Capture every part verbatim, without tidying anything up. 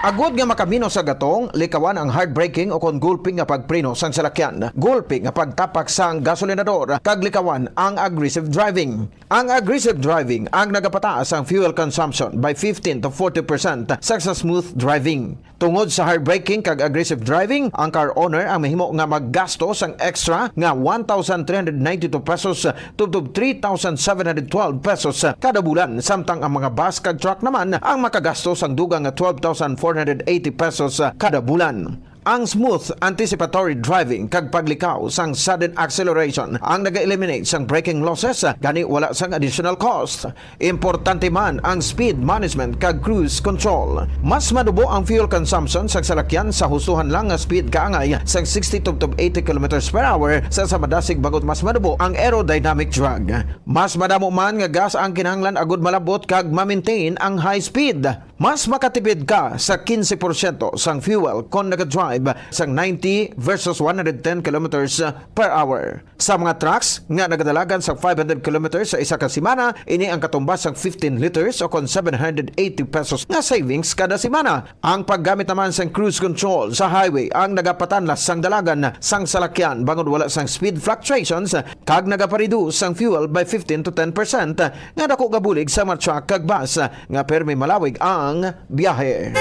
Agod nga makaminos sa gatong, likawan ang hard braking o kon gulpi nga pagpreno sang salakyan, gulpi nga pagtapak sang gasolinador, kag likawan ang aggressive driving. Ang aggressive driving ang nagapataas ang fuel consumption by fifteen to forty percent sa, sa smooth driving. Tungod sa hard braking kag aggressive driving, ang car owner ang mahimo nga maggasto sang extra nga one thousand three hundred ninety-two pesos tubtob three thousand seven hundred twelve pesos kada bulan, samtang ang mga bus kag truck naman ang makagasto sang dugang nga twelve thousand four hundred eighty pesos kada bulan. Ang smooth anticipatory driving kag paglikaw sang sudden acceleration ang naga-eliminate sang braking losses, gani wala sang additional cost. Importante man ang speed management kag cruise control. Mas madubo ang fuel consumption sang salakyan sa hustohan lang nga speed kaangay sang sixty tubtob eighty kilometers per hour sa, sa madasig, bangod mas madubo ang aerodynamic drag. Mas madamo man nga gas ang kinahanglan agud malabot kag ma-maintain ang high speed. Mas makatipid ka sa quince porsyento sang fuel kon nagadrive sang ninety versus one hundred ten kilometers per hour. Sa mga trucks nga nagadalagan sa five hundred kilometers sa isa ka semana, ini ang katumbas sang fifteen liters o kon seven hundred eighty pesos nga savings kada semana. Ang paggamit naman sang cruise control sa highway ang nagapatanlas sang dalagan sang salakyan bangod wala sang speed fluctuations kag nagapareduce sang fuel by fifteen to ten percent, nga dako nga bulig sa mga truck kag bus nga permi malawig ang biyahe.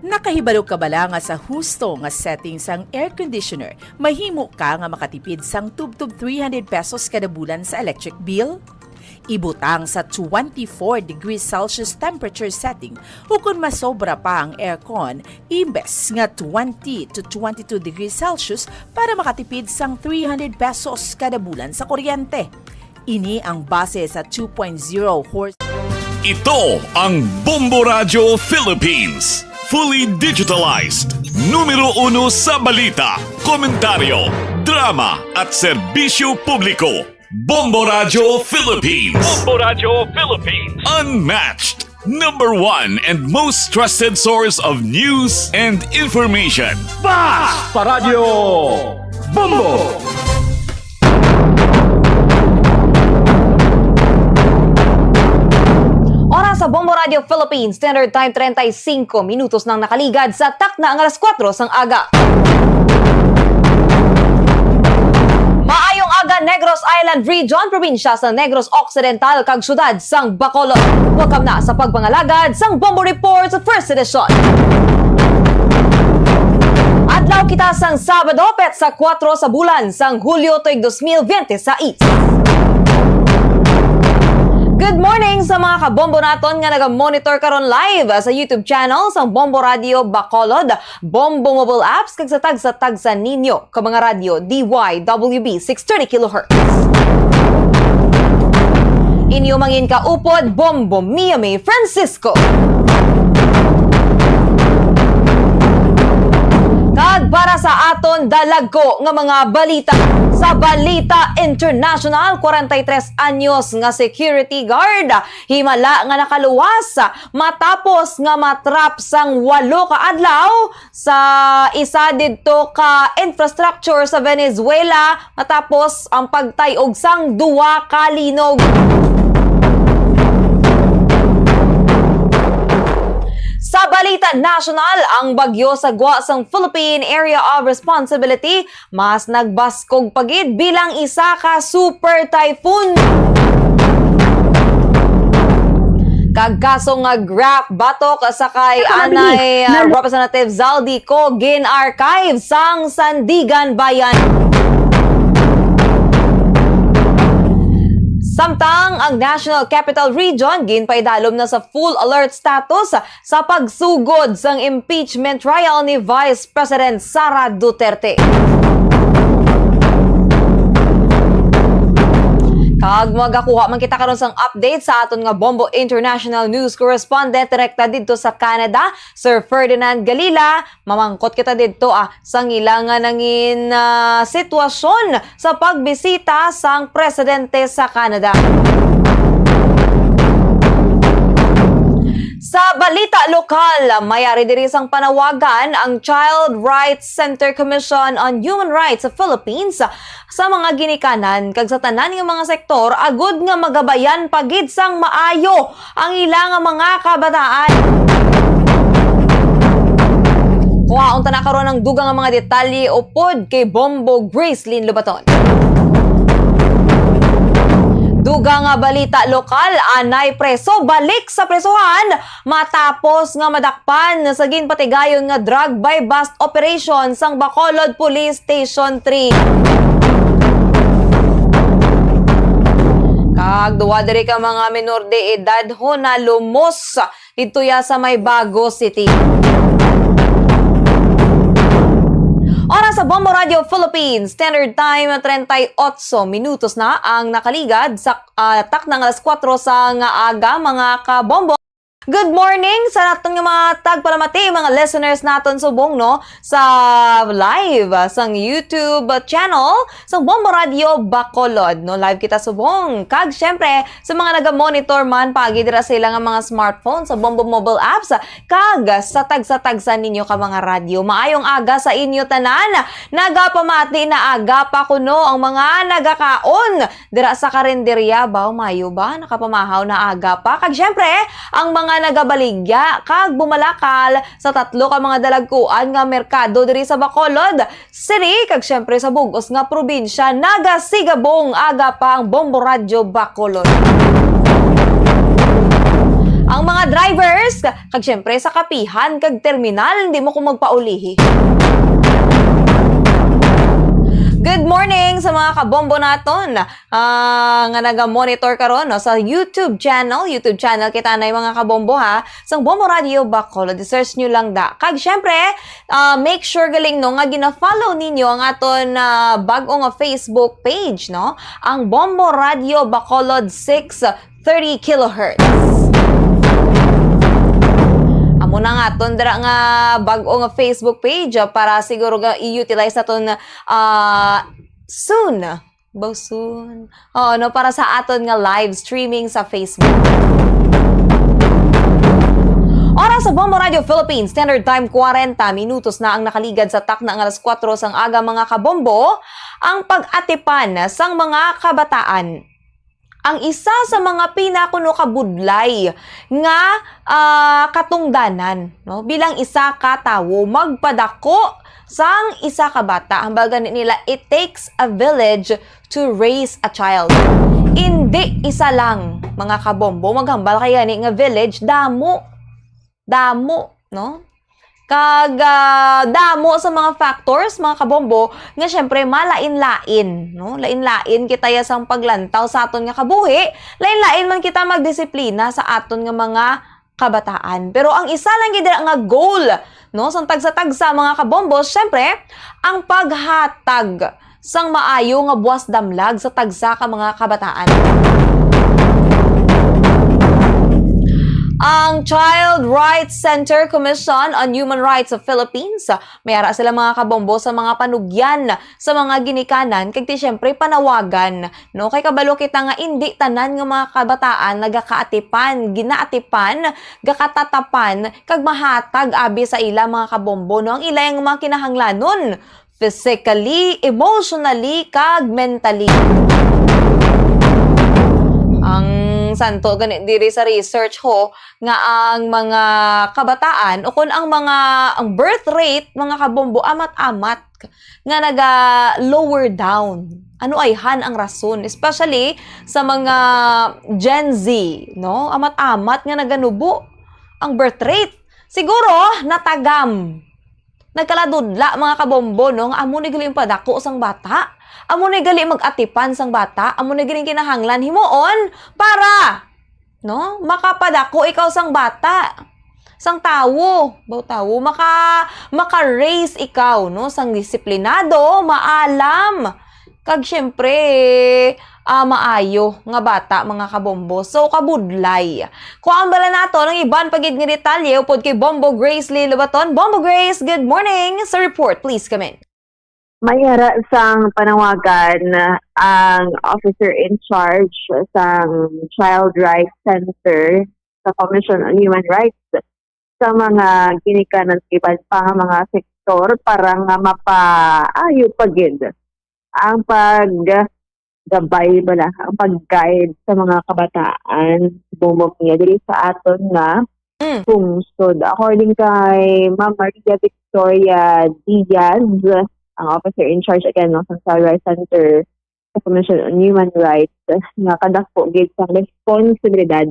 Nakahibalo ka bala nga sa husto nga setting sang air conditioner, mahimo ka nga makatipid sang tubtob three hundred pesos kada bulan sa electric bill? Ibutang sa twenty-four degrees Celsius temperature setting, ukon masobra pa ang aircon, imbes nga twenty to twenty-two degrees Celsius para makatipid sang three hundred pesos kada bulan sa kuryente. Ini ang base sa two point zero horse. Ito ang Bombo Radyo Philippines. Fully digitalized. Numero uno sa balita, komentaryo, drama, at serbisyo publiko. Bombo Radyo Philippines. Bombo Radyo Philippines. Unmatched. Number one and most trusted source of news and information. Basta Radyo Bombo! Oras sa Bombo Radio Philippines Standard Time, treinta y cinco minutos nang nakaligad sa takna ang alas kuwatro sang aga. Maayong aga, Negros Island Region, probinsya sa Negros Occidental, kag syudad sang Bacolod. Welcome na sa pagpangalagad sang Bombo Report sa First Edition. Adlaw kita sang Sabado, petsa kuwatro sa bulan sang Hulyo tuig dos mil biyente sais. Good morning sa mga kabombo naton nga naga-monitor karon live sa YouTube channel sang Bombo Radio Bacolod, Bombo mobile apps, kag sa tagsa-tagsa ninyo ka mga radyo, D Y W B six thirty kilohertz. Inyo mangin kaupod, Bombo Mia May Francisco. Kag para sa aton dalagko nga mga balita, sa Balita International, kwarenta y tres anyos nga security guard himala nga nakaluwas matapos nga matrap sang walo ka adlaw sa isa didto ka infrastructure sa Venezuela matapos ang pagtay-og sang duwa ka linog. Sa balita nasyonal, ang bagyo sa gwa sang Philippine Area of Responsibility mas nagbaskog pa gid bilang isa ka super typhoon. Kag kaso nga graft batok sa kay Anay, ah, Representative Zaldy Co gin-archive sang Sandiganbayan. Samtang ang National Capital Region ginpaidalom na sa full alert status sa pagsugod sang impeachment trial ni Vice President Sara Duterte. Kag magakuha man kita karon sang update sa aton nga Bombo International News correspondent direkta didto sa Canada, Sir Ferdinand Galila. Mamangkot kita didto, ah, sang ila nga nangin, ah, sitwasyon sa pagbisita sang presidente sa Canada. Sa balita lokal, mayari diri sang panawagan ang Child Rights Center Commission on Human Rights sa Philippines sa mga ginikanan kag sa tanan nga mga sektor agud nga magabayan pa gid sang maayo ang ila nga mga kabataan. Kuhaon ta na karon ang dugang nga mga detalye upod kay Bombo Gracelyn Lobaton. Dugang nga balita lokal, anay preso balik sa presohan matapos nga madakpan sa ginpatigayon nga drug buy-bust operation sang Bacolod Police Station three. Kag duwa diri ka mga menor de edad ho nalumos didto ya sa may Bago City. Oras sa Bombo Radio Philippines Standard Time, treinta y ocho minutos na ang nakaligad sa, ah, takna nga alas kuwatro sang aga, mga kabombo. Good morning sa naton nga mga tagpalamati, mga listeners naton subong, no, sa live, ah, sang YouTube channel sang Bombo Radio Bacolod, no? Live kita subong. Kag syempre, sa mga naga-monitor man paagi dira sa ila nga mga smartphone, sa Bombo mobile apps, kag sa tagsa-tagsa ninyo ka mga radyo. Maayong aga sa inyo tanan. Nagapamati na aga pa kuno ang mga nagakaon dira sa karinderya. Baw, mayo ba? Nakapamahaw na aga pa. Kag syempre, ang mga nagabaligya kag bumalakal sa tatlo ka mga dalagkuan nga merkado diri sa Bacolod City, kag syempre sa bug-os nga probinsya, nagasigabong aga pa ang Bombo Radyo Bacolod. Ang mga drivers, kag syempre sa kapihan kag terminal, hindi mo ko magpaulihi. Good morning sa mga kabombo naton, ah, nga naga-monitor karon, no, sa YouTube channel. YouTube channel kita na, mga kabombo, ha, sang Bombo Radio Bacolod. I-search nyo lang da. Kag syempre, ah, make sure galing, no, nga gina-follow ninyo ang aton, ah, bag-o nga Facebook page, no, ang Bombo Radio Bacolod six thirty kilohertz. Amo na nga aton dira nga bag-o nga Facebook page, ah, para siguro nga i-utilize naton, ah, soon. Baw soon. Oo, no, para sa aton nga live streaming sa Facebook. Oras sa Bombo Radio Philippines Standard Time, kwarenta minutos na ang nakaligad sa takna nga alas kuwatro sang aga, mga kabombo. Ang pag-atipan sang mga kabataan ang isa sa mga pinakuno kabudlay nga, ah, katungdanan, no? Bilang isa ka tawo, magpadako sang isa ka bata. Hambal gani nila, "It takes a village to raise a child." Indi isa lang, mga kabombo, maghambal kay gani nga village, damo. Damo, no? Kag, ah, damo sa mga factors, mga kabombo, nga syempre malain-lain, no? Lain-lain kita ya sang paglantaw sa aton nga kabuhi, lain-lain man kita magdisiplina sa aton nga mga kabataan. Pero ang isa lang gid dira nga goal, no, sang tagsa-tagsa, mga kabombo, syempre, ang paghatag sang maayo nga buwas damlag sa tagsa ka mga kabataan. Ang Child Rights Center Commission on Human Rights of Philippines, may ara sila, mga kabombo, sa mga panugyan sa mga ginikanan, kag ti, siyempre, panawagan, no? Kay kabalo kita nga indi tanan nga mga kabataan nagakaatipan, ginaatipan, gakatatapan, kag mahatag abi sa ila, mga kabombo, no, ang ila nga mga kinahanglanon. Physically, emotionally, kag mentally. Ang santo gani diri sa research ho nga ang mga kabataan o kun ang mga, ang birth rate, mga kabombo, amat-amat nga naga-lower down. Ano ayhan ang rason? Especially sa mga Gen Z, no? Amat-amat nga naganubo ang birth rate. Siguro, natagam. Nagkaladudla, mga kabombo, no, nga amo ni gali ang padako sang bata. Amo ni gali mag-atipan sang bata. Amo ni gali ang kinahanglan himuon para, no, makapadako ikaw sang bata, sang tawo, baw tawo, maka, maka-raise ikaw, no, sang disiplinado, maalam, kag siyempre, ah, maayo nga bata, mga kabombo. So, kabudlay. Kuhaan bala naton ang iban pa gid nga detalye upod kay Bombo Grace Lee Lobaton. Bombo Grace, good morning. Sa report, please come in. May ara sang panawagan ang officer in charge sang Child Rights Center sa Commission on Human Rights sa mga ginikanan sa iban pa nga mga sektor para nga mapaayo pa gid ang paggabay bala, ang pag-guide sa mga kabataan, Bombo Mia, diri sa aton nga Mm. pungsod. According kay Ma'am Maria Victoria Diaz, ang officer in charge again ng Central Rights Center sa Commission on Human Rights, nga kadako gid sang responsibilidad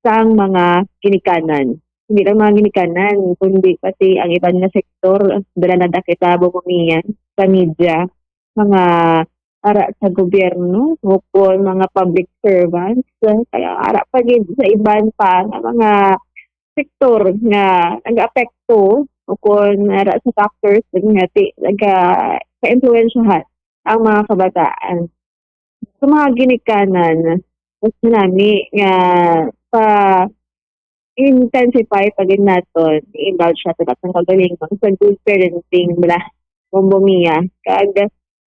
sang mga ginikanan. Hindi lang mga ginikanan, kundi pati ang iban nga sektor, dala na kita, Bombo Mia, sa media, mga ara sa gobyerno, o kon mga public servants, kaya ara pa gid sa iban pa nga mga sektor nga nag-apekto o kon ara sa factors nga ti-, naga-, ka-impluwensyahan ang mga kabataan. Sa mga ginikanan, mas nami nga pa intensify pa gid naton, i-indulge naton ang kaugalingon sa good parenting bala, Bombo Mia. Kag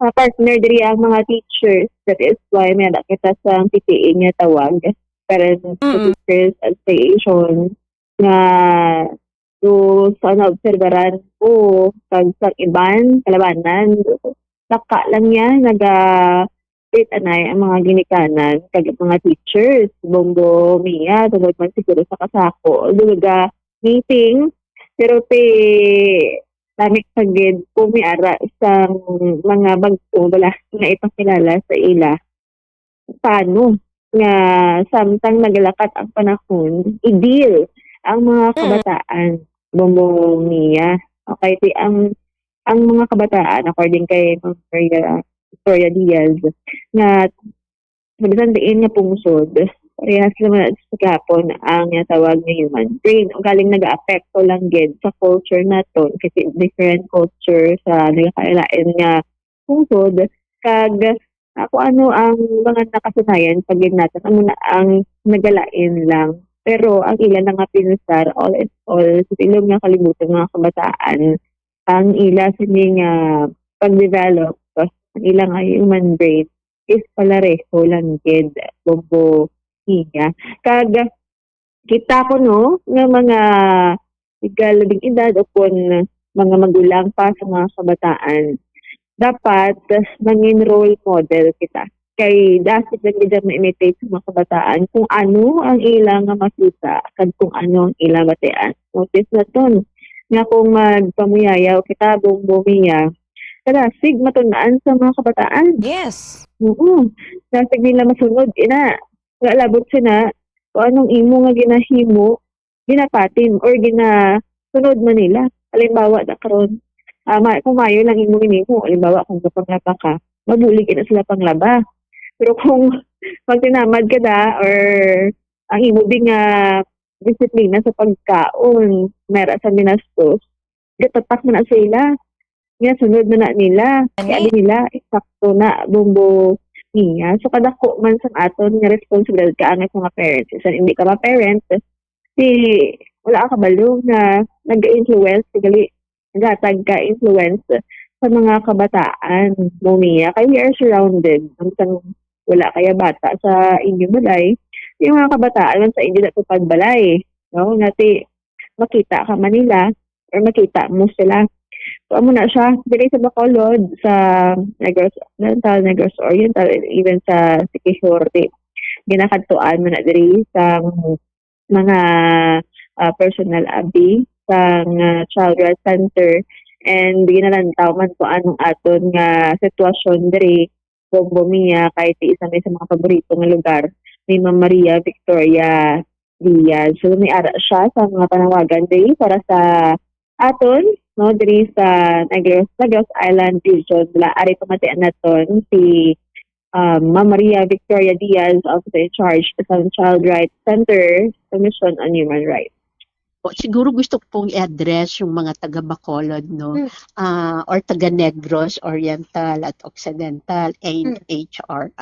sa partner diri ang mga teachers. That is why may ada kita sa P T A nga tawag, Parents to Mm. Teachers Association, nga do sa naobserbaran ko kag sa iban kalabanan, laka lang niya naga-treat anay ang mga ginikanan kag mga teachers, Bombo Mia, tungod man siguro sa kasako. Although naga-meeting, pero ti lamik pa gid kung may ara sang mga bag-o bala nga ipakilala sa ila. Paano nga samtang nagalakat ang panahon, i-deal ang mga Mm. kabataan, Bombo Mia? Okay, ti ang, ang mga kabataan, according kay Ma'am Maria Victoria Diaz, nga sa bisan diin nga pungsod, parehas naman sa gihapon ang ginatawag nga human brain. Ang galing nagaapekto lang gid sa culture naton, kasi different culture sa nagakalain nga pungsod, kag, ah, kung ano ang mga nakasanayan pa gid naton, amo na ang nagalain lang. Pero ang ila na nga pinsar, all in all, sa ilog nga kalibutan, mga kabataan, ang ila sini nga pag-develop, ang ila nga human brain is palareho lang gid, Bombo Mia. Kag kita ko, no, nga mga legal ding edad o kon mga magulang pa sa mga kabataan, dapat mangin role model kita. Kay dasig lang gid ang ma-imitate sa mga kabataan kung ano ang ila nga makita kag kung ano ang ila batian. Notice naton nga kung magpamuyayaw kita, Bombo Mia, kadasig matun-an sa mga kabataan. Yes. Oo. Dasig nila masunod, ina. Wala labot sina kung anong imo nga ginahimo, ginapatin or ginasunod man nila. Halimbawa, da karon, ah, ma-, kung maayo lang imo ginahimo, halimbawa, kung gapanglaba ka, mabulig ina sila panglaba. Pero kung magtinamad ka da, or ang imo di nga disiplina sa pagkaon, mera sa ginastos, gatatak man na sa ila. Nga sunod man na nila. Kaya Ani? Di nila, eksakto na, Bombo Mia. So, kadako man sa aton nga responsibilidad ka ang mga parents. Sa hindi ka ma-parent, si, wala ka kabalo nga nag-influence, gali, naghatag ka influence sa mga kabataan, Bombo Mia. Kay we are surrounded. Ang sang wala kaya bata sa inyong balay, yung mga kabataan man sa inyo natupad balay, no? Nati, makita ka man nila or makita mo sila. So, amo na siya. Diri sa Bacolod, sa Negros Occidental, Negros Oriental, and even sa Siquijor, di, ginakadtuan mo na diri sa mga, ah, personal abi sa, ah, child rights center, and ginalantaw man ko anong aton nga sitwasyon diri, Bombo Mia, kay ti isa may sa mga paborito nga lugar ni Ma'am Maria Victoria Diaz. So, may ara siya sa mga panawagan diri para sa aton, no, diri sa Negros, Negros Island region. Wala, ari pamatian naton si, um, Ma'am Maria Victoria Diaz, officer in charge sa Child Rights Center, Commission on Human Rights. Po, siguro gusto ko pong i-address yung mga taga Bacolod, no? Mm. Ah, or taga Negros Oriental at Occidental, Mm. N H R.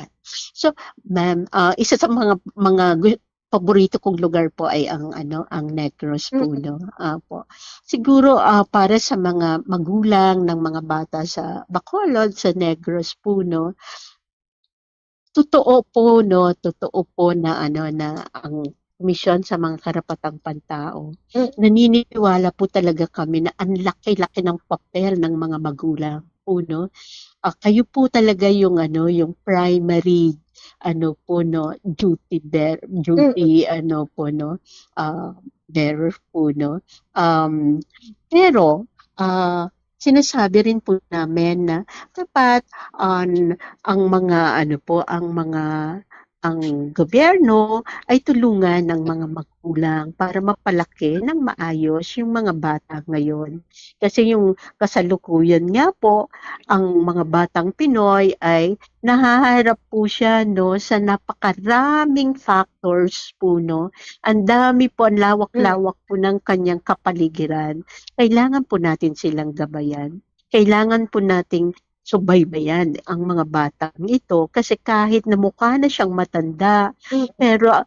So, ma'am, ah, isa sa mga, mga gu-, paborito kong lugar po ay ang, ano, ang Negros po, Mm. no? Ah, po. Siguro, ah, para sa mga magulang ng mga bata sa Bacolod, sa Negros po, no? Totoo po, no? Totoo po na, ano, na ang Komisyon sa mga Karapatang Pantao. Mm. Naniniwala po talaga kami na ang laki-laki ng papel ng mga magulang po, no? Ah, kayo po talaga yung ano, yung primary ano po, no, duty bear, duty ano po, no, ah, bearer po, no. Um, pero ah, sinasabi rin po namin na dapat an ang mga ano po, ang mga ang gobyerno ay tulungan ng mga magulang para mapalaki ng maayos yung mga bata ngayon. Kasi yung kasalukuyan nga po, ang mga batang Pinoy ay nahaharap po siya, no, sa napakaraming factors po, no. Ang dami po, ang lawak-lawak po ng kanyang kapaligiran. Kailangan po natin silang gabayan. Kailangan po nating subaybayan ang mga batang ito kasi kahit na mukha na siyang matanda, Mm. pero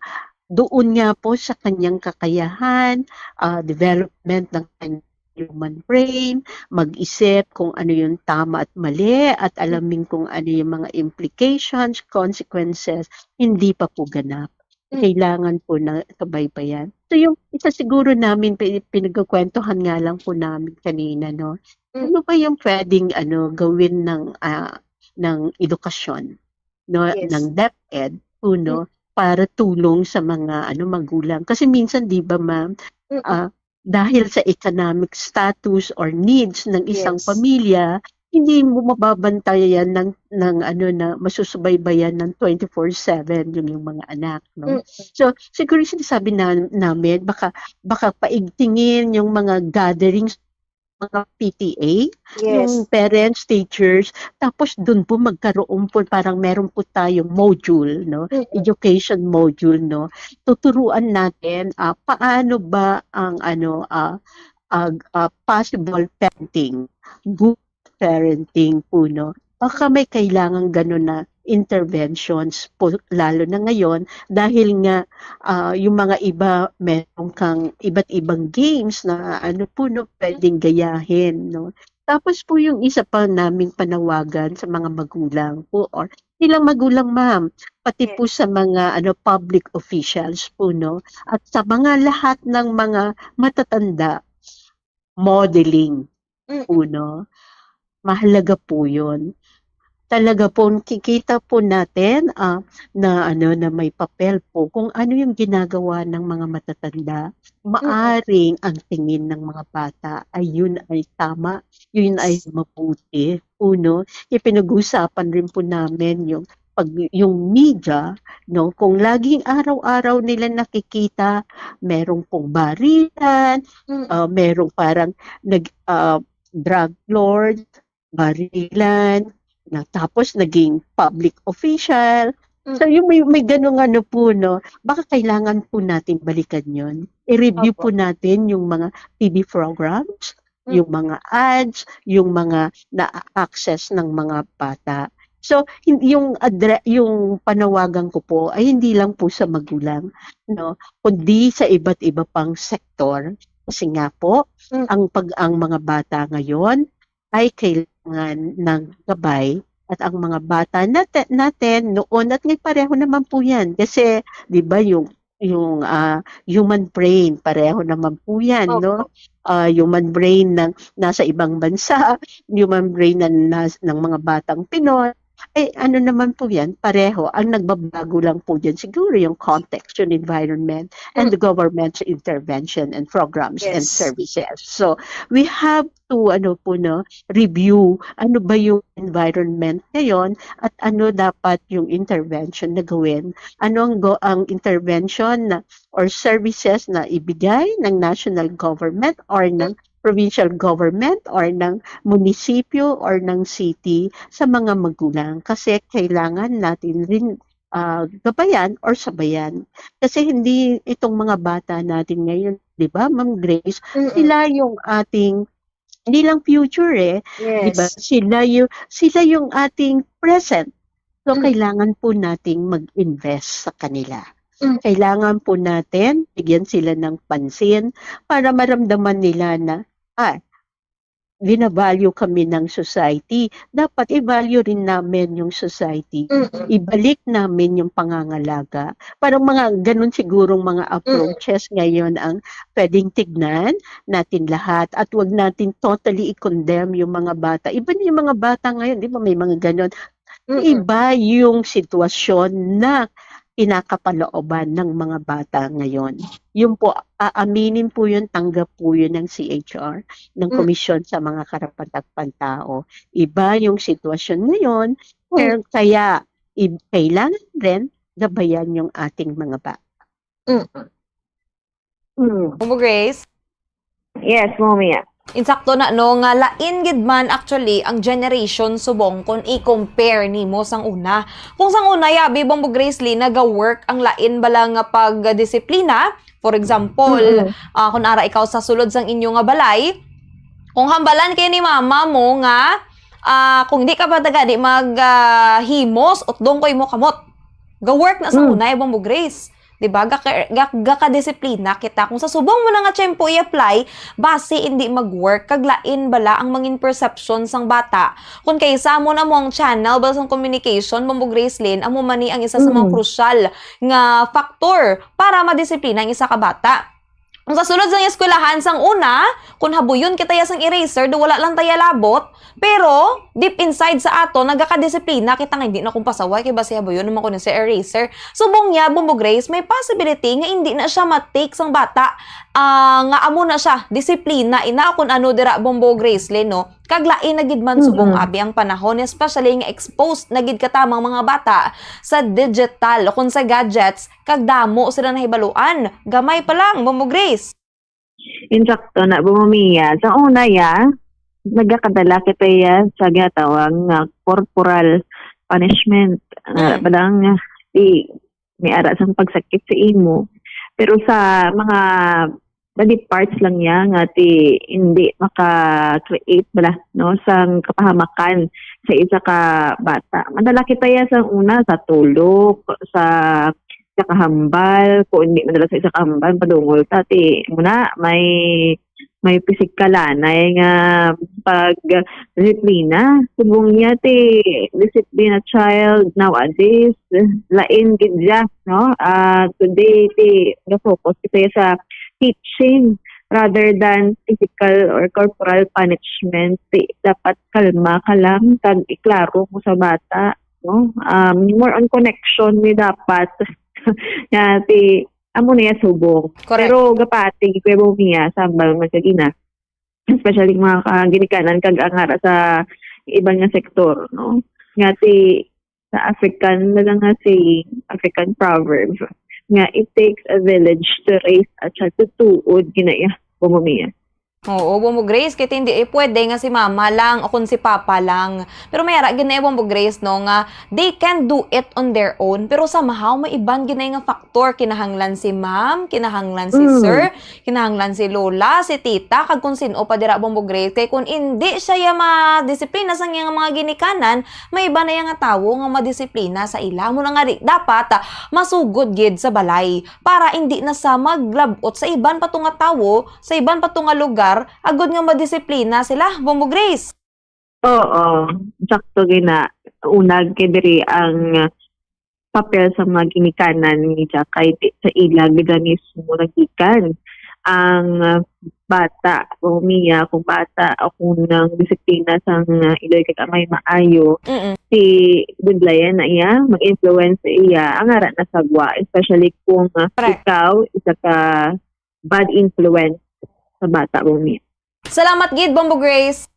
doon nga po sa kanyang kakayahan, ah, development ng kanyang human brain, mag-isip kung ano yung tama at mali at alamin kung ano yung mga implications, consequences, hindi pa po ganap. Mm. Kailangan po na subaybayan. So yung isa siguro namin pi pinagkukwentuhan nga lang po namin kanina, no, Mm. ano ba yung puwedeng ano, gawin ng, ah, ng edukasyon, no, Yes. ng DepEd po, no, para tulong sa mga ano, magulang. Kasi minsan 'di ba ma'am, Mm. ah, dahil sa economic status or needs ng isang Yes. pamilya, hindi mo mababantayan ng ng ano, na masusubaybayan ng twenty-four seven yung yung mga anak, no. Mm. So, siguro yung sinasabi na namin baka baka paigtingin yung mga gatherings, mga P T A, yung Yes. parents, teachers, tapos dun po magkaroon po, parang meron po tayong module, no, Mm. education module, no. Tuturuan natin, ah, paano ba ang ano, ah, ag ah, possible parenting, good parenting po, no. Baka may kailangan gano'n na interventions po, lalo na ngayon dahil nga, ah, yung mga iba meron kang iba't ibang games na ano po, no, puwedeng gayahin, no. Tapos po yung isa pa naming panawagan sa mga magulang po or hindi lang magulang ma'am, pati po Yes. sa mga ano, public officials po, no, at sa mga lahat ng mga matatanda, modeling Mm. po, no. Mahalaga po yun. Talaga pong kikita po natin, ah, na ano, na may papel po kung ano yung ginagawa ng mga matatanda. Mm. Maaring ang tingin ng mga bata ay yun ay tama, yun ay Yes. mabuti po, no. Ipinag-uusapan rin po namin yung pag yung media, no, kung laging araw-araw nila nakikita, merong pong barilan, Mm. ah, merong parang nag ah, drug lord, barilan, na tapos naging public official. Mm. So yung may may gano'ng ano po, no, baka kailangan po natin balikan yun. I-review Opo. po natin yung mga T V programs, Mm. yung mga ads, yung mga na-access ng mga bata. So, hin yung adre yung panawagan ko po ay hindi lang po sa magulang, no, kundi sa iba't iba pang sektor. Kasi nga po, Mm. ang pag ang mga bata ngayon ay kailangan ng gabay at ang mga bata nati natin noon at ngay pareho naman po 'yan. Kasi 'di ba yung yung, ah, human brain pareho naman po 'yan, no? Opo. Ah, human brain ng nasa ibang bansa, human brain na nas ng mga batang Pinoy, eh, ano naman po 'yan, pareho. Ang nagbabago lang po diyan siguro yung context, yung environment, and Mm. the government's intervention and programs and Yes. services. So, we have to ano po 'no, review ano ba yung environment ngayon at ano dapat yung intervention na gawin. Ano ang go ang intervention na or services na ibigay ng national government or ng provincial government or ng munisipyo or ng city sa mga magulang. Kasi kailangan natin rin, ah, gabayan or sabayan. Kasi hindi itong mga bata natin ngayon, 'di ba, Ma'am Grace, Mm. sila yung ating hindi lang future, eh, 'di ba? Yes. Sila yung sila yung ating present. So, Mm. kailangan po nating mag-invest sa kanila. Mm. Kailangan po natin bigyan sila ng pansin para maramdaman nila na, ah, binavalue kami ng society. Dapat i-value rin namin yung society. Mm-mm. Ibalik namin yung pangangalaga. Parang mga ganun sigurong mga Mm-mm. approaches ngayon ang pwedeng tignan natin lahat at wag natin totally i-condemn yung mga bata. Iba na yung mga bata ngayon, di ba? May mga ganun. Mm-mm. Iba yung sitwasyon na kinakapalooban ng mga bata ngayon. Yun po, aaminin po yun, tanggap po yun ng C H R, ng Mm. Komisyon sa mga Karapatan Pantao. Iba yung sitwasyon ngayon, Mm. pero kaya i-, kailangan din gabayan yung ating mga bata. Mm. Mm. Bombo Grace? Yes, Mommy. Insakto na, no, nga lain gid man actually ang generation subong kung i-compare nimo sang una. Kung sang una, yabi, Bombo Grace Lee, naga-work ang lain bala nga pagdisiplina. For example, Mm-mm. ah, kung ara ikaw sa sulod sang inyo nga balay, kung hambalan kayo ni mama mo nga, ah, kung di ka pa taga, di mag, ah, himos, utdong ko imo kamot. Ga-work na sa Mm. una, eh, Bombo Grace. Di ba? Gaka-, ga-, gakadisiplina kita. Kung sa subong mo na nga tiyempo i-apply, basi hindi mag-work, kag lain bala ang mangin perception sang bata. Kung kay sa amo na mo ang channel, bala sang communication, Bombo Grace Lynn, amo man ni ang isa sa mga Mm. crucial nga factor para madisiplina ang isa ka bata. Kung sa sulod sang eskwelahan sang una, kung habuyon kita ya sang eraser, do wala lang taya labot, pero deep inside sa ato, nagakadisiplina kita nga hindi na kung pasaway kay basi habuyon naman ko ni sa eraser. Subong niya, Bombo Grace, may possibility nga hindi na siya ma-take sang bata, ah, nga amo na siya, disiplina, ina kung ano dira, Bombo Grace, Lynn, no? Kag lain na gid man subong Mm-mm. abi ang panahon, especially nga exposed na gid katamang mga bata sa digital o kung sa gadgets, kag damo sila nahibaluan. Gamay pa lang, Bombo Grace. Insakto na, Bombo Mia. Sa una, ya, nagakadala kita, ya, sa ginatawag nga corporal punishment. Ah, Mm. Balang, ah, di, may ara sang pagsakit sa imo. Pero sa mga body parts lang niya nga ti hindi maka-create bala, no, sang kapahamakan sa isa ka bata. Madala kita ya sa una sa tulok, sa isa ka hambal, kung hindi madala sa isa ka hambal, padungol ta, ti muna may, may pisikalanay nga pag disiplina. Subong niya ti discipline a child nowadays, lain gid siya, no? Ah, today, ti ga-focus kita sa teaching rather than physical or corporal punishment. Ti dapat kalma ka lang, kag iklaro mo sa bata, no? Um, more on connection ni dapat. Nga, ti, amo na ya subong. Correct. Pero gapati, Kuya Bo Mia, sambal man sa gina. Especially mga ka-, ginikanan kag angara sa iban nga sektor, no? Nga ti, sa African, na lang nga saying, African proverb, nga, "It takes a village to raise a child." Tutuod, ginaya, Bo Mia. Oo, Bombo Grace, kay hindi, eh, pwede nga si mama lang o kung si papa lang. Pero may ara gid na, eh, Bombo Grace, no, nga they can do it on their own. Pero somehow, may iban gid na nga factor. Kinahanglan si ma'am, kinahanglan si Mm. sir, kinahanglan si lola, si tita, kag kung sino pa dira, Bombo Grace. Kay kung hindi siya ya madisiplina sa iyang mga ginikanan, may iba na ya nga tawo nga madisiplina sa ila. Amo na nga di, dapat, ah, masugod gid sa balay para hindi na sa maglabot sa iban pa to nga tawo, sa iban pa to nga lugar, agod nga madisiplina sila, Bombo Grace. Oo, sakto gina. Unag kay diri ang papel sa mga ginikanan ni Jack kay di sa ila gid mismo nagikan ang bata o niya kung bata o kung ang disiplina sang iloy kag amay maayo, Mm-mm. si budlayan na iya, mag-influence sa iya, ang ara na sagwa, especially kung, ah, Correct. ikaw isa ka bad influence sa bata mo niya. Salamat gid, Bombo Grace.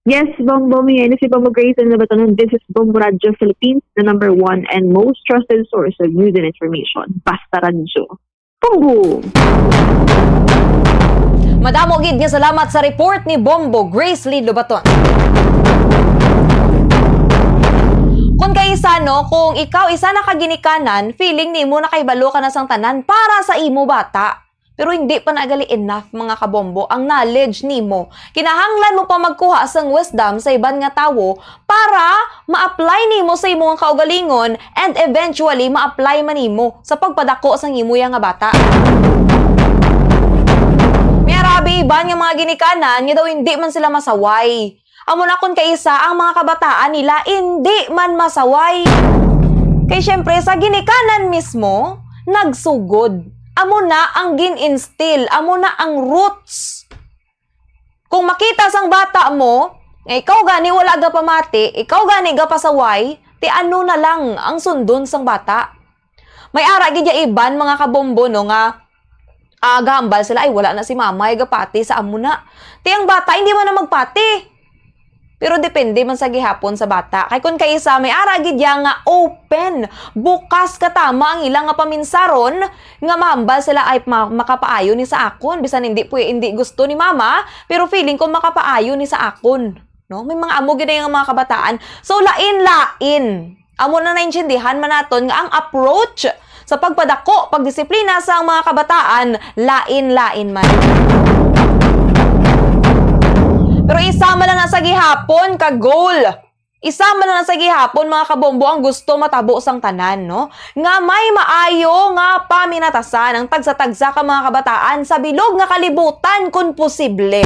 Yes, Bombo Mia. Ini si Bombo Grace and Nabatanon. This is Bombo Radio Philippines, the number one and most trusted source of news and information. Basta Radyo. Bombo! Madamo gid nga salamat sa report ni Bombo Grace Lee Lobaton. Kung kaisa, no, kung ikaw isa na ka ginikanan, feeling nimo nakahibalo ka na sang tanan para sa imo bata. Pero hindi pa na gali enough, mga kabombo, ang knowledge nimo. Kinahanglan mo pa magkuha sang wisdom sa iban nga tawo para ma-apply nimo sa imo nga kaugalingon and eventually ma-apply man nimo sa pagpadako sang imo ya nga bata. May arabi, Iban nga mga ginikanan nga daw hindi man sila masaway. Amo na kon kaisa ang mga kabataan nila hindi man masaway. Kay syempre, sa ginikanan mismo, nagsugod. Amo na ang gin-instill, amo na ang roots. Kung makita sang bata mo, nga ikaw gani wala gapamati, ikaw gani gapasaway, ti ano na lang ang sundon sang bata? May ara gid ya iban, mga kabombo, no, nga, ah, gahambal sila, "Ay, wala na si mama, ay, gapati sa amo na." Ti ang bata, hindi man na magpati. Pero depende man sa gihapon sa bata. Kay kun kaisa, may ara gid ya nga open, bukas katama ang ila nga paminsaron, nga mahambal sila, "Ay, ma-, makapaayo ni sa akon. Bisan hindi pwe-, hindi gusto ni mama, pero feeling ko makapaayo ni sa akon." No? May mga amo gid nga mga kabataan. So, lain-lain. Amo na naintindihan man naton nga ang approach sa pagpadako, pagdisiplina sa mga kabataan, lain-lain man. Pero isa man lang na sa gihapon ka goal. Isa man lang na sa gihapon, mga kabombo, ang gusto matabo sang tanan, no? Nga may maayo nga paminatasan ang tagsa-tagsa ka mga kabataan sa bilog nga kalibutan, kun posible.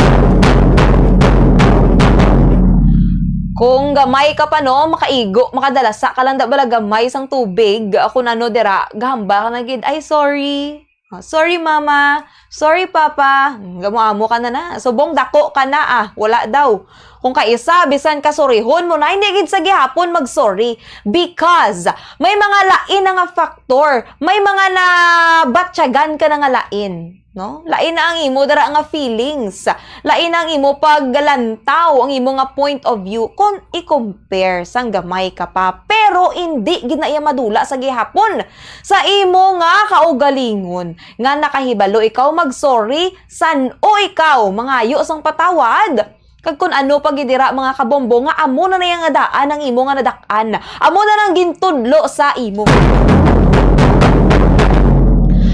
Kung gamay ka pa, no, makaigo, makadalasa ka lang da bala gamay sang tubig, kun ano dira, gahambal ka na gid, "Ay, sorry. Ah, sorry, mama. Sorry, papa." Gamo-amo ka na na. Subong dako ka na, ah. Wala daw. Kung kaisa, bisan kasorihon mo na, hindi gid sa gihapon mag-sorry. Because may mga lain na nga factor, may mga nabatyagan ka na nga lain, no? Lain na ang imo dara nga feelings. Lain na ang imo paglantaw, ang imo nga point of view, kung i-compare sang gamay ka pa. Pero hindi gid na iya madula sa gihapon sa imo nga kaugalingon nga nakahibalo ikaw mag-sorry, san-o ikaw mangayo sang patawad, kag kun ano pa gid dira, mga kabombo, nga amo na na iya nga daan ang imo nga nadak-an, amo na nang gintudlo sa imo.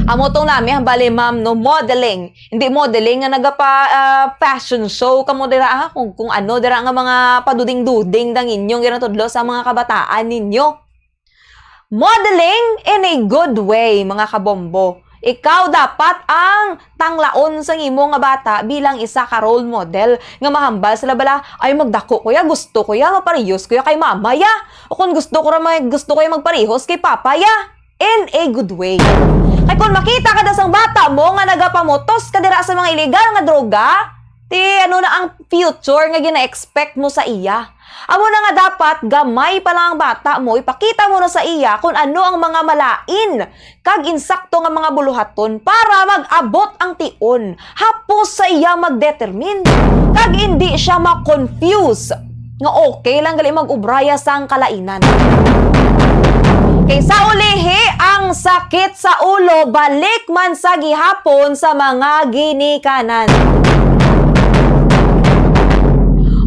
Amo tong nami, hambali, ma'am, no, modeling. Hindi modeling nga nagapa, ah, fashion show kamo dira, ah, kung, kung ano dira nga mga paduding-duding dang inyong ginatudlo sa mga kabataan ninyo. Modeling in a good way, mga kabombo. Ikaw dapat ang tanglaon sang imo nga bata bilang isa ka role model nga mahambal sila bala, "Ay, magdako ko ya, gusto ko ya, maparehos ko ya kay mama ya. O kung gusto ko ra mag-, gusto ko ya magparehos kay papa ya." In a good way. Kay kung makita ka daw sang bata mo nga nagapamutos ka dira sa mga illegal nga droga, ti ano na ang future nga gina-expect mo sa iya? Amo na nga dapat gamay pa lang ang bata mo, ipakita mo na sa iya kung ano ang mga malain kag insakto nga mga buluhaton para mag-abot ang tion, hapos sa iya magdetermine, kag indi siya ma-confuse nga okay lang gali mag-ubraya sang kalainan. Kay sa ulihi, ang sakit sa ulo balik man sa gihapon sa mga ginikanan.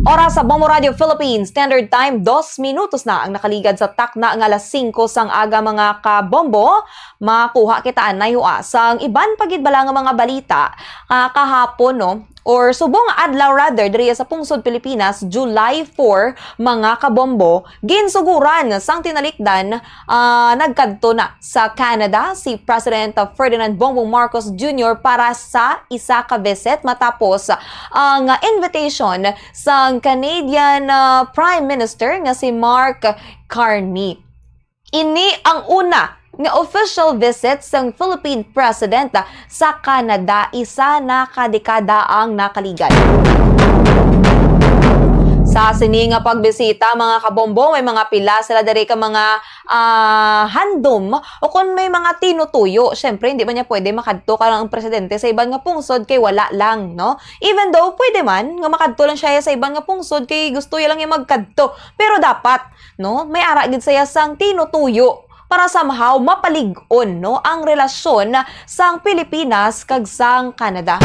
Oras sa Bombo Radio Philippines Standard Time, dos minutos na ang nakaligad sa takna nga alas singko sang aga, mga kabombo. Makuha kita anay hua sang iban pa gid bala nga mga balita, ah, kahapon, no? Or subong nga adlaw rather, diri sa pungsod Pilipinas, July four, mga kabombo, ginsuguran sang tinalikdan, ah, nagkadto na sa Canada si President Ferdinand Bongbong Marcos Junior para sa isa ka visit matapos ang invitation sang Canadian, ah, Prime Minister nga si Mark Carney. Ini ang una nga official visit sang Philippine President sa Canada, isa na ka dekada ang nakaligad. Sa sini nga pagbisita, mga kabombo, may mga pila sila diri ka mga, ah, handom o kung may mga tinutuyo. Syempre, hindi man niya pwede makadto ka lang ang presidente sa iban nga pungsod kay wala lang, no? Even though, pwede man nga makadto lang siya sa iban nga pungsod kay gusto niya lang niya magkadto. Pero dapat, no, may ara gid saya sang tinutuyo para somehow mapalig-on, no, ang relasyon sang Pilipinas kag sang Canada.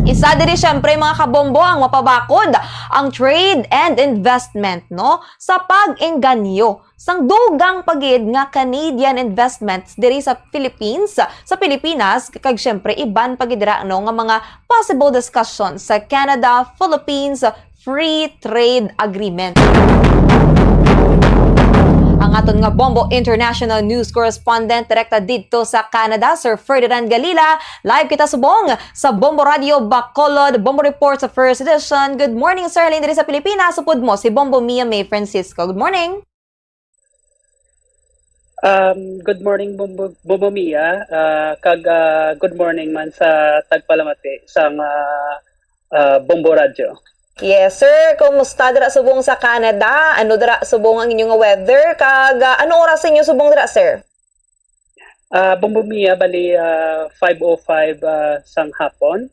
Isa diri, syempre, mga kabombo, ang mapabakod ang trade and investment, no, sa pag-engganyo sang dugang pa gid nga Canadian investments diri sa Philippines, sa Pilipinas, kag syempre iban pa gid dira, no, nga mga possible discussions sa Canada-Philippines Free Trade Agreement. Ang aton nga Bombo International News Correspondent direkta didto sa Canada, Sir Ferdinand Galila. Live kita subong sa Bombo Radio Bacolod, Bombo Report sa First Edition. Good morning, Sir. Halin diri sa Pilipinas, upod mo si Bombo Mia May Francisco. Good morning. Um, good morning, Bombo, Bombo Mia, uh, kag uh, good morning man sa tagpalamati sang uh, uh, Bombo Radio. Yes, sir. Kumusta dira subong sa Canada? Ano dira subong ang inyo nga weather? Kag ah, ano oras sa inyo subong dira, sir? Ah, Bombo Mia, bali ah, five oh five ah, sang hapon.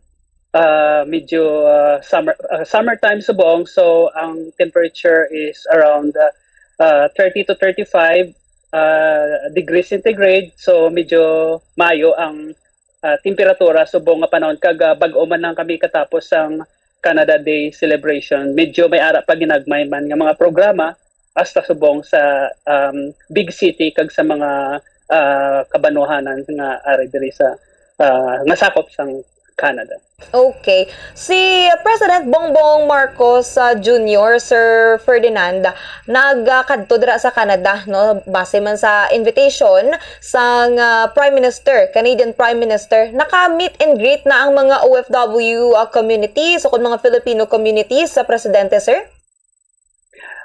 Ah, medyo ah, summer ah, summertime subong, so ang temperature is around ah, ah, thirty to thirty-five ah, degrees centigrade. So medyo maayo ang ah, temperatura subong nga panahon, kag ah, bag-o man lang kami katapos sang Canada Day celebration. Medyo may ara pa ginagmay man nga mga programa hasta subong sa um, big city kag sa mga ah, kabanwahanan nga ari diri sa ah, nga sakop sang Canada. Okay. Si President Bongbong Marcos ah, Junior, Sir Ferdinand, nagkadto dira sa Canada, no, base man sa invitation sang ah, Prime Minister, Canadian Prime Minister. Naka-meet and greet na ang mga O F W ah, communities o kung mga Filipino communities sa presidente, sir?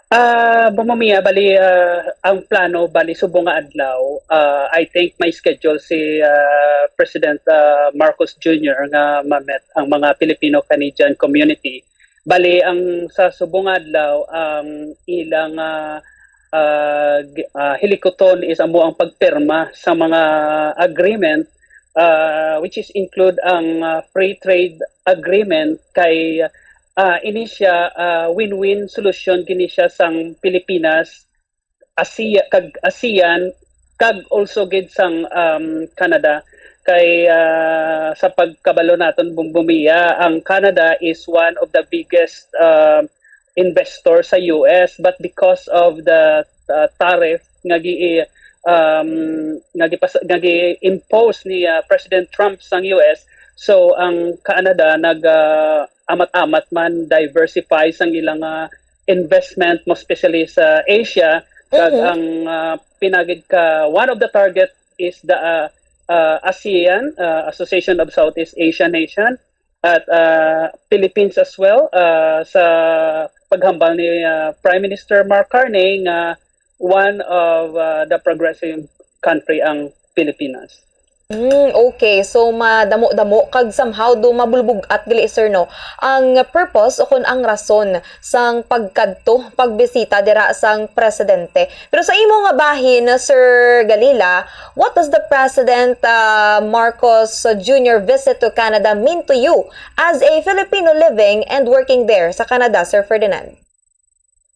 Ah, Bombo Mia, bali ah, ang plano bali subong nga adlaw, ah, I think may schedule si ah, President ah, Marcos Junior nga ma-meet ang mga Filipino-Canadian community. Bali ang sa subong nga adlaw ang ilang ah, ah, gi- ah, hilikuton is amo ang pagpirma sa mga agreement ah, which is include ang ah, free trade agreement kay ah, ini siya ah, win-win solution kini siya sang Pilipinas, Asia kag ASEAN kag also gid sang um, Canada kay ah, sa pagkabalo naton Bombo Mia, ang Canada is one of the biggest uh, investor sa U S, but because of the uh, tariff nga gi um, nga gipas nga gi-impose ni uh, President Trump sang U S, so ang Canada nag uh, amat-amat man diversify sang ilang uh, investment, mo especially sa Asia, kag mm-hmm. Ang uh, pinagid ka one of the target is the uh, uh, ASEAN, uh, Association of Southeast Asian Nation, at uh, Philippines as well uh, sa paghambal ni uh, Prime Minister Mark Carney nga one of uh, the progressive country ang Pilipinas. Mm, okay, so madamo-damo kag somehow do mabulbugat gali, sir, no, ang purpose o kun ang rason sang pagkadto, pagbisita dira sang presidente. Pero sa imo nga bahin, Sir Galila, what does the President uh, Marcos Junior visit to Canada mean to you as a Filipino living and working there sa Canada, Sir Ferdinand?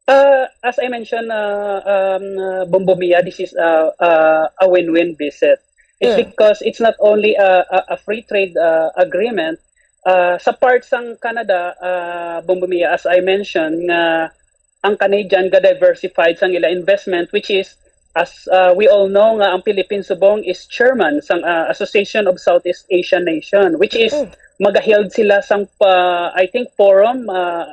Uh, as I mentioned, uh, um, uh, Bombo Mia, this is uh, uh, a win-win visit. It's mm. Because it's not only a, a, a free trade uh, agreement, uh, sa part sang Canada, uh, Bombo Mia, as I mentioned, nga ang Canadian ga-diversified sang ila investment, which is, as uh, we all know, nga ang Philippines subong is chairman sang uh, Association of Southeast Asian Nation, which is mm. Magaheld sila sang pa, I think, forum uh,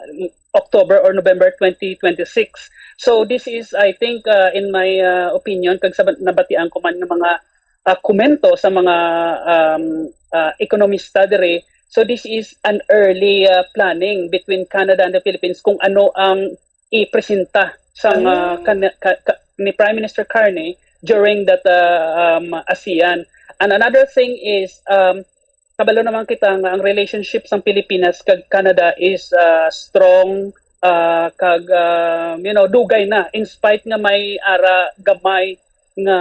October or November twenty twenty-six. So this is, I think, uh, in my uh, opinion, kag sa nabatian ko man ng mga uh, komento sa mga um, uh, ekonomista diri, so this is an early uh, planning between Canada and the Philippines kung ano ang ipresenta sa mga ah. Kan- ka- ka- ni Prime Minister Carney during that uh, um, ASEAN. And another thing is, um, kabalo naman kita nga ang relationship sang Pilipinas kag Canada is uh, strong uh, kag uh, you know, dugay na in spite nga may ara gamay nga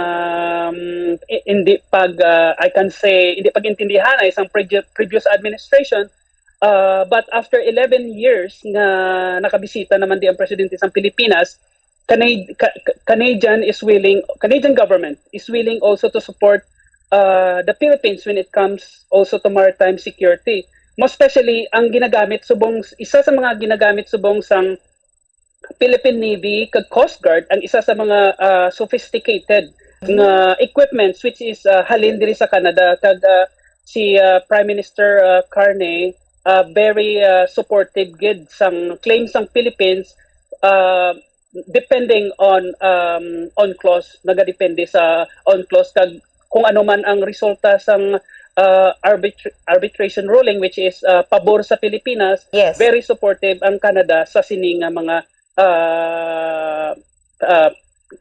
um, hindi pag uh, I can say hindi pag-intindihan ay isang previous administration. Uh, but after eleven years nga nakabisita naman di ang presidente sa Pilipinas, Canad- Canadian is willing, Canadian government is willing also to support uh, the Philippines when it comes also to maritime security. Most especially ang ginagamit subong isa sa mga ginagamit subong sang Philippine Navy kag Coast Guard ang isa sa mga uh, sophisticated nga equipments which is uh, halin diri sa Canada kag uh, si uh, Prime Minister uh, Carney uh, very uh, supportive gid sang claim sang Philippines uh, depending on, um, UNCLOS, nagadepende sa UNCLOS kag kung ano man ang resulta sang, uh, arbitra- arbitration ruling, which is, uh, pabor sa Pilipinas, Yes. very supportive ang Canada sa sini nga mga, uh, uh,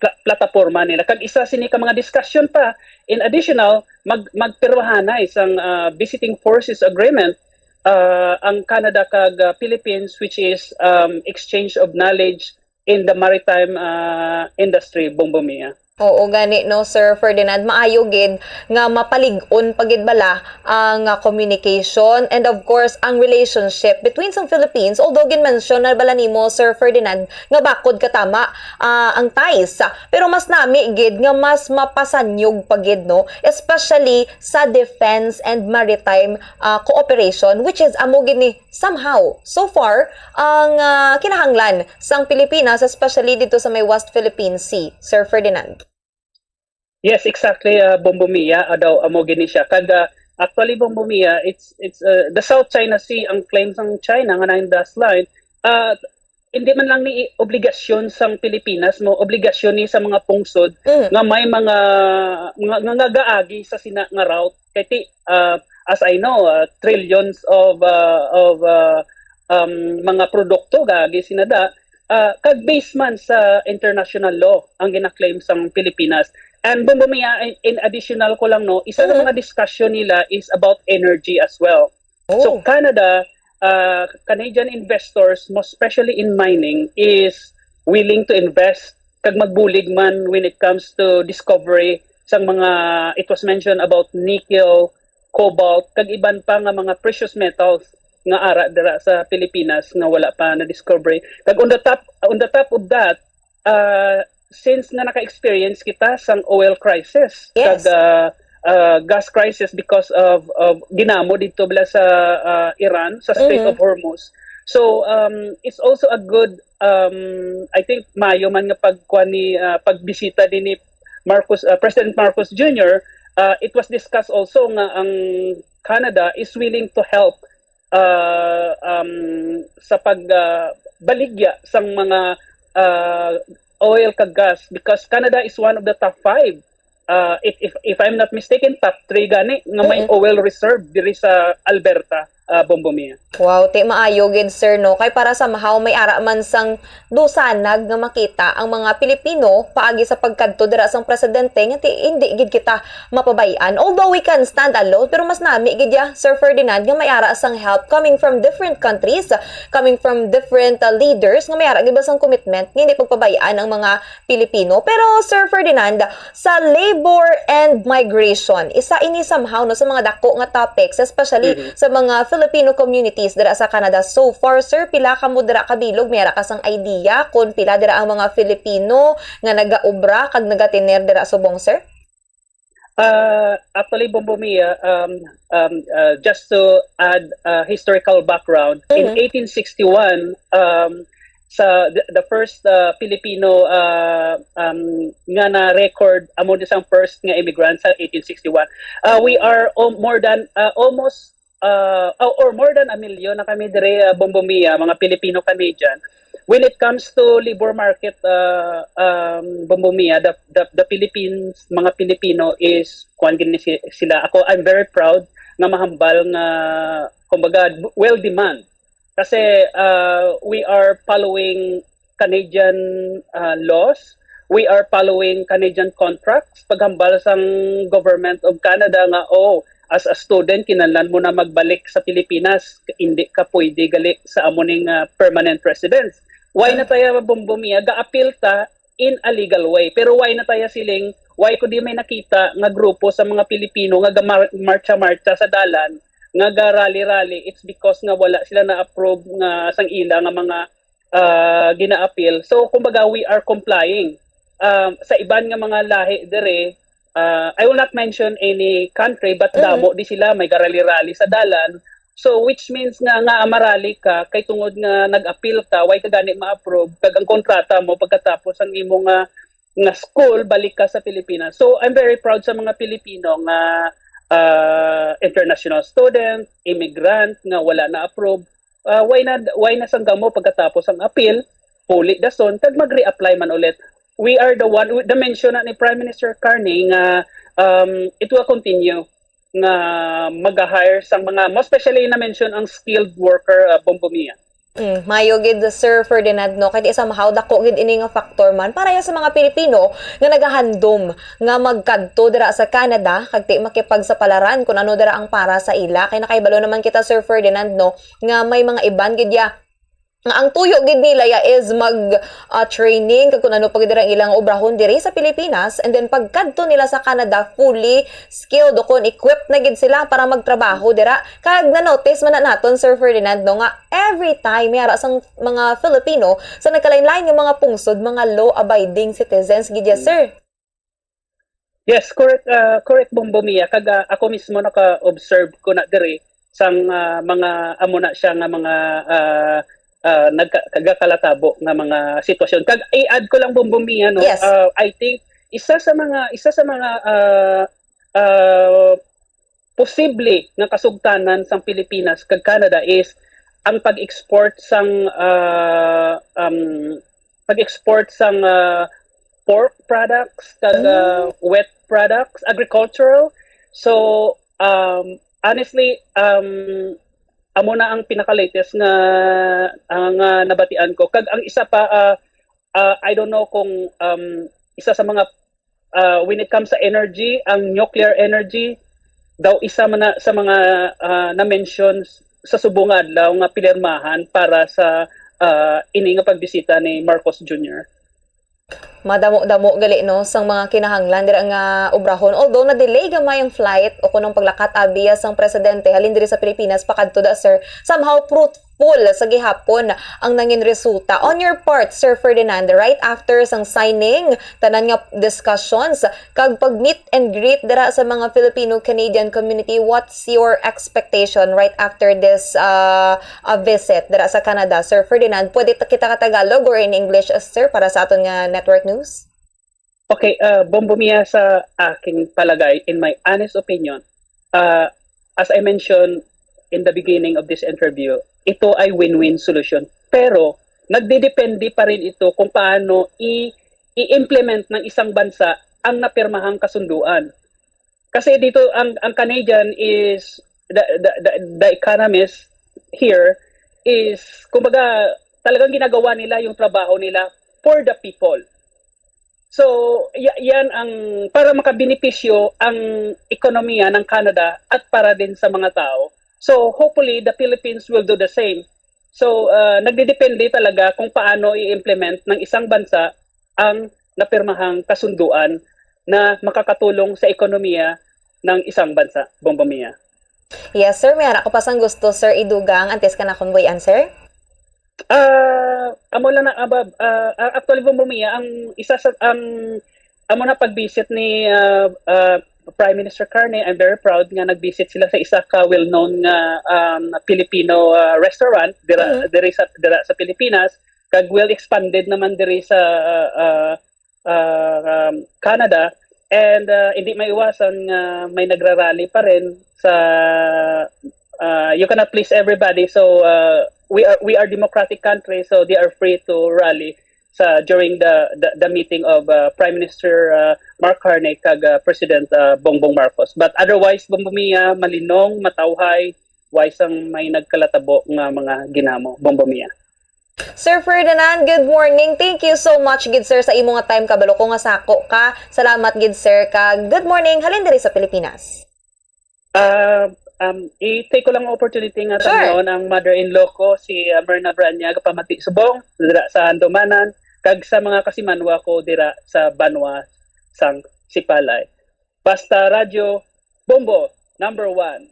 pla- plataporma nila. Kag isa sini ka mga discussion pa, in additional, mag magpirmahanay sang, uh, visiting forces agreement, uh, ang Canada kag, uh, Philippines, which is, um, exchange of knowledge in the maritime, uh, industry, Bombo Mia. Oo, gani, no, Sir Ferdinand, maayo gid nga mapalig-on pa gid bala ang, ah, communication and, of course, ang relationship between sang Philippines. Although gin-mention na bala nimo, Sir Ferdinand, nga bakod katama, ah, ang ties, pero mas nami gid nga mas mapasanyog pa gid, no, especially sa defense and maritime, ah, cooperation, which is amo gid ni somehow, so far, ang, ah, kinahanglan sang Pilipinas, especially dito sa may West Philippine Sea, Sir Ferdinand. Yes, exactly, uh, Bombo Mia, uh, daw amo gini siya. Kag, uh, actually, Bombo Mia, it's it's uh, the South China Sea ang claim sang China nga nine dash line. Uh, hindi man lang ni obligasyon sang Pilipinas mo, obligasyon ni sa mga pungsod Mm. nga may mga nga, nga, nga gaagi sa sina nga route. Kay ti, uh, as I know, uh, trillions of uh, of uh, um, mga produkto gaagi sinada, uh, kag based man sa international law ang gina-claim sang Pilipinas. And Bombo Mia, in, in additional ko lang, no, isa sa Mhm. mga discussion nila is about energy as well. So Oh. Canada, uh, Canadian investors, most especially in mining, is willing to invest kag magbulig man when it comes to discovery sang mga, it was mentioned about nickel, cobalt, kag iban pa nga mga precious metals nga ara dira sa Pilipinas nga wala pa na-discovery. Kag on the top on the top of that, uh, since nga naka-experience kita sang oil crisis, Yes. kag uh, uh, gas crisis because of, of ginamo dito bala sa uh, Iran, sa Strait Mhm. of Hormuz. So um, it's also a good, um, I think, mayo man nga pagkuan ni uh, pagbisita din ni Marcos, uh, President Marcos Junior. Uh, it was discussed also nga ang Canada is willing to help uh, um, sa pag uh, baligya sang mga uh, oil kag gas, because Canada is one of the top five, uh, if, if if I'm not mistaken, top three gani nga may Mm-mm. oil reserve diri sa Alberta, uh, Bombo Mia. Wow, ti maayo gid, sir, no? Kay para somehow may ara man sang dusanag nga makita ang mga Pilipino paagi sa pagkadto dira sang presidente nga ti hindi gid kita mapabay-an. Although we can stand alone, pero mas nami gid ya, Sir Ferdinand, nga may ara sang help coming from different countries, coming from different uh, leaders nga may ara gid ba sang commitment nga hindi pagpabay-an ang mga Pilipino. Pero Sir Ferdinand, sa labor and migration, isa ini somehow, no, sa mga dako nga topics, especially Mhm. sa mga Filipino communities dira sa Canada. So far, sir, pila kamo dira kabilog? May ara ka sang idea kung pila dira ang mga Filipino nga nagaobra kag nagatener dira subong, sir? Uh, actually, Bombo Mia, um, um, uh, just to add uh, historical background, in Mhm. eighteen sixty-one, um, sa the, the first uh, Filipino uh, um, nga na-record among isang first nga immigrant sa eighteen sixty-one, uh, we are al- more than uh, almost uh, or, or more than a million na kami dire, uh, Bombo Mia, mga Filipino-Canadian. When it comes to labor market, uh, um, Bombo Mia, the, the, the Philippines, mga Pilipino is, kuwan gini si- sila. Ako, I'm very proud nga mahambal nga, kumbaga, well demand. Kasi uh, we are following Canadian uh, laws, we are following Canadian contracts. Paghambal sang Government of Canada nga, oh, as a student, kinahanglan mo na magbalik sa Pilipinas, hindi ka pwede gali sa amo ning uh, permanent residence. Why na tayo, Bombo Mia, ga-appeal ta in a legal way? Pero why na tayo siling, why ko di may nakita nga grupo sa mga Pilipino nga ga-mar- marcha-marcha sa dalan, nga ga-rally-rally? It's because nga wala sila na-approve nga sang ila nga mga uh, gina-appeal. So, kumbaga, we are complying. Um, sa iban nga mga lahi dire, uh, I will not mention any country, but Mhm. damo di sila, may garali-rali sa dalan. So, which means nga, nga marali ka, kay tungod nga nag-appeal ka, why ka gani ma-approve, kag ang kontrata mo, pagkatapos ang imo nga, nga school, balik ka sa Pilipinas. So, I'm very proud sa mga Pilipino nga uh, international student, immigrant, nga wala na-approve. Uh, why na why na sang gamo pagkatapos ang appeal? puli dason kag mag-reapply man ulit. We are the one, the mention na ni Prime Minister Carney nga, um, it will continue nga mag-hire sang mga, most especially na-mention ang skilled worker, uh, Bombo Mia. Mm, mayo gid, Sir Ferdinand, no? Kay di somehow dako gid ini nga factor man para sa mga Pilipino nga nagahandom nga magkadto dira sa Canada kag ti makipagsapalaran kung ano dira ang para sa ila. Kay nakahibalo naman kita, Sir Ferdinand, no, nga may mga iban gid ya nga ang tuyo gid nila ya is mag, ah, training kag kung ano pa gid dira ang ilang obrahon diri sa Pilipinas, and then pagkadto nila sa Canada, fully skilled o kon equipped na gid sila para magtrabaho dira. Kag na-notice man na naton, Sir Ferdinand, no, nga every time may ara sang mga Filipino sa nagkalain-lain nga mga pungsod, mga law-abiding citizens gid ya, sir. Yes, correct, ah, correct, Bombo Mia. Kag, ah, ako mismo naka-observe ko na diri sang, ah, mga amo na siya nga mga, ah, ah, nagka-, nagakalatabo nga mga sitwasyon. Kag i-add ko lang, Bombo Mia, no? Yes. Ah, I think isa sa mga, isa sa mga, ah, ah, posible nga kasugtanan sang Pilipinas kag Canada is ang pag-export sang, ah, um, pag-export sang, ah, pork products kag, ah, wet products, agricultural. So, um, honestly, um, amo na ang pinaka-latest nga, ah, nga nabatian ko. Kag ang isa pa, ah, ah, I don't know kung, um, isa sa mga, ah, when it comes sa energy, ang nuclear energy daw isa man na sa mga, ah, na-mention sa subong nga adlaw nga pinirmahan para sa, ah, ini nga pagbisita ni Marcos Junior. Madamo-damo gali, no, sang mga kinahanglan dira nga obrahon. Although na-delay gamay ang flight o kunong paglakat abiya sang presidente halin diri sa Pilipinas pakadto da, sir, somehow fruitful sa gihapon ang nangin resulta. On your part, Sir Ferdinand, right after sang signing, tanan nga discussions, kag pag meet and greet dira sa mga Filipino-Canadian community, what's your expectation right after this, uh, uh, visit dira sa Canada? Sir Ferdinand, pwede ta-, kita ka Tagalog or in English, sir, para sa aton nga network news? Okay, uh, Bombo Mia, sa aking palagay, in my honest opinion, uh, as I mentioned in the beginning of this interview, ito ay win-win solution. Pero nagdidepende pa rin ito kung paano i- i-implement ng isang bansa ang napirmahang kasunduan. Kasi dito, ang, ang Canadian is, the, the, the, the economist here is, kumbaga, talagang ginagawa nila yung trabaho nila for the people. So, y- yan ang, para makabenepisyo ang ekonomiya ng Canada at para din sa mga tao. So, hopefully, the Philippines will do the same. So, uh, nagdidepende talaga kung paano i-implement ng isang bansa ang napirmahang kasunduan na makakatulong sa ekonomiya ng isang bansa. Bombo Mia. Yes, sir. May ara ko pa sang gusto, sir, idugang antes ka na akon buy-an, sir. Ah, amo lang na, ah, ba- ah, ah, actually, Bombo Mia, ang isa sa, ang amo na pag-visit ni, ah, ah, Prime Minister Carney, I'm very proud nga nag-visit sila sa isa ka well-known nga, um, Filipino, ah, restaurant dira, Mhm. diri sa, dira sa Pilipinas, kag well expanded naman diri sa, ah, ah, um, Canada, and, ah, hindi maiwasan nga may nagrarally pa rin sa, ah, you cannot please everybody, so, ah, we are, we are democratic country, so they are free to rally sa, during the, the, the meeting of, uh, Prime Minister, uh, Mark Carney kag, uh, President, uh, Bongbong Marcos. But otherwise, Bombo Mia, malinong, matawhay, way sang may nagkalatabo nga mga ginamo. Bombo Mia. Sir Ferdinand, good morning. Thank you so much gid, sir, sa imo nga time. Kabalo ko nga sako ka. Salamat gid, sir, kag good morning. Halin diri sa Pilipinas. Ah, um, i-take ko lang ang opportunity nga Sure. tanawon ang mother-in-law ko, si, ah, Myrna Braña, gapamati subong dira sa Handumanan, kag sa mga kasimanwa ko dira sa banwa sang Sipalay. Basta Radyo, Bombo, number one.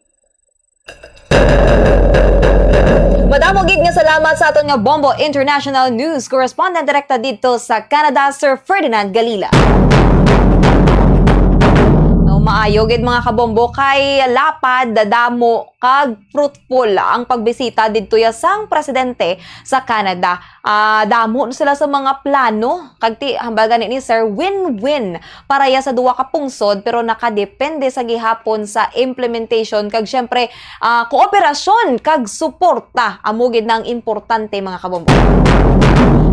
Madamo gid nga salamat sa aton nga Bombo International News correspondent direkta didto sa Canada, Sir Ferdinand Galila. No, Maayo gid, mga kabombo, kay lapad, damo, kag fruitful ang pagbisita didto ya sang presidente sa Canada. Ah, damo sila sa mga plano, kag ti, hambal gani ni Sir, win-win para ya sa duha ka pungsod, pero nakadepende sa gihapon sa implementation kag, syempre, ah, kooperasyon kag suporta. Amo gid na ang importante, mga kabombo.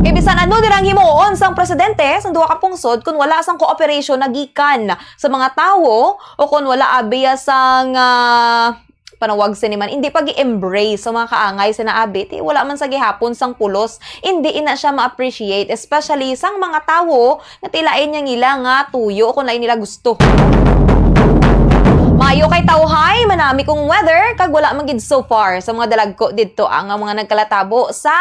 Kay bisan ano dirang himuon sang presidente sang duha ka pungsod, kun wala sang kooperasyon na gikan sa mga tawo, o kun wala abi ya sang, ah, panawag sini man, hindi pag-embrace sa mga kaangay sa naabi, ti wala man sa gihapon sang pulos, hindi ina siya ma-appreciate, especially sang mga tawo nga ti lain niya nila nga tuyo o kung lain nila gusto. Mayo kay tawhay, manami kung weather, kag wala man gid so far sa mga dalagko didto ang, ang mga nagkalatabo sa,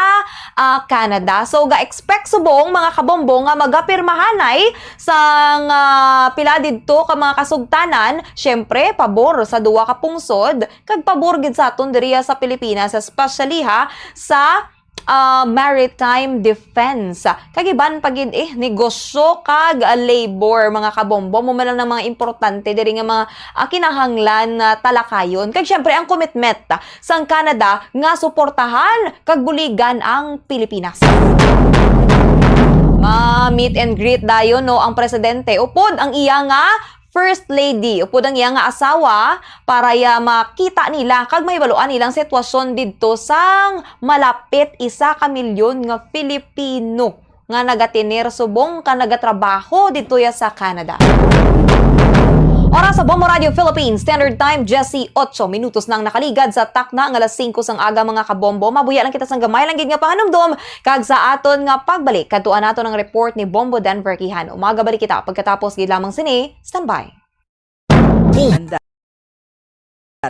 ah, Canada. So, ga-expect subong, mga kabombo, nga magapirmahanay sang, ah, pila didto ka mga kasugtanan, syempre, pabor sa duwa ka pungsod, kag pabor gid sa aton diriya sa Pilipinas, especially ha, sa, ah, maritime defense. Kag iban pa gid, eh, negosyo kag, ah, labor, mga kabombo. Mo man lang ang mga importante diri nga mga, ah, kinahanglan na talakayon. Kag syempre, ang commitment, ah, sang Canada nga suportahan kag buligan ang Pilipinas. Ma-meet and greet dayon, no, ang presidente upod ang iya nga First Lady, upod ang iya nga asawa, para ya makita nila kag mahibaluan nilang sitwasyon didto sang malapit isa ka milyon nga Filipino nga nagatener subong ka nagatrabaho didto ya sa Canada. Oras sa Bombo Radio Philippines Standard Time, diyes y ocho minutos na ang nakaligad sa takna nga alas singko sang aga, mga kabombo. Mabuya lang kita sang gamay lang gid nga pahanumdom, kag sa aton nga pagbalik, kadtuan naton ang report ni Bombo Denver Quijano. Magabalik kita pagkatapos gid lamang sini. Standby. Andar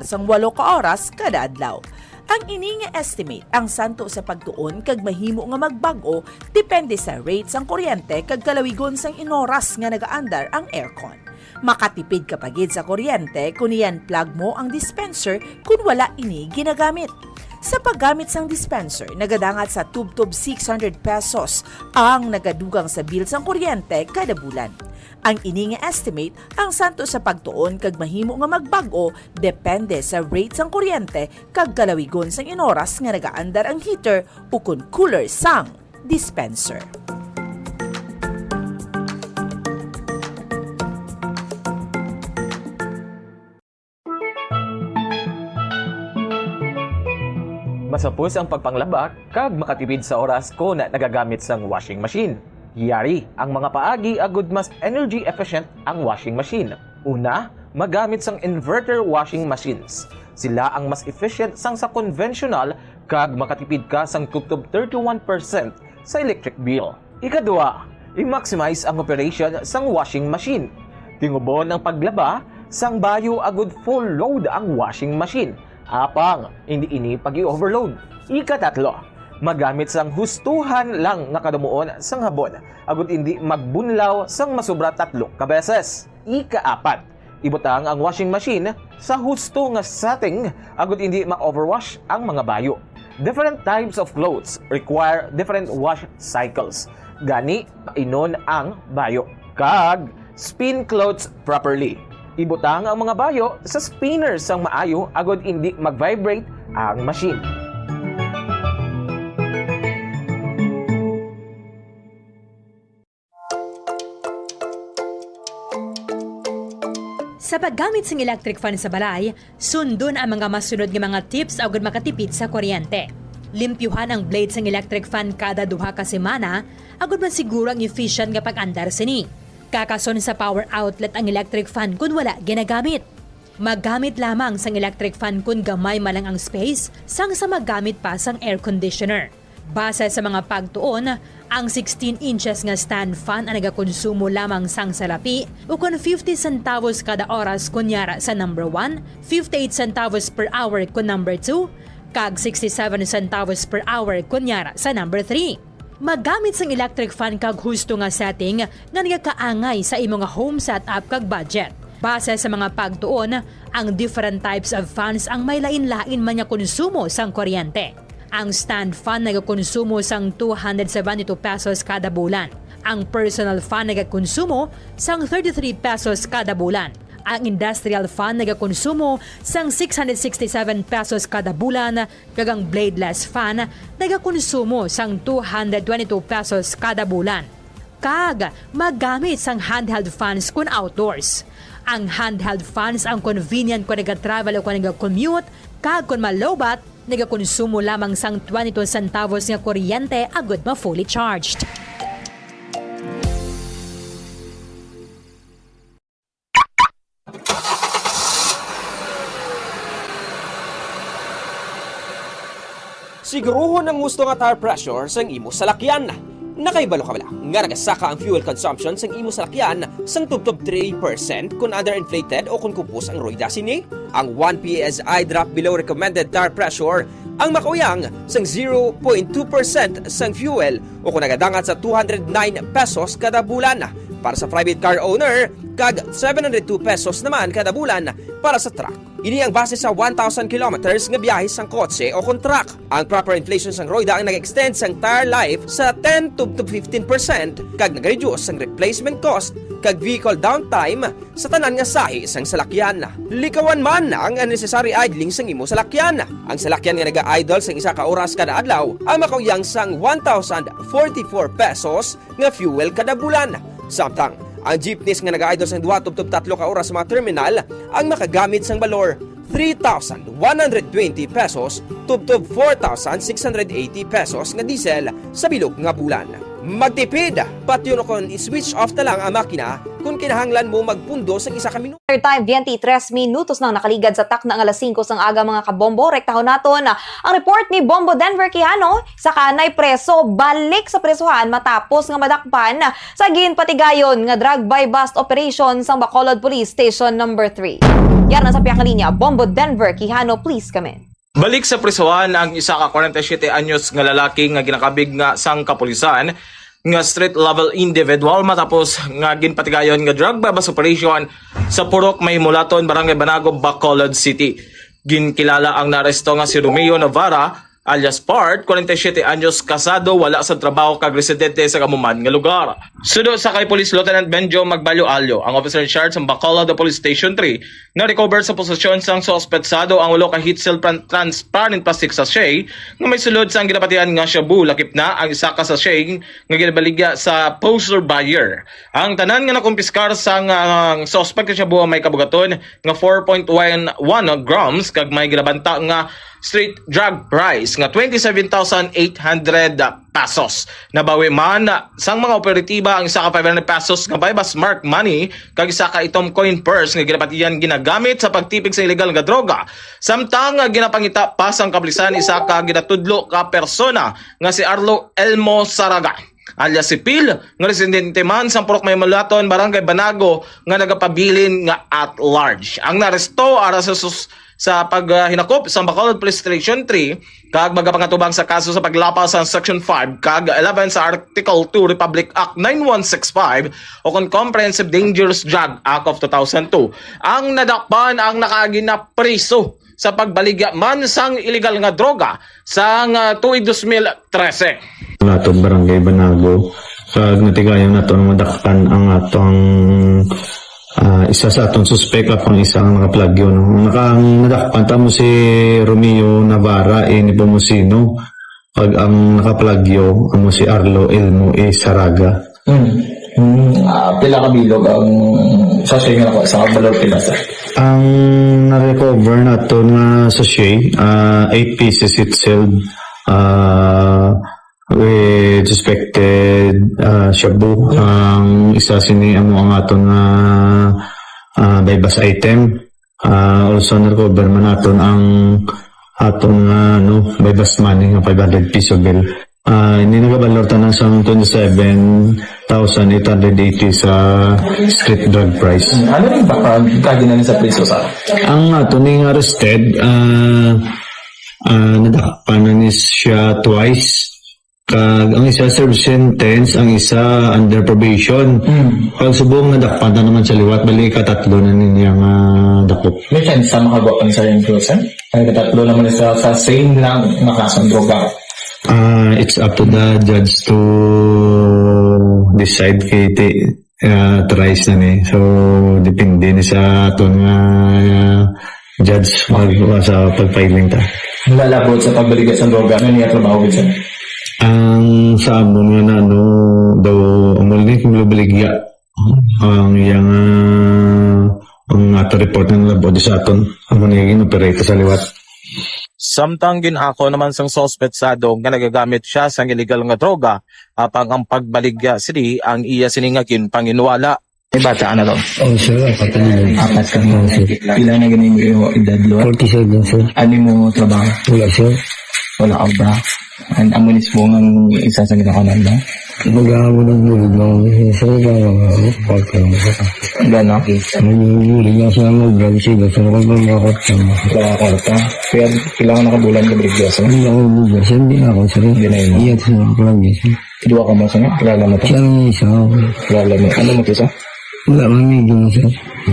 sang walo ka oras kada adlaw. Ang ini nga estimate ang santo sa pagtuon kag mahimo nga magbag-o depende sa rate sang kuryente kag kalawigon sang inoras nga nagaandar ang aircon. Makatipid ka pa gid sa kuryente kon i-unplug mo ang dispenser kon wala ini ginagamit. Sa paggamit sang dispenser, nagadangat sa tubtob six hundred pesos ang nagadugang sa bill sang kuryente kada bulan. Ang ini nga estimate ang santo sa pagtuon kag mahimo nga magbag-o depende sa rate sang kuryente kag kalawigon sang inoras nga nagaandar ang heater ukon cooler sang dispenser. Masapos ang pagpanglaba kag makatipid sa oras kon nagagamit sang washing machine. Yari ang mga paagi agud mas energy efficient ang washing machine. Una, magamit sang inverter washing machines. Sila ang mas efficient sang sa conventional kag makatipid ka sang tubtob thirty-one percent sa electric bill. Ikadua, i-maximize ang operation sang washing machine. Tingubon ang paglaba sang bayo agud full load ang washing machine. Apang, hindi ini pag-i-overload. Ikatatlo, magamit sang hustuhan lang nga kadumuon sang habon, agud hindi magbunlaw sang masobra tatlo ka beses. Ikaapat, ibutang ang washing machine sa husto nga setting agud hindi ma-overwash ang mga bayo. Different types of clothes require different wash cycles. Gani, painon ang bayo. Kag spin clothes properly. Ibutang ang mga bayo sa spinner sang maayo agud hindi mag-vibrate ang machine. Sa paggamit sang electric fan sa balay, sundon ang mga masunod nga mga tips agud makatipid sa kuryente. Limpyuhan ang blade sang electric fan kada duha ka semana agud masiguro ang efficient nga pag-andar sini. Kakason sa power outlet ang electric fan kon wala ginagamit. Maggamit lamang sang electric fan kon gamay man lang ang space, sang sa maggamit pa sang air conditioner. Base sa mga pagtuon, ang sixteen inches nga stand fan ang nagakonsumo lamang sang salapi, ukon fifty centavos kada oras kon yara sa number one, fifty-eight centavos per hour kon number two, kag sixty-seven centavos per hour kon yara sa number three. Maggamit sang electric fan kag husto nga setting nga nagakaangay sa imo nga home setup kag budget. Base sa mga pagtuon, ang different types of fans ang may lain-lain man nga konsumo sang kuryente. Ang stand fan nagakonsumo sang two hundred seventy-two pesos kada bulan. Ang personal fan nagakonsumo sang thirty-three pesos kada bulan. Ang industrial fan nagakonsumo sang six hundred sixty-seven pesos kada bulan, kag ang bladeless fan nagakonsumo sang two hundred twenty-two pesos kada bulan. Kag magamit sang handheld fans kon outdoors. Ang handheld fans ang convenient kon nagatravel o kon nagacommute, kag kon malowbat, nagakonsumo lamang sang twenty-two centavos nga kuryente agud ma-fully charged. Siguruhon ang husto nga tire pressure sang imo salakyan. Nakahibalo ka bala nga nagasaka ang fuel consumption sang imo salakyan sang tubtob three percent kon underinflated o kon kupos ang royda sini? Ang one P S I drop below recommended tire pressure ang makauyang sang zero point two percent sang fuel o kon nagadangat sa two hundred nine pesos kada bulan para sa private car owner kag seven hundred two pesos naman kada bulan para sa truck. Ini ang base sa one thousand kilometers nga biyahe sang kotse o kon truck. Ang proper inflation sang royda ang nag-extend sang tire life sa ten to fifteen percent kag nag-reduce sang replacement cost kag vehicle downtime sa tanan nga sahi sang salakyan. Likawan man ang unnecessary idling sang imo salakyan. Ang salakyan nga naga-idle sang isa ka oras kada adlaw ang makauyang sang one thousand forty-four pesos nga fuel kada bulan. Samtang ang jeepneys nga naga-idle sang duha tubtob tatlo ka oras sa mga terminal ang makagamit sang balor three thousand one hundred twenty pesos tubtob four thousand six hundred eighty pesos nga diesel sa bilog nga bulan. Magtipid! Patyon o kon i-switch off na lang ang makina kon kinahanglan mo magpundo sang isa ka minuto. Time, twenty-three minutos nang nakaligad sa takna nga alas singko sang aga, mga kabombo. Rektahon naton ang report ni Bombo Denver Quijano. Isa ka anay preso balik sa presohan matapos nga madakpan sa ginpatigayon nga drug buy-bust operation sang Bacolod Police Station Number three. Yara na sa pihak nga linya, Bombo Denver Quijano, please come in. Balik sa prisohan ang isa ka kwarenta y siyete anyos nga lalaki nga ginakabig nga sang kapulisan nga street level individual matapos nga ginpatigayon nga drug buy-bust operation sa Purok Mahimulaton, Barangay Banago, Bacolod City. Ginkilala ang naaresto nga si Romeo Navarra alias Part, kwarenta y siyete anyos, kasado, wala sa trabaho kag residente sa kamuman nga lugar. Suno sa kay Police Lieutenant Benjo Magbalyo Alyo, ang officer in charge sa Bacolod Police Station three, na-recover sa posesyon sang suspetsado ang ulo ka heat seal pran- transparent plastic sachet nga may sulod sang ginapatihan nga shabu, lakip na ang isa ka sachet nga ginabaligya sa poser buyer. Ang tanan nga nakumpiskar sang ah, suspect nga shabu may kabugaton nga four point one one grams kag may ginabanta nga street drug price nga twenty-seven thousand eight hundred pesos. Nabawi man sang mga operatiba ang isa ka five hundred pesos nga buy-bust marked money kag isa ka itom coin purse nga ginapatihan ginagamit sa pagtipig sa illegal nga droga. Samtang ginapangita pa sang kapulisan isa ka ginatudlo ka persona nga si Arlo Elmo Saraga alias si Pil, nga residente man sa Purok Mahimulaton, Barangay Banago, nga nagapabilin nga at large. Ang naaresto ara sa sus- sa paghinakop sa Bacolod Police Station three kag magapangatubang sa kaso sa paglapas sa Section five kag eleven sa Article two Republic Act nine one six five o kon Comprehensive Dangerous Drug Act of two thousand two. Ang nadakpan ang nakaagi na priso sa pagbaligya man sang iligal nga droga sang ah, tuig dos mil trese. Natong Barangay Banago, kag natigayon nato nga madakpan ang atong ah, isa sa atong suspek kag ang isa ang nakaplagyo. No? Ang naka, ang nadakpan tamo si Romeo Navarra, eh, Nepomuceno, kag ang nakaplagyo amo si Arlo Elmo A. Saraga. Hmm. Hmm, ah, pila ka bilog ang sachet nga nakuha sa balor, pila, sir? Ang na-recover nato nga sachet, ah, eight pieces it sealed, ah, with suspected ah, shabu. Ang isa sini amo ang aton nga ah, buy-bust item. Ah, also na-recover man naton ang aton nga ano, buy-bust money nga five hundred piso bill. Ah, ini nagabalor tanan sang twenty-seven thousand eight hundred eighty sa street drug price. Ano rin ba kagi na sa priso sa? Ang ato ning arrested, ah, ah, nadakpan na ni siya twice. Kag ang isa serve sentence, ang isa under probation. Mm. Kag subong nadakpan na naman sa liwat, bali katatlo na niya nga dakop. May chance sa makagawa pa ni sa influencer? Ang katatlo naman sa, sa same lang na kasong droga. Ah, it's up to the judge to decide kay ti, ah, tries na ni. So, depende ni sa aton nga, ah, judge mag-, sa pag-filing ta. Lalabot sa pagbaligya sa droga, ano niya trabaho, Vincent? Ang sa amon nga na, ano, daw, amo ni kung baligya. Ang iyang, ah, ang ato report nga nalabot di sa aton, amo ni gin-operate sa liwat. Samtang gin-ako naman sang suspetsado nga nagagamit siya sang illegal nga droga, apang ang pagbaligya sini ang iya sini nga ginpanginwala. May bata ka na to? Oh, sir, apat na lang. Apat ka na. Oh, sir. Pila na gani mo edad, Lord? Forty-seven, sir. Ano mo trabaho? Wala, sir. Wala ka ba? An-, amo ni subong ang isa sa ginakanan ba? Mag-aamo ng bulig lang, sir, sa mga part-time, sir. Gano? Ang bulig lang siya, mag-vlog siya, gusto ko pag mga kwarta. Wala ka kwarta. Kaya kailangan nakabulan ka bulig, sir? Hindi ako bulig, sir. Hindi na ako, sir. Hindi na yun. Iya, sir, ako lang, sir. Duha ka mo, sir? Kilala mo to? Siya ang isa, oh. Kilala mo. Ano mo to, sir? Wala man, medyo na, sir.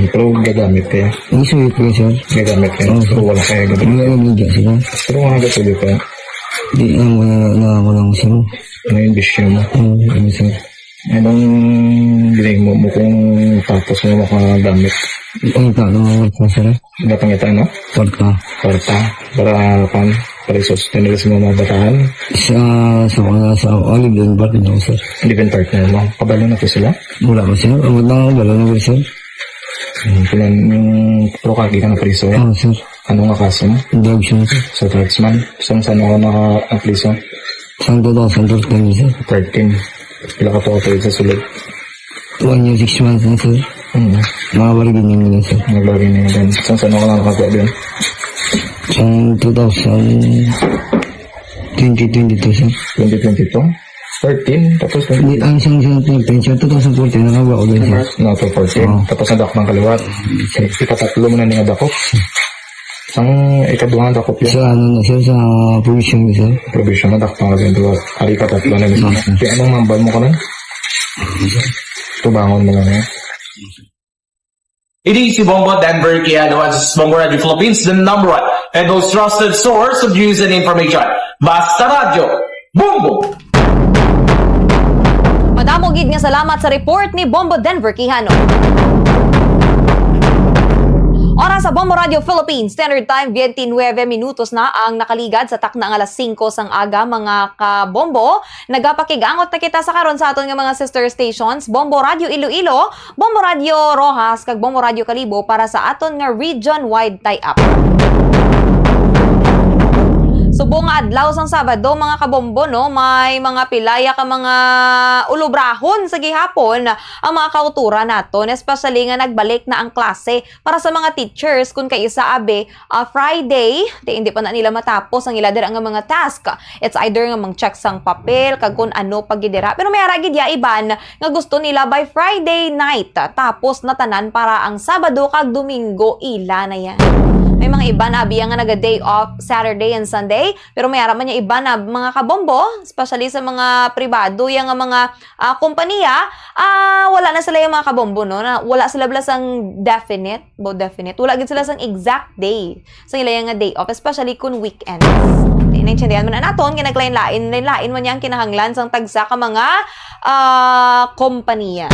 Pero gagamit kayo? Ang suyot ko, sir. Gagamit kayo? Oo, sir. Pero wala kayo gagamit? Wala, wala, sir. Pero mga gagamit kayo? Di lang, wala, wala, wala ko, sir. Ano yung bisyo mo? Oo, ano, sir. Anong ginahimo mo kung tapos mo makagamit? Ang tao, sir. Gatang ito, ano? Kwarta. Kwarta. Para, kan, para isos, pinalis mo mga batahan? Sa, sa mga, sa olive and bark, no, sir. Olive and bark na mo. Kabalo na to sila? Wala pa, sir. Ang wala, wala na, sir. Hmm, kailan yung, pero kagi ka na priso, eh? Ah, sir. Ano nga kaso mo? Drugs, sir. Sa drugs man? Sang saan ako naka-priso? Sang two thousand thirteen, sir. Thirteen. Pila ka tuig sa sulod? One year, six months na, sir. Mm. Mga bargaining nila, sir. Mga bargaining nila. Sang saan ako nakakuha din? Sang two thousand twenty twenty-two, sir. Twenty twenty-two? Thirteen? Tapos Di, ang sang, sang thirteen, sir, two thousand fourteen, nakakuha ko din, sir. No, to fourteen. Oo. Tapos nadakpan ka liwat. Ikatatlo mo na niya dakop. Sang ikaduha nga dakop yun. Sa ano na, sir, sa provision, sir. Provision, nadakpan ka din, diba? Ari ikatatlo na, sir. Okay. Kaya anong number mo ka nun? Tubangon mo lang, eh. Ini si Bombo Denver Kiano, as Bombo Radio Philippines, the number one and most trusted source of news and information. Basta Radyo, Bombo! Madamo gid nga salamat sa report ni Bombo Denver Quijano. Oras sa Bombo Radio Philippines Standard Time, twenty-nine minutos na ang nakaligad sa takna nga alas singko sang aga, mga kabombo. Nagapakig-angot na kita sa karon sa aton nga mga sister stations, Bombo Radio Iloilo, Bombo Radio Roxas, kag Bombo Radio Kalibo para sa aton nga region-wide tie-up. Subong nga adlaw sang Sabado, mga kabombo, no, may mga pilaya ka mga ulubrahon sa gihapon ang mga kauturan naton, especially nga nagbalik na ang klase para sa mga teachers, kun kay isa abi, ah, Friday, di, hindi pa na nila matapos ang ila dira nga mga task. It's either nga mang-check sang papel, kag kun ano pa gid dira. Pero may ara gid ya iban nga gusto nila by Friday night, tapos na tanan para ang Sabado kag Domingo ila na yan. May mga iban abi nga naga-day off Saturday and Sunday, pero may ara man ya iban na mga kabombo, especially sa mga pribado ya nga mga, ah, kompanya, ah, wala na sila yung mga kabombo, no? Na wala sila bala sang definite, bo definite. Wala gid sila sang exact day sa ila nga day off, especially kun weekends. Di, naintindihan mo na naton, nga naglain-lain, lain-lain man yang kinahanglan sang tagsa ka mga, ah, kompanya.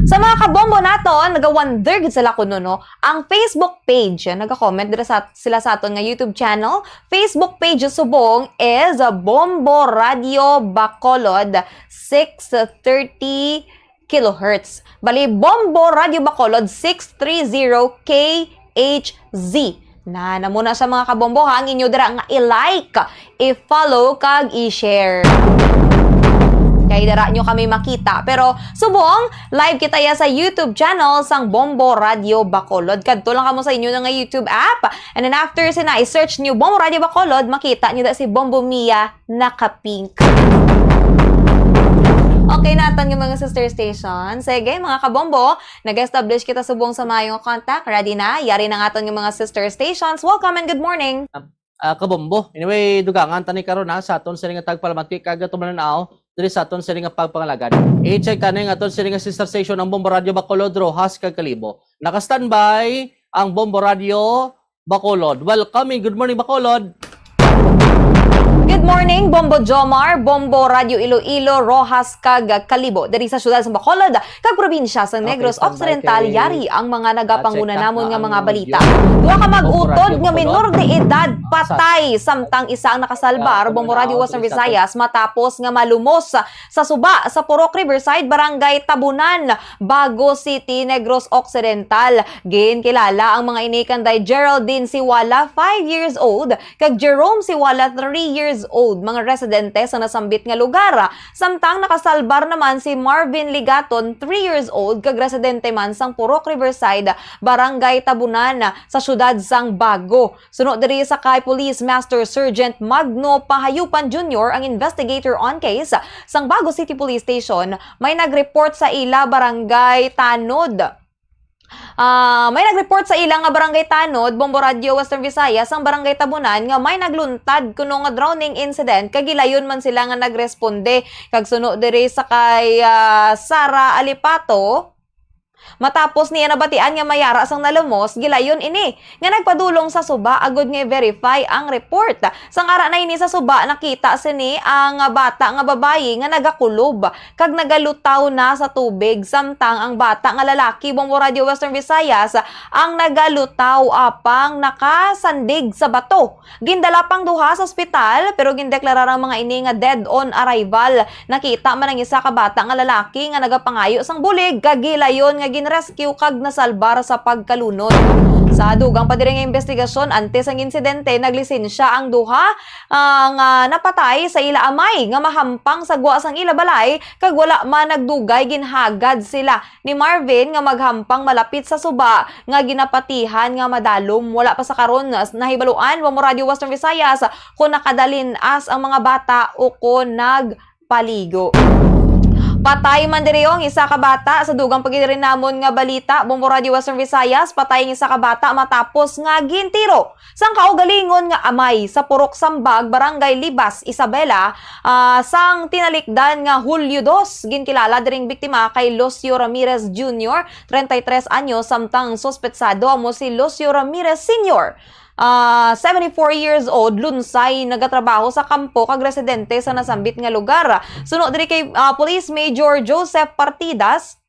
Sa mga kabombo naton, naga-wonder gid sila kuno, no? Ang Facebook page, naga-comment dira sa, sila sa aton nga YouTube channel. Facebook page subong is Bombo Radio Bacolod, six thirty kilohertz. Bali, Bombo Radio Bacolod, six three zero K H Z. Na, na muna sa mga kabombo, ha, ang inyo dira nga i-like, i-follow, kag i-share. Kay dira nyo kami makita. Pero, subong, live kita ya sa YouTube channel sang Bombo Radio Bacolod. Kadto lang kamo sa inyo na nga YouTube app. And then after sina, i-search nyo Bombo Radio Bacolod, makita nyo da si Bombo Mia naka-pink. Okay na aton nga mga sister station. Sige, mga kabombo, nag-establish kita subong sa maayong contact. Ready na? Yari na nga aton nga mga sister stations. Welcome and good morning. Ah, kabombo. Anyway, dugangan tani karon na sa aton sini nga tagpalamati kag tumalan-aw diri sa aton sini nga pagpangalagad. I-check tani nga aton sini nga sister station ang Bombo Radio Bacolod, Roxas kag Kalibo. Naka-standby ang Bombo Radio Bacolod. Welcome, good morning, Bacolod. Good morning, Bombo Jomar, Bombo Radyo Iloilo, Roxas, kag Kalibo. Diri sa siyudad sa Bacolod, kag probinsya sa Negros Occidental, yari ang mga nagapanguna namon nga mga balita. Duha ka mag-utod nga minor de edad patay, samtang isa ang nakasalbar, Bombo Radyo Western Visayas, matapos nga malumos sa suba sa Purok Riverside, Barangay Tabunan, Bago City, Negros Occidental. Ginkilala ang mga ini kanday Geraldine Siwala, five years old, kag Jerome Siwala, three years old, mga residente sa nasambit nga lugar. Samtang nakasalbar naman si Marvin Ligaton, three years old, kag residente man sang Purok Riverside, Barangay Tabunan, sa siyudad sang Bago. Suno diri sa kay Police Master Sergeant Magno Pahayupan Junior, ang investigator on case sang Bago City Police Station, may nag-report sa ila barangay Tanod. Ah, may nag-report sa ila nga barangay Tanod, Bombo Radio Western Visayas, ang barangay Tabunan nga may nagluntad kuno nga drowning incident, kag gilayon man sila nga nagresponde. Kag suno diri sa kay, ah, Sara Alipato, matapos niya nabatian nga may yara sang nalumos, gilayon ini nga nagpadulong sa suba agud nga i-verify ang report. Sang ara na ini sa suba, nakita sini ang bata nga babayi nga nagakulob kag nagalutaw na sa tubig, samtang ang bata nga lalaki, Bombo Radio Western Visayas, ang nagalutaw apang nakasandig sa bato. Gindala pang duha sa ospital, pero gindeklarar ang mga ini nga dead on arrival. Nakita man ang isa ka bata nga lalaki nga nagapangayo sang bulig kag gilayon nga ginrescue kag nasalbar sa pagkalunod. Sa dugang pa diri nga investigasyon, antes ang insidente, naglisensya ang duha, ah, nga napatay sa ila amay nga mahampang sa gwa sang ila balay kag wala man nagdugay ginhagad sila ni Marvin nga maghampang malapit sa suba nga ginapatihan nga madalom. Wala pa sa karon nas-, nahibaluan, Bombo Radio Western Visayas, kung nakadalin-as ang mga bata o kung nagpaligo. Patay man diri ang isa ka bata. Sa dugang pa gid diri namon nga balita, Bombo Radio Western Visayas, patay ang isa ka bata matapos nga gintiro sang kaugalingon nga amay sa Purok Sambag, Barangay Libas, Isabela, ah, sang tinalikdan nga Hulyo dos. Ginkilala diri ang biktima kay Lucio Ramirez Junior, treinta y tres anyos, samtang ang suspetsado amo si Lucio Ramirez Senior, ah, seventy-four years old, lunsay, nagatrabaho sa kampo kag residente sa nasambit nga lugar. Suno diri kay, ah, Police Major Joseph Partidas,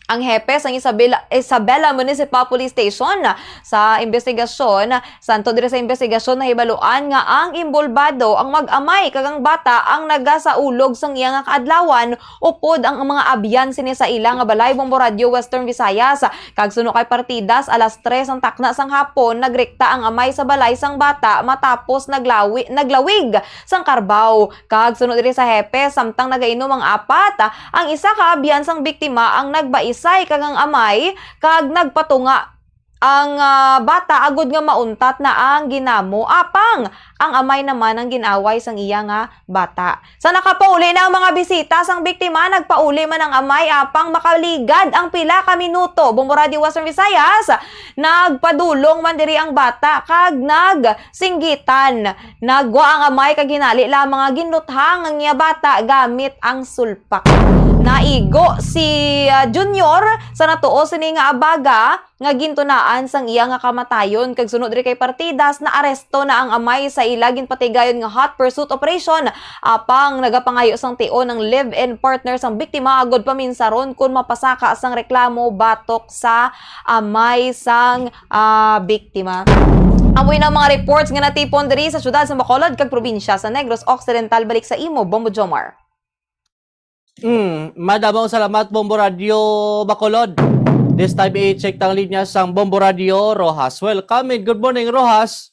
ang hepe sang Isabela, Isabela Municipal Police Station, sa investigasyon, santo diri sa investigasyon, nahibaluan nga ang imbolbado, ang mag-amay kag ang bata, ang nagasaulog sang iya nga kaadlawan upod ang mga abyan sini sa ila nga balay, Bombo Radio Western Visayas. Kag suno kay Partidas, alas tres ang takna sang hapon, nagrekta ang amay sa balay sang bata matapos naglawi-, naglawig sang karbaw. Kag suno diri sa hepe, samtang nagainom ang apat, ang isa ka abyan sang biktima ang nagbaisay kag ang amay, kag nagpatunga ang, ah, bata agud nga mauntat na ang ginamo. Apang ang amay naman ang gin-away sang iya nga bata. Sa nakapauli na ang mga bisita sang biktima, nagpauli man ang amay, apang makaligad ang pila ka minuto. Bombo Radio Western Visayas, nagpadulong man diri ang bata kag nagsinggitan. Nagwa ang amay kag hinali lamang nga ginluthang ang iya bata gamit ang sulpak. Naigo si, ah, Junior sa natuo sini nga abaga nga gintunaan sang iya nga kamatayon, kag suno diri kay Partidas, naaresto na ang amay sa ila ginpatigayon nga hot pursuit operation, apang nagapangayo sang tion ang live-in partner sang biktima agud paminsaron kon mapasaka sang reklamo batok sa amay sang, ah, biktima. Amoy na ang mga reports nga natipon diri sa siyudad sa Bacolod kag probinsya sa Negros Occidental. Balik sa imo, Bombo Jomar. Mm, madamong salamat, Bombo Radio Bacolod. This time, i-check tang linya sang Bombo Radio Roxas. Welcome and good morning, Roxas.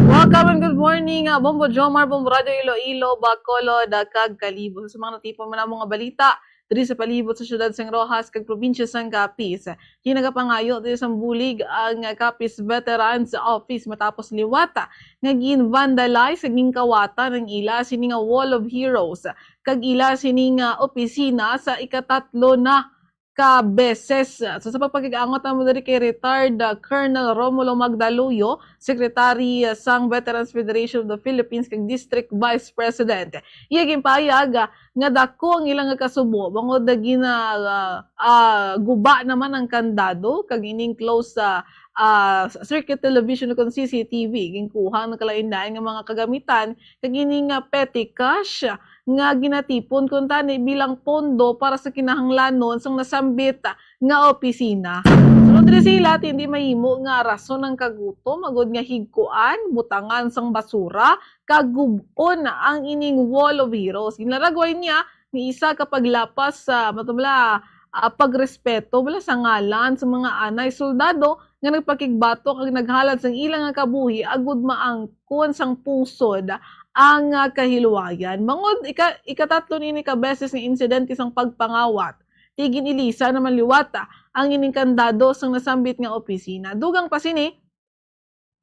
Welcome and good morning, ah, Bombo Jomar, Bombo Radio Iloilo, Bacolod, ah, kag Kalibo. Sa mga natipon man namo nga balita, diri sa palibot sa siyudad sang Roxas kag probinsya sang Capiz, ginagapangayo diri sang bulig ang Capiz Veterans Office matapos liwat nga gin-vandalize kag ginkawatan ang ila sini nga Wall of Heroes kag ila sini nga opisina sa ikatatlo na ka beses. So, sa pagpakig-angot namo diri kay retired, uh, Colonel Romulo Magdaluyo, Secretary, uh, sang Veterans Federation of the Philippines kag District Vice President, iya ginpahayag, uh, nga dako ang ila nga kasubo bangod nga gina-, ah, ah, guba naman ang kandado kag ining close sa, ah, circuit television o kon C C T V, ginkuha ang kalain-lain nga mga kagamitan kag ini nga petty cash nga ginatipon kuntani bilang pondo para sa kinahanglanon sang nasambit nga opisina. Sunod diri sa ila, hindi mahimo nga rason ang kagutom agud nga higkuan, butangan sang basura, kag gub-on ang ining Wall of Heroes. Ginlaragway niya ni isa ka paglapas sa, matumla, ah, pagrespeto bala sa ngalan sa mga anay soldado nga nagpakigbatok kag naghalad sang ila nga kabuhi agud maangkon sang pungsod ang, ah, kahilwayan. Bangod ika-, ikatatlo nini ka beses nga insidente sang pagpangawat, ti gin-ilisan naman liwat ang ining kandado sang nasambit nga opisina. Dugang pa sini,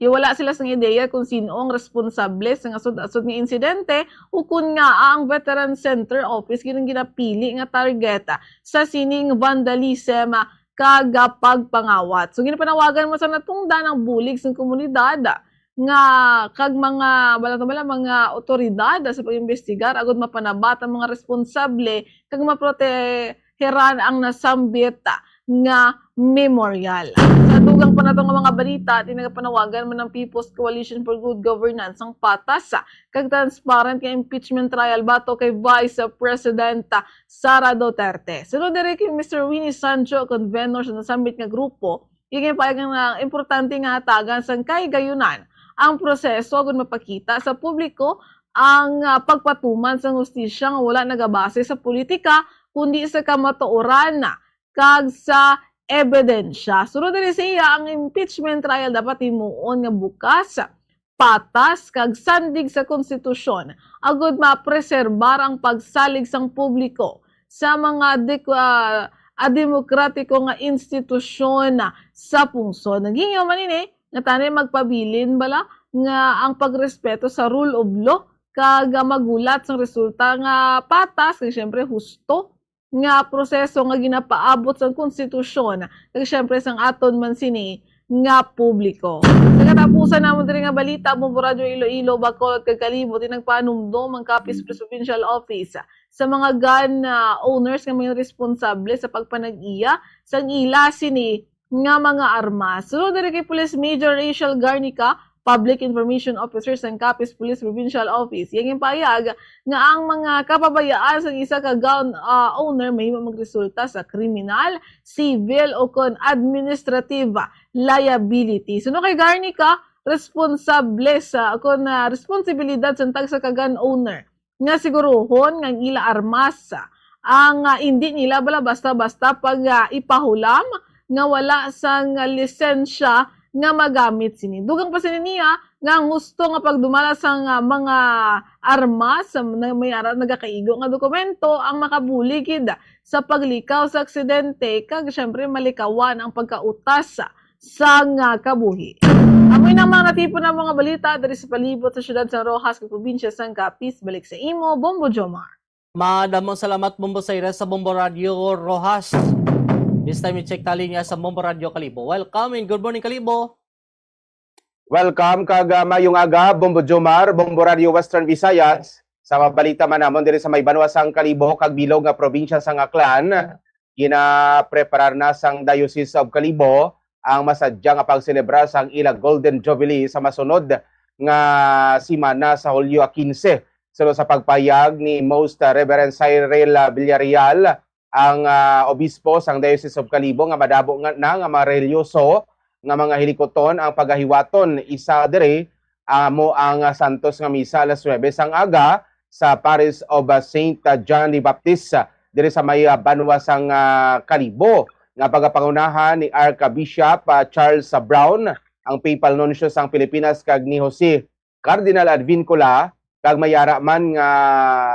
ti wala sila sang ideya kung sin-o ang responsable sa asod-asod nga insidente ukon ngaa ang Veteran Center Office gid ang ginapili nga target sa sining vandalism kag pagpangawat. So, ginapanawagan man sa natungdan ang bulig sang komunidad nga kag mga, wala to bala, mga otoridad sa pag-imbestigar agud mapanabat ang mga responsable kag maproteheran ang nasambit nga memorial. Sa dugang pa nato nga mga balita, ti nagapanawagan man ang People's Coalition for Good Governance sang Patas kag transparent nga impeachment trial batok kay Vice President Sara Duterte. Sunod diri kay Mister Winnie Sancho, convenor sa nasambit nga grupo, ginpahayag nga importante nga hatagan sang kahigayunan ang proseso agud mapakita sa publiko ang, ah, pagpatuman sang hustisya nga wala nagabase sa politika kundi sa kamatuoran kag sa ebidensya. Sunod diri sa iya, ang impeachment trial dapat himuon nga bukas, patas, kag sandig sa konstitusyon, agud mapreserbar ang pagsalig sang publiko sa mga dek-, ah, ah, demokratiko nga institusyon sa pungsod. Naghinyo man ini nga tani magpabilin bala nga ang pagrespeto sa rule of law kag, ah, maghulat sang resulta nga patas kag siyempre husto nga proseso nga ginapaabot sang konstitusyon, kag siyempre sang aton man sini nga publiko. Sa katapusan namon diri nga balita, Bombo Radyo Iloilo, Bacolod kag Kalibo, ti nagpaanumdom ang Capiz Police Provincial Office sa mga gun, ah, owners nga may responsable sa pagpanag-iya sang ila sini nga mga armas. Sunod diri kay Police Major Rachel Garnica, Public Information Officer sang Capiz Police Provincial Office, iya ginpahayag nga ang mga kapabayaan sang isa ka gun, ah, owner mahimo magresulta sa kriminal, civil, o kon administrative liability. Suno kay Garnica, responsable sa, kon, ah, responsibilidad sang tagsa ka gun owner nga siguruhon nga ang ila armas ang, ah, indi nila bala basta-basta pag, ah, ipahulam nga wala sang lisensya nga magamit sini. Dugang pa sini niya nga ang husto nga pagdumala sang, ah, mga armas sa na-, may ara-, nagakaigo nga dokumento ang makabulig gid sa paglikaw sa aksidente kag siyempre malikawan ang pagkautas sang, ah, kabuhi. Amo na ang mga natipon nga mga balita diri sa palibot sa siyudad sa Roxas kag probinsya sang Capiz. Balik sa imo, Bombo Jomar. Madamo salamat, Bombo Cyrus, sa Bombo Radio Roxas. This time, i-check ta linya sa Bombo Radio Kalibo. Welcome and good morning, Kalibo. Welcome kag, ah, mayong aga, Bombo Jomar, Bombo Radio Western Visayas. Sa mabalita man namon diri sa may banwa sang Kalibo kag bilog nga probinsya sang Aklan, ginapreparar na sang Diocese of Kalibo ang masadya nga pagselebrar sang ila Golden Jubilee sa masunod nga semana sa Hulyo quince. Suno sa pagpahayag ni Most Reverend Cyril Villarreal, ang, ah, obispo sang Diocese of Kalibo, nga madamo nga, na nga mga relihiyoso nga mga hilikuton ang pagahiwaton. Isa diri amo ang, ah, Santos nga Misa alas nuebe sang aga sa Parish of, ah, Saint John the Baptist, ah, diri sa may, ah, banwa sang, ah, Kalibo, nga pagapangunahan ni Archbishop, ah, Charles, ah, Brown, ang Papal Nuncio sang Pilipinas, kag ni Jose Cardinal Advincula, kag may ara man nga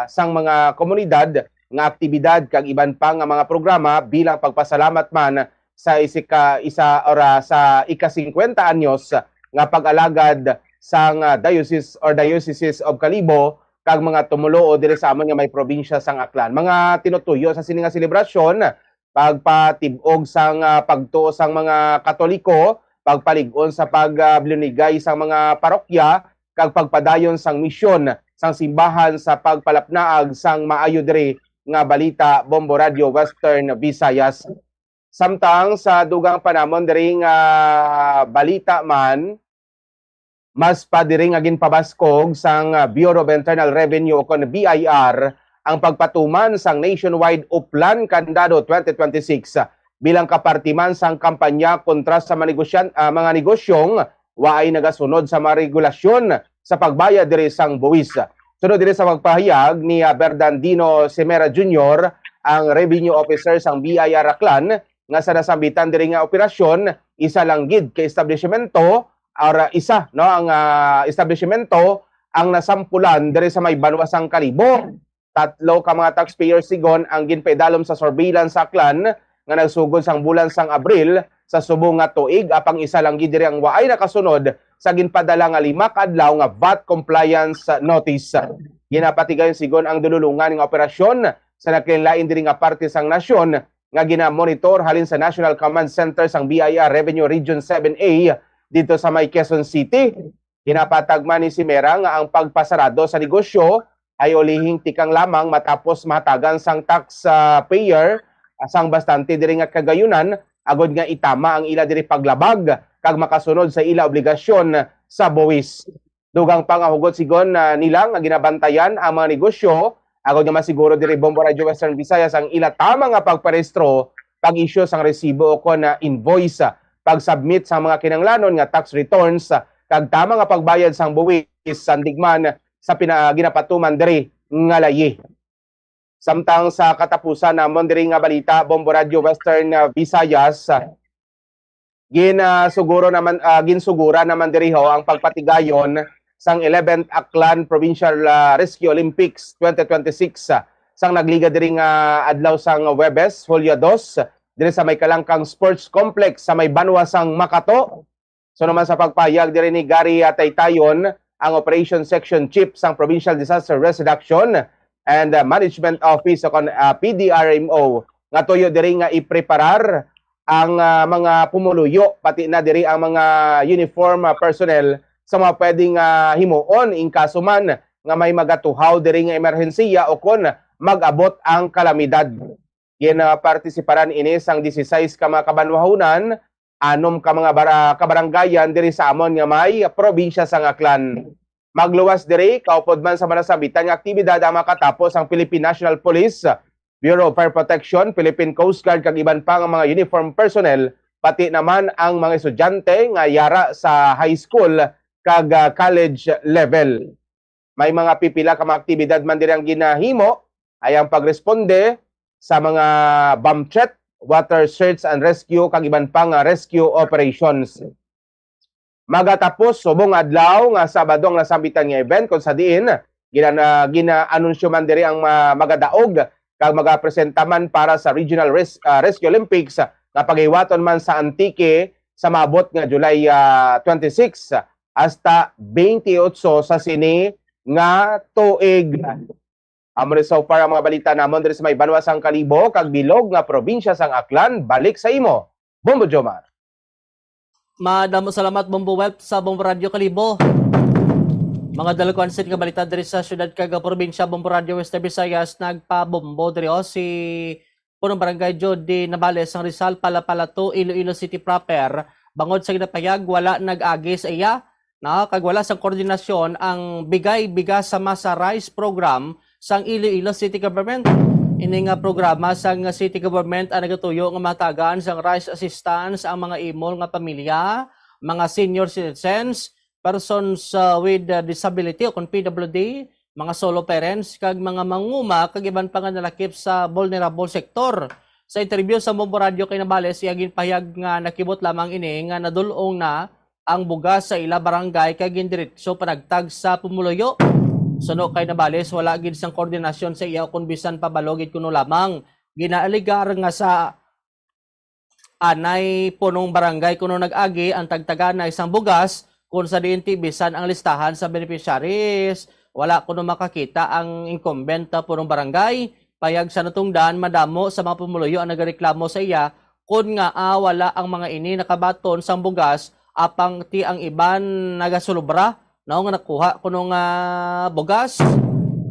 sang mga komunidad nga aktibidad kag iban pa nga mga programa bilang pagpasalamat man sa isika-, isa ora sa ika-singkwenta anyos nga pag-alagad sang, ah, Diocese or Dioceses of Kalibo kag mga tumuluo diri sa amon nga may probinsya sang Aklan. Mga tinutuyo sa sini nga selebrasyon, pagpatib-og sang, ah, pagtuo sang mga Katoliko, pagpalig-on sa pag, ah, binunigay sang mga parokya, kag pagpadayon sang misyon sang simbahan sa pagpalapnaag sang maayo diri nga balita, Bombo Radio Western Visayas. Samtang sa dugang pa namon diri nga balita man, mas pa diri nga ginpabaskog sang, ah, Bureau of Internal Revenue o kon B I R ang pagpatuman sang nationwide Uplan Kandado twenty twenty-six bilang kaparti man sang kampanya kontra sa manegosyan-, ah, mga negosyong waay nagasunod sa mga regulasyon sa pagbayad diri sang buwis. Sunod diri sa pagpahayag ni, ah, Bernardino Semera Junior, ang Revenue Officer sang B I R Aklan, nga sa nasambitan diri nga operasyon, isa lang gid ka establishmento or isa, no, ang, ah, establishmento ang nasampulan diri sa may banwa sang Kalibo. Tatlo ka mga taxpayer sigon ang ginpaidalom sa surveillance sa Aklan nga nagsugod sang bulan sang Abril sa subong nga tuig, apang isa lang gid diri ang waay nakasunod sa ginpadala nga lima ka adlaw nga V A T compliance notice. Ginapatigayon sigon ang dululungan nga operasyon sa naglain-lain diri nga parte sang nasyon nga ginamonitor halin sa National Command Center sang B I R Revenue Region seven A didto sa may Quezon City. Ginapatag man ni Semera nga ang pagpasarado sa negosyo ay ulihing tikang lamang matapos mahatagan sang tax, ah, payer, ah, sang bastante diri nga kagayunan agod nga itama ang ila diri paglabag kag makasunod sa ila obligasyon sa buwis. Dugang pa nga hugot sigon, ah, nila nga ginabantayan ang mga negosyo agod nga masiguro diri Bombo Radio Western Visayas ang ila tama nga pagparehistro, pag-issue sang resibo o kon, ah, invoice, ah, pag-submit sang mga kinahanglanon nga tax returns, ah, kag tama nga pagbayad sang buwis, sandig man sa pina-, ginapatuman diri nga layi. Samtang sa katapusan namon diri nga balita, Bombo Radio Western, ah, Visayas, ah, gin, ah, suguro naman, ah, ginsugura naman diri ho ang pagpatigayon sang eleventh Aklan Provincial, ah, Rescue Olympics twenty twenty-six, ah, sang nagligad diri nga adlaw sang Huwebes, Hulyo dos, diri sa may Kalangkang Sports Complex sa may banwa sang Makato. Suno man sa pagpahayag diri ni Gary, ah, Taytayon, ang Operation Section Chief sang Provincial Disaster Risk Reduction and, ah, Management Office o kon, ah, P D R M O, nga tuyo diri nga ipreparar ang, ah, mga pumuluyo, pati na diri ang mga uniform, ah, personnel sa mga pwedeng, ah, himuon in kaso man nga may magatuhaw diri nga emerhensiya o kon mag-abot ang kalamidad. Ginapartisiparan ini sang disisais ka mga kabanwahonan, anom ka mga bara-, kabaranggayan diri sa amon nga may probinsya sang Aklan. Magluwas diri, kaupod man sa mga nasambitan nga aktibidad ang makatapos ang Philippine National Police, Bureau of Fire Protection, Philippine Coast Guard kag iban pa nga mga uniform personnel, pati naman ang mga estudyante nga yara sa high school kag, ah, college level. May mga pipila ka mga aktibidad man diri ang ginahimo, ay ang pagresponde sa mga bomb threat, water search and rescue, kag iban pa nga rescue operations. Magatapos subong adlaw nga Sabado ang nasambitan nga event, kung sa diin gina-, gina-anunsyo man diri ang ma-, magadaog kag magapresenta man para sa Regional Res-, ah, Rescue Olympics nga paghiwaton man sa Antique sa maabot nga July, ah, twenty-six hasta twenty-eight sa sini nga tuig. Amo ni so far ang mga balita namon diri sa may banwa sang Kalibo kag bilog nga probinsya sang Aklan. Balik sa imo, Bombo Jomar. Madamo salamat, Bombo Web sa Bombo Radio Kalibo. Mga dalagwansit nga balita diri sa syudad kag probinsya, Bombo Radio Western Visayas, nagpabombo diri, oh, si Punong Barangay Jody Nabales sang Rizal, Palapala two, Iloilo City proper, bangod sa ginapahayag wala nag-agi sa iya, no, kag wala sang koordinasyon ang Bigay Bigas sa Masa Rice Program sang Iloilo City Government. Ini nga programa sang City Government ang nagatuyo nga mahatagan sang rice assistance ang mga imol nga pamilya, mga senior citizens, persons, uh, with, uh, disability o kon P W D, mga solo parents, kag mga manguma kag iban pa nga nalakip sa vulnerable sektor. Sa interview sa Bombo Radio kay Nabales, iya ginpahayag nga nakibot lamang ini nga nadul-ong na ang bugas sa ila barangay kag gindiretso panagtag sa pumuluyo. Suno kay Nabales, wala gid sang koordinasyon sa iya kon bisan pabalo gid kuno lamang. Ginaaligar nga sa anay punong barangay kuno nag-agi ang tagtaganay sang bugas, kung sa diin ti bisan ang listahan sa beneficiaries, wala kuno makakita ang incumbent, ah, punong barangay. Payag sa natungdan, madamo sa mga pumuluyo ang nagareklamo sa iya kun nga, ah, wala ang mga ini nakabaton sang bugas, apang ti ang iban nagasulubra, no, nga nakuha kuno nga bugas.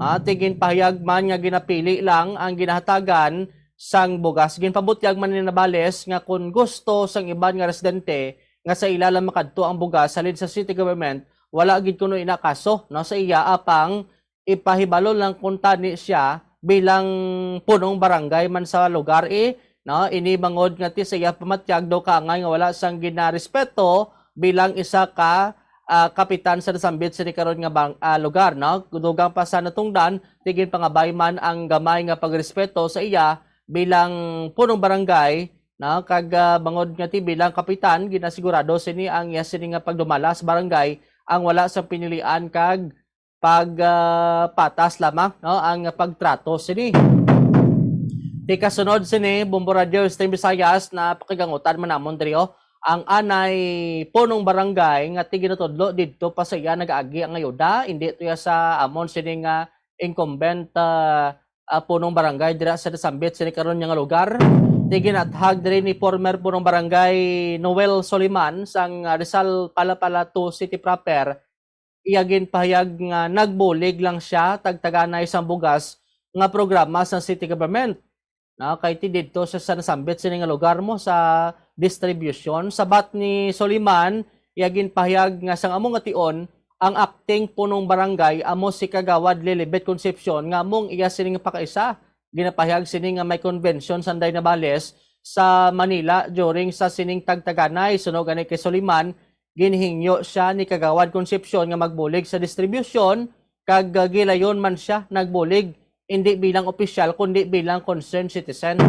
Ah, ti ginpahayag man nga ginapili lang ang ginahatagan sang bugas. Ginpabutyag man ni Navales nga kun gusto sang iban nga residente nga sa ila lang makadto ang bugas halin sa city government, wala gid kuno ina kaso, no, sa iya, apang ipahibalo lang kun tani siya bilang punong barangay man sa lugar, eh, no? Ini bangod nga ti sa iya pamatyag daw kaangay nga wala sang ginarespeto bilang isa ka, ah, kapitan sa nasambit sini karon nga bang-, ah, lugar, no? Dugang pa sa natungdan, ti ginpangabay man ang gamay nga pagrespeto sa iya bilang punong barangay, no? Kag, ah, bangod nga ti bilang kapitan, ginasigurado sini ang iya sini nga pagdumala sa barangay ang wala sang pinilian kag pag, ah, patas lamang, no, ang pagtrato sini. Ti kasunod sini, Bombo Radio Western Visayas, na pakigangutan man namon diri, oh, ang anay punong barangay nga ti ginatudlo didto pa sa iya nagaagi ang ayuda, indi to iya sa amon sini nga incumbent, ah, ah, punong barangay dira sa nasambit sini karon nga lugar. Ti ginathag diri ni former punong barangay Noel Soliman sang, ah, Rizal Palapala two City Proper, iya ginpahayag nga nagbulig lang siya tagtaganay sang bugas nga programa sang city government. No, kay ti didto sa, sa nasambit sini nga lugar mo sa distribution. Sabat ni Soliman, iya ginpahayag nga sang amo nga tion, ang acting punong barangay amo si Kagawad Lilibet Concepcion nga among iya sini nga pakaisa. Ginapahayag sini nga may convention sanday Navales sa Manila during sa sining tagtaganay. Suno gani kay Soliman, ginhingyo siya ni Kagawad Concepcion nga magbulig sa distribusyon kag, ah, gilayon man siya nagbulig, indi bilang opisyal kundi bilang concerned citizen.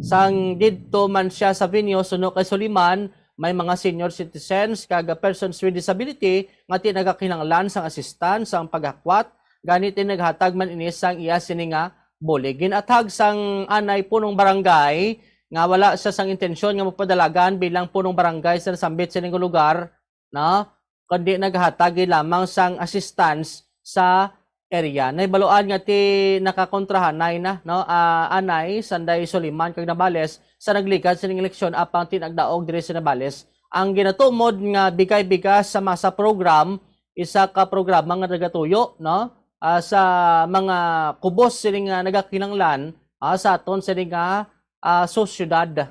Sang didto man siya sa venue, suno kay Soliman, may mga senior citizens kag persons with disability nga ti nagakinahanglan sang assistance sang paghakwat, gani ti naghatag man ini sang iya sini nga bulig. Ginathag sang anay punong barangay nga wala siya sang intensyon nga magpadalagan bilang punong barangay sa nasambit sining lugar, no? Kundi naghatag gid lamang sang assistance sa area. Nahibaluan nga ti nakakontrahanay na, no, ah, anay sanday Soliman kag Navales sa nagligad sining eleksyon apang tinagdaog diri sa Navales. Ang ginatumod nga Bigay Bigas sa Masa program, isa ka programa nga nagatuyo, no, ah, sa mga kubos sini nga nagakinahanglan, ah, sa aton sini nga, ah, sosyedad.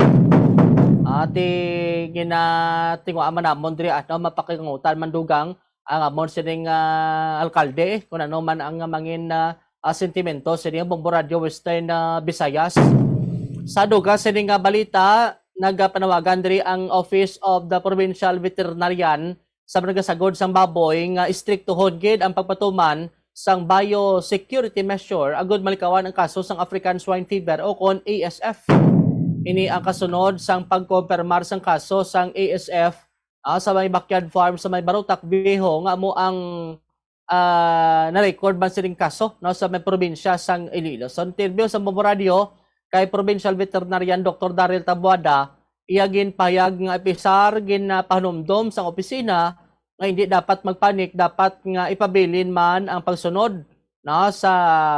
Ah, ti ginatinguha man namon diri, ano, mapakingutan man dugang ang amon sining, ah, alkalde, eh, kung ano man ang mangin, ah, ah, sentimento sini nga Bombo Radio Western, ah, Visayas. Sa dugang sini nga balita, nagapanawagan diri ang Office of the Provincial Veterinarian sa mga nagasagod sang baboy nga istriktuhon gid ang pagpatuman sang biosecurity measure agud malikawan ang kaso sang African Swine Fever o kon A S F. Ini ang kasunod sang pagkompirmar sang kaso sang A S F, ah, sa may backyard farm sa may Barotac Viejo nga amo ang, ah, na-record man sining kaso, no, sa may probinsya sang Iloilo. Sa interview sa Bombo Radio kay Provincial Veterinarian Doctor Daryl Taboada, iya ginpahayag nga apisar ginapahanumdom sang opisina nga hindi dapat magpanik, dapat nga ipabilin man ang pagsunod, no, sa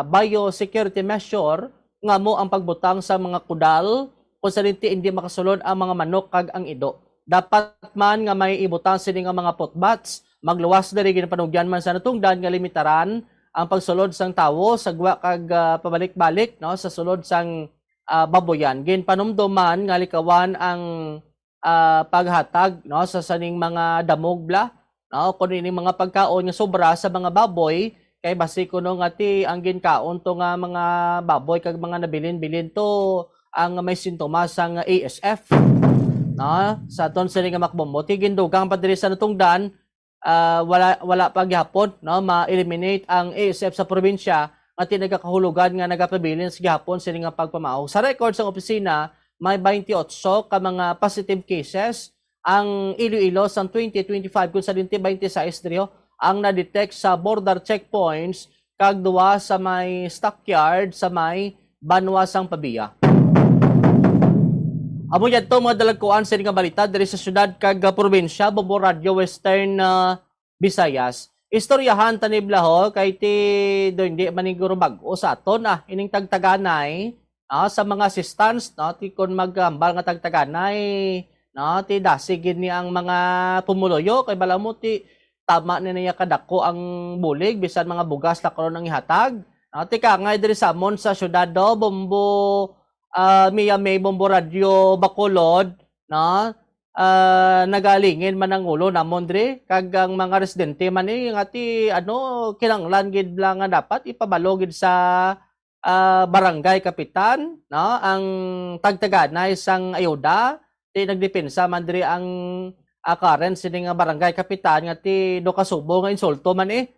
biosecurity measure nga mo ang pagbutang sa mga kudal kung sa dinti hindi makasulod ang mga manok kag ang ido. Dapat man nga may ibutang sini nga mga footbaths, magluwas diri ginapanugyan man sa natungdan nga limitaran ang pagsulod sang tawo sa gwa kag, ah, pabalik-balik, no, sa sulod sang, ah, baboyan. Ginpanumdom man nga likawan ang, ah, paghatag, no, sa saning mga damog bla, no, kun ining mga pagkaon nga sobra sa mga baboy, kay basi kuno nga ti ang ginkaon to nga mga baboy kag mga nabilin-bilin to ang may sintomas sang A S F, no? Sa aton sini nga makbombo, ti gindugang pa diri sa natungdan, ah, wala, wala pa gihapon, no, ma-eliminate ang A S F sa probinsya nga ti nagakahulugan nga nagapabilin sa gihapon sini nga pagpamaog. Sa record sang opisina, may twenty-eight ka mga positive cases ang Iloilo sang twenty twenty-five, kung sa dinti twenty-six diri, oh, ang na-detect sa border checkpoints kag duwa sa may stockyard sa may banwa sang Pavia. Amo yadto mga dalagkuan sa nga balita diri sa syudad kag, ah, probinsya, Bombo Radio Western, ah, Visayas. Istoryahan ta ni Blaho kay ti do hindi man ni guro bag-o sa aton, ah, ining tagtaganay, ah, sa mga assistance, no, ti kon maghambal nga tagtaganay, no, ti dasig gid ni ang mga pumuluyo kay bala mo ti tama ni niya kadako ang bulig bisan mga bugas la karon ang ihatag. No, ti kangay diri sa amon sa syudad do, Bombo, ah, Mia May, Bombo Radyo Bacolod, no? Ah, nagalingin man ang ulo namon diri, kag ang mga residente man ni nga ti, ano, kinahanglan gid lang nga dapat ipabalo gid sa, ah, barangay kapitan, no, ang tagtaganay sang ayuda. Ti nagdepensa man diri ang, ah, current sini nga barangay kapitan nga ti do ka subo nga insulto man, eh,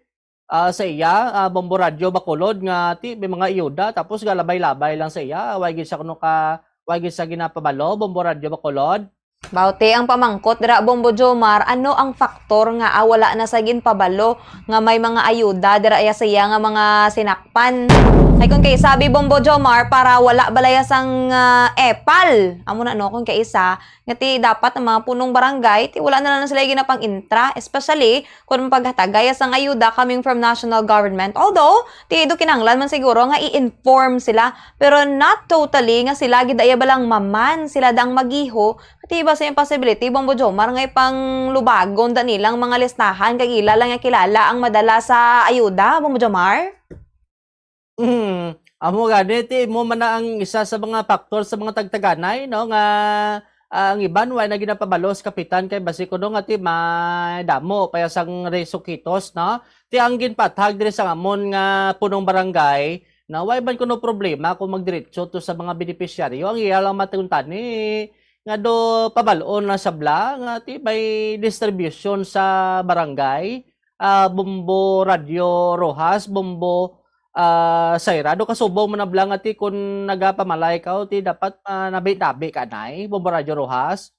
ah, sa iya, ah, Bombo Radyo Bacolod nga ti may mga ayuda tapos galabay-labay lang sa iya. Way gid sa kuno ka, way gid sa ginapabalo, Bombo Radyo Bacolod. Bauti ang pamangkot dira, Bombo Jomar, ano ang faktor nga, ah, wala na sa ginpabalo nga may mga ayuda dira iya sa iya nga mga sinakpan? Kay kung kay sabi, Bombo Jomar, para wala balaya sang, ah, epal. Amo na, no, kung kay isa, nga ti dapat ang mga punong barangay, ti wala na lang sila ginapang-intra, especially kung maghatagay sang ayuda coming from national government. Although, ti do kinahanglan man siguro nga i-inform sila, pero not totally nga sila gid iya balang maman sila dang magiho. Ti ba sa impossibility, Bombo Jomar, nga ipanglubagon da nilang mga listahan kag ila lang nga kilala ang madala sa ayuda, Bombo Jomar? Hmm, amo gani, ti mo man na ang isa sa mga faktor sa mga tagtaganay, no, nga, ah, ang iban way na ginapabalo sa kapitan kay basi kuno nga ti madamo pa ya sang resukitos, no? Ti ang ginpathag diri sa amon nga punong barangay, no, way man kuno problema kung magdiretso to sa mga benepisyaryo. Ang iya lang matuntani nga do pabalon na sabla nga ti may distribution sa barangay, ah, Bombo Radyo Rojas, Bombo, ah, Saira, do kasubong mo na bala nga ti kun nagapamalay ka o ti dapat, ah, nabi-nabi ka, nay, Bombo Radyo Rojas?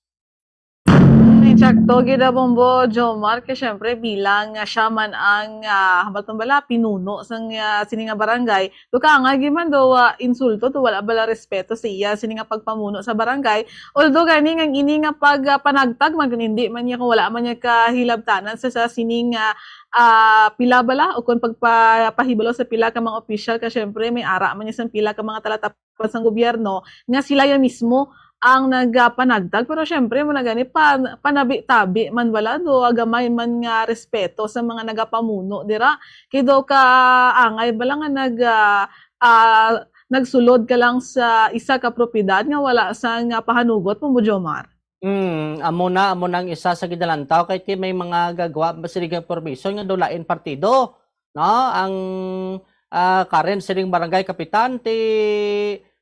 Mm, sakto gid, ah, Bombo Jomar, kay syempre bilang, ah, siya man ang, ah, hambal tong bala, pinuno sang, ah, sini nga barangay, do kaangay gid man do, ah, insulto, do wala bala respeto sa iya sini nga pagpamuno sa barangay. Although gani nga ini nga pag, ah, panagtag man, kun hindi man niya, kung wala man niya kahilabtanan sa, sa sining, ah, ah, pila bala o kung pagpapahibalo sa pila ka mga opisyal, ka syempre may ara man niya sa pila ka mga talatapan sang gobyerno nga sila ya mismo ang nagapanagtag. Pero syempre, mo na gani, pa, panabi-tabi man bala do, ah, gamay man nga respeto sa mga nagapamuno dira. Kay do ka angay bala nga nag, ah, ah, nagsulod ka lang sa isa ka propiedad nga wala sang, ah, pahanugot, Bombo Jomar. Hmm, amo na, amo na ang isa sa ginalantaw kay ti may mga gagwa ba sila nga permission nga do lain partido, no? Ang, ah, current sining barangay kapitan ti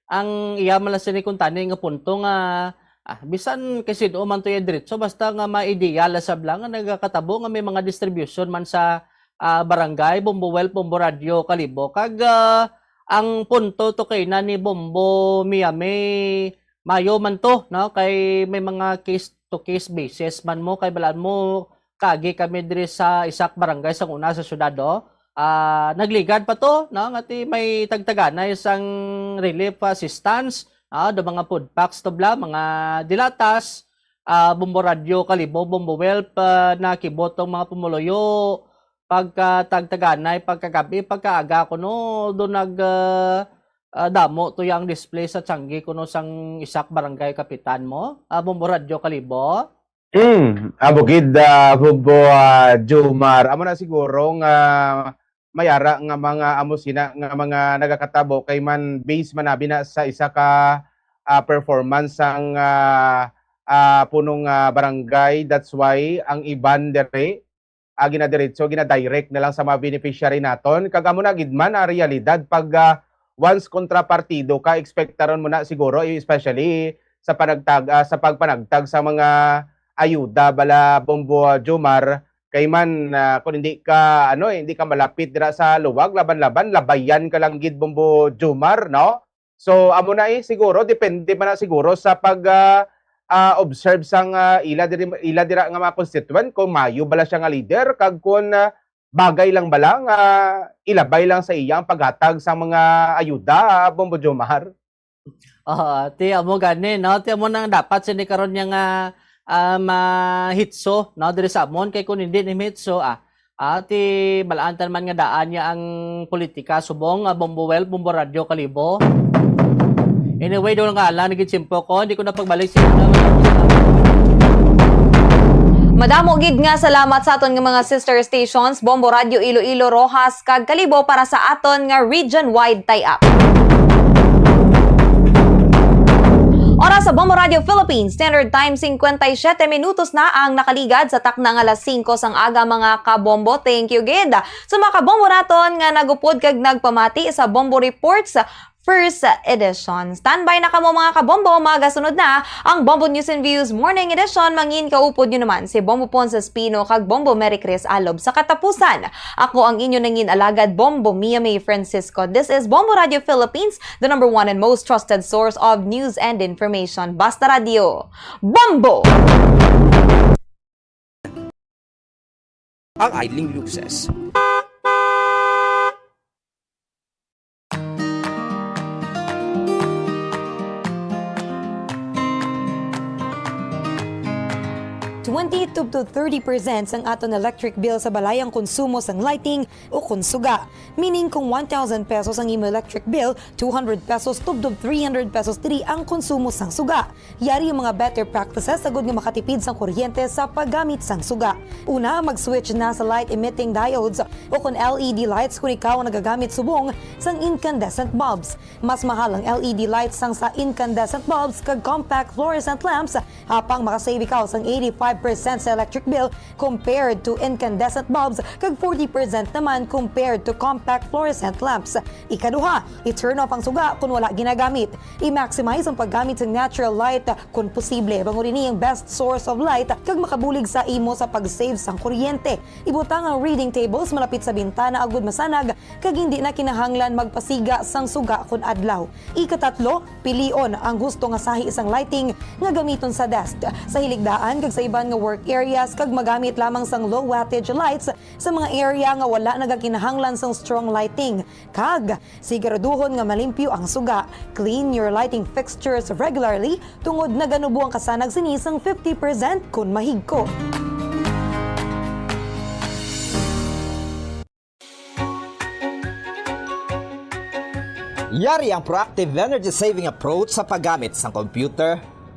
ang iya man lang sini kuntani nga punto nga, ah, bisan kay sin-o man to iya diretso, basta nga may ideya la sab lang nga nagakatabo nga may mga distribution man sa, ah, barangay, Bombo Wealth, Bombo Radyo, Kalibo. Kag, ah, ang punto to kay na ni Bombo Miami, mayo man to, no? Kay may mga case to case basis man mo, kay balaan mo, kagi kami diri sa isa ka barangay sa una sa syudad, oh. Ah, nagligad pa to, no? Nga ti may tagtaganay sang relief assistance, ah, do mga food packs to bala, mga dilatas, ah, Bombo Radyo Kalibo, Bombo Wealth, ah, nakibot ang mga pumuluyo, pagka tagtaganay, pagkagabi, pagkaaga kuno, do nag, ah, ah, damo to yang display sa tiyanggi kuno sang isa ka barangay kapitan mo, ah, Bombo Radyo Kalibo. Mm, amo gid, ah, Bombo, ah, Jomar. Amo na siguro nga may ara nga mga amo sina nga mga nagakatabo kay man base man abi na sa isa ka, ah, performance sang, ah, ah, punong, ah, barangay. That's why ang iban diri, ah, ginadiretso, ginadirect na lang sa mga beneficiary naton. Kag amo na gid man ang realidad pag, ah, once kontrapartido ka, expectaron mo na siguro, especially sa panagtag-, ah, sa pagpanagtag sa mga ayuda bala, Bombo, ah, Jomar, kay man, ah, kung hindi ka, ano, eh, hindi ka malapit dira sa luwag, laban-laban, labayan ka lang gid, Bombo Jomar, no? So, amo na, eh, siguro, depende man na siguro sa pag, ah, ah, observe sang, ah, ila diri, ila dira nga mga constituent, kung mayo bala siya nga leader, kag kung, ah, bagay lang bala nga ilabay lang sa iya ang paghatag sa mga ayuda, Bombo Jomar. Oo, ti amo gani, no? Ti amo nang dapat sini karon niya nga, ah, mahitso, no? Diri sa amon, kay kung hindi ni mahitso, ah, ah, ti balaan ta man nga daan niya ang politika. Subong, ah, Bombo Wealth, Bombo Radyo, Kalibo. Anyway, doon nga lang, naging simpo ko. Hindi ko na pagbalik sa inyo. Madamo gid nga salamat sa aton nga mga sister stations, Bombo Radyo Iloilo, Roxas, kag Kalibo para sa aton nga region-wide tie-up. Oras sa Bombo Radio Philippines Standard Time, singkwenta y siyete minutos na ang nakaligad sa takna nga alas singko sang aga, mga kabombo. Thank you gid sa mga kabombo naton nga nagupod kag nagpamati sa Bombo Reports First Edition. Standby na kamo, mga kabombo, magasunod na ang Bombo News and Views Morning Edition. Mangin kaupod nyo naman si Bombo Ponce Espino kag Bombo Mary Chris Alob sa katapusan. Ako ang inyo nangin alagad, Bombo Mia May Francisco. This is Bombo Radio Philippines, the number one and most trusted source of news and information. Basta Radio, Bombo! Ang idling luces. Twenty to thirty percent sang aton electric bill sa balay ang konsumo sang lighting o kon suga. Meaning, kung one thousand pesos ang imo electric bill, two hundred pesos tubtob three hundred pesos diri ang konsumo sang suga. Yari ang mga better practices agud nga makatipid sang kuryente sa paggamit sang suga. Una, mag-switch na sa light emitting diodes o kon L E D lights kon ikaw ang nagagamit subong sang incandescent bulbs. Mas mahal ang L E D lights sang sa incandescent bulbs kag compact fluorescent lamps, apang makasave ikaw sang eighty-five percent sa electric bill compared to incandescent bulbs, kag forty percent naman compared to compact fluorescent lamps. Ikaduha, i-turn off ang suga kon wala ginagamit. I-maximize ang paggamit sa natural light kon posible, bangod ini ang best source of light kag makabulig sa imo sa pag-save sang kuryente. Ibutang ang reading tables malapit sa bintana agud masanag kag hindi na kinahanglan magpasiga sang suga kon adlaw. Ikatatlo, pilion ang husto nga sahi sang lighting nga gamiton sa desk, sa hiligdaan kag sa iban nga work areas, kag magamit lamang sang low wattage lights sa mga area nga wala nagakinahanglan sang strong lighting. Kag siguraduhon nga malimpyo ang suga. Clean your lighting fixtures regularly tungod naganubo ang kasanag sini sang fifty percent kon mahigko. Yari ang proactive energy saving approach sa paggamit sang computer.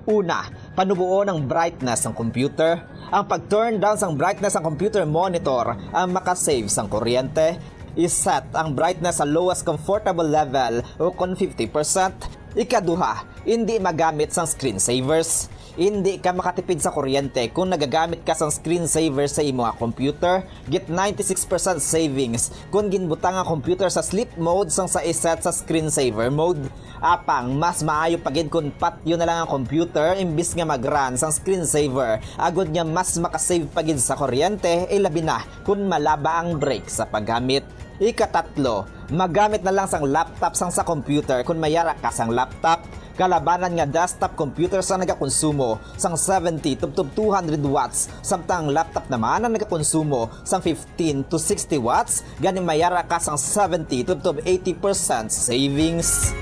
Una, panuboon ang brightness sang computer. Ang pag-turn down sang brightness sang computer monitor ang makasave sang kuryente. I-set ang brightness sa lowest comfortable level o kon fifty percent. Ikaduha, indi magamit sang screensavers. Indi ka makatipid sa kuryente kon nagagamit ka sang screensaver sa imo nga computer. Get ninety-six percent savings kon ginbutang ang computer sa sleep mode sang sa iset sa screensaver mode. Apang mas maayo pa gid kon patyon na lang ang computer imbis nga mag-run sang screensaver, agud nga mas makasave pa gid sa kuryente, ilabi na kon malaba ang break sa paggamit. Ikatatlo, magamit na lang sang laptop sang sa computer kon may ara ka sang laptop. Kalabanan nga desktop computer sang nagakonsumo sang seventy tubtob two hundred watts, samtang ang laptop naman ang nagakonsumo sang fifteen to sixty watts, gani may ara ka sang seventy tubtob eighty percent savings.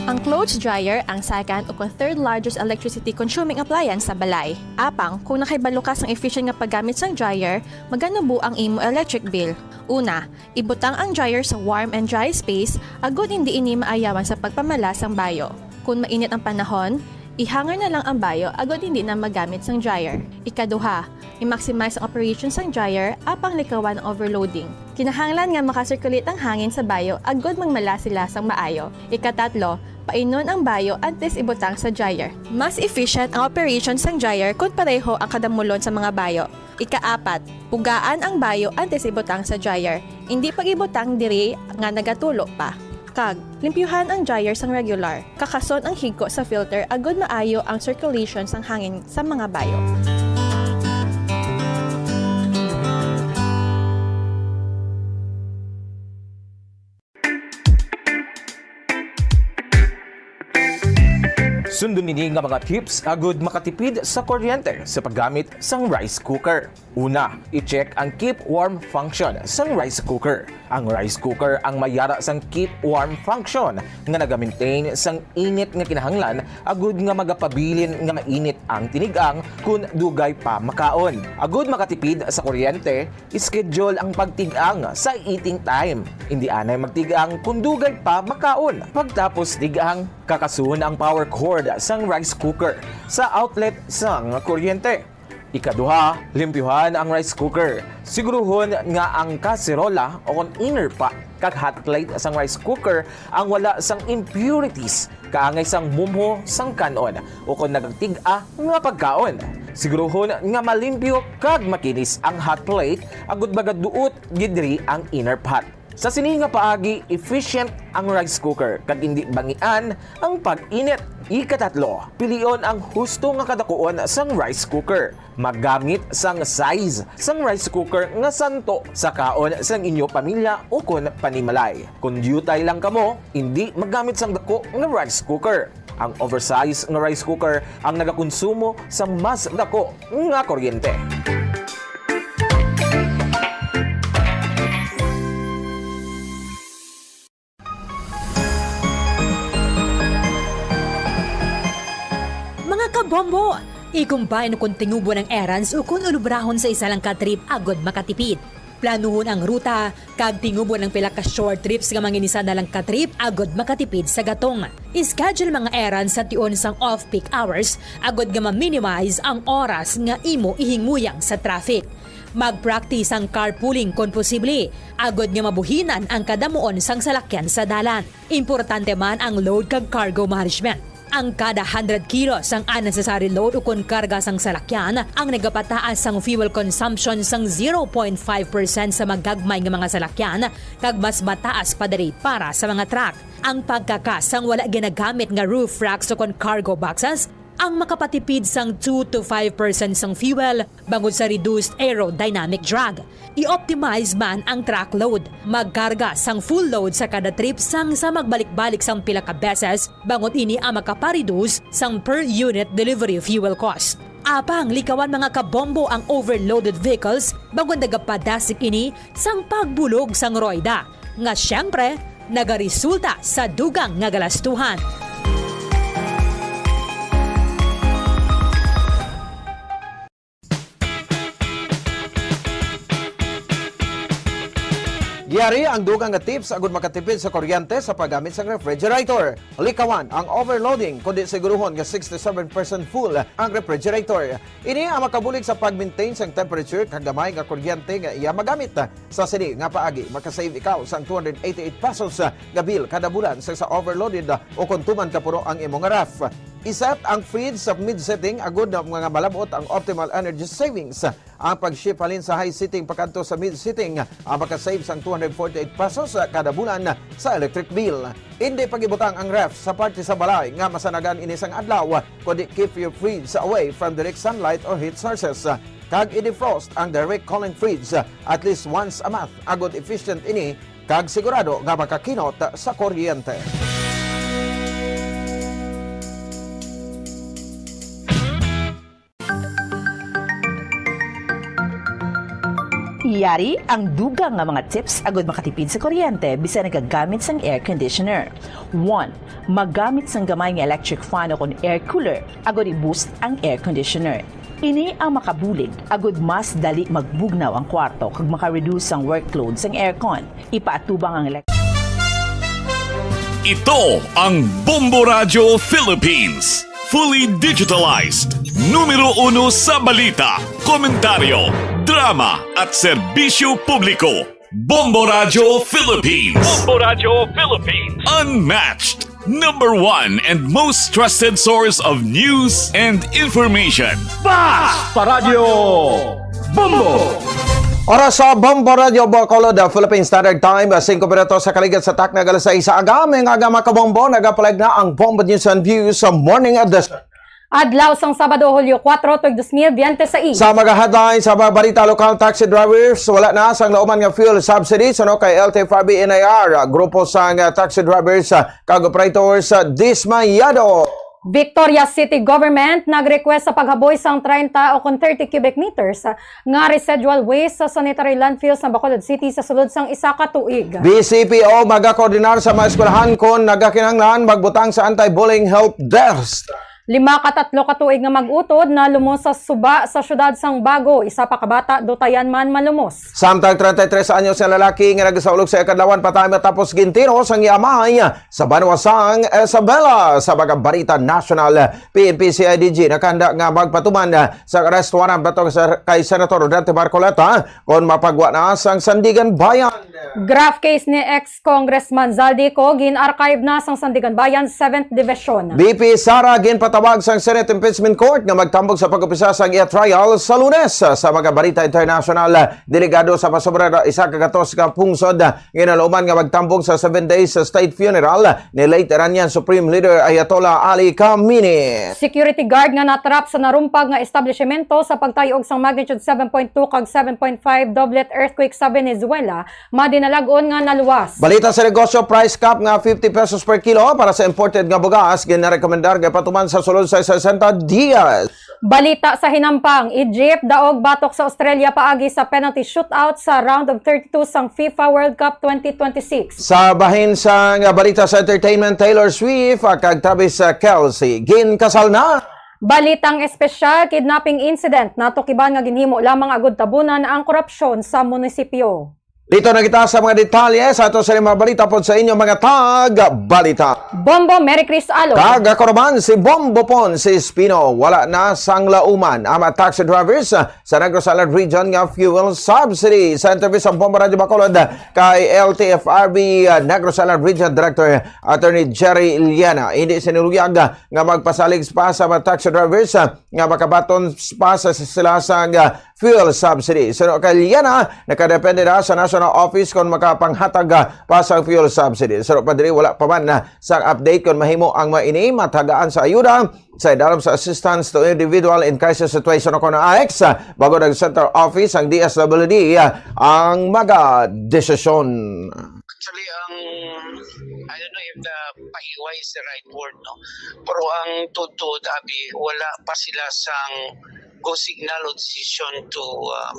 Ang clothes dryer ang second o kon third largest electricity consuming appliance sa balay. Apang, kung nakahibalo ka sang efficient nga paggamit sang dryer, maganubo ang imo electric bill. Una, ibutang ang dryer sa warm and dry space agud hindi ini maayawan sa pagpamala sang bayo. Kon mainit ang panahon, i-hanger na lang ang bayo agud hindi na magamit sang dryer. Ikaduha, i-maximize ang operation sang dryer apang likawan ang overloading. Kinahanglan nga maka-circulate ang hangin sa bayo agud magmala sila sang maayo. Ikatatlo, painon ang bayo antes ibutang sa dryer. Mas efficient ang operation sang dryer kon pareho ang kadamulon sa mga bayo. Ikaapat, pugaan ang bayo antes ibutang sa dryer. Indi pag-ibutang diri nga nagatulo pa. Kag, limpyuhan ang dryer sang regular. Kakason ang higko sa filter agud maayo ang circulation sang hangin sa mga bayo. Sundon ini nga mga tips agud makatipid sa kuryente sa paggamit sang rice cooker. Una, i-check ang keep warm function sang rice cooker. Ang rice cooker ang may ara sang keep warm function nga naga-maintain sang init nga kinahanglan agud nga magapabilin nga mainit ang tinig-ang kon dugay pa makaon. Agud makatipid sa kuryente, schedule ang pagtig-ang sa eating time. Indi anay magtig-ang kon dugay pa makaon. Pagtapos tig-ang, kakason ang power cord sang rice cooker sa outlet sang kuryente. Ikaduha, limpyuhan ang rice cooker. Siguruhon nga ang kaserola o kon inner pot kag hot plate sang rice cooker ang wala sang impurities kaangay sang mumho sang kan-on o kon nagtig-a nga pagkaon. Siguruhon nga malimpyo kag makinis ang hot plate agud magaduot gid diri ang inner pot. Sa sini nga paagi, efficient ang rice cooker kag indi bangian ang pag-init. Ikatatlo, pilion ang husto nga kadakuon sang rice cooker. Maggamit sang size sang rice cooker nga santo sa kaon sang inyo pamilya ukon panimalay. Kon diutay lang kamo, indi maggamit sang dako nga rice cooker. Ang oversize nga rice cooker ang nagakonsumo sang mas dako nga kuryente. Mga kabombo, i-combine kon tingubon ang errands ukon ulubrahon sa isa lang ka trip agud makatipid. Planuhon ang ruta kag tingubon ang pila ka short trips nga manginisa na lang ka trip agud makatipid sa gatong. I-schedule mga errands sa tion sang off-peak hours agud nga ma-minimize ang oras nga imo ihingmuyang sa traffic. Mag-practice ang carpooling kon posible, agud nga mabuhinan ang kadamuon sang salakyan sa dalan. Importante man ang load kag cargo management. Ang kada hundred kilos sang unnecessary load ukon karga sang salakyan ang nagapataas sang fuel consumption sang zero point five percent sa magagmay nga mga salakyan kag mas mataas pa diri para sa mga truck. Ang pagkakas sang wala ginagamit nga roof racks ukon cargo boxes ang makapatipid sang two to five percent sang fuel bangod sa reduced aerodynamic drag. I-optimize man ang truck load. Magkarga sang full load sa kada trip sang sa magbalik-balik sang pila ka beses, bangod ini ang makapareduce sang per unit delivery fuel cost. Apang likawan, mga kabombo, ang overloaded vehicles bangod nagapadasig ini sang pagbulog sang royda, nga siyempre nagaresulta sa dugang nga galastuhan. Yari ang dugang nga tips agud makatipid sa kuryente sa paggamit sang refrigerator. Likawan ang overloading, kundi siguruhon nga sixty-seven percent full ang refrigerator. Ini ang makabulig sa pag-maintain sang temperature kag gamay nga kuryente nga iya magamit. Sa sini nga paagi, makasave ikaw sang two hundred eighty-eight pesos nga bill kada bulan sa isa overloaded o kon tuman ka puro ang imo nga ref. I-set ang fridge sa mid setting agud nga malab-ot ang optimal energy savings. Ang pag-shift halin sa high setting pakadto sa mid setting, ah, makasave sang two hundred forty-eight pesos, ah, kada bulan sa electric bill. Indi pag-ibutang ang ref sa parte sa balay nga masanagan ini sang adlaw, kundi keep your fridge away from direct sunlight or heat sources. Kag i-defrost ang direct cooling fridge, ah, at least once a month, agud efficient ini kag sigurado nga makakinot sa kuryente. Yari ang dugang nga mga tips agud makatipid sa kuryente bisan nagagamit sang air conditioner. One, maggamit sang gamay nga electric fan o kon air cooler agud i-boost ang air conditioner. Ini ang makabulig agud mas dali magbugnaw ang kwarto kag maka-reduce sang workload sang aircon. Ipaatubang ang elek- Ito ang Bombo Radyo Philippines. Fully digitalized. Numero uno sa balita, komentaryo, drama, at serbisyo publiko. Bombo Radyo Philippines. Bombo Radyo Philippines. Unmatched. Number one and most trusted source of news and information. Paspa Radyo Bombo! Oras sa Bombo Radyo Bacolod, Philippine Standard Time, singko minutos sa kaligid sa takna alas sais sa aga. May nga aga, mga kabombo, nagapalag na ang Bombo News and Views sa Morning Edition. Adlaw sang Sabado, Hulyo kuwatro, tuig dos mil biyente sais. Sa mga headlines sa mga balita lokal, taxi drivers wala na sang nauman nga fuel subsidy suno kay L T F R B N I R. Grupo sang taxi drivers kag operators dismayado. Victoria City Government nag-request sa paghaboy sang treinta o kon thirty cubic meters nga residual waste sa sanitary landfill sa Bacolod City sa sulod sang isa ka tuig. B C P O magakoordinar sa mga eskwelahan kon nagakinahanglan magbutang sa anti-bullying help desk. Lima ka tatlo ka tuig nga mag-utod, nalumos sa suba sa siyudad sang Bago. Isa pa ka bata, dutayan man, malumos. Samtang treinta y tres anyos nga lalaki nga nagasaulog sa kadlawan patay matapos gintiro sang iya amay sa banwa sang Isabela. Sa mga balita nasyonal, P N P C I D G nakahanda nga magpatuman sa arrest warrant batok sa, kay Senator Rodante Marcoleta kon mapagwa na sang Sandiganbayan. Graft case ni ex-Congressman Zaldy Co gin-archive na sang Sandiganbayan Seventh Division. B P Sara ginpatawag sang Senate Impeachment Court nga magtambong sa pag-umpisa sang iya trial sa Lunes. Sa mga balita internasyonal, delegado sa masobra na isa ka gatos ka pungsod ginalauman nga magtambong sa seven days sa state funeral ni late Iranian Supreme Leader Ayatollah Ali Khamenei. Security guard nga natrap sa narumpag nga establishmento sa pagtayog sang magnitude seven point two kag seven point five doublet earthquake sa Venezuela, madinalag-on nga naluwas. Balita sa negosyo, price cap nga fifty pesos per kilo para sa imported nga bugas, ginarekomendar nga patuman sa sulod sa sesenta dias. Balita sa hinampang, Egypt daog batok sa Australia paagi sa penalty shootout sa round of thirty-two sang FIFA World Cup twenty twenty-six. Sa bahin sang balita sa entertainment, Taylor Swift kag Travis Kelce ginkasal na. Balitang espesyal, kidnapping incident natukiban nga ginhimo lamang agud tabunan ang korupsyon sa munisipyo. Dito na kita sa mga detalye sa ato sa mga balita pod sa inyo, mga tag-balita. Bombo, Merry Chris Alo. Kag ako naman si Bombo Pon, si Espino. Wala na sang lauman ang mga taxi drivers sa Negros Island Region nga fuel subsidy. Sa interview sa Bombo Radyo Bacolod kay L T F R B, uh, Negros Island Region Director Attorney Jerry Iliana, hindi sinuluyag nga magpasalig pa sa mga taxi drivers, uh, nga makabaton pa sa sila sang, uh, fuel subsidy. Suno kay Iliana, nakadepende na sa National Office kon makapanghatag, uh, pa sang fuel subsidy. Suno pa diri, wala pa man, uh, sang update kon mahimo ang mga ini matagaan sa ayuda sa idalom sa Assistance to Individual in Crisis Situation o kon AICS, bago nag Central Office ang D S W D ang magadesisyon. Actually, ang, I don't know if the pahiwa is the right word, no? Pero ang tuod-tuod, abi, wala pa sila sang go signal o decision to, um,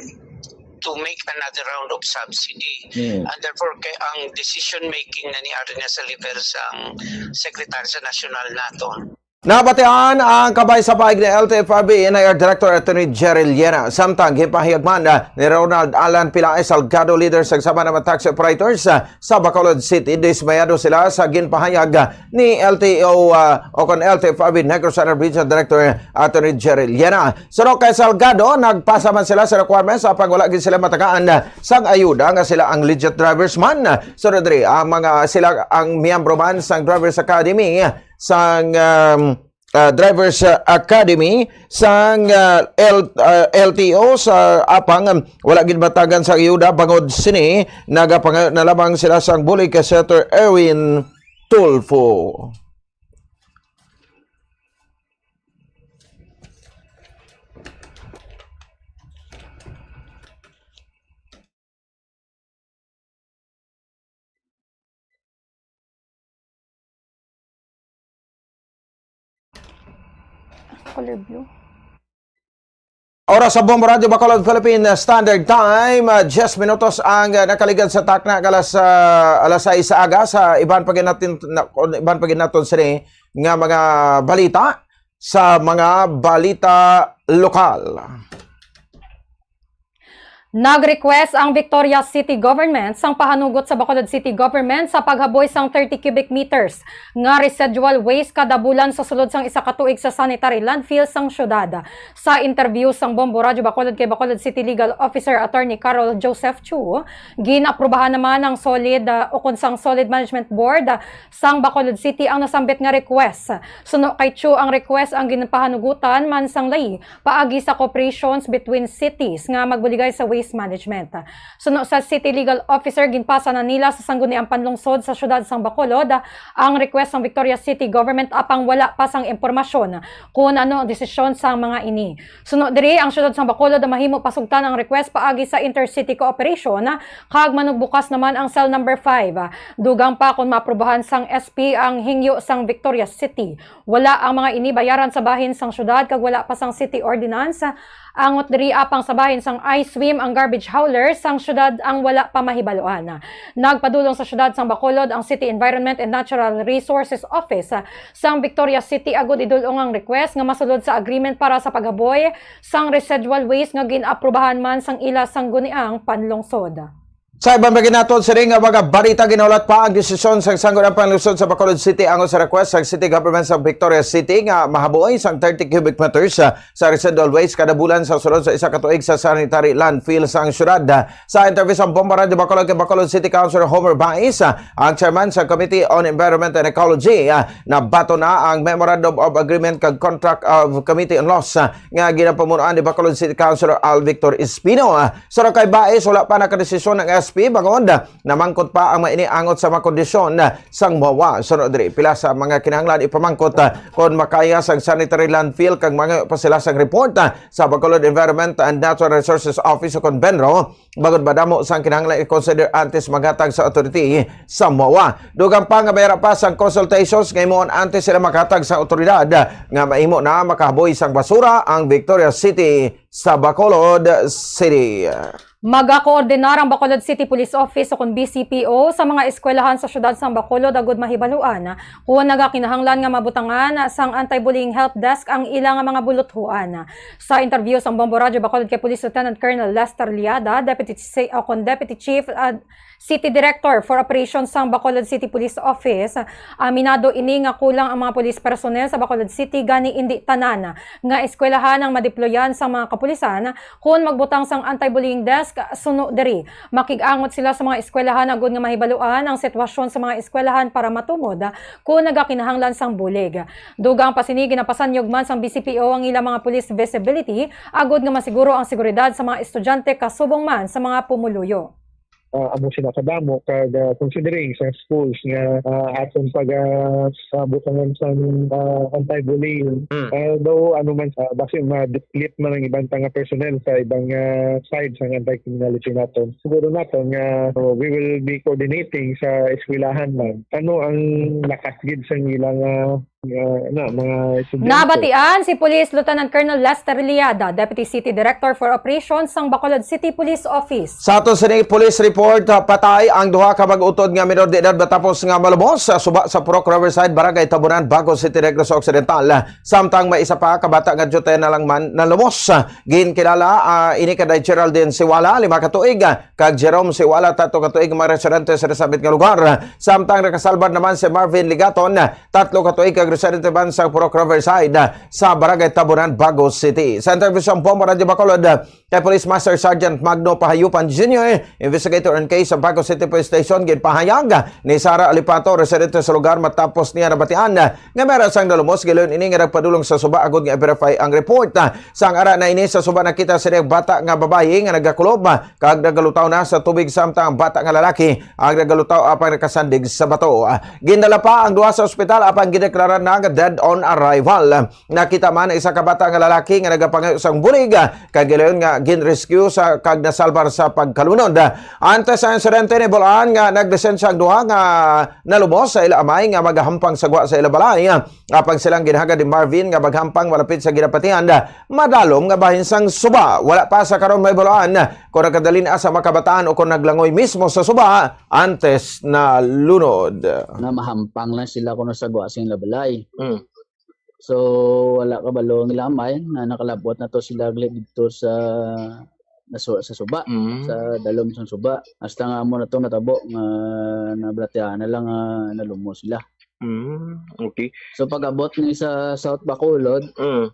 to make another round of subsidy. Mm. And therefore, kay ang decision making na ni ari na sa level sang secretary sa national naton. Nabatian ang kabay sa pahayag ni L T F R B N I R Director Attorney Jerry Iliana. Samtang gipahayag man, ah, ni Ronald Alan Pelaez Salgado, leader sa Samana nga Taxi Operators, ah, sa Bacolod City, dismayado sila sa ginpahayag, ah, ni L T O, ah, o kon L T F R B Negros Island Regional Director Attorney Jerry Iliana. Suno kay Salgado, nagpasa man sila sa requirements apang wala gid sila matagaan, ah, sang ayuda nga sila ang legit drivers man. Suno diri, ang mga sila ang miyembro man sang Drivers Academy, sang, um, ah, Drivers, ah, Academy sang, ah, L-, ah, L T O sa apang, um, wala gid matagaan sang ayuda. Bangod sini, nagapang-, na lamang sila sang bulig kay Senator Erwin Tulfo. Color blue. Oras sa Bombo Radyo Bacolod Philippine Standard Time, ah, diyes minutos ang, ah, nakaligad sa takna nga alas, ah, alas sais sa aga. Sa iban pa gid natin, na, iban pa gid naton sini nga mga balita, sa mga balita lokal. Nag-request ang Victoria City Government sang pahanugot sa Bacolod City Government sa paghaboy sang thirty cubic meters nga residual waste kada bulan sa sulod sang isa ka tuig sa sanitary landfill sang syudad. Sa interview sang Bombo Radyo Bacolod kay Bacolod City Legal Officer Attorney Carol Joseph Chu, gin-aprubahan naman ang solid, ah, o kon sang Solid Management Board, ah, sang Bacolod City ang nasambit nga request. Suno kay Chu, ang request ang ginpahanugutan man sang layi paagi sa cooperations between cities nga magbuligay sa waste management. Suno sa City Legal Officer, ginpasa na nila sa Sangguniang Panlungsod sa Siyudad sang Bacolod ang request sang Victoria City Government, apang wala pa sang impormasyon kung ano ang desisyon sang mga ini. Suno diri, ang Siyudad sang Bacolod mahimo pasugtan ang request paagi sa intercity cooperation, kag manugbukas naman ang cell number five. Dugang pa kon maaprubahan sang S P ang hingyo sang Victoria City. Wala ang mga ini bayaran sa bahin sang syudad kag wala pa sang city ordinance. Angot diri, apang sa bahin sang I swim, ang garbage hauler sang syudad ang wala pa mahibaluan. Nagpadulong sa syudad sang Bacolod ang City Environment and Natural Resources Office, ah, sang Victoria City agud idul-ong ang request nga masulod sa agreement para sa paghaboy sang residual waste nga gin-aprubahan man sang ila sangguniang panlungsod. Sa ibang bagay naton, sining nga mga balita, ginahulat pa ang desisyon sang Sangguniang Panlungsod sa Bacolod City angot sa request sang City Government sa Victoria City nga mahaboy sang thirty cubic meters, ah, sa residual waste kada bulan sa sulod sa isa ka tuig sa sanitary landfill sang syudad. Sa interview sa Bombo Radyo Bacolod kay Bacolod City Councilor Homer Bais, ah, ang chairman sa Committee on Environment and Ecology, ah, nabaton na ang Memorandum of Agreement kag Contract of Committee on Laws, ah, nga ginapamunuan ni Bacolod City Councilor Al Victor Espino. Ah, sa kay Bais, wala pa nakadesisyon ang S P bangod namangkot pa ang mga iniangot sa mga kondisyon sang MOA. Sunod diri, pila sa mga kinahanglan ipamangkot, ah, kon makaya sang sanitary landfill kag mangayo pa sila sang report, ah, sa Bacolod Environment and Natural Resources Office o kon BENRO, bangod madamo sang kinahanglan i-consider antes maghatag sa authority sa MOA. Dugang pa nga may ara pa sang consultations nga himuon antes sila maghatag sa autoridad nga mahimo na makahaboy sang basura ang Victoria City sa Bacolod City. Magakoordinar ang Bacolod City Police Office o kon B C P O sa mga eskwelahan sa siyudad sang Bacolod agud mahibaluan kon nagakinahanglan nga mabutangan sang anti-bullying help desk ang ila nga mga buluthuan. Sa interview sang Bombo Radyo Bacolod kay Police Lieutenant Colonel Lester Liada, Deputy Chi-, o kon Deputy Chief, ah, City Director for Operations sang Bacolod City Police Office, aminado ini nga kulang ang mga police personnel sa Bacolod City, gani indi tanan nga eskwelahan ang madeployan sang mga kapulisan. Kon magbutang sang anti-bullying desk suno diri, makig-angot sila sa mga eskwelahan agud nga mahibaluan ang sitwasyon sa mga eskwelahan para matumod kon nagakinahanglan sang bulig. Dugang pa sini, ginapasanyog man sang B C P O ang ilang mga police visibility agud nga masiguro ang seguridad sa mga estudyante kasubong man sa mga pumuluyo. Ah, amo sila kadamo kag, ah, considering sa schools nga, ah, aton pag, ah, sa butangan sang, ah, anti-bullying. Mm. Ah, daw ano man, ah, basin ma-deplete man ang ibang tanga personnel sa ibang, ah, side sang anti-criminality naton. Siguro naton nga, oh, we will be coordinating sa eskwelahan man. Ano ang lakas gid sang ilang, ah, nga, na, mga estudyante. Nabatian si Police Lieutenant Colonel Lester Liada, Deputy City Director for Operations sang Bacolod City Police Office. Sa ato sini police report, ah, patay ang duha ka mag-utod nga minor de edad matapos nga malumos sa suba sa Purok Riverside, Barangay Tabunan, Bago City, Negros Occidental. Samtang may isa pa ka bata nga diutay na lang man nalumos. Ginkilala, ah, ini kay Geraldine Siwala, lima ka tuig, ah, kag Jerome Siwala, tatlo ka tuig, mga residente sa nasambit nga lugar. Samtang nakasalbar naman si Marvin Ligaton, tatlo ka tuig kag residente man sa Purok Riverside, ah, sa Barangay Tabunan, Bago City. Sa interview sa Bombo Radyo Bacolod, ah, kay Police Master Sergeant Magno Pahayupan Junior, investigator in case sa Bago City Police Station, ginpahayag ni Sara Alipato, residente sa lugar, matapos niya nabatian nga may ara sang nalumos, gilayon ini nga nagpadulong sa suba agud nga i-verify ang report. Sang ara na ini sa suba, nakita sini ang bata nga babayi nga nagakulob kag nagalutaw na sa tubig, samtang ang bata nga lalaki ang nagalutaw apang nakasandig sa bato. Gindala pa ang duha sa ospital apang gideklara na nga dead on arrival. Nakita man ang isa ka bata nga lalaki nga nagapangayo sang bulig, kag gilayon nga gin-rescue sa, kag nasalbar sa pagkalunod. Antes sa insidente, nabal-an nga naglisensya ang duha nga nalumos sa ila amay nga magahampang sa gwa sa ila balay. Apang silang ginhagad ni Marvin nga maghampang malapit sa ginapatihan, madalom nga bahin sang suba. Wala pa sa karon mahibal-an kon nagkadali na sa makabataan o kon naglangoy mismo sa suba antes na lunod. Na mahampang lang sila kuno sa gwa sa ila balay. Mm. So, wala kabalo ang ila amay na nakalabot na to sila gali dito sa, na su-, sa suba, Mm. sa dalom sang suba. Hasta nga amo na to natabo nga nabatian na lang nga nalumos sila. Mm, okay. So, pag-abot ni sa South Bacolod, Mm.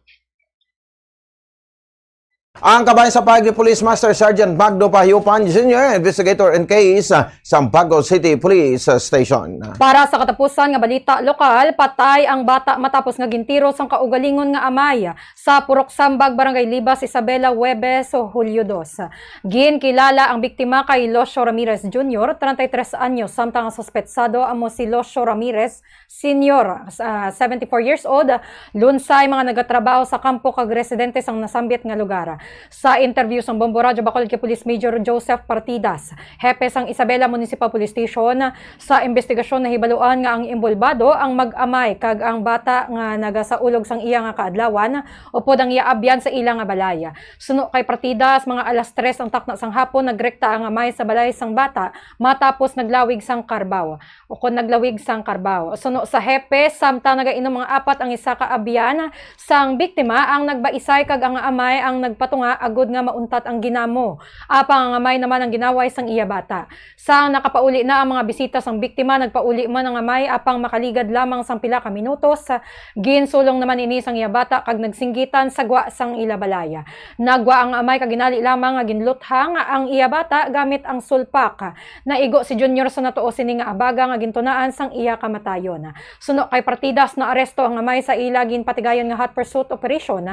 Ang kabahin sa pahayag ni Police Master Sergeant Magno Pahiupan Junior, investigator in case, ah, sa Bago City Police, ah, Station. Para sa katapusan nga balita lokal, patay ang bata matapos nga gintiro sang kaugalingon nga amay sa Purok Sambag, Barangay Libas, Isabela, Huwebes, Hulyo dos. Ginkilala ang biktima kay Locio Ramirez Junior, treinta y tres anyos, samtang ang suspetsado amo si Locio Ramirez Senior, ah, seventy-four years old, lunsay mga nagatrabaho sa kampo kag residente sang nasambit nga lugar. Sa interview sang Bombo Radyo Bacolod kay Police Major Joseph Partidas, hepe sang Isabela Municipal Police Station, sa investigasyon nahibaluan nga ang inbolbado ang mag-amay kag ang bata nga nagasaulog sang iya nga kaadlawan upod ang iya abyan sa ila nga balay. Suno kay Partidas, mga alas tres ang takna sang hapon nagrekta ang amay sa balay sang bata matapos naglawig sang karbaw. Ukon naglawig sang karbaw. Suno sa hepe, samtang nagainom mga apat ang isa ka abyan sang biktima ang nagbaisay kag ang amay ang nagpatunga agud nga mauntat ang ginamo. Apang ang amay naman ang ginaway sang iya bata. Sang nakapauli na ang mga bisita sang biktima, nagpauli man ang amay apang makaligad lamang sang pila ka minutos, ginsulong naman ini sang iya bata kag nagsinggitan sa gwa sang ila balay. Nagwa ang amay kag ginali lamang nga ginluthang ang iya bata gamit ang sulpak. Naigo si Junior sa natuo sini nga abaga nga gintunaan sang iya kamatayon. Suno kay Partidas, naaresto ang amay sa ila ginpatigayon nga hot pursuit operation,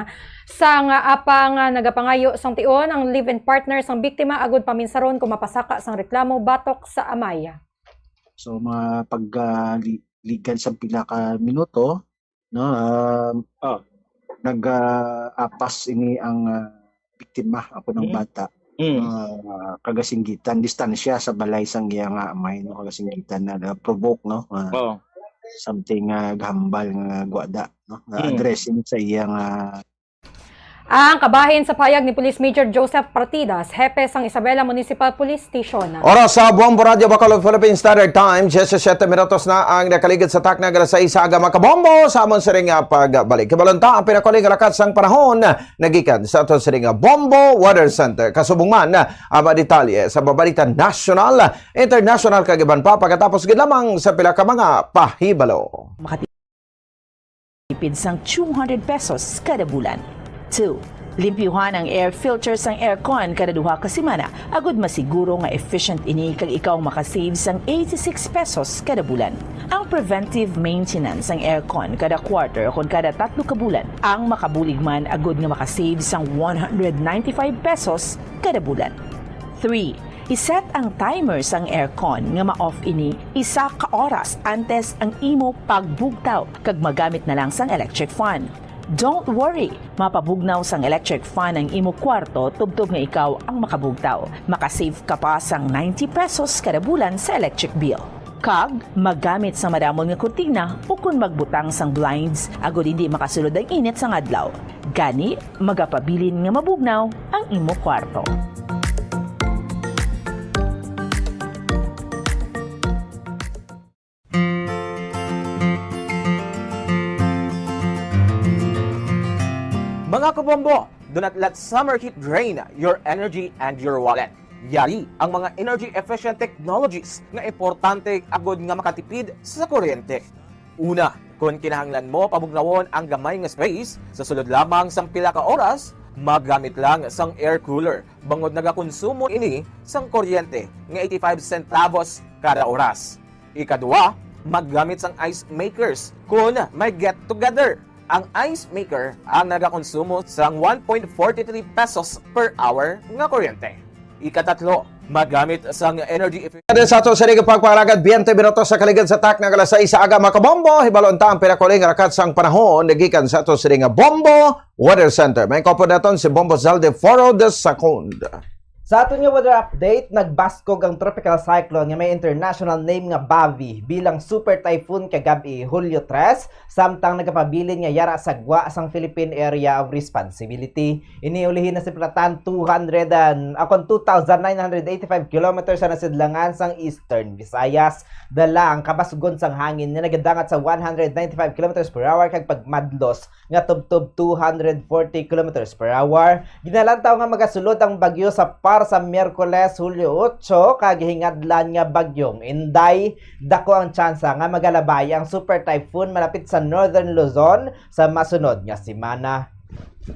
sa nga apang nagapangayo sang tion ang live-in partner sang biktima agud paminsaron kung mapasaka sang reklamo batok sa amay. So, mga pagaligan sa pila ka minuto, no? Um, Oh. Nag-apas ini ang ah, biktima, ako ng Mm. bata. Mm. Ah, kagasinggitan, distansya sa balay sang iya nga amay, no? Kagasinggitan na, na provoke, no? Ah, Oh. something ah, gahambal nga gwada, no? Nga Mm. addressing sa iya nga Ang kabahin sa pahayag ni Police Major Joseph Partidas, hepe sang Isabela Municipal Police Station. Oras sa Bombo Radyo Bacolod Philippine Standard Time, diyesisiyete minutos na ang nakaligid sa takna nga alas sais sa aga, mga kabombo. Sa amon siring nga pagbalik, kibalunta ang pinakauli nga lakat sang panahon nagikan sa aton siring nga Bombo Weather Center. Kasubong man ang mga detalye sa babalita nasyonal, internasyonal kag iban pa pagkatapos gid lamang sa pila ka mga pahibalo. Makatipid sang two hundred pesos kada bulan. Two, limpyuhan ang air filter sang aircon kada duha ka semana agud masiguro nga efficient ini kag ikaw makasave sang eighty-six pesos kada bulan. Ang preventive maintenance sang aircon kada quarter kon kada tatlo ka bulan ang makabulig man agud nga makasave sang one hundred ninety-five pesos kada bulan. Three, iset ang timer sang aircon nga ma-off ini isa ka oras antes ang imo pagbugtaw kag magamit na lang sang electric fan. Don't worry, mapabugnaw sang electric fan ang imo kwarto tubtob nga ikaw ang makabugtaw. Makasave ka pa sang ninety pesos kada bulan sa electric bill. Kag magamit sa madamon nga kurtina ukon magbutang sang blinds agud hindi makasulod ang init sang adlaw. Gani, magapabilin nga mabugnaw ang imo kwarto. Mga kabombo, do not let summer heat drain your energy and your wallet. Yari ang mga energy-efficient technologies nga importante agud nga makatipid sa kuryente. Una, kon kinahanglan mo pabugnawon ang gamay nga space sa sulod lamang sang pila ka oras, maggamit lang sang air cooler bangod nagakonsumo ini sang kuryente nga eighty-five centavos kada oras. Ikadua, maggamit sang ice makers kon may get-together. Ang ice maker ang nagakonsumo sang one point forty three pesos per hour nga kuryente. Ikatatlo, maggamit sang energy efficient Sa ato sa ning pagpangalagad, twenty minutos sa kaligid sa takna nga alas sais sa aga, mga kabombo. Hibalon ta ang pinakauli nga lakat sang panahon nagikan sa ato sa ning Bombo Weather Center. May kopod naton si Bombo Zalde Foro de Second. Sa aton nga weather update, nagbaskog ang tropical cyclone nga may international name nga Bavi bilang super typhoon kagab-i, Hulyo tres, samtang nagapabilin nga yara sa gwa sang Philippine Area of Responsibility. Ini ulihi nasiplatan two hundred and, akon, two thousand nine hundred eighty-five kilometers sa nasidlangan sang Eastern Visayas. Dala ang kabasgon sang hangin nga nagadangat sa one hundred ninety-five kilometers per hour kag pagmadlos nga tubtob two hundred forty kilometers per hour. Ginalantaw nga magasulod ang bagyo sa par sa Miyerkules, Hulyo otso, kag hingadlan nga Bagyong Inday. Dako ang tsansa nga magalabay ang super typhoon malapit sa Northern Luzon sa masunod nga semana.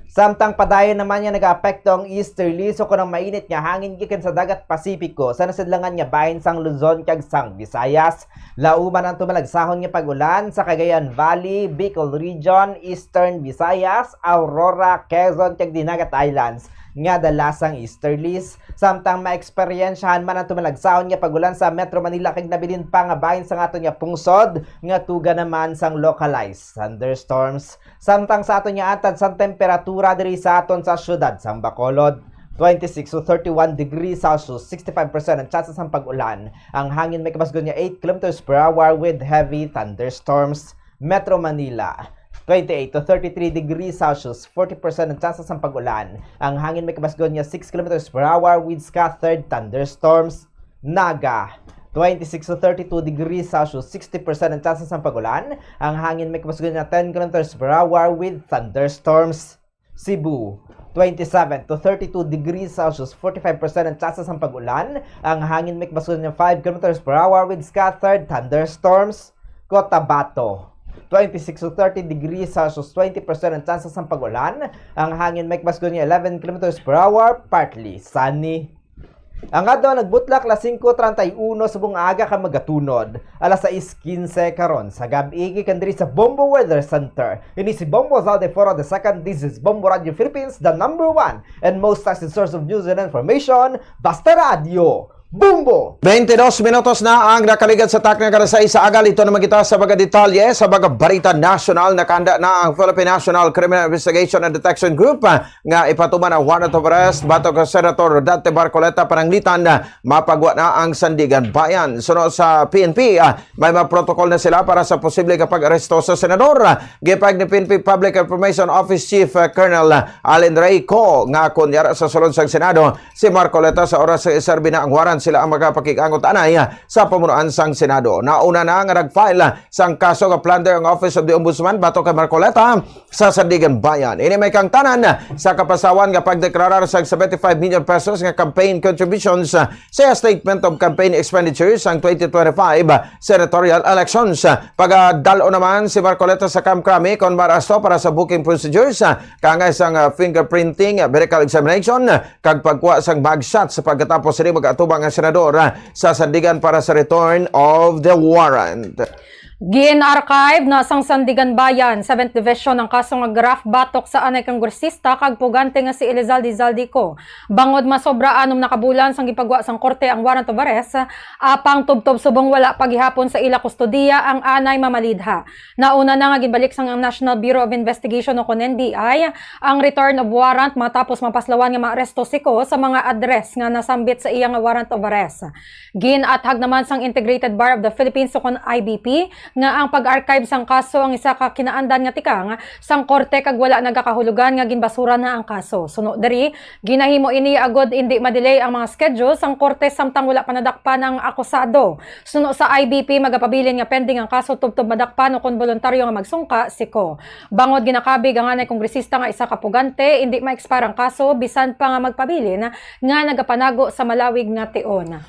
Samtang padayon naman nga nagaapekto ang easterlies o kon ang mainit nga hangin gikan sa dagat Pasipiko sa nasidlangan nga bahin sang Luzon kag sang Visayas. Lauman ang tumalagsahon nga pag-ulan sa Cagayan Valley, Bicol Region, Eastern Visayas, Aurora, Quezon, kag Dinagat Islands. nga dala sang easterlies, samtang maeksperiensyahan man ang tumalagsaon nga pag-ulan sa Metro Manila kag nabilin pa nga bahin sang aton nga pungsod nga tuga naman sang localized thunderstorms. Samtang sa aton nga antad sang temperatura diri sa aton sa siyudad sang Bacolod, twenty-six to thirty-one degrees Celsius, sixty-five percent ang tsansa sang pag-ulan. Ang hangin may kabasgon nga eight kilometers per hour with heavy thunderstorms. Metro Manila, twenty-eight to thirty-three degrees Celsius, forty percent ang tsansa sang pag-ulan. Ang hangin may kabasgon nga six kilometers per hour with scattered thunderstorms. Naga, twenty-six to thirty-two degrees Celsius, sixty percent ang tsansa sang pag-ulan. Ang hangin may kabasgon nga ten kilometers per hour with thunderstorms. Cebu, twenty-seven to thirty-two degrees Celsius, forty-five percent ang tsansa sang pag-ulan. Ang hangin may kabasgon nga five kilometers per hour with scattered thunderstorms. Cotabato, twenty-six to thirty degrees Celsius, twenty percent ang tsansa sang pag-ulan. Ang hangin may kabasgon nga eleven kilometers per hour, partly sunny. Ang adlaw nagbutlak alas singko treinta y uno subong aga kag magatunod alas sais quince karon sa gab-i, gikan diri sa Bombo Weather Center. Ini si Bombo Zalde Foro the second. This is Bombo Radio Philippines, the number one and most trusted source of news and information. Basta Radyo, Bombo! Twenty-dos minutos na ang nakaligad sa takna nga alas sais sa aga. Ito naman kita sa mga detalye sa mga barita nasyonal. Nakahanda na ang Philippine National Criminal Investigation and Detection Group, ah, nga ipatuman ang warrant of arrest batok kay Senator Dante Marcoleta pananglitan, ah, mapagwa na ang Sandiganbayan. Suno sa P N P, ah, may mga protocol na sila para sa posible nga pag-aresto sa senador. Gipahayag ni P N P Public Information Office Chief, ah, Colonel, ah, Allen Rey Co nga kon yara sa sulod sang Senado si Marcoleta sa oras sa iserbi na ang warrant, sila ang magapakig-angot anay, ah, sa pamunuan sang Senado. Nauna na nga nag-file, ah, sang kaso nga plunder ang Office of the Ombudsman batok kay Marcoleta sa Sandiganbayan. Ini may kaangtanan sa kapasawan nga pagdeklarar sa seventy-five million pesos nga campaign contributions, ah, sa statement of campaign expenditures sang twenty twenty-five senatorial elections. Pagadal-on naman si Marcoleta sa Camp Crame kon maaresto para sa booking procedures, ah, kaangay sang, ah, fingerprinting, ah, medical examination, ah, kag pagkuha sang mugshot. Sa pagkatapos sini, mag-atubang ang senador, ah, sa Sandigan para sa return of the warrant. Gin-archive na sang Sandiganbayan Seventh Division ang kaso nga graft batok sa anay kongresista kag pugante nga si Elizalde Zaldy Co. Bangod masobra anom na ka bulan sang gipagwa sang korte ang warrant of arrest, apang tubtob subong wala pa gihapon sa ila kustodiya ang anay mamalidha. Nauna na nga ginbalik sang National Bureau of Investigation o kon N B I ang return of warrant matapos mapaslawan nga maaresto si Co sa mga address nga nasambit sa iya nga warrant of arrest. Gin-athag naman sang Integrated Bar of the Philippines o kon I B P nga ang pag-archive sang kaso ang isa ka kinaandan nga tikang sang korte kag wala nagakahulugan nga ginbasura na ang kaso. Suno diri, ginahimo ini agod indi ma-delay ang mga schedule sang korte samtang wala pa nadakpan ang akusado. Suno sa I B P, magapabilin nga pending ang kaso tubtob madakpan o kon boluntaryo nga magsungka si Co. Bangod ginakabig ang anay kongresista nga isa ka pugante, indi ma-expire ang kaso bisan pa nga magpabilin nga nagapanago sa malawig nga tion.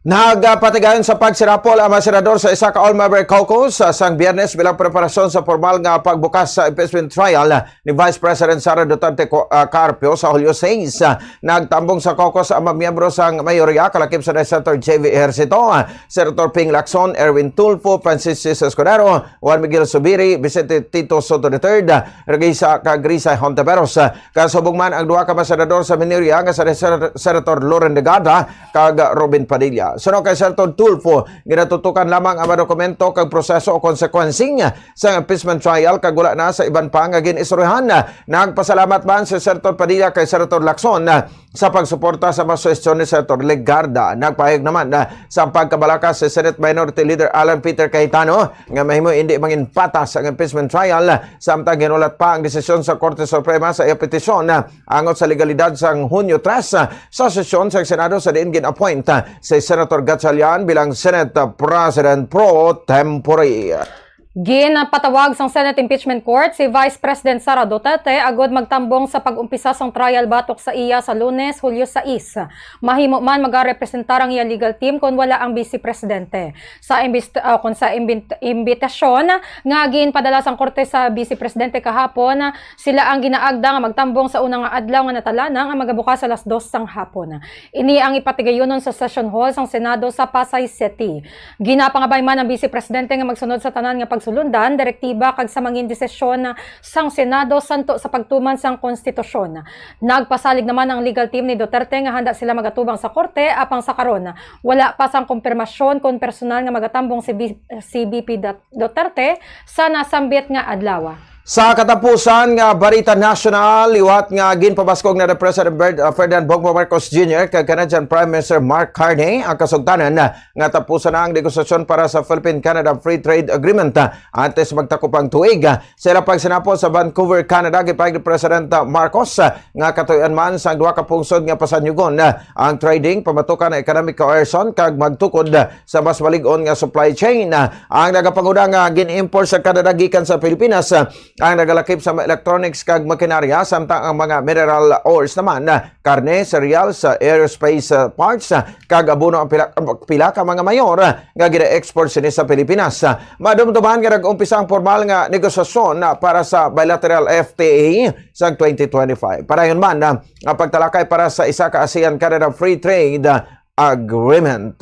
Nagapatigayon sa pagsirapol ang mga senador sa isa ka all-member caucus, ah, sang Biyernes bilang preparasyon sa formal nga pagbukas sa impeachment trial ni Vice President Sara Duterte Co-, ah, Carpio sa Hulyo sais. Ah, nagtambong sa caucus ang mga miyembro sang mayorya, kalakip sa Senator J V Ejercito, ah, Senator Ping Lacson, Erwin Tulfo, Francis Jesus Escudero, Juan Miguel Zubiri, Vicente Tito Sotto the third, ah, Risa, kag Risa Hontiveros. Ah, kasubong man ang duha ka mga senador sa minorya nga si Sen-, Senator Loren Legarda kag Robin Padilla. Suno kay Senator Tulfo, ginatutukan lamang ang mga dokumento kag proseso o konsekwensing sa impeachment trial kag wala na sa iban pa nga gin-istoryahan. Nagpasalamat man si Senator Padilla kay Senator Lacson sa pagsuporta sa mga suhestyon ni Senator Legarda. Nagpahayag naman sa pagkabalaka si Senate Minority Leader Alan Peter Cayetano nga mahimo indi mangin patas ang impeachment trial, samtang ginulat pa ang desisyon sa Korte Suprema sa iya petisyon angot sa legalidad sang Hunyo tres sa sesyon sa Senado, sa diin gin-appoint si Senator Gatchalian bilang Senate President pro tempore. Ginpatawag sang Senate Impeachment Court si Vice President Sara Duterte agud magtambong sa pag-umpisa sang trial batok sa iya sa Lunes, Hulyo sais. Mahimo man magarepresentar ang iya legal team kon wala ang Vice Presidente. Sa imbis-, ah, kon sa imbit-, imbitasyon nga ginpadala sang korte sa Vice Presidente kahapon, sila ang ginaagda nga magtambong sa una nga adlaw nga natalana nga magabukas alas dos sang hapon. Ini ang ipatigayunon sa session hall sang Senado sa Pasay City. Ginapangabay man ang Vice Presidente nga magsunod sa tanan nga pag- sulundan, direktiba kag sa mangin desisyon sang Senado santo sa pagtuman sang konstitusyon. Nagpasalig naman ang legal team ni Duterte nga handa sila magatubang sa korte apang sa karon wala pa sang kumpirmasyon kon personal nga magatambong si B-, si B P Dut-, Duterte sa nasambit nga adlaw. Sa katapusan nga balita nasyonal, liwat nga ginpabaskog na ni President Ber-, uh, Ferdinand Bongbong Marcos Junior kag Canadian Prime Minister Mark Carney ang kasugtanan nga tapusan na ang negosasyon para sa Philippine-Canada Free Trade Agreement, uh, antes magtakop ang tuig. Sa ila pagsinapol sa Vancouver, Canada, gipahayag ni President, uh, Marcos, uh, nga katuy-an man sang duha ka pungsod nga pasanyugon, uh, ang trading, pamatukan ang economic coercion, kag magtukod, uh, sa mas malig-on nga supply chain. Uh, ang nagapanguna nga gin-import sa Canada gikan sa Pilipinas, uh, ang nagalakip sa mga electronics kag makinarya, samtang ang mga mineral ores naman, uh, karne, cereals, uh, aerospace, uh, parts, uh, kag abono ang pila, pila ka mga mayor, uh, nga gina-export sini sa Pilipinas. Uh, madumduman nga nag-umpisa ang formal nga negosasyon, uh, para sa bilateral F T A sa twenty twenty-five. Padayon man, uh, ang pagtalakay para sa isa ka ASEAN-Canada Free Trade, uh, Agreement.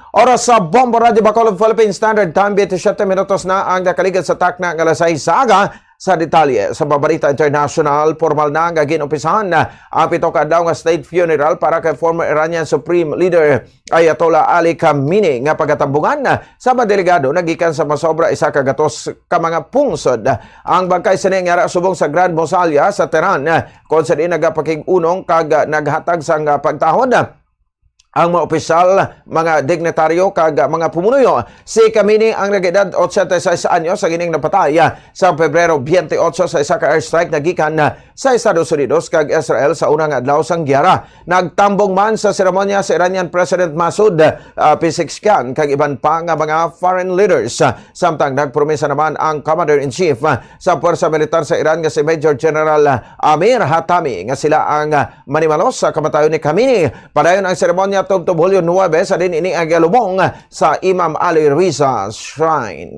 Oras sa Bombo Radyo Bacolod Philippine Standard Time, twenty-seven minutos na ang nakaligad sa takna nga alas sais sa aga. Sa detalye sa balita international, formal na nga gin-umpisahan ang pito ka adlaw nga state funeral para kay former Iranian Supreme Leader Ayatollah Ali Khamenei nga pagatambungan sa mga delegado nagikan sa masobra isa ka gatos ka mga pungsod. Ang bangkay sini nga subong sa Grand Mausolea sa Tehran, kung sa diin nagapakig-unong kag naghatag sang pagtahod ang mga opisyal, mga dignitaryo, kag mga pumunuyo. Si Khamenei ang nag-edad ochenta y seis anyos ang ining napatay, ah, sa Pebrero twenty-eight sa isa ka airstrike nagikan, ah, sa Estados Unidos kag Israel sa unang adlaw sang giyera. Nagtambong man sa seremonya si Iranian President Masoud, ah, Pezeshkian kag iban pa nga mga foreign leaders. Ah, samtang nagpromesa naman ang Commander-in-Chief, ah, sa Puwersa Militar sa Iran nga si Major General, ah, Amir Hatami nga sila ang, ah, manimalos sa kamatayon ni Khamenei. Padayon ang seremonya tubtob Hulyo nuebe sa diin ini ang igalubong sa Imam Ali Riza Shrine.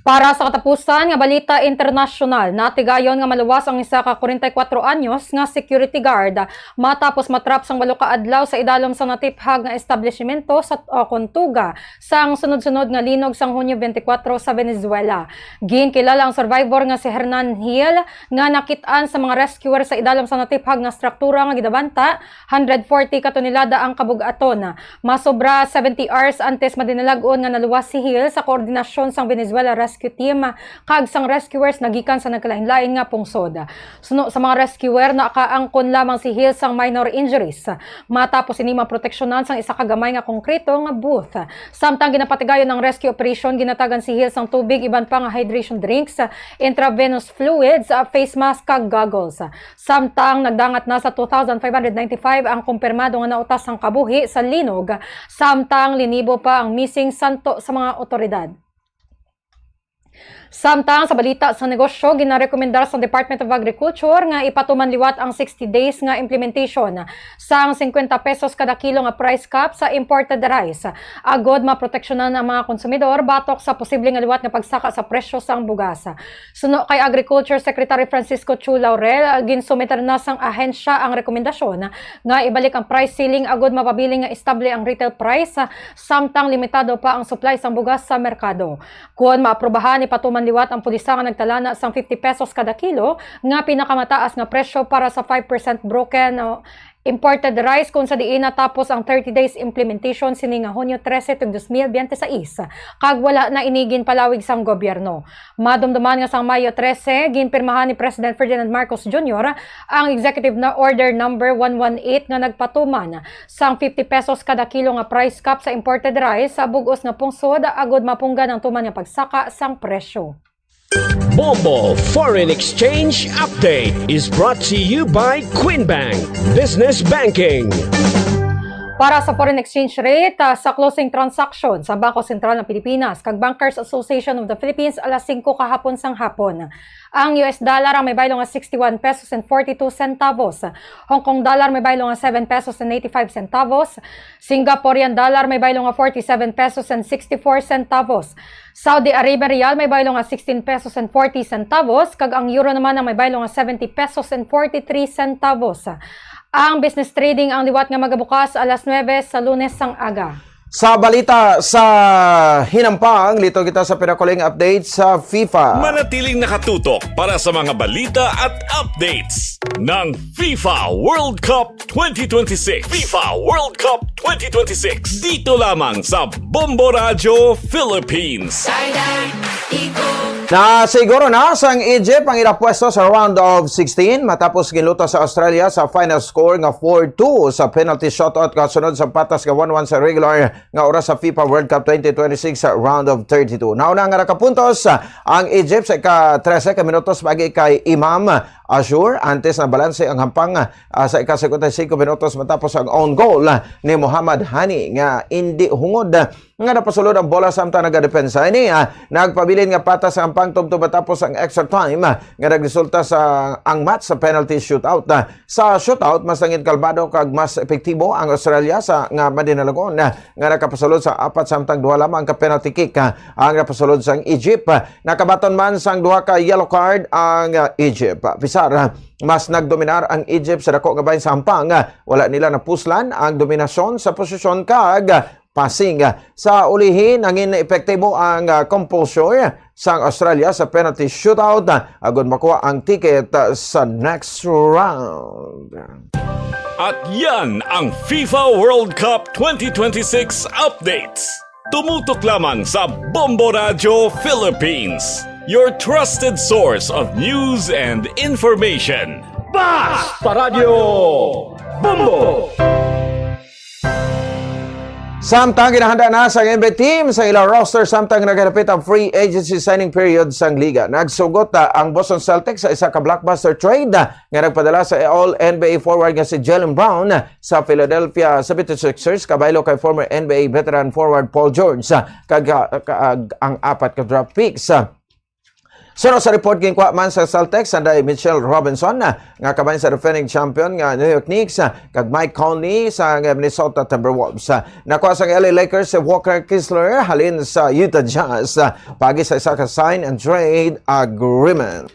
Para sa katapusan nga balita internasyonal, natigayon nga maluwas ang isa ka kwarenta y kuwatro anyos nga security guard matapos matrap sang walo ka adlaw sa idalom sa natiphag nga establishmento sa, o kon tuga, sang sunod-sunod nga linog sang Hunyo twenty-four sa Venezuela. Ginkilala ang survivor nga si Hernan Hill nga nakit-an sa mga rescuer sa idalom sa natiphag nga struktura nga gidabanta, hundred forty ka tonelada ang kabug-aton. Masobra seventy hours antes madinalag-on nga naluwas si Hill sa koordinasyon sang Venezuela Rescue Team kag sang rescuers nagikan sa nagkalainlain nga pungsod. Suno sa mga rescuer, nakaangkon lamang si Hill sang minor injuries. Matapos ini, maproteksyonan sang isa ka gamay nga konkreto nga booth. Samtang ginapatigayon ang rescue operation, ginatagan si Hill sang tubig, iban pa nga hydration drinks, intravenous fluids, face mask, kag goggles. Samtang nagdangat na sa two thousand five hundred ninety-five ang kumpirmado nga nautas sang kabuhi sa linog, samtang linibo pa ang missing santo sa mga otoridad. Samtang sa balita sa negosyo, ginarekomendar sa Department of Agriculture nga ipatuman liwat ang sixty days nga implementation sang fifty pesos kada kilo nga price cap sa imported rice, agod maproteksyonan ang mga konsumidor batok sa posible nga liwat nga pagsaka sa presyo sang bugas. Suno kay Agriculture Secretary Francisco Chu Laurel, ginsumiter na sang ahensya ang rekomendasyon nga ibalik ang price ceiling agod mapabilin nga estable ang retail price, samtang limitado pa ang supply sang bugas sa merkado. Kon maaprubahan, ipatuman liwat ang pulisa nga nagtalana sang fifty pesos kada kilo nga pinakamataas nga presyo para sa five percent broken, o, imported rice, kung sa diin natapos ang thirty days implementation sini nga Hunyo trese tuig dos mil biyente sais, kag wala na ini ginpalawig sang gobyerno. Madumduman nga sang Mayo trese, ginpirmahan ni President Ferdinand Marcos Junior ang Executive na Order Number one one eight nga nagpatuman sang fifty pesos kada kilo nga price cap sa imported rice sa bug-os nga pungsod, agod mapunggan ang tuman nga pagsaka sang presyo. Bombo Foreign Exchange Update is brought to you by Queen Bank Business Banking. Para sa foreign exchange rate, ah, sa closing transaction sa Bangko Sentral ng Pilipinas kag Bankers Association of the Philippines alas singko kahapon sang hapon. Ang U S dollar ang may baylo nga sixty-one pesos and forty-two centavos. Hong Kong dollar may baylo nga seven pesos and eighty-five centavos. Singaporean dollar may baylo nga forty-seven pesos and sixty-four centavos. Saudi Arabia real may baylo nga sixteen pesos and forty centavos, kag ang euro naman ang may baylo nga seventy pesos and forty-three centavos. Ang business trading ang liwat nga magabukas alas nuebe sa Lunes sang aga. Sa balita sa hinampang, lito kita sa pinakuling update sa FIFA. Manatiling nakatutok para sa mga balita at updates ng FIFA World Cup twenty twenty-six. FIFA World Cup twenty twenty-six. Dito lamang sa Bombo Radyo Philippines. Na siguro na sang Egypt ang ila pwesto sa round of sixteen matapos ginlutas sa Australia sa final score nga four two sa penalty shootout kasunod sa patas nga one one sa regular nga oras sa FIFA World Cup twenty twenty-six sa round of thirty-two. Nauna nga nakapuntos, ah, ang Egypt sa ika-trese ka minutos paagi kay Imam Ashur antes na balanse ang hampang, ah, sa ika-singkwenta y singko minutos matapos ang own goal, ah, ni Muhammad Hani nga indi hungod, ah, nga napasulod ang bola samtang nagadepensa. Ini, ah, nagpabilin nga patas ang hampang tubtob matapos ang extra time, ah, nga nagresulta sa ang match sa penalty shootout. Ah, sa shootout, mas nangin kalmado kag mas epektibo ang Australia sa nga madinalagon, ah, nga nakapasulod sa apat samtang duha lamang ka penalty kick, ah, ang napasulod sang Egypt. Ah, nakabaton man sang duha ka yellow card ang, ah, Egypt. Ah, pisar, ah, mas nagdominar ang Egypt sa dako nga bahin sa hampang. Ah, wala nila napuslan ang dominasyon sa posisyon kag, ah, passing. Sa ulihi, nangin epektibo ang, ah, composure sang Australia sa penalty shootout, ah, agud makuha ang ticket, ah, sa next round. At yan ang FIFA World Cup twenty twenty-six updates. Tumutok lamang sa Bombo Radyo Philippines, your trusted source of news and information. Basta Radyo Bombo! Samtang ginahanda na sang N B A team sa ilang roster samtang nagalapit ang free agency signing period sang liga, nagsugot, ah, ang Boston Celtics sa isa ka blockbuster trade, ah, nga nagpadala sa all N B A forward nga si Jaylen Brown sa Philadelphia seventy-sixers, kabaylo kay former N B A veteran forward Paul George, ah, kag, ah, ka-, ag-, ang apat ka draft picks. Ah, Sunod sa report, ginkuha man sa Celtics anday Mitchell Robinson, ah, nga kabahin sa defending champion nga New York Knicks, ah, kag Mike Conley sa Minnesota Timberwolves. Ah, nakuha sa L A Lakers si Walker Kessler halin sa Utah Jazz, ah, paagi sa isa ka sign and trade agreement.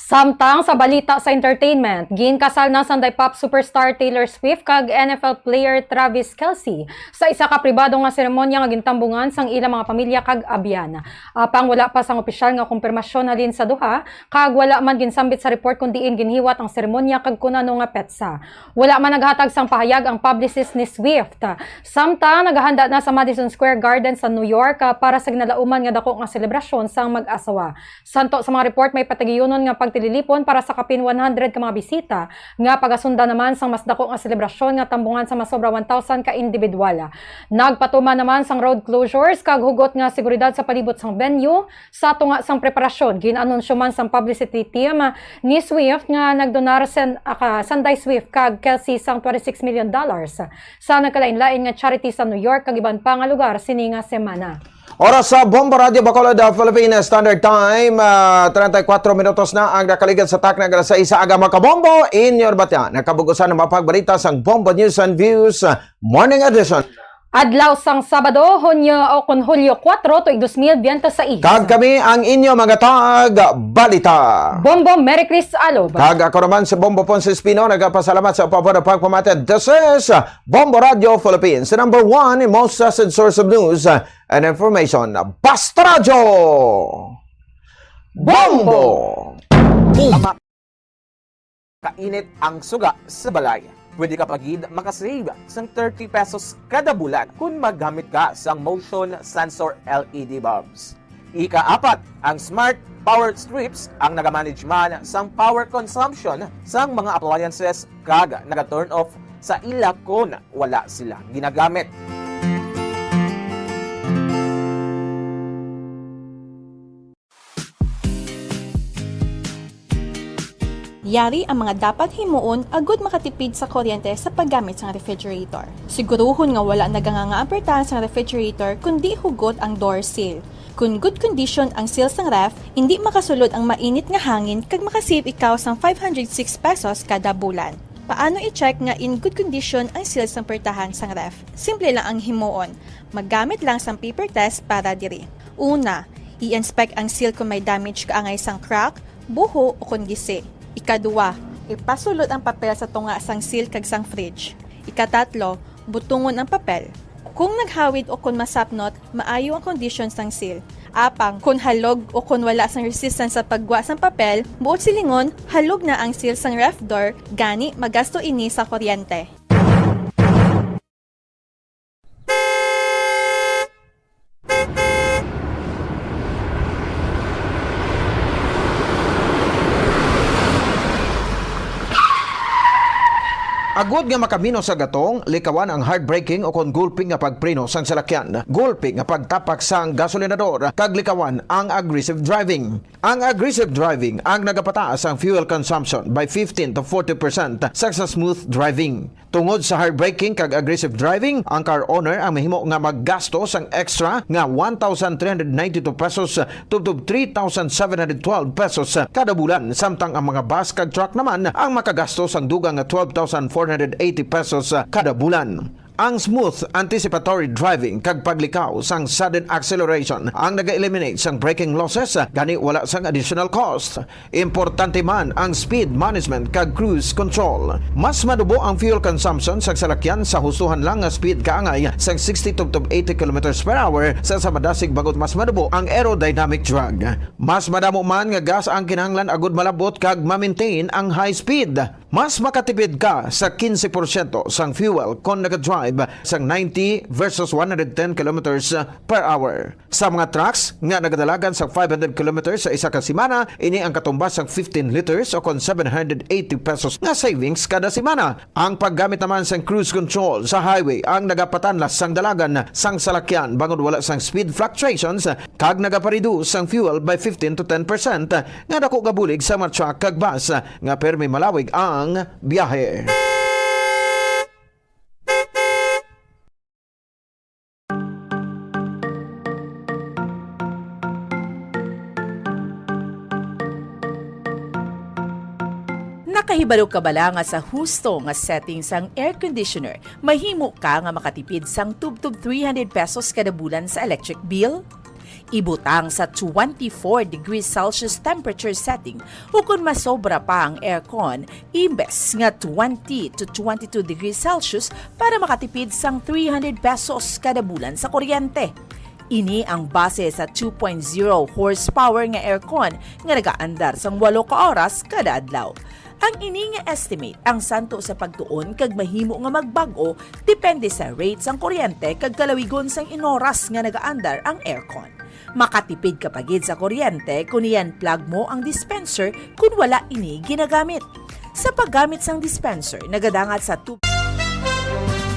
Samtang sa balita sa entertainment, ginkasal na sanday pop superstar Taylor Swift kag N F L player Travis Kelce sa isa ka pribado nga seremonya nga gintambungan sang ila mga pamilya kag abyan. Apang wala pa sang opisyal nga kompirmasyon halin sa duha, kag wala man ginsambit sa report kon diin ginhiwat ang seremonya kag kon ano nga petsa. Wala man naghatag sang pahayag ang publicist ni Swift. Samtang naghahanda na sa Madison Square Garden sa New York, ah, para sa ginalauman nga dako nga selebrasyon sang mag-asawa. Santo sa mga report, may patigayunon nga pagtililipon para sa kapin one hundred ka mga bisita nga pagasundan naman sang mas dako nga selebrasyon nga tambungan sa mas sobra one thousand ka individual. Nagpatuman naman sang road closures kag hugot nga seguridad sa palibot sang venue. Sa tunga sang preparasyon, gin-anunsyo man sang publicity team ni Swift nga nagdonar sen-, aka, sanday Swift kag Kelce sang twenty-six million dollars sa nagkalain-lain nga charity sa New York kag iban pa nga lugar sini nga semana. Oras sa Bombo Radyo Bacolod, uh, Philippine Standard Time. Uh, treinta y cuatro minutos na ang nakaligad sa takna nga alas sais sa aga, mga kabombo. Inyo nabatian ang kabug-usan nga mga pagbalita sang Bombo News and Views, uh, Morning Edition. Adlaw sang Sabado, Hunyo o kon Hulyo kuwatro, tuig dos mil biyente sais. Kag kami ang inyo mga tag-balita. Bombo, Mary Chris Alob. Kag ako naman si Bombo Ponce Espino, nagapasalamat sa pabor nga pagpamati. This is Bombo Radio Philippines, the number one and most trusted source of news and information. Basta Radyo! Bombo! Kainit ang suga sa balay. Pwede ka pa gid makasave sang thirty pesos kada bulan kon maggamit ka sang motion sensor L E D bulbs. Ikaapat, ang smart power strips ang nagamanage man sang power consumption sang mga appliances kag naga-turn off sa ila kon wala sila ginagamit. Yari ang mga dapat himuon agud makatipid sa kuryente sa paggamit sang refrigerator. Siguruhon nga wala naganganga ang pertahan sang refrigerator, kundi hugot ang door seal. Kon good condition ang seal sang ref, indi makasulod ang mainit nga hangin kag makasave ikaw sang five hundred six pesos kada bulan. Paano i-check nga in good condition ang seal sang pertahan sang ref? Simple lang ang himuon. Maggamit lang sang paper test para diri. Una, i-inspect ang seal kon may damage kaangay sang crack, buho, o kon gisi. Ikaduha, ipasulod ang papel sa tunga sang seal kag sang fridge. Ikatatlo, butongon ang papel. Kung naghawid o kon masapnot, maayo ang kondisyon sang seal. Apang, kon halog o kon wala sang resistance sa paggwa sang papel, buot silingon, halog na ang seal sang ref door, gani magasto ini sa kuryente. Agod nga makaminos sa gatong, likawan ang hard braking o kon gulpi nga pagpreno sang salakyan, gulpi nga pagtapak sang gasolinador, kag likawan ang aggressive driving. Ang aggressive driving ang nagapataas sang fuel consumption by fifteen to forty percent sa, sa smooth driving. Tungod sa hard braking kag aggressive driving, ang car owner ang mahimo nga maggasto sang extra nga one thousand three hundred ninety-two pesos tubtob three thousand seven hundred twelve pesos kada bulan, samtang ang mga bus kag truck naman ang makagasto sang dugang nga twelve thousand four hundred eighty pesos kada bulan. Ang smooth anticipatory driving kag paglikaw sang sudden acceleration ang naga-eliminate sang braking losses, gani wala sang additional cost. Importante man ang speed management kag cruise control. Mas madubo ang fuel consumption sang salakyan sa hustohan lang nga speed kaangay sang sixty tubtob eighty kilometers per hour sa, sa madasig, bangod mas madubo ang aerodynamic drag. Mas madamo man nga gas ang kinahanglan agud malabot kag ma-maintain ang high speed. Mas makatipid ka sa quince porsyento sang fuel kon nagadrive sang ninety versus one hundred ten kilometers per hour. Sa mga trucks nga nagadalagan sa five hundred kilometers sa isa ka semana, ini ang katumbas sang fifteen liters o kon seven hundred eighty pesos nga savings kada semana. Ang paggamit naman sang cruise control sa highway ang nagapatanlas sang dalagan sang salakyan bangod wala sang speed fluctuations kag nagapareduce sang fuel by fifteen to ten percent, nga dako nga bulig sa mga truck kag bus nga permi malawig ang biyahe. Nakahibalo ka bala nga sa husto nga setting sang air conditioner, mahimo ka nga makatipid sang tubtob three hundred pesos kada bulan sa electric bill? Ibutang sa twenty-four degrees Celsius temperature setting, ukon masobra pa ang aircon, imbes nga twenty to twenty-two degrees Celsius para makatipid sang three hundred pesos kada bulan sa kuryente. Ini ang base sa two point zero horsepower nga aircon nga nagaandar sang walo ka oras kada adlaw. Ang ini nga estimate ang santo sa pagtuon kag mahimo nga magbag-o depende sa rate sang kuryente kag kalawigon sang inoras nga nagaandar ang aircon. Makatipid ka pa gid sa kuryente kon i-unplug mo ang dispenser kon wala ini ginagamit. Sa paggamit sang dispenser, nagadangat sa tub-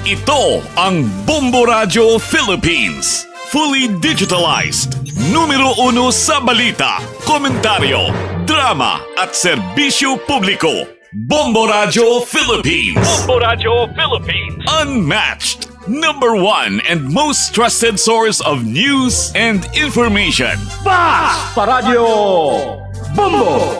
Ito ang Bombo Radyo Philippines. Fully digitalized. Numero uno sa balita, komentaryo, drama, at serbisyo publiko. Bombo Radyo Philippines. Bombo Radyo Philippines. Unmatched. Number one and most trusted source of news and information. Fast! Paradyo! Bombo!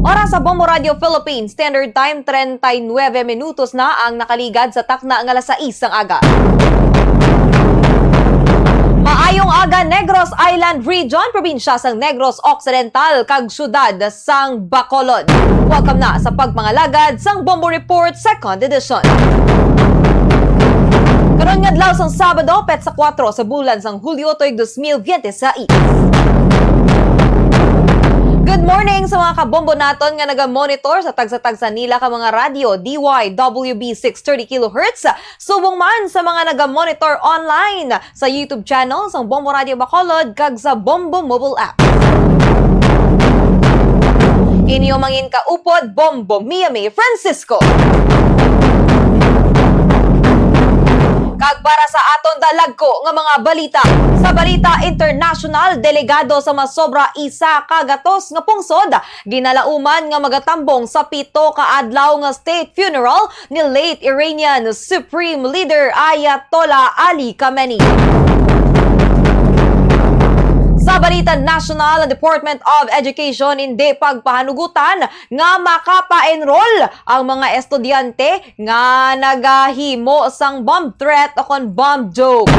Oras sa Bombo Radio Philippines Standard Time, treinta y nueve minutos na ang nakaligad sa takna nga alas sais sang aga. Maayong aga, Negros Island Region, probinsya sang Negros Occidental, kag syudad sang Bacolod. Welcome na sa pagpangalagad sang Bombo Report Second Edition. Karon nga adlaw sang Sabado, petsa kuwatro sa bulan sang Hulyo, tuig dos mil biyente sais. Good morning sa mga kabombo naton nga naga-monitor sa tagsa-tagsa nila ka mga radyo, D Y W B six thirty kilohertz, subong man sa mga naga-monitor online sa YouTube channel sang Bombo Radio Bacolod kag sa Bombo mobile app. Inyo mangin kaupod, Bombo Mia May Francisco. Kag para sa aton dalagko nga mga balita, sa balita international, delegado sa masobra isa ka gatos nga pungsod ginalauman nga magatambong sa pito ka adlaw nga state funeral ni late Iranian Supreme Leader Ayatollah Ali Khamenei. Sa balita nasyonal, ang Department of Education indi pagpahanugutan nga makapa-enroll ang mga estudyante nga nagahimo sang bomb threat o kon bomb joke.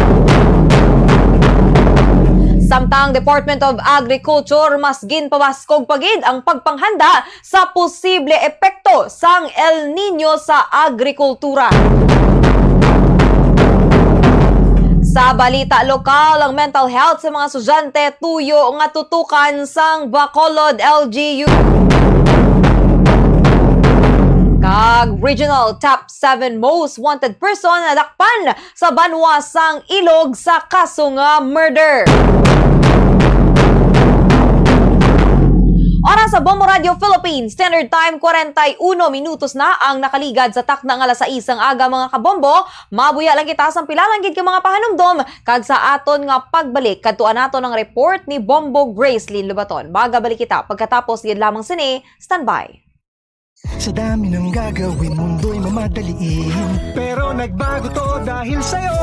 Samtang Department of Agriculture, mas ginpabaskog pa gid ang pagpanghanda sa posible epekto sang El Niño sa agrikultura. Sa balita lokal, ang mental health sa mga estudyante tuyo nga tutukan sang Bacolod L G U. Kag regional top seven most wanted person nadakpan sa banwa sang Ilog sa kaso nga murder. Oras sa Bombo Radio Philippines, Standard Time, kwarenta y uno minutos na ang nakaligad sa takna nga alas sais sang aga, mga kabombo. Mabuya lang kita sa pila lang gid ka mga pahanumdom, kag sa aton nga pagbalik, kadtuan naton ang report ni Bombo Gracelyn Lobaton. Magabalik kita pagkatapos gid lamang sini. Standby. Sa dami ng gagawin, mundo'y mamadaliin. Pero nagbago to dahil sa'yo.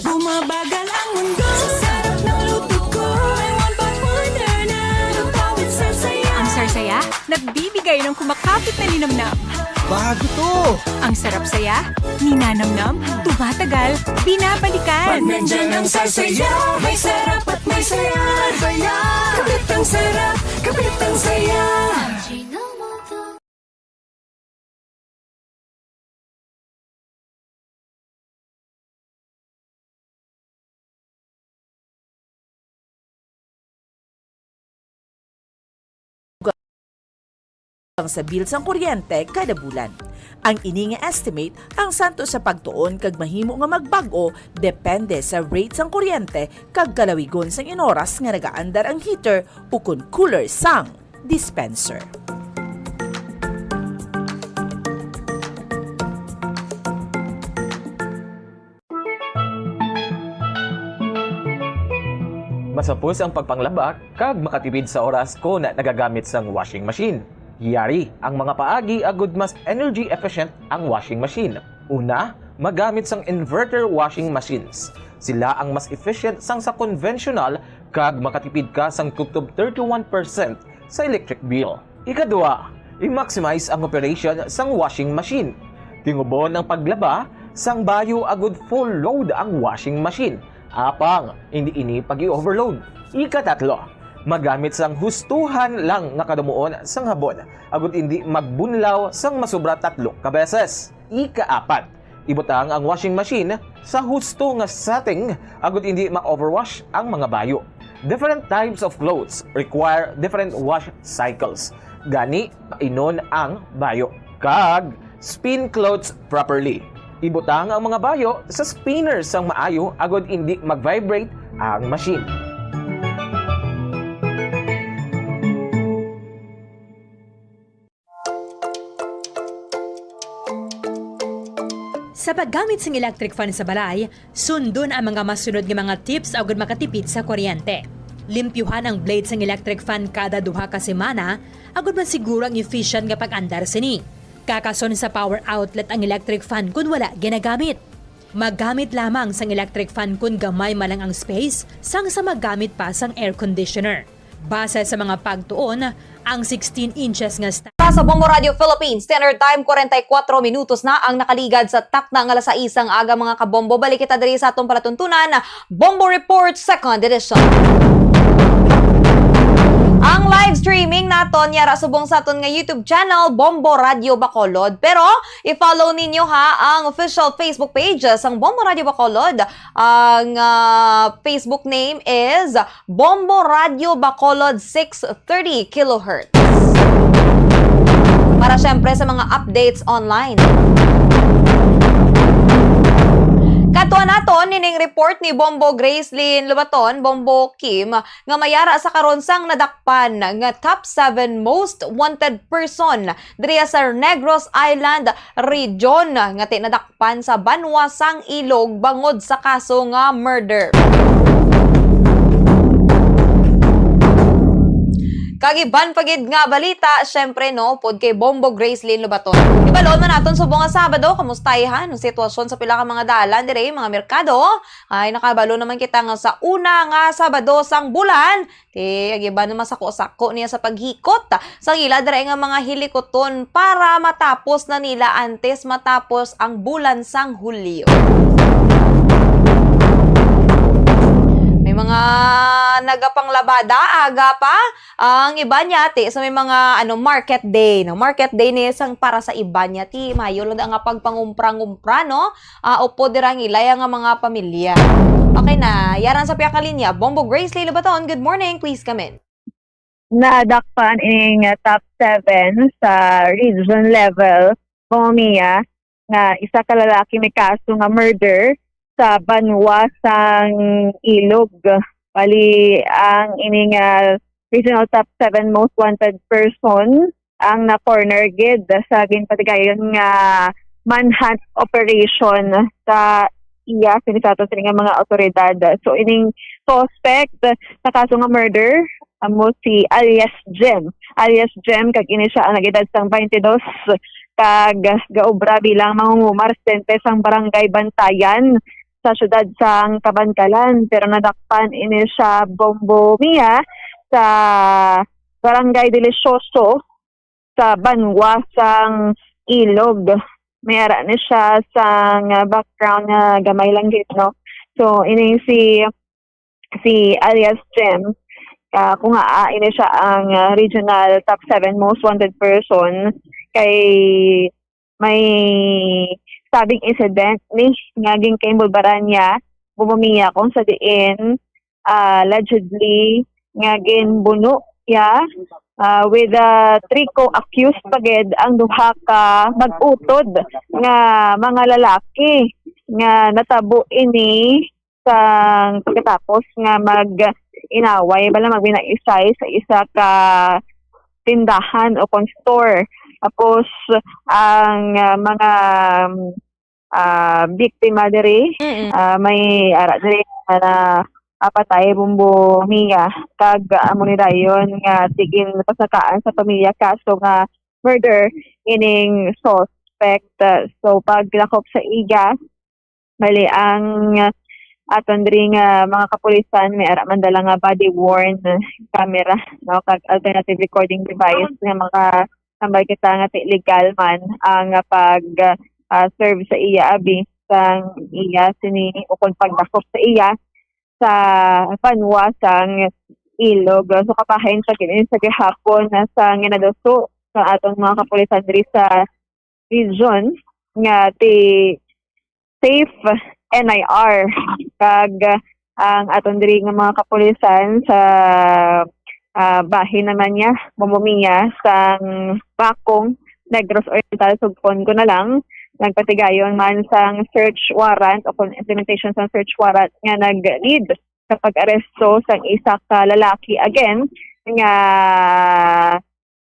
Bumabagal ang mundo sa sarap ng luto ko. May one pot wonder na lutawit sa saya. Ang sarsaya, nagbibigay ng kumakapit na linamnam. Bago to! Ang sarap saya, ninanamnam, tumatagal, binabalikan. Pag nandyan ang sarsaya, may sarap at may saya. Saya! Kapit ang sarap, kapit ang saya. Sa bill sang kuryente kada bulan. Ang ini nga estimate ang santo sa pagtuon kag mahimo nga magbag-o depende sa rate sang kuryente kag kalawigon sang inoras nga nagaandar ang heater ukon cooler sang dispenser. Masapos ang pagpanglaba kag makatipid sa oras kon nagagamit sang washing machine. Yari ang mga paagi agud mas energy efficient ang washing machine. Una, magamit sang inverter washing machines. Sila ang mas efficient sang sa conventional kag makatipid ka sang tubtob thirty-one percent sa electric bill. Ikadua, i-maximize ang operation sang washing machine. Tingubon ang paglaba sang bayo agud full load ang washing machine. Apang, hindi ini pag-i-overload. Ikatatlo, magamit sang hustuhan lang nga kadumuon sang habon, agud hindi magbunlaw sang masobra tatlo ka beses. Ikaapat, ibutang ang washing machine sa husto nga setting agud hindi ma-overwash ang mga bayo. Different types of clothes require different wash cycles. Gani, painon ang bayo. Kag spin clothes properly. Ibutang ang mga bayo sa spinner sang maayo agud hindi mag-vibrate ang machine. Sa paggamit sang electric fan sa balay, sundon ang mga masunod nga mga tips agud makatipid sa kuryente. Limpyuhan ang blade sang electric fan kada duha ka semana agud masiguro ang efficient nga pag-andar sini. Kakason sa power outlet ang electric fan kon wala ginagamit. Maggamit lamang sang electric fan kon gamay man lang ang space, sang sa maggamit pa sang air conditioner. Base sa mga pagtuon, ang sixteen inches nga sta- Sa Bombo Radio Philippines Standard Time, kwarenta y kuwatro minutos na ang nakaligad sa takna nga alas sais sang aga, mga kabombo. Balik kita diri sa atong palatuntunan, Bombo Report, Second Edition. Ang live streaming naton yara subong sa aton nga YouTube channel, Bombo Radio Bacolod. Pero i-follow ninyo, ha, ang official Facebook page sang Bombo Radio Bacolod. Ang, ah, Facebook name is Bombo Radio Bacolod six thirty kilohertz. Para siyempre sa mga updates online. Kadtuan naton nining report ni Bombo Gracelyn Lobaton, Bombo Kim, nga may ara sa karon sang nadakpan nga top seven most wanted person diri sa Negros Island region nga ti-, nadak- pan sa banwa sang Ilog bangod sa kaso nga murder. Kag iban pa gid nga balita, syempre, no, upod kay Bombo Gracelyn Lobaton. Ibalon man naton subong nga Sabado, kamusta, ha, ang sitwasyon sa pila ka mga dalan diri, mga merkado. Ay, nakabalo naman kita nga sa una nga Sabado sang bulan, ti, ang iban naman sako-sako niya sa paghikot. Sa ila dira nga mga hilikoton para matapos na nila antes matapos ang bulan sang Hulyo. May Mga nagapanglabada, aga pa. Ang iban niya, ti, sa may mga, ano, market day, no? Market day ni sang para sa iban niya, ti, mayo lang da nga pagpangumpra-ngumpra, no? Ah, upod dira ang ilaya nga mga pamilya. Okay na, yaran sa piyakalinya, Bombo Grace Lilo Baton, good morning, please come in. Nadakpan ing, uh, top seven sa region level, Bombo Mia, nga isa ka lalaki may kaso nga murder sa banwa sang Ilog. Bali, ang ining, uh, regional top seven most wanted person ang na-corner gid sa ginpatigayon nga manhunt operation sa iya sini sa ato sini nga mga awtoridad. So, ining suspect sa kaso nga murder amo si alias Jem. Alias Jem, kag ini siya ang nag-edad sang twenty-two, kag gaobra bilang mangunguma residente sang Barangay Bantayan sa siyudad sang Kabankalan. Pero nadakpan ini siya, Bombo Mia, sa Barangay Delicioso, sa banwa sang Ilog. May ara ni siya sang, ah, background nga gamay lang gid, no? So, ini si, si alias Jem, ah, kung nga, ah, ini siya ang, ah, regional top seven most wanted person, kay may sabing incident ni nga ginkainvolbaran niya, Bombo Mia, kung sa diin, ah, allegedly nga ginbuno iya, ah, with, ah, three co-accused pa gid ang duha ka mag-utod nga mga lalaki nga natabo ini sang pagkatapos nga mag-inaway, bala, magbinaisay sa isa ka tindahan o kon store. Tapos, ang, ah, mga, ah, biktima diri, Mm. ah, may ara diri nga na, ah, patay, Bombo Mia, kag amo ni dayon nga tigin pasakaan sa pamilya kaso nga murder ining suspect. So, pagdakop sa iya, bali, ang aton diri nga mga kapulisan may ara man dala nga body-worn camera, no, kag alternative recording device nga makatambal kita nga ti legal man ang pag, ah, serve sa iya abi sang iya sini ukon pagdakop sa iya sa banwa sang Ilog. So, kabahin sa kini sa gihapon na sa ginaduso sa aton mga kapulisan diri sa region nga ti Safe N I R, kag ang aton diri nga mga kapulisan sa, ah, bahin naman niya, Bombo Mia, sang Bacong, Negros Oriental, sugpon ko na lang, nagpatigayon man sang search warrant o kon implementation sang search warrant nga nag-lead sa pag-aresto sang isa ka lalaki again nga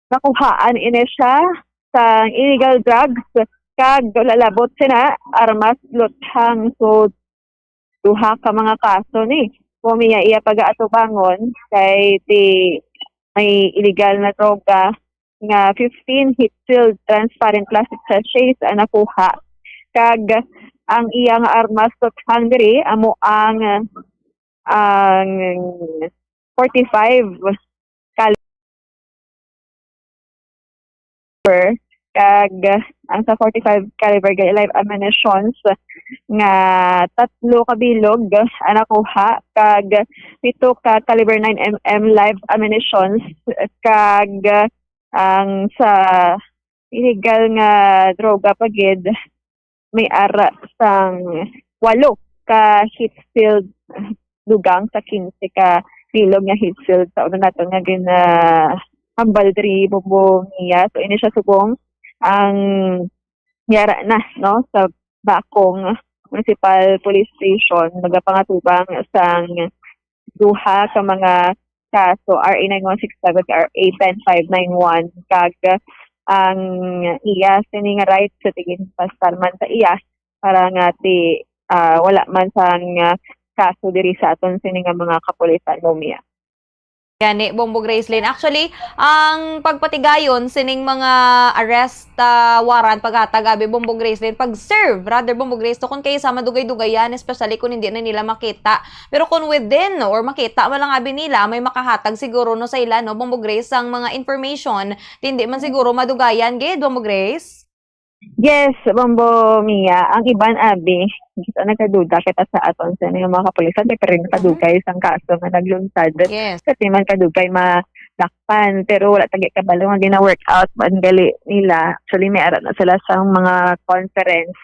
nakuhaan ini siya sang illegal drugs kag lalabot sina armas luthang. So, duha ka mga kaso ni. Kung iya, iya pagaatubangon kay ti may illegal na droga nga fifteen heat-sealed transparent plastic sachets ang nakuha. Kag ang iya nga armas luthang diri amo ang, ang forty-five caliber, kag ang sa forty-five caliber gali live ammunitions nga tatlo ka bilog ang nakuha, kag pito ka caliber nine M M live ammunitions, kag ang sa illegal nga droga pa gid may ara sang walo ka heat-sealed dugang sa quince ka bilog nga heat-sealed sa una naton nga ginahambal diri, Bombo Mia. So, ini siya subong ang yara na, no, sa Bacong Municipal Police Station, nagapangatubang sang duha ka mga kaso, R A nine one six seven, R A ten five nine one, kag ang iya sini nga rights sa tigin pasar man sa iya para nga ti, ah, wala man sang, ah, kaso diri sa aton sini nga mga kapulisan, Bombo Mia. Gani, Bombo Gracelyn. Actually, ang pagpatigayon sining mga arrest, ah, warrant paghatag abi, Bombo Gracelyn, pag-serve, rather, Bombo Grace, to kung kaysa madugay-dugayan, especially kung hindi na nila makita. Pero kung within or makita man lang abi nila, may makahatag siguro, no, sa ila, no, Bombo Grace, ang mga information, hindi man siguro madugayan gid, Bombo Grace? Yes, Bombo Mia, ang iban, abi, kita nagkaduda kita sa aton sa mga kapulisan, kay pero nakadugay sang kaso nga naglunsad. Yes. Kasi man kadugay madakpan, pero wala tagi kabalo nga gina-work out man gali nila. Actually, may ara na sila sa mga conference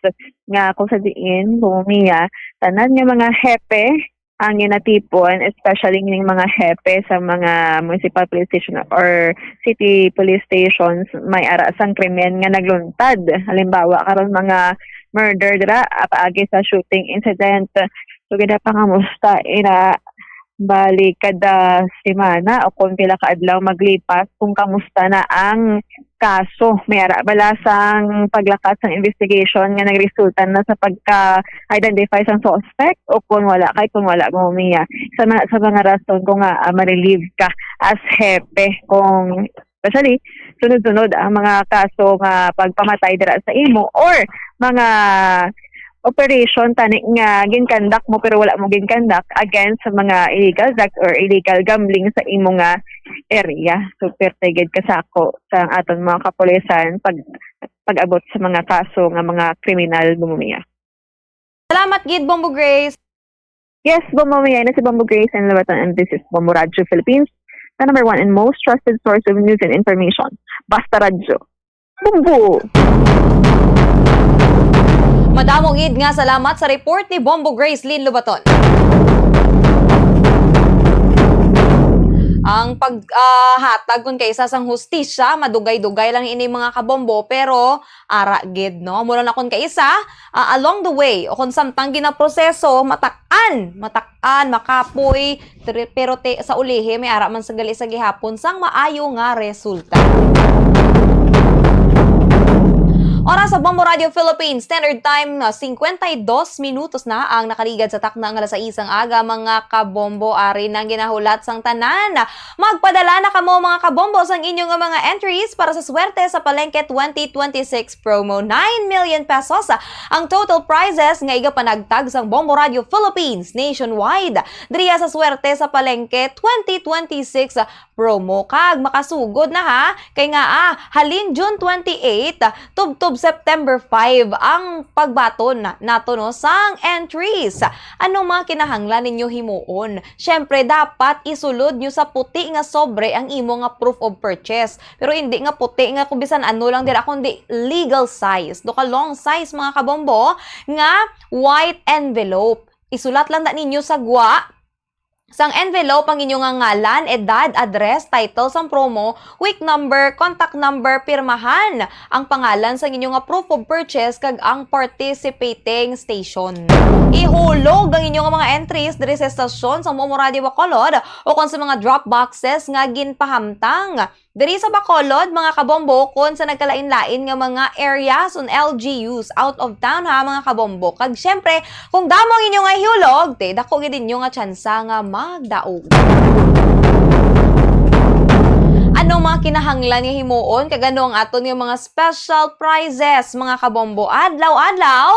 nga kung sa diin, Bombo Mia, tanan nga mga hepe ang ginatipon, especially ning mga hepe sa mga municipal police station or city police stations, may ara sang krimen nga nagluntad. Halimbawa, karon mga murder dira, ah, paagi sa shooting incident. So, ginapangamusta ira balik kada semana o kung pila ka adlaw maglipas kung kamusta na ang kaso. May ara bala sang paglakat sang investigation nga nagresulta na sa pagka-identify sang suspect o kung wala, kay kung wala, Bombo Mia. Sa mga, sa mga rason ko nga, ah, ma-relieve ka as hepe kung, especially, sunod-sunod ang mga kaso nga pagpamatay dira sa imo or mga operation tani nga ginkandak mo pero wala mo ginkandak against sa mga illegal drugs or illegal gambling sa imo nga area. So, perte gid ka sa ako sa aton mga kapulisan pag pag-abot sa mga kaso nga mga kriminal, Bombo Mia. Salamat gid, Bombo Grace. Yes, Bombo Mia, na si Bombo Grace and Lawatan, and this is Bombo Radyo Philippines, the number one and most trusted source of news and information. Basta Radyo. Bombo! Madamo gid nga salamat sa report ni Bombo Grace Lynn Lubaton. Ang pag, ah, hatag kun kaisa sang hustisya, madugay-dugay lang ini, mga kabombo, pero ara gid, no? Mura na kun kaisa, ah, along the way, o kung samtang ginaproseso, matak-an, matak-an, makapoy, tre-, pero te-, sa ulihi, may ara man sa gali sa gihapon sang maayo nga resulta. Oras sa Bombo Radio Philippines Standard Time, na singkwenta y dos minutos na ang nakaligad sa takna nga alas sais sang aga, mga kabombo. Ari na ang ginahulat sang tanan. Magpadala na kamo, mga kabombo, sang inyo nga mga entries para sa Swerte sa Palengke twenty twenty-six promo. Nine million pesos ang total prizes nga igapanagtag sang Bombo Radio Philippines nationwide diriya sa Swerte sa Palengke twenty twenty-six promo. Kag makasugod na, ha, kay nga, ah, halin June twenty-eight tubtob September five ang pagbaton nato, no, sang entries. Ano mga kinahanglan ninyo himuon? Syempre, dapat isulod nyo sa puti nga sobre ang imo nga proof of purchase. Pero hindi nga puti nga kung bisan ano lang dira, kundi legal size. Do ka long size, mga kabombo, nga white envelope. Isulat lang na ninyo sa gwa sang envelope ang inyo nga ngalan, edad, address, title sang promo, week number, contact number, pirmahan ang pangalan sang inyo nga proof of purchase kag ang participating station. Ihulog ang inyo nga mga entries diri sa estasyon sang Bombo Radio Bacolod o kon sa mga drop boxes nga ginpahamtang diri sa Bacolod, mga kabombo, kon sa nagkalain-lain nga mga areas on L G Us out of town, ha, mga kabombo. Kag syempre, kung damo ang inyo nga ihulog, te, dako gid inyo nga tsansa nga magdaog. Ano mga kinahanglan nga himuon, kag ano ang aton nga mga special prizes, mga kabombo? Adlaw-adlaw,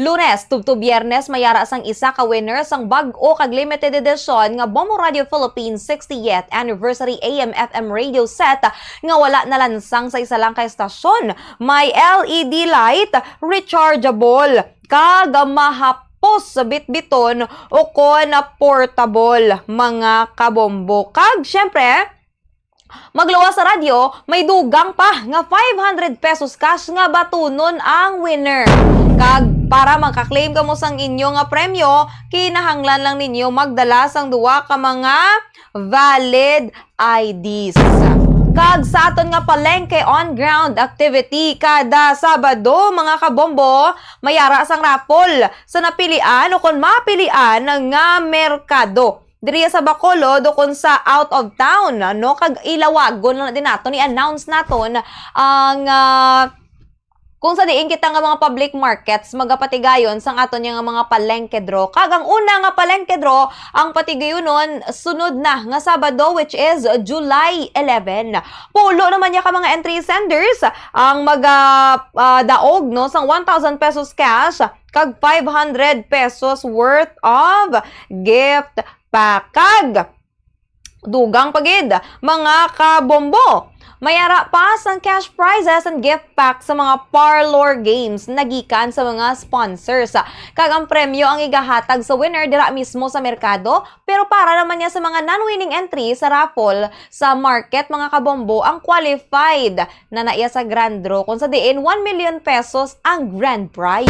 Lunes tubtob Biyernes, may ara sang isa ka winner sang bag-o kag limited edition nga Bombo Radio Philippines sixtieth Anniversary A M F M radio set nga wala nalansang sa isa lang ka estasyon. May L E D light, rechargeable, kag mahapos sa bitbiton o kon portable, mga kabombo. Kag, syempre, magluwas sa radyo, may dugang pa nga five hundred pesos cash nga batunon ang winner. Kag para maka-claim kamo sang inyo nga premyo, kinahanglan lang ninyo magdala sang duha ka mga valid I Ds. Kag sa aton nga palengke on ground activity kada Sabado, mga kabombo, may ara sang raffle sa napilian o kon mapilian nga merkado diri sa Bacolod o kon sa out of town, no? Kag ilawagon lang din naton, i-announce naton ang, ah, kung sa diin kita nga mga public markets magapatigayon sang aton nga mga palengke draw. Kag ang una nga palengke draw ang patigayunon sunod na nga Sabado, which is July eleven. Pulo naman niya ka mga entry senders ang maga, ah, daog, no, sang one thousand pesos cash kag five hundred pesos worth of gift pack. Kag Dugang pa gid, mga kabombo! May ara pa sang cash prizes and gift pack sa mga parlor games na gikan sa mga sponsors. Kag ang premyo ang igahatag sa winner dira mismo sa merkado, pero para naman niya sa mga non-winning entry sa raffle sa market, mga kabombo, ang qualified na naiya sa grand draw, kung sa diin one million pesos ang grand prize.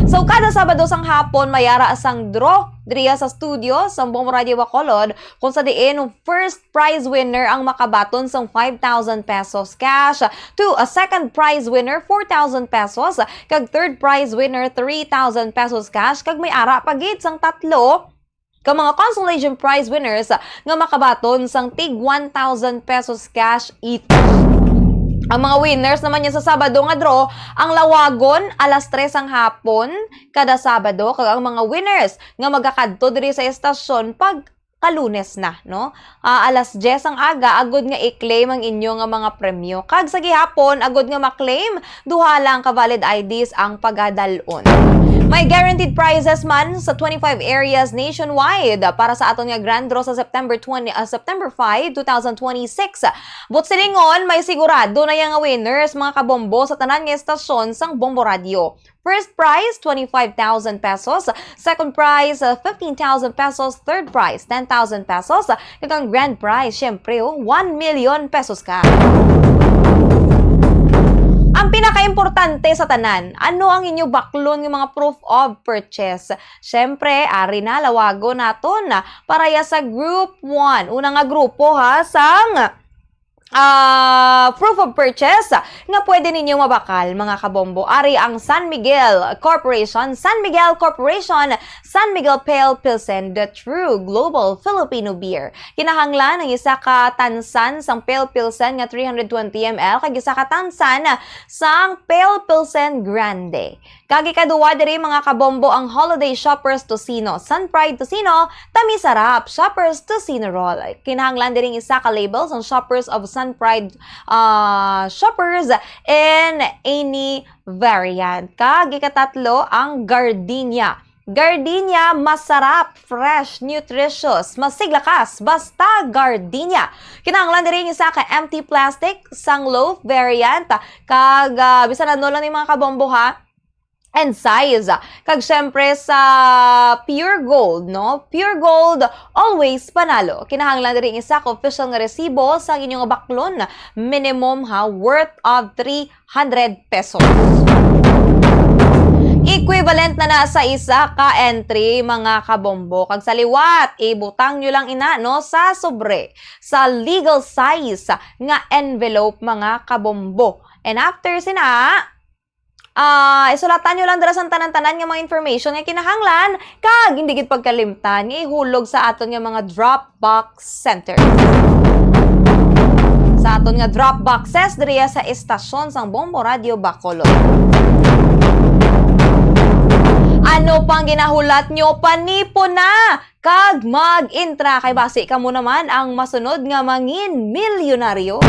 So, kada Sabado sang hapon, may ara sang draw diriya sa studio sa Bombo Radio Bacolod, kung sa diin first prize winner ang makabaton sang five thousand pesos cash, to a second prize winner, four thousand pesos, kag third prize winner, three thousand pesos cash, kag may ara pa gid sang tatlo ka mga consolation prize winners nga makabaton sang tig one thousand pesos cash each. Ang mga winners naman niya sa Sabado nga draw, ang lawagon alas tres ang hapon kada Sabado, kag ang mga winners nga magakadto diri sa estasyon pag ka-Lunes na, no? Ah, alas diyes ang aga, agud nga i-claim ang inyo nga mga premyo. Kag sa gihapon, agud nga ma-claim, duha lang ka valid I Ds ang pagadal-on. May guaranteed prizes man sa twenty-five areas nationwide para sa aton nga grand draw sa September twenty, ah, September five, two thousand twenty-six. But silingon, may sigurado na yang winners, mga kabombo, sa tanan nga estasyon sang Bombo Radio. First prize, twenty-five thousand pesos. Second prize, uh, fifteen thousand pesos. Third prize, ten thousand pesos. Kag ang grand prize, syempre, oh, one million pesos ka. Ang pinakaimportante sa tanan, ano ang inyo baklon nga mga proof of purchase? Syempre, ari na, lawagon naton para ya sa group one. Una nga grupo, ha, sang ah, proof of purchase nga pwede ninyo mabakal, mga kabombo. Ari ang San Miguel Corporation, San Miguel Corporation, San Miguel Pale Pilsen, the true global Filipino beer. Kinahanglan ang isa ka tansan sang Pale Pilsen nga three hundred twenty M L kag isa ka tansan sang Pale Pilsen Grande. Kag ikaduwa diri, mga kabombo, ang Holiday Shoppers Tocino, Sun Pride Tocino, Tami Sarap, Shoppers Tocino Roll. Kinahanglan diri ang isa ka label sang Shoppers of Sun Pride, ah, Shoppers in any variant. Kag ikatatlo, ang Gardenia. Gardenia, masarap, fresh, nutritious, masiglakas, basta Gardenia. Kinahanglan diri ang isa ka empty plastic sang loaf variant. Kag, ah, bisan ano lang ni, mga kabombo, ha, and size. Kag syempre sa Pure Gold, no? Pure Gold, always panalo. Kinahanglan diri ang isa ka official nga resibo sa inyong baklon, minimum ha, worth of three hundred pesos. Equivalent na na sa isa ka entry, mga kabombo. Kag sa liwat, ibutang nyo lang ina, no, sa sobre, sa legal size nga envelope, mga kabombo. And after sina, ah, isulatan nyo lang dira sang tanan-tanan nga mga information nga kinahanglan, kag hindi gid pagkalimtan nga ihulog sa aton nga mga drop box center. Sa aton nga drop boxes diriya sa estasyon sang Bombo Radio Bacolod. Ano pang ginahulat nyo? Panipon na! Kag mag-intra kay basi kamo naman ang masunod nga mangin milyonaryo.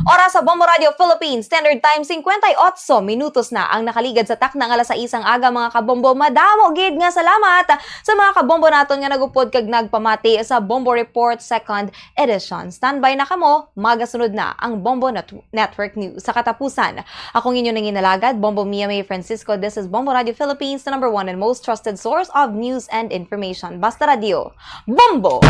Oras sa Bombo Radio Philippines Standard Time, singkwenta y otso minutos na ang nakaligad sa takna nga alas sais ang aga, mga kabombo. Madamo gid nga salamat sa mga kabombo naton nga nagupod kag nagpamati sa Bombo Report Second Edition. Standby na kamo, magasunod na ang Bombo Net-, Network News. Sa katapusan, ako ang inyo nanginalagad, Bombo Mia May Francisco. This is Bombo Radio Philippines, the number one and most trusted source of news and information. Basta Radio, Bombo!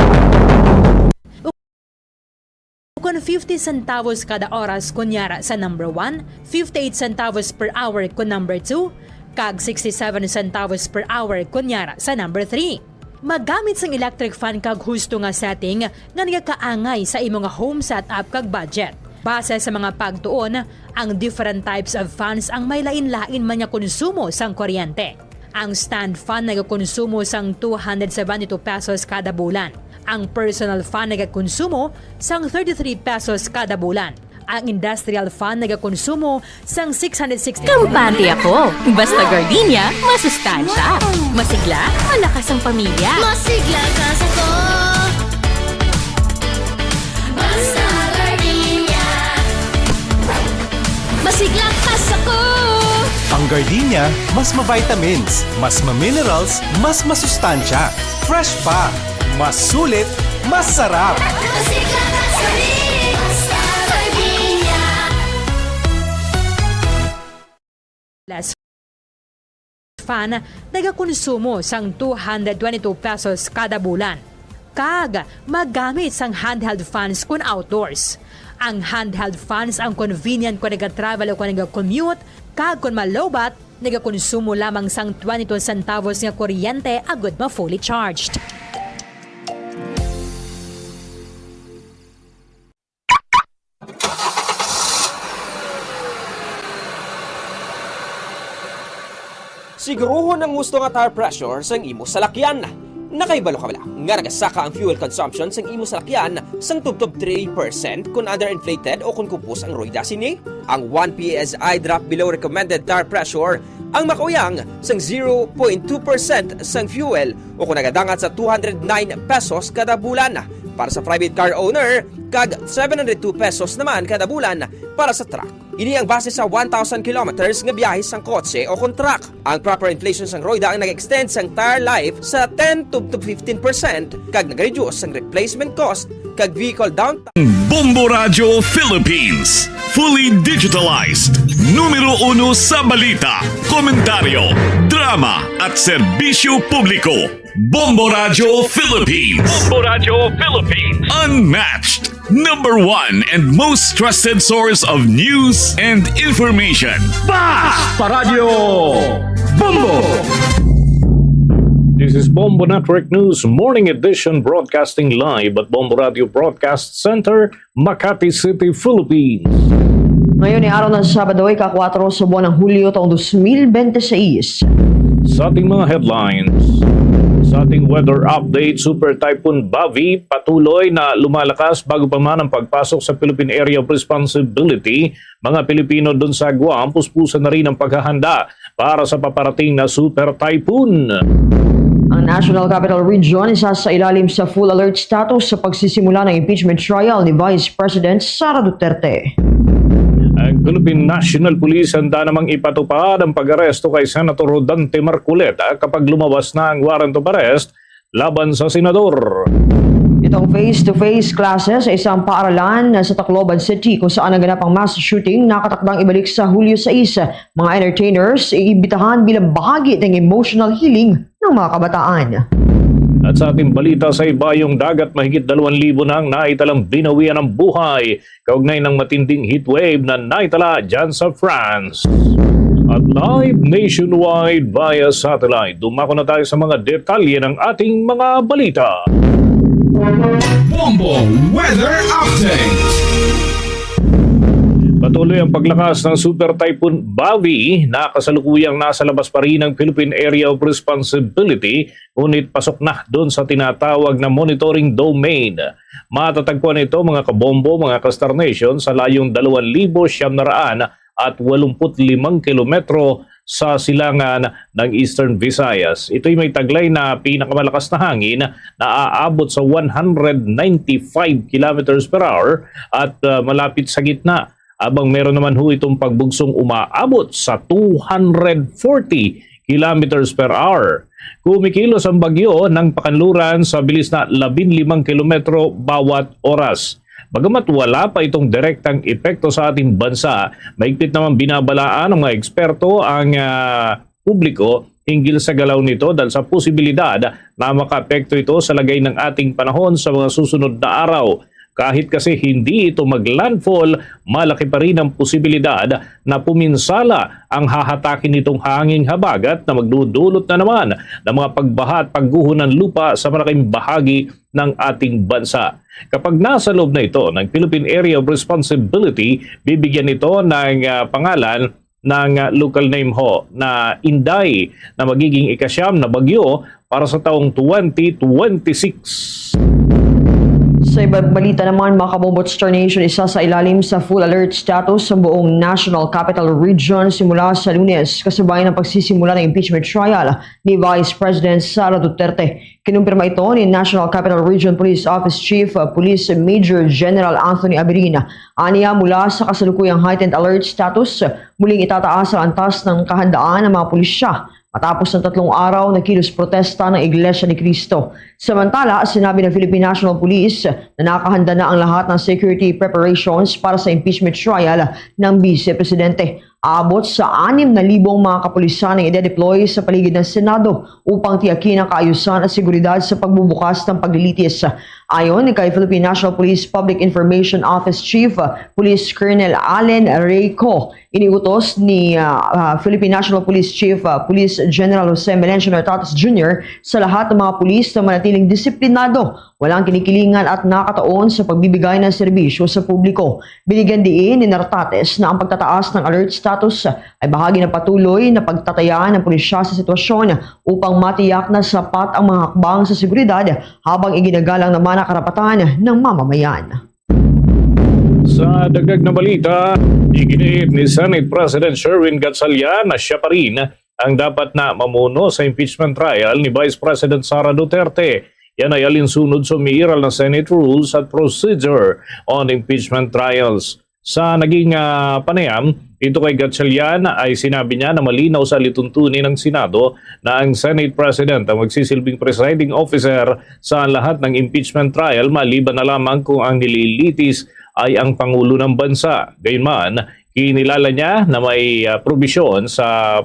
Kon fifty centavos kada oras kon yara sa number one, fifty-eight centavos per hour kon number two, kag sixty-seven centavos per hour kon yara sa number three. Magamit sang electric fan kag husto nga setting nga nagakaangay sa imo nga home setup kag budget. Base sa mga pagtuon, ang different types of fans ang may lain-lain man nga konsumo sang kuryente. Ang stand fan nagakonsumo sang two hundred seventy-two pesos kada bulan. Ang personal fan nagakonsumo sang thirty-three pesos kada bulan. Ang industrial fan nagakonsumo sang six hundred sixty. Kampante ako. Basta gardenia, masustansya. Masigla, malakas ang pamilya. Masigla ka sa ko. Basta gardenia. Masigla ka sa ko. Ang Gardenia, mas ma-vitamins, mas ma-minerals, mas masustansya. Fresh pa, mas sulit, mas sarap. Fan nagakonsumo sang two hundred twenty-two pesos kada bulan, kag magamit sang handheld fans kon outdoors. Ang handheld fans ang convenient kon nagatravel o kon nagakommute, kag kon malowbat, nagakonsumo lamang sang twenty-two centavos nga kuryente agud ma-fully charged. Siguruhon ang husto nga tire pressure sang imo salakyan. Nakahibalo ka bala nga nagasaka ang fuel consumption sang imo salakyan sang tubtob three percent kon underinflated o kon kupos ang royda sini? Ang one P S I drop below recommended tire pressure ang makauyang sang zero point two percent sang fuel o kon nagadangat sa two hundred nine pesos kada bulan para sa private car owner kag seven hundred two pesos naman kada bulan para sa truck. Ini ang base sa one thousand kilometers nga biyahe sang kotse o kon truck. Ang proper inflation sang royda ang nag-extend sang tire life sa ten to fifteen percent kag nag-reduce sang replacement cost kag vehicle downtime. Bombo Radio Philippines, fully digitalized, numero uno sa balita, komentaryo, drama at serbisyo publiko. Bombo Radio Philippines. Bombo Radio Philippines. Unmatched, number one and most trusted source of news and information. Basta Radio Bombo! This is Bombo Network News Morning Edition, broadcasting live at Bombo Radio Broadcast Center, Makati City, Philippines. Ngayon ay araw ng Sabado, ika-kuwatro sa buwan ng Hulyo, taong dos mil bente seis. Sa ating mga headlines, sa ating weather update, Super Typhoon Bavi patuloy na lumalakas bago pa man ang pagpasok sa Philippine Area of Responsibility. Mga Pilipino dun sa Guam, puspusan na rin ang paghahanda para sa paparating na Super Typhoon. Ang National Capital Region isa sa ilalim sa full alert status sa pagsisimula ng impeachment trial ni Vice President Sara Duterte. Ang Philippine National Police handa namang ipatupad ang pag-aresto kay Senator Rodante Marcoleta kapag lumabas na ang warrant of arrest laban sa senador. Itong face-to-face classes sa isang paaralan sa Tacloban City kung saan naganap ang mass shooting nakatakdang ibalik sa Hulyo sais. Mga entertainers iimbitahan bilang bahagi ng emotional healing ng mga kabataan. At sa ating balita, sa ibayong dagat, mahigit dalawang libo na ang naitalang binawian ng buhay kaugnay ng matinding heatwave na naitala dyan sa France. At live nationwide via satellite, dumako na tayo sa mga detalye ng ating mga balita. Bombo Weather Update. Patuloy ang paglakas ng Super Typhoon Bavi na kasalukuyang nasa labas pa rin ng Philippine Area of Responsibility, ngunit pasok na doon sa tinatawag na monitoring domain. Matatagpuan ito, mga kabombo, mga ka-Star Nation, sa layong dalawang libo siyam na raan at walumput limang kilometro sa silangan ng Eastern Visayas. Ito'y may taglay na pinakamalakas na hangin na aabot sa one hundred ninety-five kilometers per hour at, ah, malapit sa gitna, habang meron naman ho itong pagbugsong umaabot sa two hundred forty kilometers per hour. Kumikilos ang bagyo ng pakanluran sa bilis na labing limang kilometro bawat oras. Bagamat wala pa itong direktang epekto sa ating bansa, mahigpit naman binabalaan ng mga eksperto ang, ah, publiko hinggil sa galaw nito dahil sa posibilidad na makaapekto ito sa lagay ng ating panahon sa mga susunod na araw. Kahit kasi hindi ito mag-landfall, malaki pa rin ang posibilidad na puminsala ang hahatakin nitong hanging habagat na magdudulot na naman ng mga pagbaha at pagguho ng lupa sa malaking bahagi ng ating bansa. Kapag nasa loob na ito ng Philippine Area of Responsibility, bibigyan ito ng, ah, pangalan ng, ah, local name ho na Inday, na magiging ikasyam na bagyo para sa taong twenty twenty-six. Sa ibang balita naman, mga kabombo, Star Nation, isa sa ilalim sa full alert status sa buong National Capital Region simula sa Lunes, kasabay ng pagsisimula ng impeachment trial ni Vice President Sara Duterte. Kinumpirma ito ni National Capital Region Police Office Chief, uh, Police Major General Anthony Abirin. Aniya, mula sa kasalukuyang heightened alert status, muling itataas ang antas ng kahandaan ng mga pulisya matapos ng tatlong araw na kilos protesta ng Iglesia ni Cristo. Samantala, sinabi ng Philippine National Police na nakahanda na ang lahat ng security preparations para sa impeachment trial ng Vice Presidente. Aabot sa anim na libong mga kapulisan ang ide-deploy sa paligid ng Senado upang tiyakin ang kaayusan at seguridad sa pagbubukas ng paglilitis. Ayon kay Philippine National Police Public Information Office Chief, Police Colonel Allen Reyco, iniutos ni, ah, ah, Philippine National Police Chief, ah, Police General Jose Melencio Nartates Junior sa lahat ng mga pulis na manatiling disiplinado, walang kinikilingan at nakataon sa pagbibigay ng serbisyo sa publiko. Binigyan diin ni Nartates na ang pagtataas ng alert status ay bahagi ng patuloy na pagtatayan ng pulisya sa sitwasyon upang matiyak na sapat ang mga hakbang sa seguridad habang iginagalang naman ang karapatan ng mamamayan. Sa dagdag na balita, iginiit ni Senate President Sherwin Gatchalian na siya pa rin ang dapat na mamuno sa impeachment trial ni Vice President Sara Duterte. Yan ay alinsunod sa umiiral na Senate Rules at Procedure on Impeachment Trials. Sa naging, ah, panayam, ito kay Gatchalian ay sinabi niya na malinaw sa alituntunin ng Senado na ang Senate President ang magsisilbing presiding officer sa lahat ng impeachment trial maliban na lamang kung ang nililitis ay ang Pangulo ng Bansa. Gayunman, kinilala niya na may, ah, probisyon sa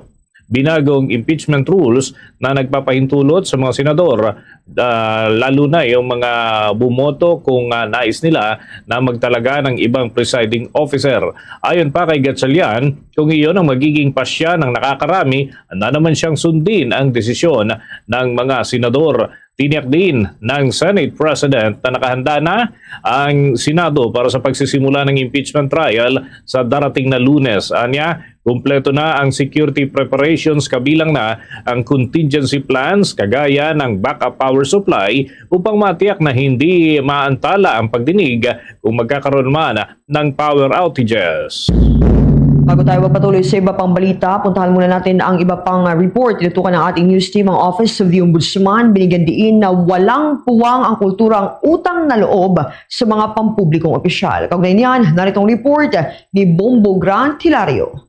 binagong impeachment rules na nagpapahintulot sa mga senador, ah, lalo na yung mga bumoto kung, ah, nais nila na magtalaga ng ibang presiding officer. Ayon pa kay Gatchalian, kung iyon ang magiging pasya ng nakakarami, na naman siyang sundin ang desisyon ng mga senador. Tiniyak din ng Senate President na nakahanda na ang Senado para sa pagsisimula ng impeachment trial sa darating na Lunes. Anya, kumpleto na ang security preparations, kabilang na ang contingency plans kagaya ng backup power supply upang matiyak na hindi maantala ang pagdinig kung magkakaroon man ng power outages. Bago tayo magpatuloy sa iba pang balita, puntahan muna natin ang iba pang, ah, report. Tinutukan ng ating news team ang Office of the Ombudsman. Binigyan diin na walang puwang ang kulturang utang na loob sa mga pampublikong opisyal. Kaugnay niyan, narito ang report ni Bombo Grant Hilario.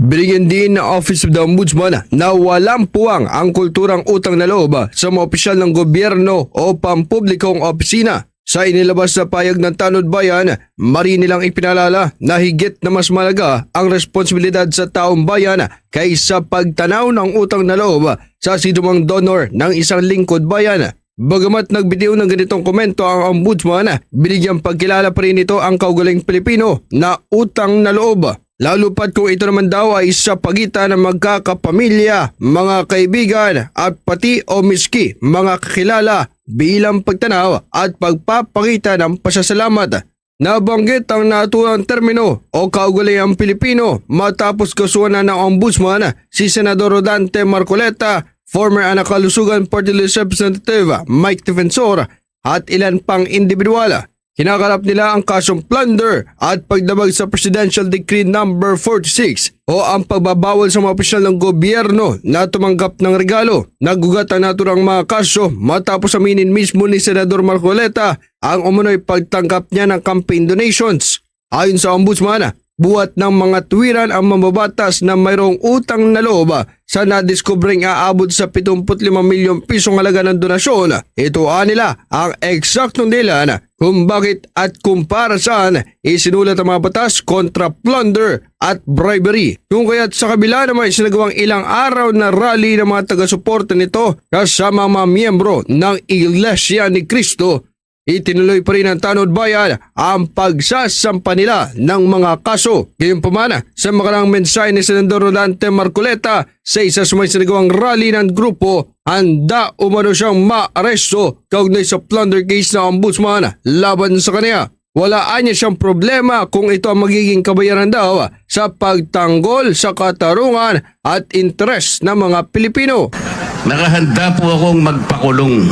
Binigyan din ng Office of the Ombudsman na walang puwang ang kulturang utang na loob sa mga opisyal ng gobyerno o pampublikong opisina. Sa inilabas na payag ng Tanod Bayan, mari nilang ipinalala na higit na mas malaga ang responsibilidad sa taong bayan kaysa pagtanaw ng utang na loob sa sinumang donor ng isang lingkod bayan. Bagamat nagbitiw ng ganitong komento ang Ombudsman, binigyang pagkilala pa rin nito ang kaugaling Pilipino na utang na loob, lalo pat kung ito naman daw ay sa pagitan ng magkakapamilya, mga kaibigan, at pati o miski mga kakilala, bilang pagtanaw at pagpapakita ng pasasalamat. Nabanggit ang naturang termino o kaugalingong Pilipino matapos kasuhan ng Ombudsman si Senador Rodante Marcoleta, former Anak Kalusugan Party List Representative Mike Defensor, at ilan pang individual. Kinakalap nila ang kasong plunder at pagdabag sa Presidential Decree Number forty-six o ang pagbabawal sa mga opisyal ng gobyerno na tumanggap ng regalo. Nagugat ang naturang mga kaso matapos aminin mismo ni Senador Marcoleta ang umunoy pagtanggap niya ng campaign donations. Ayon sa Ombudsman, buhat ng mga tuwiran ang mambabatas na mayroong utang na loob sa nadiskubreng aabot sa pitong put lima milyon pisong halaga ng donasyon. Ito anila ang eksaktong dahilan kung bakit at kung para saan isinulat ang mga batas kontra plunder at bribery. Kung kaya't sa kabila ng mga isinagawang ilang araw na rally ng mga taga-suporta nito kasama ang mga miyembro ng Iglesia ni Cristo, itinuloy pa rin ng Tanod Bayan ang pagsasampa nila ng mga kaso. Gayunpaman, sa makaraang mensahe ni Senador Rodante Marcoleta sa isa sa mga sinagawang rally ng grupo, handa umano siyang maaresto kaugnay sa plunder case ng Ombudsman laban sa kaniya. Wala anya siyang problema kung ito ang magiging kabayaran daw sa pagtanggol sa katarungan at interes ng mga Pilipino. Nakahanda po akong magpakulong.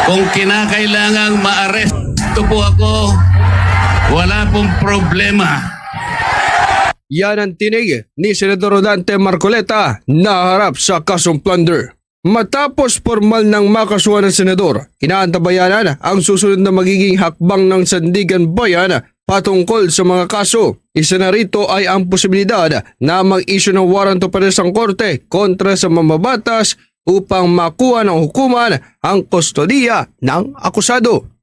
Kung kinakailangang maaresto po ako, wala pong problema. Yan ang tinig ni Senador Dante Marcoleta na harap sa kasong plunder. Matapos pormal nang makasuhan ang senador, inaantabayanan ang susunod na magiging hakbang ng Sandigan Bayan patungkol sa mga kaso. Isa na rito ay ang posibilidad na mag-issue ng warrant of arrest ang korte kontra sa mambabatas upang makuha ng hukuman ang kustodiya ng akusado.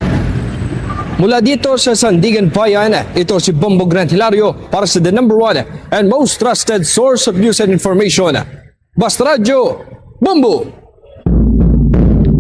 Mula dito sa Sandigan Bayan, ito si Bombo Grant Hilario para sa the number one and most trusted source of news and information. Basta Radyo, Bombo!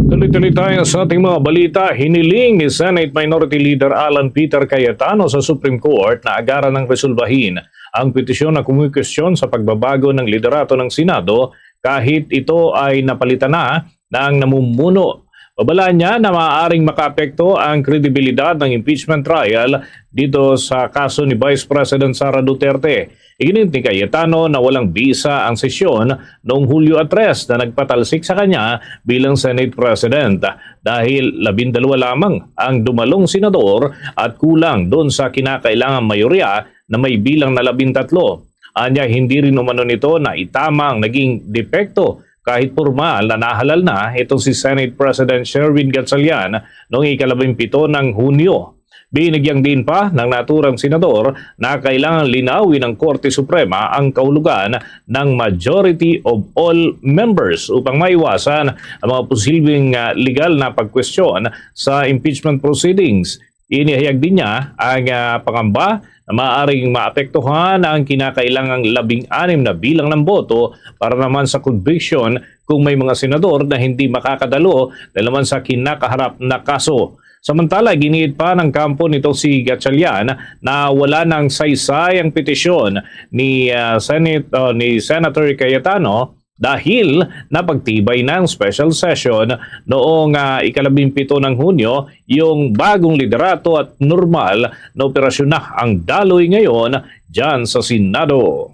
Tuloy-tuloy tayo sa ating mga balita. Hiniling ni Senate Minority Leader Alan Peter Cayetano sa Supreme Court na agaran ng resolbahin ang petisyon na kumikwestiyon sa pagbabago ng liderato ng Senado kahit ito ay napalitan na ng namumuno. Babala niya na maaaring makaapekto ang kredibilidad ng impeachment trial dito sa kaso ni Vice President Sara Duterte. Iginit ni Cayetano na walang bisa ang sesyon noong Hulyo tres na nagpatalsik sa kanya bilang Senate President dahil labindalawa lamang ang dumalong senador at kulang doon sa kinakailangang mayorya na may bilang na labintatlo. Anya, hindi rin umano nito na itama ang naging depekto kahit pormal na nahalal na itong si Senate President Sherwin Gatchalian noong ikalabing pito ng Hunyo. Binigyang din pa ng naturang senador na kailangan linawin ng Korte Suprema ang kahulugan ng majority of all members upang maiwasan ang mga posibleng, ah, legal na pagkwestiyon sa impeachment proceedings. Inihayag din niya ang, ah, pangamba na maaaring maapektuhan ang kinakailangang labing anim na bilang ng boto para naman sa conviction kung may mga senador na hindi makakadalo dahil naman sa kinakaharap na kaso. Samantala, giniit pa ng kampo nito si Gatchalian na wala nang saysay ang petisyon ni, ah, Senate, ah, ni Senator Cayetano dahil napagtibay ng special session noong, ah, ikalabing pito ng Hunyo yung bagong liderato at normal na operasyon na ang daloy ngayon dyan sa Senado.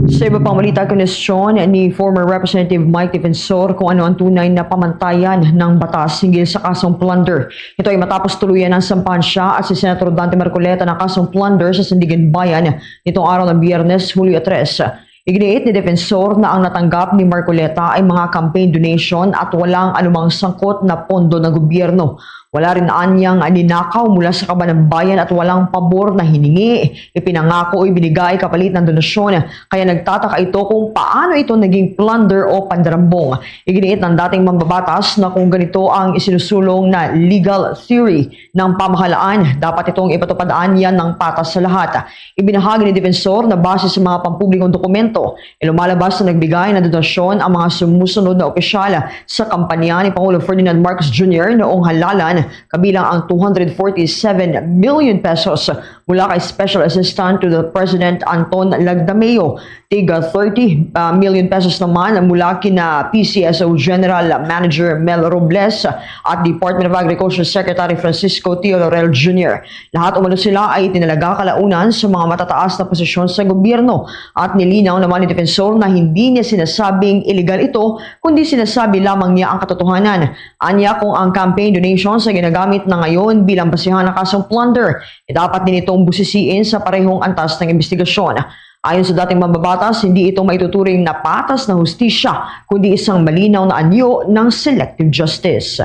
Sa iba pang balita, kinwestiyon ni former Representative Mike Defensor kung ano ang tunay na pamantayan ng batas hinggil sa kasong plunder. Ito ay matapos tuluyan ang sampahan siya at si Senator Dante Marcoleta ng kasong plunder sa Sandigan Bayan nitong araw ng Biyernes, Hulyo tres. Iginiit ni Defensor na ang natanggap ni Marcoleta ay mga campaign donation at walang anumang sangkot na pondo ng gobyerno. Wala rin anyang ninakaw mula sa kaban ng bayan at walang pabor na hiningi, ipinangako o ibinigay kapalit ng donasyon. Kaya nagtataka ito kung paano ito naging plunder o pandarambong. Iginiit ng dating mambabatas na kung ganito ang isinusulong na legal theory ng pamahalaan, dapat itong ipatupad anya ng patas sa lahat. Ibinahagi ni Defensor na base sa mga pampublikong dokumento, lumalabas na nagbigay ng donasyon ang mga sumusunod na opisyal sa kampanya ni Pangulong Ferdinand Marcos Junior noong halalan, kabilang ang two hundred forty-seven million pesos mula kay Special Assistant to the President Anton Lagdameo, tig thirty, ah, million pesos naman mula kina P C S O General Manager Mel Robles at Department of Agriculture Secretary Francisco Teo Laurel Junior. Lahat umano sila ay itinalaga kalaunan sa mga matataas na posisyon sa gobyerno, at nilinaw naman ni Defensor na hindi niya sinasabing iligal ito, kundi sinasabi lamang niya ang katotohanan. Anya, kung ang campaign donations ay ginagamit na ngayon bilang basihan ng kasong plunder, eh, dapat din itong busisiin sa parehong antas ng investigasyon. Ayon sa dating mambabatas, hindi ito maituturing na patas na hustisya, kundi isang malinaw na anyo ng selective justice.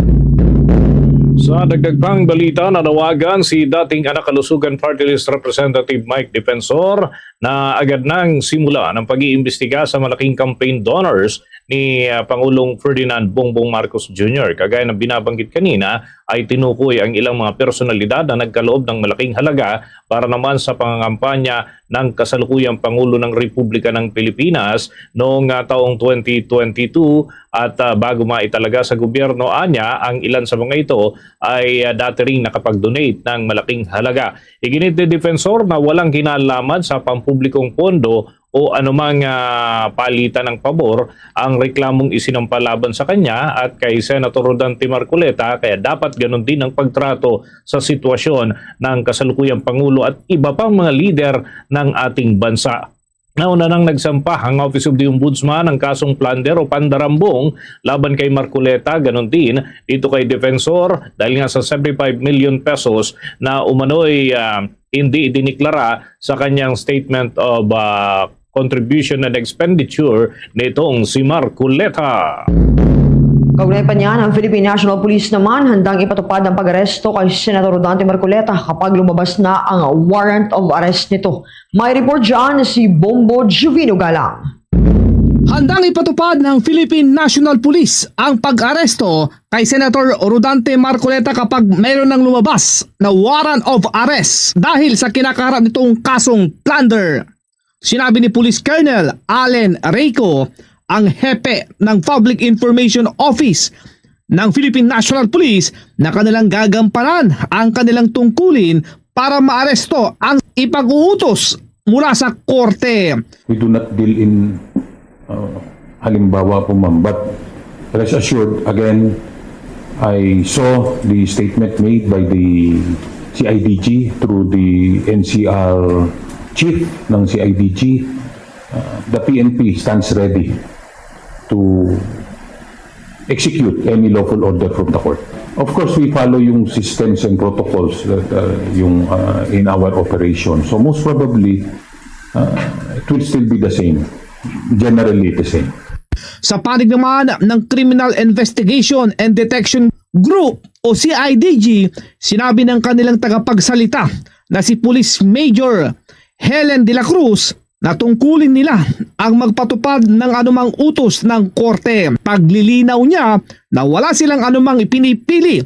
Sa dagdag pang balita, nanawagan si dating Anak Kalusugan Party List Representative Mike Defensor na agad nang simulan ang pag-iimbestiga sa malaking campaign donors ni, ah, Pangulong Ferdinand Bongbong Marcos Junior. Kagaya ng binabanggit kanina, ay tinukoy ang ilang mga personalidad na nagkaloob ng malaking halaga para naman sa pangangampanya ng kasalukuyang Pangulo ng Republika ng Pilipinas noong, ah, taong twenty twenty-two at, ah, bago maitalaga sa gobyerno, anya, ang ilan sa mga ito ay, ah, dati ring nakapag-donate ng malaking halaga. Iginit ni Defensor na walang kinalaman sa pampublikong pondo o anumang, ah, palitan ng pabor ang reklamong isinampa laban sa kanya at kay Senator Rodante Marcoleta, kaya dapat ganun din ang pagtrato sa sitwasyon ng kasalukuyang Pangulo at iba pang mga lider ng ating bansa. Nauna nang nagsampa ang Office of the Ombudsman ng kasong plunder o pandarambong laban kay Marcoleta, ganon din dito kay Defensor dahil nga sa seventy-five million pesos na umano'y, ah, hindi idiniklara sa kanyang statement of, ah, contribution and expenditure nitong si Marcoleta. Kaugnay pa niyan, ang Philippine National Police naman handang ipatupad ang pag-aresto kay Senator Rodante Marcoleta kapag lumabas na ang warrant of arrest nito. May report dyan si Bombo Juvino Galang. Handang ipatupad ng Philippine National Police ang pag-aresto kay Senator Rodante Marcoleta kapag mayroon ng lumabas na warrant of arrest dahil sa kinakaharap nitong kasong plunder. Sinabi ni Police Colonel Allen Reyco, ang hepe ng Public Information Office ng Philippine National Police, na kanilang gagampanan ang kanilang tungkulin para maaresto ang ipag-uutos mula sa korte. We do not deal in, uh, halimbawa po, ma'am, but rest assured, again, I saw the statement made by the C I D G through the N C R chief ng C I D G. Uh, the P N P stands ready to execute any lawful order from the court. Of course, we follow yung systems and protocols that, uh, yung, uh, in our operation. So most probably, uh, it will still be the same. Generally the same. Sa panig naman ng Criminal Investigation and Detection Group o C I D G, sinabi ng kanilang tagapagsalita na si Police Major Helen de la Cruz na tungkulin nila ang magpatupad ng anumang utos ng korte. Paglilinaw niya na wala silang anumang ipinipili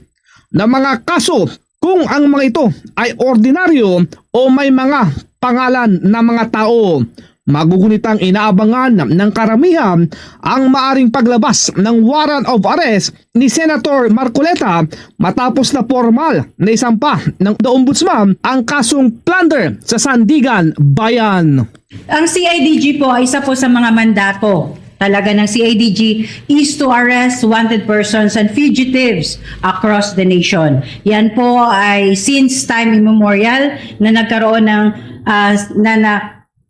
na mga kaso kung ang mga ito ay ordinaryo o may mga pangalan na mga tao. Magugunitang inaabangan ng karamihan ang maaring paglabas ng warrant of arrest ni Senator Marcoleta matapos na pormal na isampa ng The Ombudsman ang kasong plunder sa Sandiganbayan. Ang C I D G po ay isa po sa mga mandato talaga ng C I D G is to arrest wanted persons and fugitives across the nation. Yan po ay since time immemorial na nagkaroon ng, ah, na, na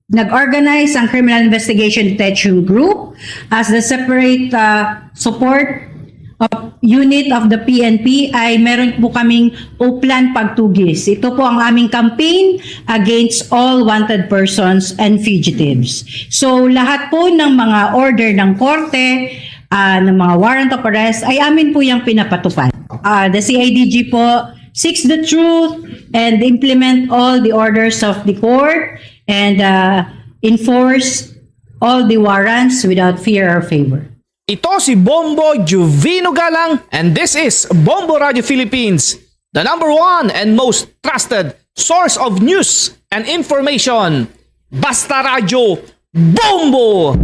nag-organize ang Criminal Investigation Detection Group as the separate, ah, support of unit of the P N P ay meron po kaming Oplan Pagtugis. Ito po ang aming campaign against all wanted persons and fugitives. So, lahat po ng mga order ng korte, ah, ng mga warrant of arrest, ay amin po yung pinapatupad. Ah, the C I D G po seeks the truth and implement all the orders of the court and, ah, enforce all the warrants without fear or favor. Ito si Bombo Juvino Galang, and this is Bombo Radio Philippines, the number one and most trusted source of news and information. Basta Radyo, Bombo!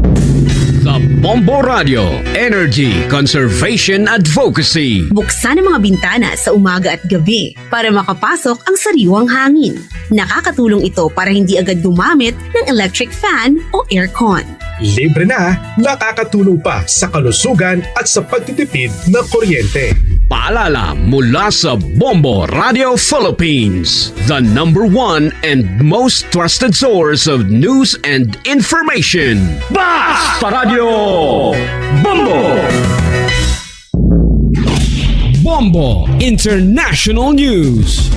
The Bombo Radio, energy, conservation, advocacy. Buksan ang mga bintana sa umaga at gabi para makapasok ang sariwang hangin. Nakakatulong ito para hindi agad gumamit ng electric fan o aircon. Libre na, nakakatulong pa sa kalusugan at sa pagtitipid ng kuryente. Paalala mula sa Bombo Radio Philippines, the number one and most trusted source of news and information. Basta Radyo Bombo! Bombo International News.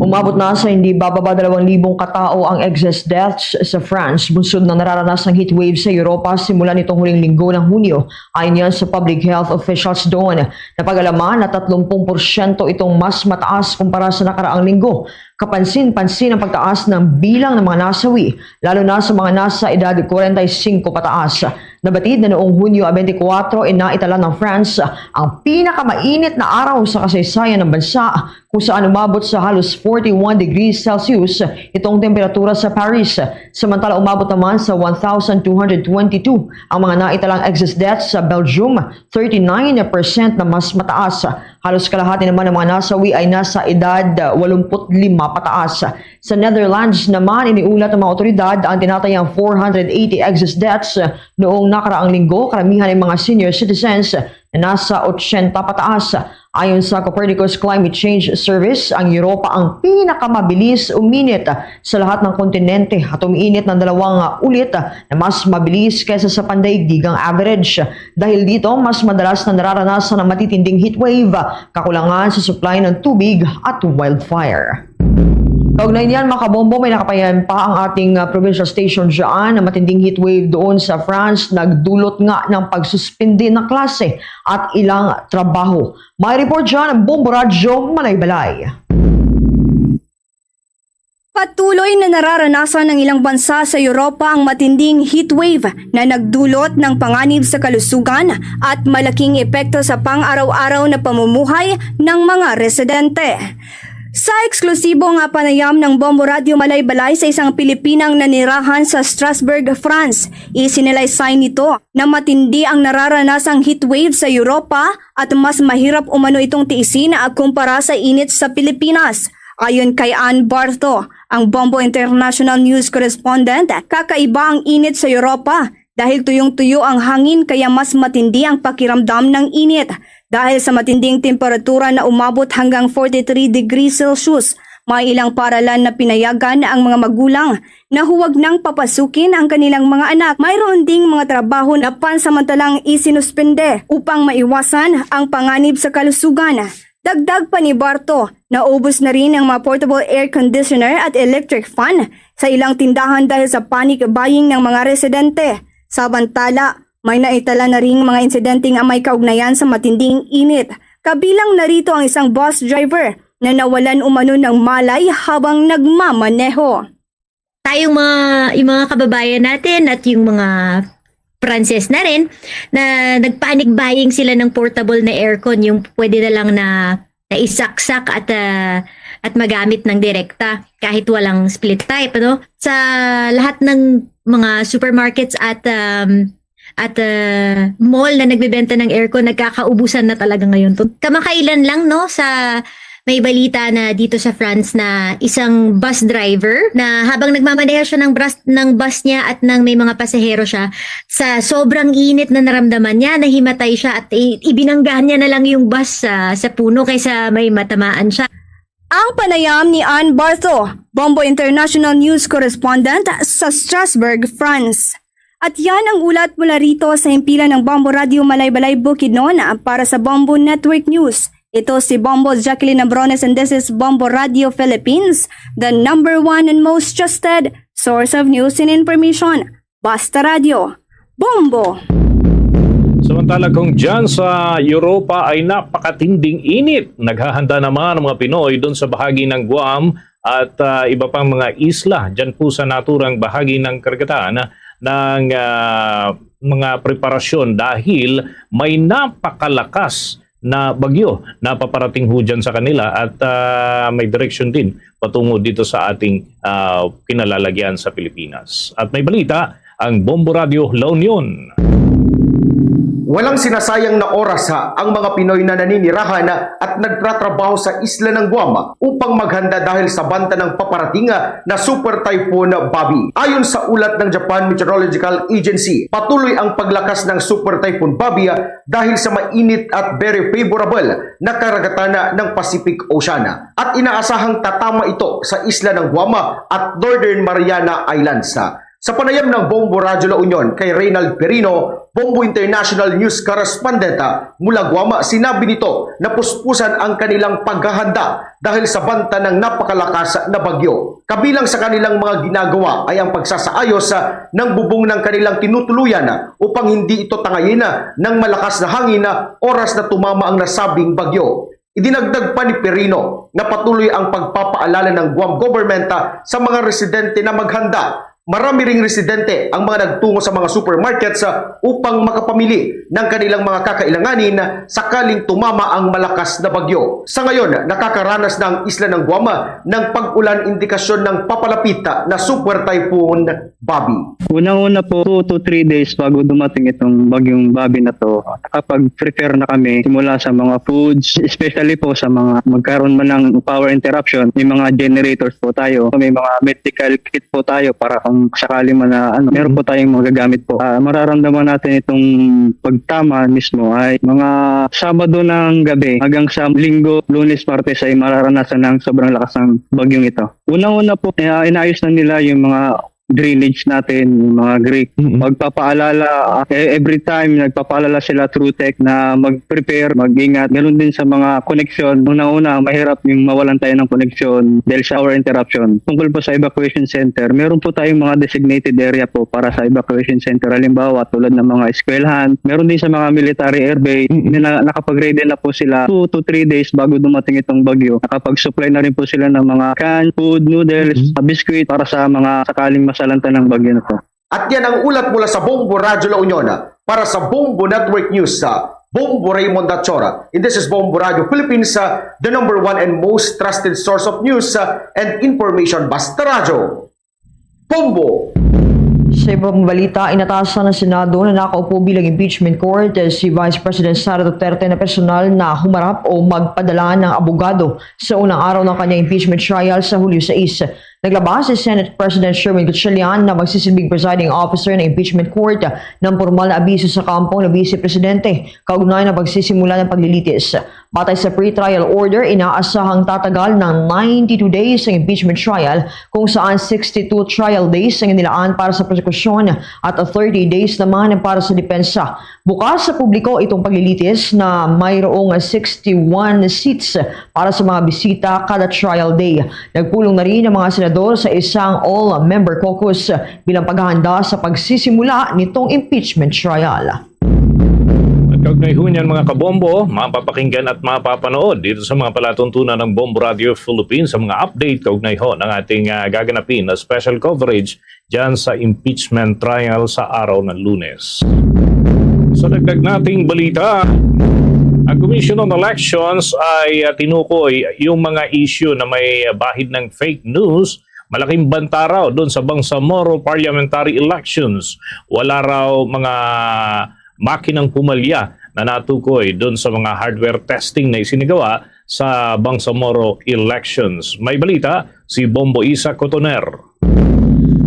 Umabot na sa hindi bababa dalawang libong katao ang excess deaths sa France, bunsod na nararanas ang heat wave sa Europa simula nitong huling linggo ng Hunyo, ayon yan sa public health officials doon. Napag-alaman na tatlumpung porsyento itong mas mataas kumpara sa nakaraang linggo. Kapansin-pansin ang pagtaas ng bilang ng mga nasawi, lalo na sa mga nasa edad kwarenta y cinco pataas. Nabatid na noong Hunyo twenty-four, inaitala ng France ang pinakamainit na araw sa kasaysayan ng bansa, kung saan umabot sa halos forty-one degrees Celsius itong temperatura sa Paris. Samantala, umabot naman sa one thousand two hundred twenty-two ang mga naitalang excess deaths sa Belgium, thirty-nine percent na mas mataas. Halos kalahati naman ng mga nasawi ay nasa edad, ah, walumput lima pataas. Sa Netherlands naman, iniulat ng mga otoridad ang tinatayang four hundred eighty excess deaths noong nakaraang linggo. Karamihan ay mga senior citizens, na nasa ochenta pataas. Ayon sa Copernicus Climate Change Service, ang Europa ang pinakamabilis uminit sa lahat ng kontinente at umiinit ng dalawang ulit na mas mabilis kaysa sa pandaigdigang average. Dahil dito, mas madalas na nararanasan ang matitinding heatwave, kakulangan sa supply ng tubig at wildfire. Kaugnay niyan, mga kabombo, may nakapayam pa ang ating, ah, provincial station dyan na matinding heatwave doon sa France, nagdulot nga ng pagsuspindi ng klase at ilang trabaho. May report dyan ang Bombo Radyo Malaybalay. Patuloy na nararanasan ng ilang bansa sa Europa ang matinding heatwave na nagdulot ng panganib sa kalusugan at malaking epekto sa pang-araw-araw na pamumuhay ng mga residente. Sa eksklusibo nga panayam ng Bombo Radyo Malaybalay sa isang Pilipinang nanirahan sa Strasbourg, France, isinalaysay nito na matindi ang nararanasang heatwave sa Europa at mas mahirap umano itong tiisin, ah, kumpara sa init sa Pilipinas. Ayon kay Ann Barto, ang Bombo International News Correspondent, kakaiba ang init sa Europa dahil tuyong-tuyo ang hangin kaya mas matindi ang pakiramdam ng init. Dahil sa matinding temperatura na umabot hanggang forty-three degrees Celsius, may ilang paralan na pinayagan ang mga magulang na huwag nang papasukin ang kanilang mga anak. Mayroon ding mga trabaho na pansamantalang isinuspende upang maiwasan ang panganib sa kalusugan. Dagdag pa ni Barto, naubos na rin ang mga portable air conditioner at electric fan sa ilang tindahan dahil sa panic buying ng mga residente. Samantala, may naitala na ring mga insidenteng may kaugnayan sa matinding init. Kabilang na rito ang isang bus driver na nawalan umano ng malay habang nagmamaneho. Tayong mga, yung mga kababayan natin at yung mga Pranses na rin, na nag-panic buying sila ng portable na aircon, yung pwede na lang na, na isaksak at, ah, at magamit ng direkta kahit walang split type, ano? Sa lahat ng mga supermarkets at, um, at, ah, mall na nagbebenta ng aircon, nagkakaubusan na talaga ngayon to. Kamakailan lang, no, sa may balita na dito sa France na isang bus driver na habang nagmamaneho siya ng bus, ng bus niya at ng may mga pasahero siya, sa sobrang init na naramdaman niya, nahimatay siya at i-, ibinanggahan niya na lang yung bus sa, sa puno kaysa may matamaan siya. Ang panayam ni Ann Bartho, Bombo International News Correspondent sa Strasbourg, France. At yan ang ulat mula rito sa himpilan ng Bombo Radio Malaybalay, Bukidnon. Para sa Bombo Network News, ito si Bombo Jacqueline Abrones, and this is Bombo Radio Philippines, the number one and most trusted source of news and information. Basta Radyo, Bombo! Samantala, kung dyan sa Europa ay napakatinding init, naghahanda naman ang mga Pinoy doon sa bahagi ng Guam at, ah, iba pang mga isla dyan po sa naturang bahagi ng karagatan ng, ah, mga preparasyon dahil may napakalakas na bagyo na paparating ho dyan sa kanila at, ah, may direksyon din patungo dito sa ating, ah, kinalalagyan sa Pilipinas. At may balita ang Bombo Radio La Union. Walang sinasayang na oras, ha, ang mga Pinoy na naninirahan at nagtratrabaho sa isla ng Guam upang maghanda dahil sa banta ng paparating na Super Typhoon Bobby. Ayon sa ulat ng Japan Meteorological Agency, patuloy ang paglakas ng Super Typhoon Bobby dahil sa mainit at very favorable na karagatan ng Pacific Ocean at inaasahang tatama ito sa isla ng Guam at Northern Mariana Islands. Sa panayam ng Bombo Radyo La Union kay Reynald Perino, Bombo International News Correspondent, ah, mula Guam, sinabi nito na puspusan ang kanilang paghahanda dahil sa banta ng napakalakas na bagyo. Kabilang sa kanilang mga ginagawa ay ang pagsasaayos, ah, ng bubong ng kanilang tinutuluyan, ah, upang hindi ito tangayin, ah, ng malakas na hangin, ah, oras na tumama ang nasabing bagyo. Idinagdag pa ni Perino na patuloy ang pagpapaalala ng Guam government, ah, sa mga residente na maghanda. Marami ring residente ang mga nagtungo sa mga supermarkets, ah, upang makapamili ng kanilang mga kakailanganin sakaling tumama ang malakas na bagyo. Sa ngayon, nakakaranas na ang isla ng Guam, ah, ng pag-ulan, indikasyon ng papalapit, ah, na Super Typhoon Bobby. Unang-una po, two to three days bago dumating itong bagyong Bobby na to, nakapag-prepare na kami simula sa mga foods, especially po sa mga magkaroon man ng power interruption, may mga generators po tayo, may mga medical kit po tayo para Kung sakali man na ano, meron po tayong magagamit po. Ah, mararamdaman natin itong pagtama mismo ay mga Sabado ng gabi hanggang sa Linggo, Lunes, Martes ay mararanasan ng sobrang lakas ng bagyong ito. Unang-una po, eh, inaayos na nila yung mga drainage natin, yung mga grate. Mm-mm. Pagpapaalala, ah, e-, every time nagpapaalala sila through tech na mag-prepare, mag-ingat. Ganun din sa mga connection. Una-una, mahirap yung mawalan tayo ng connection dahil sa power interruption. Tungkol po sa evacuation center, meron po tayong mga designated area po para sa evacuation center. Halimbawa, tulad ng mga eskwelahan, meron din sa mga military airbase, Mm-mm. may na, nakapag-ready na po sila two to three days bago dumating itong bagyo. Nakapag-supply na rin po sila ng mga canned food, noodles, Mm-mm. biscuit para sa mga sakaling masalanta ng bagyo na po. At yan ang ulat mula sa Bombo Radyo La Union. Para sa Bombo Network News, sa Bombo Raymond Dachora. And this is Bombo Radyo Philippines, uh, the number one and most trusted source of news, uh, and information. Basta Radyo. Bombo! Sa ibang balita, inatasan ng Senado na nakaupo bilang impeachment court si Vice President Sara Duterte na personal na humarap o magpadala ng abogado sa unang araw ng kanyang impeachment trial sa Hulyo sais. Naglabas si Senate President Sherwin Gatchalian na magsisilbing presiding officer ng impeachment court ng pormal na abiso sa kampong na Vice Presidente kaugnay ng pagsisimula ng paglilitis. Batay sa pre-trial order, inaasahang tatagal ng ninety-two days ang impeachment trial, kung saan sixty-two trial days ang nilaan para sa prosekusyon at thirty days naman para sa depensa. Bukas sa publiko itong paglilitis na mayroong sixty-one seats para sa mga bisita kada trial day. Nagpulong na rin ang mga senador sa isang all-member caucus bilang paghahanda sa pagsisimula nitong impeachment trial. At kaugnay ho niyan, mga kabombo, mapapakinggan at mapapanood dito sa mga palatuntunan ng Bombo Radio Philippines sa mga update kaugnay ho ng ating, ah, gaganapin na special coverage dyan sa impeachment trial sa araw ng Lunes. Sa dagdag nating balita, ang Commission on Elections ay, ah, tinukoy yung mga issue na may bahid ng fake news. Malaking banta raw doon sa Bangsamoro parliamentary elections. Wala raw mga makinang pumalya na natukoy doon sa mga hardware testing na isinagawa sa Bangsamoro elections. May balita si Bombo Isa Cotoner.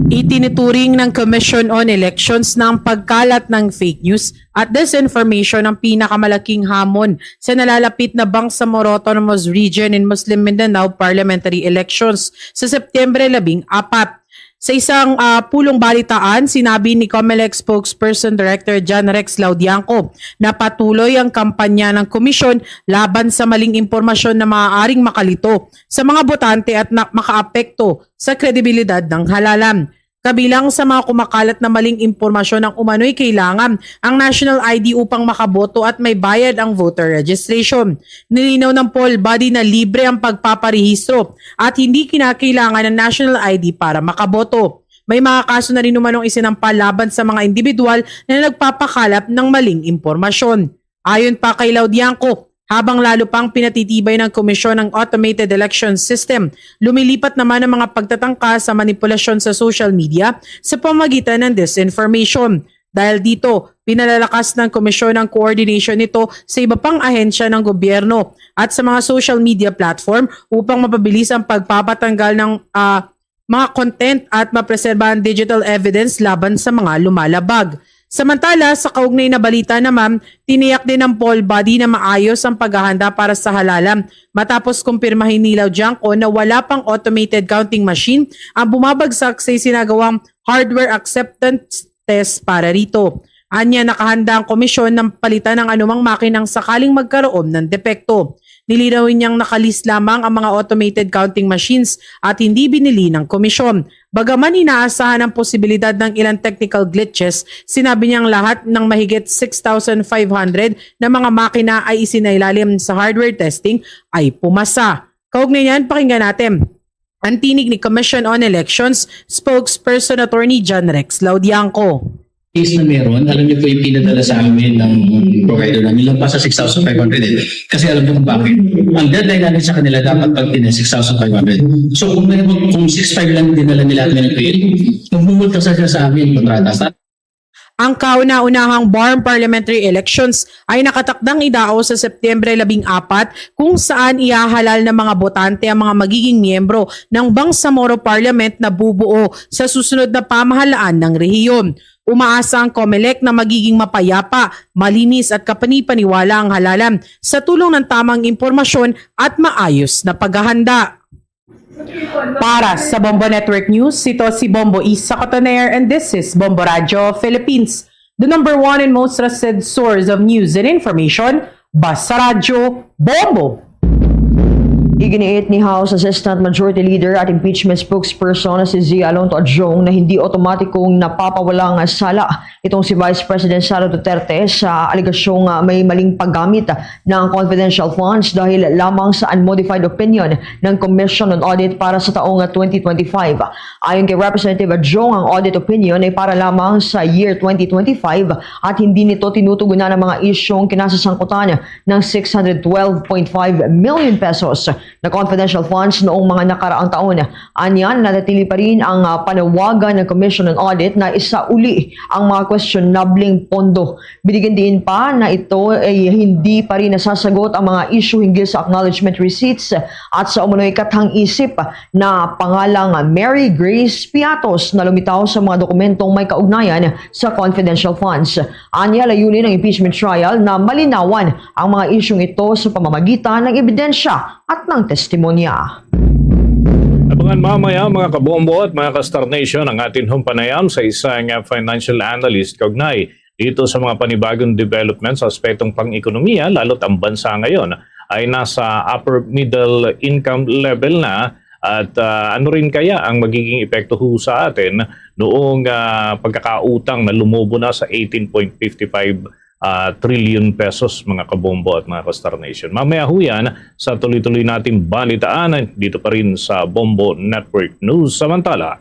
Itinuturing ng Commission on Elections na ang pagkalat ng fake news at disinformation ang pinakamalaking hamon sa nalalapit na Bangsamoro Autonomous Region and Muslim Mindanao parliamentary elections sa Setyembre labing apat. Sa isang, ah, pulong balitaan, sinabi ni Comelec spokesperson Director John Rex Laudiangco na patuloy ang kampanya ng komisyon laban sa maling impormasyon na maaaring makalito sa mga botante at na makaapekto sa kredibilidad ng halalan. Kabilang sa mga kumakalat na maling impormasyon ang umano'y kailangan ang national I D upang makaboto at may bayad ang voter registration. Nilinaw ng poll body na libre ang pagpaparehistro at hindi kinakailangan ng national I D para makaboto. May mga kaso na rin umanong isinampa laban sa mga individual na nagpapakalap ng maling impormasyon. Ayon pa kay Laudiangco, habang lalo pang pinatitibay ng komisyon ang automated election system, lumilipat naman ang mga pagtatangka sa manipulasyon sa social media sa pamagitan ng disinformation. Dahil dito, pinalalakas ng komisyon ang coordination nito sa iba pang ahensya ng gobyerno at sa mga social media platform upang mapabilis ang pagpapatanggal ng, ah, mga content at mapreserba ang digital evidence laban sa mga lumalabag. Samantala, sa kaugnay na balita naman, tiniyak din ng poll body na maayos ang paghahanda para sa halalan matapos kumpirmahin ni Laudiangco na wala pang automated counting machine ang bumabagsak sa isinagawang hardware acceptance test para rito. Anya, nakahanda ang komisyon ng palitan ng anumang makinang sakaling magkaroon ng depekto. Nilinaw niyang nakalist lamang ang mga automated counting machines at hindi binili ng komisyon. Bagaman inaasahan ang posibilidad ng ilang technical glitches, sinabi niyang lahat ng mahigit six thousand five hundred na mga makina ay isinailalim sa hardware testing ay pumasa. Kaugnay niyan, pakinggan natin ang tinig ni Commission on Elections spokesperson Attorney John Rex Laudiangco. Case na meron, alam niyo po yung pinadala sa amin ng provider namin, lampas sa six thousand five hundred eh. Kasi alam niyo kung bakit. Ang deadline namin sa kanila dapat pag din six thousand five hundred. So kung may, kung six five lang dinala nila at may nag-fail, magmumulta sa, sa amin, kontrata. Ang kauna-unahang BARMM parliamentary elections ay nakatakdang idao sa Setyembre labing apat, kung saan ihahalal ng mga botante ang mga magiging miyembro ng Bangsamoro Parliament na bubuo sa susunod na pamahalaan ng rehiyon. Umaasa ang COMELEC na magiging mapayapa, malinis at kapanipaniwala ang halalan sa tulong ng tamang impormasyon at maayos na paghahanda. Para sa Bombo Network News, ito si Bombo Isa Cotoner, and this is Bombo Radyo Philippines, the number one and most trusted source of news and information. Basta Radyo, Bombo! Iginiit ni House Assistant Majority Leader at impeachment spokesperson na si Zia Alonto Adjong na hindi otomatikong napapawala ang sala itong si Vice President Sara Duterte sa alegasyong, ah, may maling paggamit ng confidential funds dahil lamang sa unmodified opinion ng Commission on Audit para sa taong twenty twenty-five. Ayon kay Representative Adjong, ang audit opinion ay para lamang sa year twenty twenty-five at hindi nito tinutugunan ang mga isyung kinasasangkutan ng six hundred twelve point five million pesos na confidential funds noong mga nakaraang taon. Anya, nanatili pa rin ang, ah, panawagan ng Commission on Audit na isauli ang mga questionableng pondo. Binigyan diin pa na ito ay hindi pa rin nasasagot ang mga isyu hinggil sa acknowledgement receipts at sa umano'y kathang-isip na pangalang Mary Grace Piatos na lumitaw sa mga dokumentong may kaugnayan sa confidential funds. Anya, layunin ng impeachment trial na malinawan ang mga isyung ito sa pamamagitan ng ebidensya at ng testimonya. Abangan mamaya, mga kabombo at mga ka-Star Nation, ang atin hong panayam sa isang, ah, financial analyst kaugnay dito sa mga panibagong development sa aspetong pang-ekonomiya, lalo't ang bansa ngayon ay nasa upper middle income level na. At, ah, ano rin kaya ang magiging epekto ho sa atin noong, ah, pagkakautang na lumubo na sa eighteen point fifty-five, ah, trillion pesos, mga kabombo at mga ka-Star Nation? Mamaya ho yan sa tuloy-tuloy nating balitaan dito pa rin sa Bombo Network News. Samantala,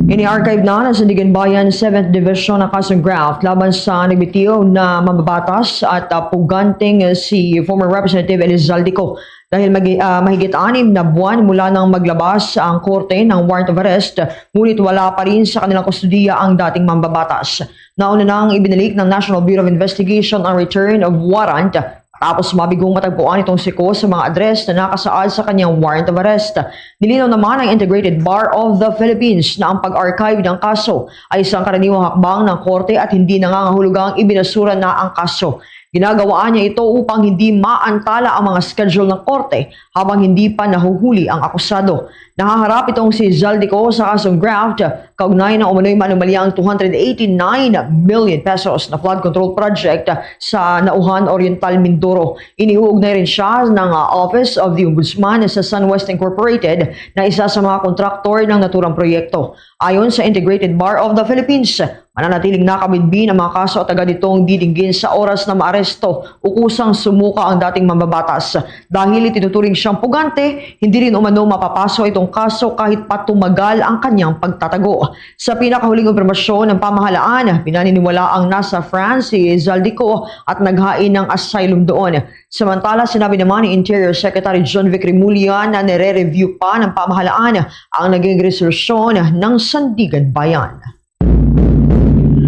ini-archive na ng Sandiganbayan Seventh Division ang kasong graft laban sa nagbitiw na mambabatas at, ah, puganteng si former Representative Elizalde Co. Dahil magi-, ah, mahigit anim na buwan mula nang maglabas ang korte ng warrant of arrest, ngunit wala pa rin sa kanilang kustodiya ang dating mambabatas. Nauna nang ibinalik ng National Bureau of Investigation ang return of warrant matapos mabigong matagpuan itong si Co sa mga address na nakasaad sa kanyang warrant of arrest. Nilinaw naman ng Integrated Bar of the Philippines na ang pag-archive ng kaso ay isang karaniwang hakbang ng korte at hindi nangangahulugang ibinasura na ang kaso. Ginagawa niya ito upang hindi maantala ang mga schedule ng korte habang hindi pa nahuhuli ang akusado. Nahaharap itong si Zalde Co sa kasong graft, kaugnay na umano'y manumalyang two hundred eighty-nine million pesos na flood control project sa Nauhan, Oriental Mindoro. Iniuugnay rin siya ng, ah, Office of the Ombudsman sa Sun West Incorporated, na isa sa mga kontraktor ng naturang proyekto. Ayon sa Integrated Bar of the Philippines, mananatiling nakabinbin ang mga kaso at taga ditong didinggin sa oras na maaresto o kusang sumuka ang dating mambabatas. Dahil itinuturing siyang pugante, hindi rin umano mapapaso itong kaso kahit pa tumagal ang kanyang pagtatago. Sa pinakahuling impormasyon ng pamahalaan, pinaniniwala ang nasa France si Zalde Co at naghain ng asylum doon. Samantala, sinabi naman ni Interior Secretary John Vic Remulla na nire-review pa ng pamahalaan ang naging resolusyon ng Sandiganbayan.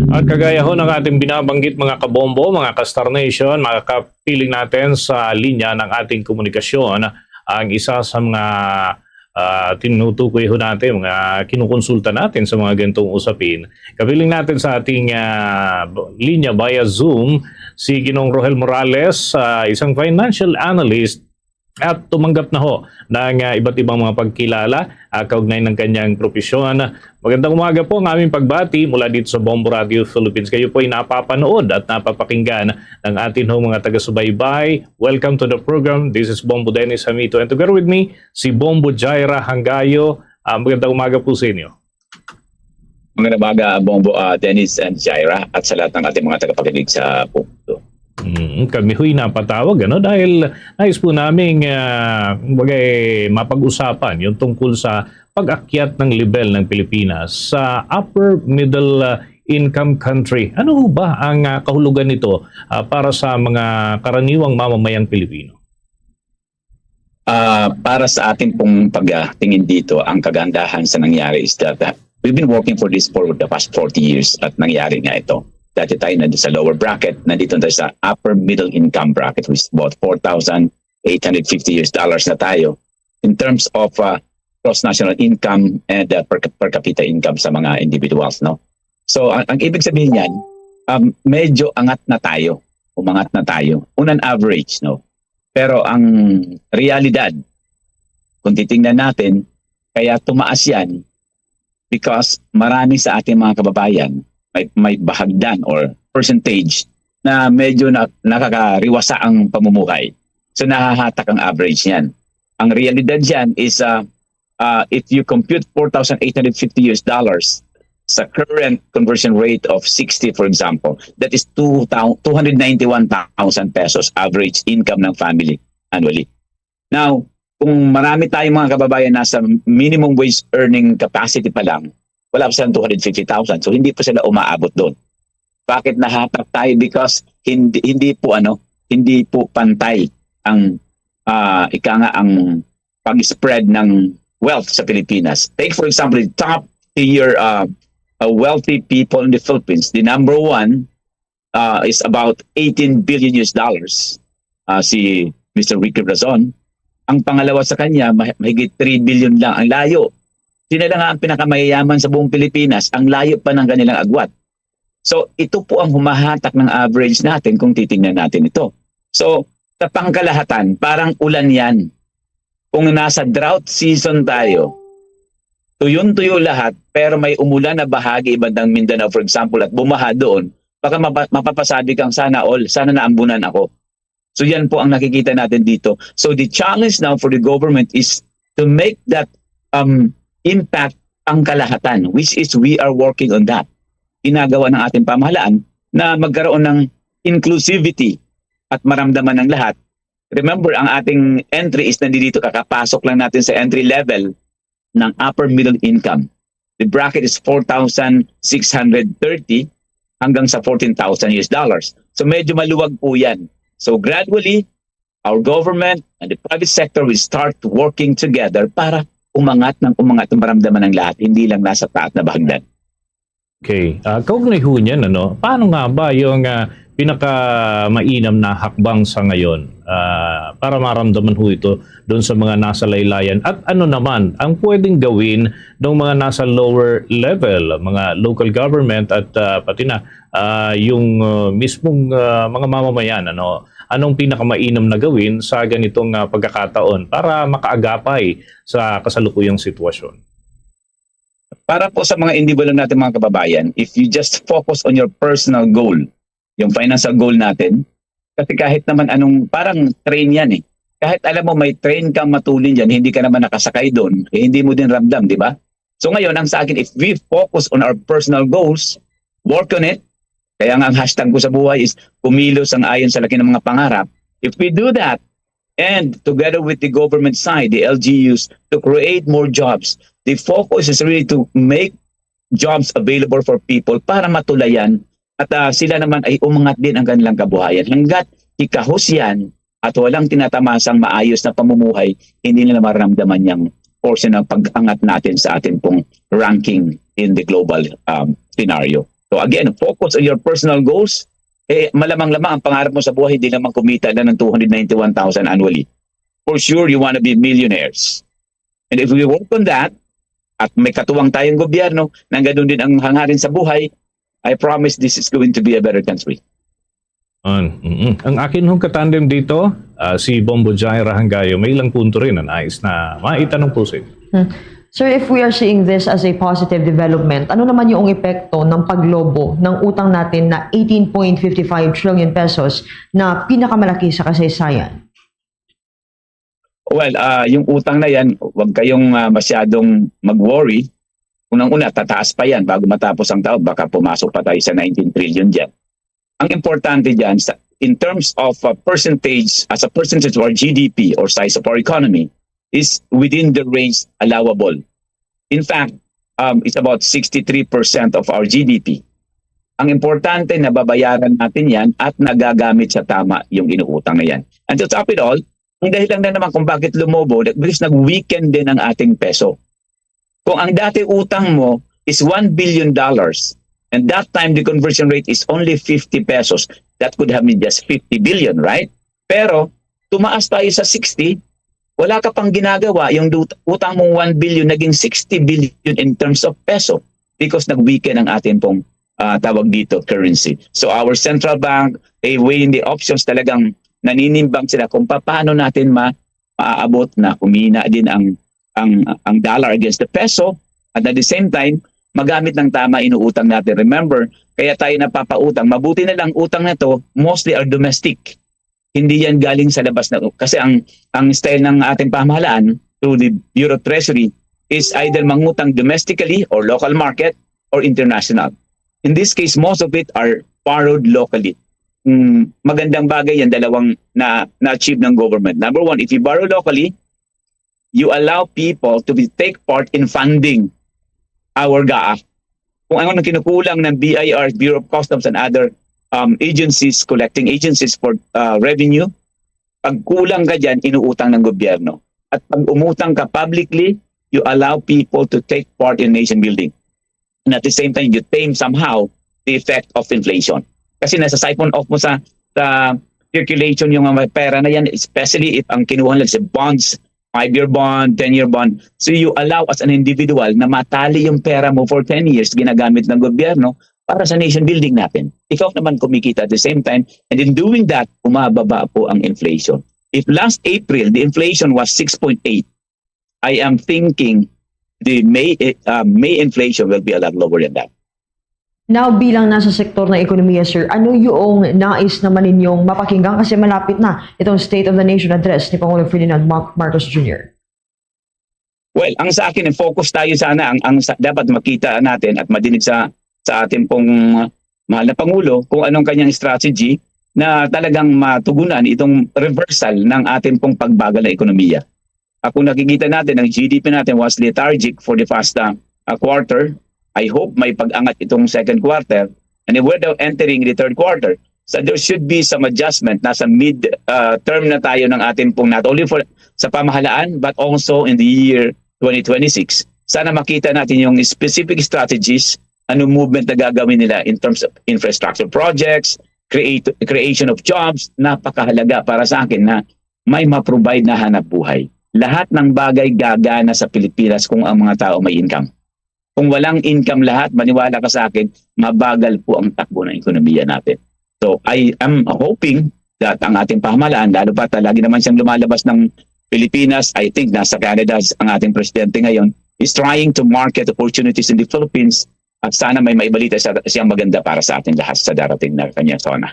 At kagaya ho ng ating binabanggit, mga kabombo, mga ka-Star Nation, makakapiling natin sa linya ng ating komunikasyon ang isa sa mga, ah, tinutukoy ho natin, mga kinukonsulta natin sa mga ganitong usapin. Kapiling natin sa ating, ah, linya via Zoom si Ginoong Rohel Morales, ah, isang financial analyst at tumanggap na ho ng, ah, iba't ibang mga pagkilala, ah, kaugnay ng kanyang propesyon. Magandang umaga po ang aming pagbati mula dito sa Bombo Radio Philippines. Kayo po ay napapanood at napapakinggan ng atin hong mga taga-subaybay. Welcome to the program. This is Bombo Dennis Hamito, and together with me, si Bombo Jaira Hangayo. Ah, magandang umaga po sa inyo. Magandang umaga, Bombo, ah, Dennis and Jaira, at sa lahat ng ating mga tagapakinig sa Bombo. Mm, kami ho'y napatawag, ano, dahil nais po naming, ah, kumbaga, eh, mapag-usapan yung tungkol sa pag-akyat ng level ng Pilipinas sa upper middle, ah, income country. Ano ho ba ang, ah, kahulugan nito, ah, para sa mga karaniwang mamamayang Pilipino? Ah, para sa atin pong pagtingin dito, ang kagandahan sa nangyari is that, ah, We've been working for this for the past forty years at nangyari nga ito. Dati tayo nandito sa lower bracket, nandito tayo sa upper middle income bracket, which is about four thousand eight hundred fifty US dollars na tayo in terms of uh, gross national income and uh, per, per capita income sa mga individuals, no? So, ang, ang ibig sabihin niyan, um, medyo angat na tayo, umangat na tayo on an average, no? Pero ang realidad, kung titingnan natin, kaya tumaas yan because marami sa ating mga kababayan may, may bahagdan or percentage na medyo na, nakakariwasa ang pamumuhay. So, nahahatak ang average niyan. Ang realidad diyan is, uh, uh, if you compute four thousand eight hundred fifty US dollars sa current conversion rate of sixty, for example, that is two thou-, two hundred ninety-one thousand pesos average income ng family annually. Now, kung marami tayong mga kababayan nasa minimum wage earning capacity pa lang, wala pa silang two hundred fifty thousand. So, hindi pa sila umaabot doon. Bakit nahatak tayo? Because hindi, hindi po, ano, hindi po pantay ang, ah, ika nga, ang pag-spread ng wealth sa Pilipinas. Take, for example, the top tier, uh, uh, wealthy people in the Philippines. The number one uh, is about eighteen billion US dollars. Uh, si Mister Ricky Razon. Ang pangalawa sa kanya, ma- mahigit three billion lang. Ang layo. Sila lang ang pinakamayayaman sa buong Pilipinas. Ang layo pa ng kanilang agwat. So, ito po ang humahatak ng average natin kung titingnan natin ito. So, sa pangkalahatan, parang ulan yan. Kung nasa drought season tayo, tuyon-tuyo lahat, pero may umulan na bahagi ibandang Mindanao, for example, at bumaha doon, baka mapa- mapapasabi kang, "Sana all, sana naambunan ako." So, yan po ang nakikita natin dito. So, the challenge now for the government is to make that um, impact ang kalahatan, which is we are working on that. Ginagawa ng ating pamahalaan na magkaroon ng inclusivity at maramdaman ng lahat. Remember, ang ating entry is nandito, kakapasok lang natin sa entry level ng upper middle income. The bracket is four thousand six hundred thirty hanggang sa fourteen thousand US dollars. So, medyo maluwag po yan. So, gradually, our government and the private sector will start working together para umangat ng umangat ang maramdaman ng lahat, hindi lang nasa taas na bahagdan. Okay. Ah, kaugnay ho niyan, ano, paano nga ba yung ah, pinakamainam na hakbang sa ngayon ah, para maramdaman ho ito doon sa mga nasa laylayan? At ano naman ang pwedeng gawin ng mga nasa lower level, mga local government at ah, pati na ah, yung ah, mismong ah, mga mamamayan, ano? Anong pinakamainam na gawin sa ganitong ah, pagkakataon para makaagapay sa kasalukuyang sitwasyon? Para po sa mga individual natin, mga kababayan, if you just focus on your personal goal, yung financial goal natin, kasi kahit naman anong, parang train yan eh. Kahit alam mo may train kang matulin dyan, hindi ka naman nakasakay doon, eh, hindi mo din ramdam, di ba? So ngayon, ang sa akin, if we focus on our personal goals, work on it, kaya nga ang hashtag ko sa buhay is kumilos ang ayon sa laki ng mga pangarap. If we do that, and together with the government side, the L G Us, to create more jobs, the focus is really to make jobs available for people para matulayan at ah, sila naman ay umangat din ang kanilang kabuhayan. Hanggat hikahos yan at walang tinatamasang maayos na pamumuhay, hindi nila maramdaman yung portion ng pag-angat natin sa ating pong ranking in the global um, scenario. So again, focus on your personal goals. Eh, malamang-lamang ang pangarap mo sa buhay, hindi naman kumita na ng two hundred ninety-one thousand annually. For sure, you want to be millionaires. And if we work on that, at may katuwang tayong gobyerno, nang ganun din ang hangarin sa buhay, I promise this is going to be a better country. An, mm-mm. Ang akin hong katandem dito, ah, si Bombo Jai Rahangayo. May ilang punto rin na nais na maitanong po sa inyo. Sir, if we are seeing this as a positive development, ano naman yung epekto ng paglobo ng utang natin na eighteen point five five trillion pesos na pinakamalaki sa kasaysayan? Well, ah, yung utang na yan, huwag kayong ah, masyadong mag-worry. Unang-una, tataas pa yan bago matapos ang taon. Baka pumasok pa tayo sa nineteen trillion dyan. Ang importante dyan, sa, in terms of uh, percentage, as a percentage of our G D P or size of our economy, is within the range allowable. In fact, um, it's about sixty-three percent of our G D P. Ang importante, nababayaran natin yan at nagagamit sa tama yung inuutang na yan. And to top it all, ang dahilan na naman kung bakit lumobo, because nag-weaken din ang ating peso. Kung ang dati utang mo, is one billion dollars. And that time, the conversion rate is only fifty pesos. That could have been just fifty billion, right? Pero, tumaas tayo sa sixty, wala ka pang ginagawa, yung dut-, utang mong one billion, naging sixty billion in terms of peso because nag-weaken ang ating pong, ah, tawag dito, currency. So our central bank, they weighing the options, talagang naninimbang sila kung paano natin ma-, maaabot na humina din ang, ang, ang dollar against the peso, at at the same time, magamit ng tama inuutang natin. Remember, kaya tayo napapautang. Mabuti na lang utang na to, mostly are domestic. Hindi yan galing sa labas na, kasi ang, ang style ng ating pamahalaan through the Bureau of Treasury is either mangutang domestically or local market or international. In this case, most of it are borrowed locally. Mm, magandang bagay yan, dalawang na, na-achieve ng government. Number one, if you borrow locally, you allow people to be, take part in funding our GAA. Kung ano ang kinukulang ng B I R, Bureau of Customs, and other, um, agencies, collecting agencies for, uh, revenue, pag kulang ka dyan, inuutang ng gobyerno. At pag umutang ka publicly, you allow people to take part in nation building. And at the same time, you tame somehow the effect of inflation. Kasi nasa siphon off mo sa, sa circulation yung mga pera na yan, especially if ang kinuha lang sa bonds, five-year bond, ten-year bond. So you allow as an individual na matali yung pera mo for ten years, ginagamit ng gobyerno para sa nation building natin. Ikaw naman kumikita at the same time, and in doing that, umababa po ang inflation. If last April, the inflation was six point eight, I am thinking the May, uh, May inflation will be a lot lower than that. Now, bilang nasa sektor ng ekonomiya, sir, ano yung nais naman ninyong mapakinggan? Kasi malapit na itong State of the Nation Address ni Pangulong Ferdinand Mar-, Marcos Junior. Well, ang sa akin, ang focus tayo sana, ang, ang sa, dapat makita natin at madinig sa, sa ating pong mahal na Pangulo kung anong kanyang strategy na talagang matugunan itong reversal ng ating pong pagbagal na ekonomiya. Ah, kung nakikita natin, ang G D P natin was lethargic for the past, ah, ah, quarter. I hope may pag-angat itong second quarter. And then we're now entering the third quarter. So there should be some adjustment. Nasa mid, ah, term na tayo ng ating pong, not only for sa pamahalaan, but also in the year twenty twenty-six. Sana makita natin yung specific strategies, ano movement na gagawin nila in terms of infrastructure projects, create, creation of jobs. Napakahalaga para sa akin na may ma-provide na hanap buhay. Lahat ng bagay gagana sa Pilipinas kung ang mga tao may income. Kung walang income lahat, maniwala ka sa akin, mabagal po ang takbo ng ekonomiya natin. So I am hoping that ang ating pamahalaan, lalo pa ta-, lagi naman siyang lumalabas ng Pilipinas, I think nasa Canada ang ating presidente ngayon, is trying to market opportunities in the Philippines, at sana may maibalita siya, siyang maganda para sa ating lahat sa darating na kanyang SONA.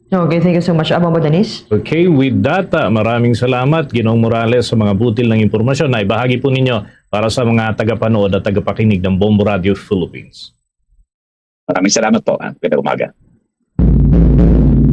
Okay, thank you so much, Abang Bodanis. Okay, with that, ah, maraming salamat, Ginoong Morales, sa mga butil ng impormasyon na ibahagi po ninyo para sa mga tagapanood at tagapakinig ng Bombo Radio Philippines. Maraming salamat po. Ah, magandang umaga.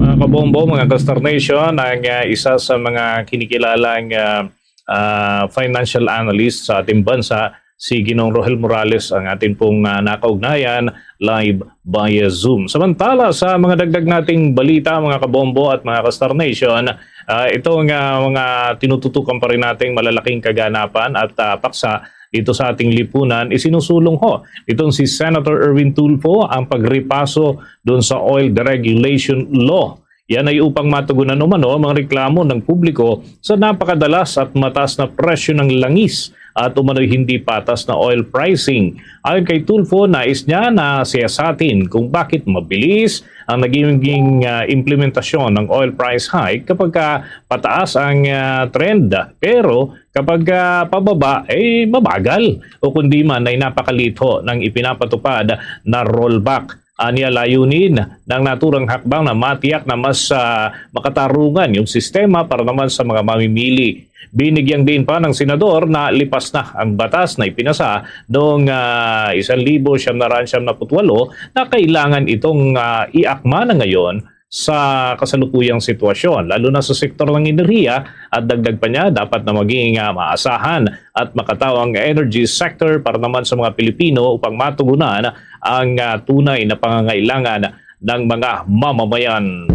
Mga kabombo, mga ka-Star Nation, ang, ah, isa sa mga kinikilalang, ah, ah, financial analyst sa ating bansa, si Ginoong Rohel Morales, ang ating pong, ah, nakaugnayan live via Zoom. Samantala, sa mga dagdag nating balita, mga kabombo at mga ka-Star Nation, ah, itong, ah, mga tinututukan pa rin nating malalaking kaganapan at, ah, paksa dito sa ating lipunan, isinusulong ho itong si Senator Erwin Tulfo ang pagripaso doon sa oil deregulation law. Yan ay upang matugunan umano ang mga reklamo ng publiko sa napakadalas at mataas na presyo ng langis at umano'y hindi patas na oil pricing. Ayon kay Tulfo, nais niya na siyasatin kung bakit mabilis ang nagiging, ah, implementasyon ng oil price hike kapag, ah, pataas ang, ah, trend. Pero kapag, ah, pababa, eh, mabagal o kundi man ay napakalitho ng ipinapatupad na rollback. Anya, layunin ng naturang hakbang na matiyak na mas, ah, makatarungan yung sistema para naman sa mga mamimili. Binigyang diin pa ng senador na lipas na ang batas na ipinasa noong, ah, isang libo siyam na raan siyam na putwalo na kailangan itong, ah, iakma na ngayon sa kasalukuyang sitwasyon, lalo na sa sektor ng enerhiya, at dagdag pa niya, dapat na maging, ah, maasahan at makataw ang energy sector para naman sa mga Pilipino upang matugunan ang, ah, tunay na pangangailangan ng mga mamamayan.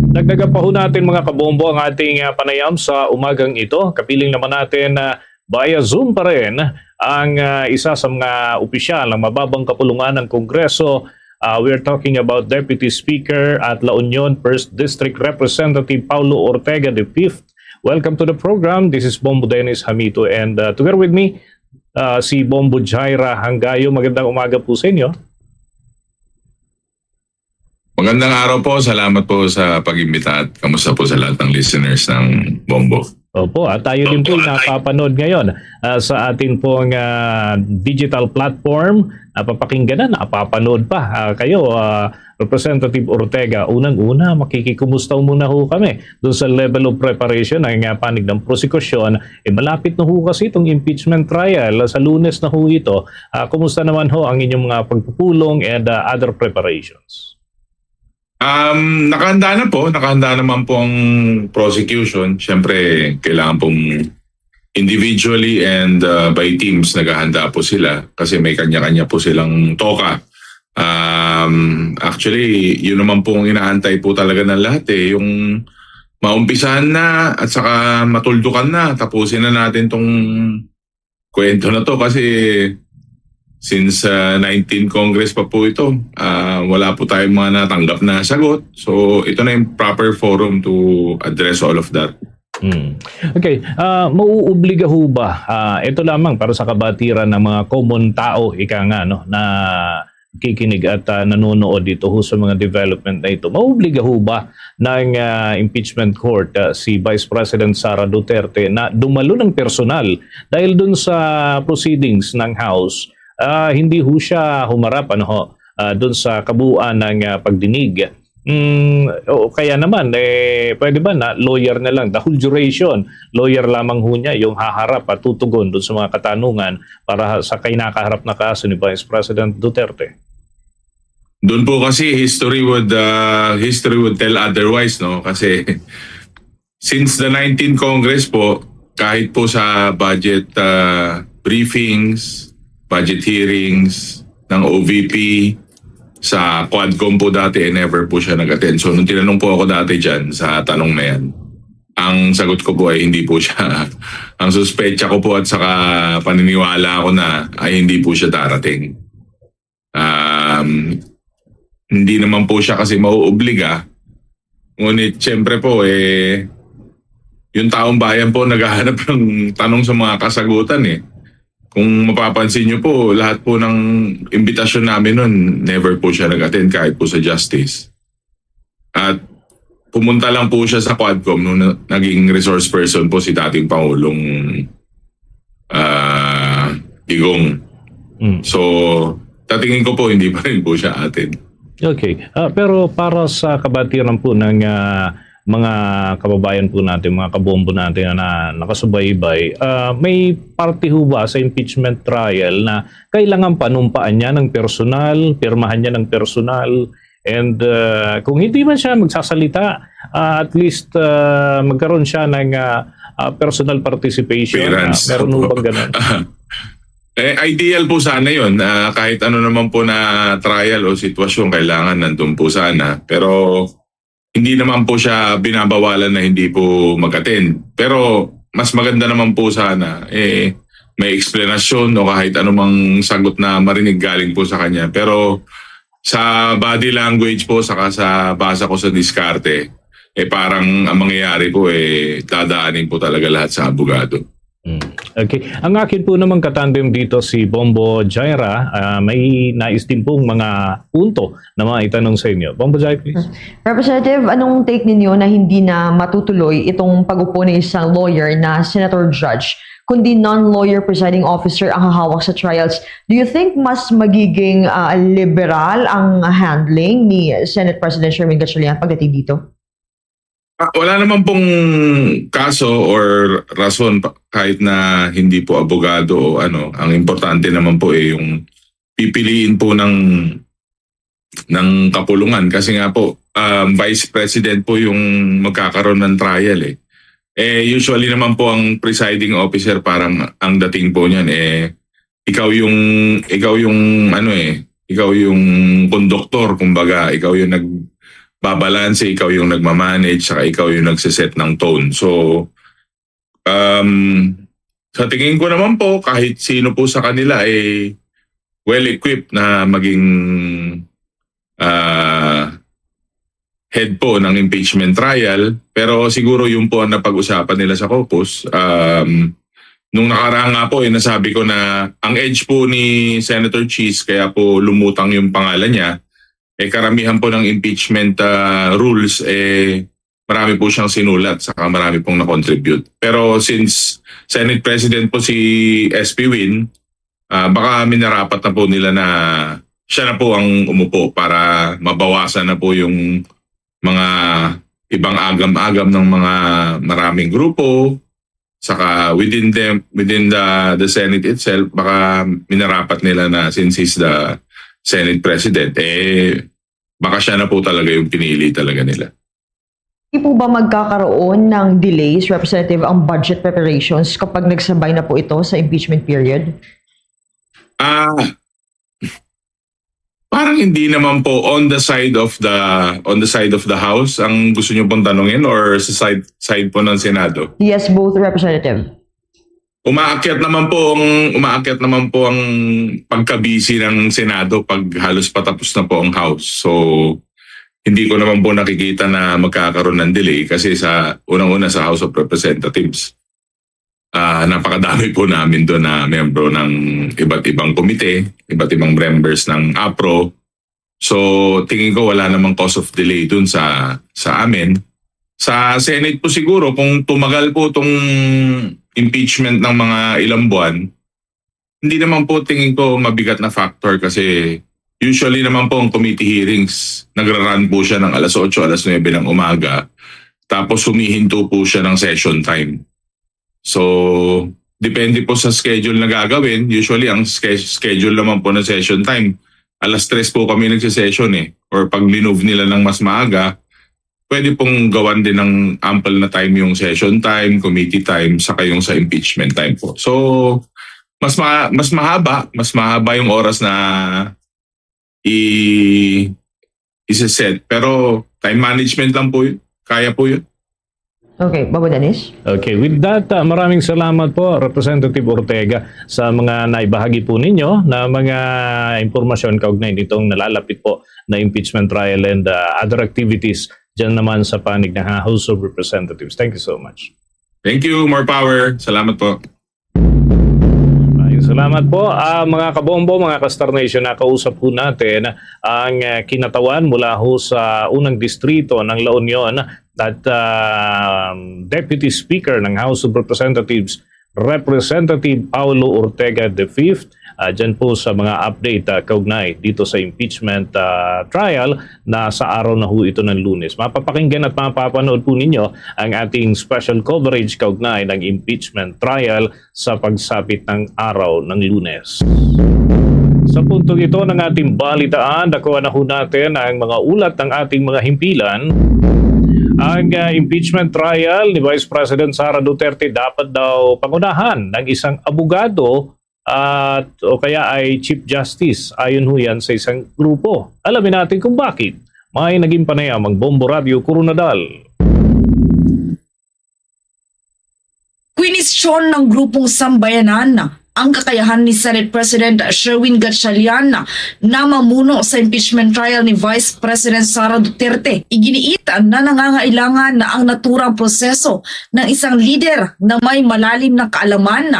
Dagdagan pa ho natin, mga kabombo, ang ating, ah, panayam sa umagang ito. Kapiling naman natin, ah, via Zoom pa rin ang ah, isa sa mga opisyal ng mababang kapulungan ng Kongreso. Ah, we're talking about Deputy Speaker at La Union First District Representative Paulo Ortega the fifth. Welcome to the program. This is Bombo Dennis Hamito and uh, together with me, uh, si Bombo Jaira Hangayo. Magandang umaga po sa inyo. Magandang araw po. Salamat po sa pag-imbita at kamusta po sa lahat ng listeners ng Bombo? Opo, at tayo din po napapanood ngayon ah, sa atin pong ah, digital platform. Napapakinggan na, napapanood pa ah, kayo, ah, Representative Ortega. Unang-una, makikikumusta muna ho kami doon sa level of preparation ng ah, panig ng prosekusyon. Eh, malapit na ho kasi itong impeachment trial. Sa Lunes na ho ito. Ah, kumusta naman ho ang inyong mga pagpupulong and ah, other preparations? Um, nakahanda na po, nakahanda naman po ang prosecution. Siyempre, kailangan pong individually and uh, by teams naghahanda po sila kasi may kanya-kanya po silang toka. Um, actually, yun naman po ang inaantay po talaga ng lahat eh. Yung maumpisahan na at saka matuldukan na, tapusin na natin tong kwento na to kasi since uh, nineteen Congress pa po ito, uh, wala po tayong mga natanggap na sagot. So ito na yung proper forum to address all of that. Hmm. Okay, uh, mauobliga ho ba? Uh, ito lamang para sa kabatiran ng mga common tao, ika nga, no, na kikinig at uh, nanonood dito ho sa mga development na ito. Mauobliga ho ba ng uh, impeachment court uh, si Vice President Sara Duterte na dumalo ng personal dahil dun sa proceedings ng House? Uh, hindi ho siya humarap ano ho, uh, dun sa kabuuan ng uh, pagdinig. Mm, o kaya naman, eh, pwede ba na lawyer na lang, the whole duration, lawyer lamang ho niya yung haharap at tutugon doon sa mga katanungan para sa kinakaharap na kaso ni Vice President Duterte? Doon po kasi history would uh, history would tell otherwise, no? Kasi since the nineteen Congress po, kahit po sa budget uh, briefings, budget hearings ng O V P, sa Quadcom po dati, eh, never po siya nag-attend. So nung tinanong po ako dati dyan sa tanong na yan, ang sagot ko po ay hindi po siya. Ang suspecha ko po at saka paniniwala ako na ay hindi po siya darating. Um, hindi naman po siya kasi mauobliga. Ngunit siyempre po, eh, yung taong bayan po naghahanap ng tanong sa mga kasagutan eh. Kung mapapansin nyo po, lahat po ng imbitasyon namin nun, never po siya nag-attend kahit po sa justice. At pumunta lang po siya sa Quadcom nung na- naging resource person po si dating Pangulong uh, Digong. Mm. So, tatingin ko po, hindi pa rin po siya atin. Okay. Uh, pero para sa kabatiran po ng uh, mga kababayan po natin, mga kabombo natin na nakasubaybay, uh, may parte ho ba sa impeachment trial na kailangan panumpaan niya ng personal, pirmahan niya ng personal, and uh, kung hindi man siya magsasalita, uh, at least uh, magkaroon siya ng uh, uh, personal participation. Appearance. Uh, meron mo bang ganun? Eh, ideal po sana yun. Uh, kahit ano naman po na trial o sitwasyon, kailangan nandun po sana. Pero hindi naman po siya binabawalan na hindi po mag-attend. Pero mas maganda naman po sana eh may explanation o kahit anumang sagot na marinig galing po sa kanya. Pero sa body language po saka sa basa ko sa diskarte, eh parang ang mangyayari po eh dadaanin po talaga lahat sa abogado. Mm. Okay. Ang akin po namang katandem dito si Bombo Jaira, uh, may nais din pong mga punto na mga itanong sa inyo. Bombo Jai, please. Representative, anong take ninyo na hindi na matutuloy itong pag-upo ng isang lawyer na senator judge, kundi non-lawyer presiding officer ang hahawak sa trials? Do you think mas magiging uh, liberal ang handling ni Senate President Sherwin Gatchalian pagdating dito? Ah, wala naman pong kaso or rason pa, kahit na hindi po abogado o ano. Ang importante naman po eh yung pipiliin po ng ng kapulungan kasi nga po um, vice president po yung magkakaroon ng trial eh. Eh usually naman po ang presiding officer parang ang dating po niyan eh ikaw yung ikaw yung ano eh ikaw yung conductor kumbaga ikaw yung nagbabalanse ikaw yung nagmamanage saka ikaw yung nagse-set ng tone so um Sa tingin ko naman po, kahit sino po sa kanila ay well-equipped na maging ah, head po ng impeachment trial. Pero siguro yun po ang napag-usapan nila sa caucus. Um, nung nakaraan nga po, eh, nasabi ko na ang edge po ni Senator Cheese, kaya po lumutang yung pangalan niya, eh, karamihan po ng impeachment ah, rules, eh, marami po siyang sinulat, saka marami pong na-contribute. Pero since Senate President po si S P Win, ah, baka minarapat na po nila na siya na po ang umupo para mabawasan na po yung mga ibang agam-agam ng mga maraming grupo. Saka within them, within the, the Senate itself, baka minarapat nila na, since he's the Senate President, eh, baka siya na po talaga yung pinili talaga nila. Di po ba magkakaroon ng delays, Representative, ang budget preparations kapag nagsabay na po ito sa impeachment period? Ah, parang hindi naman po on the side of the on the side of the house. Ang gusto niyo pong tanungin, or sa side side po ng Senado? Yes, both, Representative. Umaakyat naman po ang umaakyat naman po ang pagkabisi ng Senado pag halos patapos na po ang House. So hindi ko naman po nakikita na magkakaroon ng delay kasi sa unang-una sa House of Representatives, ah, napakadami po namin doon na miyembro ng iba't ibang komite, iba't ibang members ng APRO. So tingin ko wala namang cause of delay doon sa sa amin. Sa Senate po siguro, kung tumagal po itong impeachment ng mga ilang buwan, hindi naman po tingin ko mabigat na factor kasi usually naman po ang committee hearings, nagra-run po siya ng alas otso, alas nuebe ng umaga, tapos humihinto po siya ng session time. So, depende po sa schedule na gagawin. Usually, ang ske- schedule naman po ng session time, alas tres po kami nagsisession eh. Or pag minove nila ng mas maaga, pwede pong gawan din ng ample na time yung session time, committee time, saka yung sa impeachment time po. So, mas ma- mas mahaba, mas mahaba yung oras na i isa-set. Pero time management lang po yun. Kaya po yun. Okay, Babo Dennis? Okay, with that, uh, maraming salamat po, Representative Ortega, sa mga naibahagi po ninyo na mga impormasyon kaugnay nitong nalalapit po na impeachment trial and uh, other activities dyan naman sa panig ng House of Representatives. Thank you so much. Thank you. More power. Salamat po. Maraming salamat po. Ah, mga kabombo, mga ka-Star Nation, nakausap po natin ang uh, kinatawan mula ho sa unang distrito ng La Union at uh, Deputy Speaker ng House of Representatives, Representative Paulo Ortega the fifth. Uh, dyan po sa mga update uh, kaugnay dito sa impeachment uh, trial na sa araw na ho ito ng Lunes. Mapapakinggan at mapapanood po ninyo ang ating special coverage kaugnay ng impeachment trial sa pagsapit ng araw ng Lunes. Sa puntong ito ng ating balitaan, nakuha na ho natin ang mga ulat ng ating mga himpilan. Ang uh, impeachment trial ni Vice President Sara Duterte dapat daw pangunahan ng isang abogado at o kaya ay Chief Justice, ayon ho yan sa isang grupo. Alamin natin kung bakit. May naging panayam ang Bombo Radio Koronadal. Kwinisyon ng Grupong Sambayanan ang kakayahan ni Senate President Sherwin Gatchalian na mamuno sa impeachment trial ni Vice President Sara Duterte. Iginiit na nangangailangan na ang naturang proseso ng isang lider na may malalim na kaalaman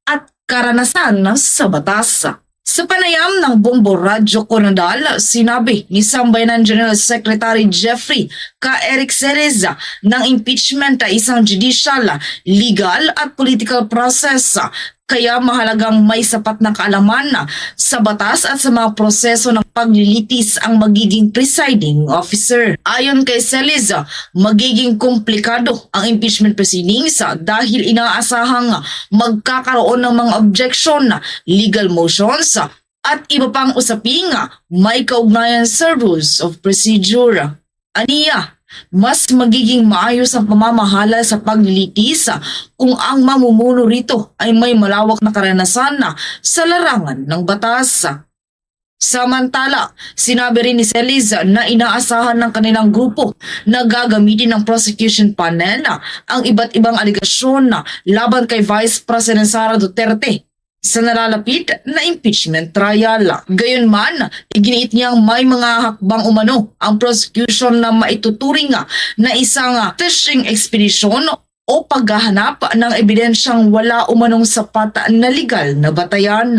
at karanasan sa batas. Sa panayam ng Bombo Radyo Koronadal, sinabi ni Sambayanan General Secretary Jeffrey Ka Eric Ceres ng impeachment ay isang judicial, legal at political process. Kaya mahalagang may sapat na kaalaman sa batas at sa mga proseso ng paglilitis ang magiging presiding officer. Ayon kay Celis, magiging komplikado ang impeachment proceedings dahil inaasahang magkakaroon ng mga objection, legal motions, at iba pang usaping may kaugnayan sa rules of procedure. Aniya, mas magiging maayos ang pamamahala sa paglilitis kung ang mamumuno rito ay may malawak na karanasan sa larangan ng batas. Samantala, sinabi rin ni Celis na inaasahan ng kanilang grupo na gagamitin ng prosecution panel ang iba't ibang alegasyon laban kay Vice President Sara Duterte sa nalalapit na impeachment trial. Gayunman, iginiit niyang may mga hakbang umano ang prosecution na maituturing na isang fishing expedition o paghahanap ng ebidensyang wala umanong sapat na legal na batayan.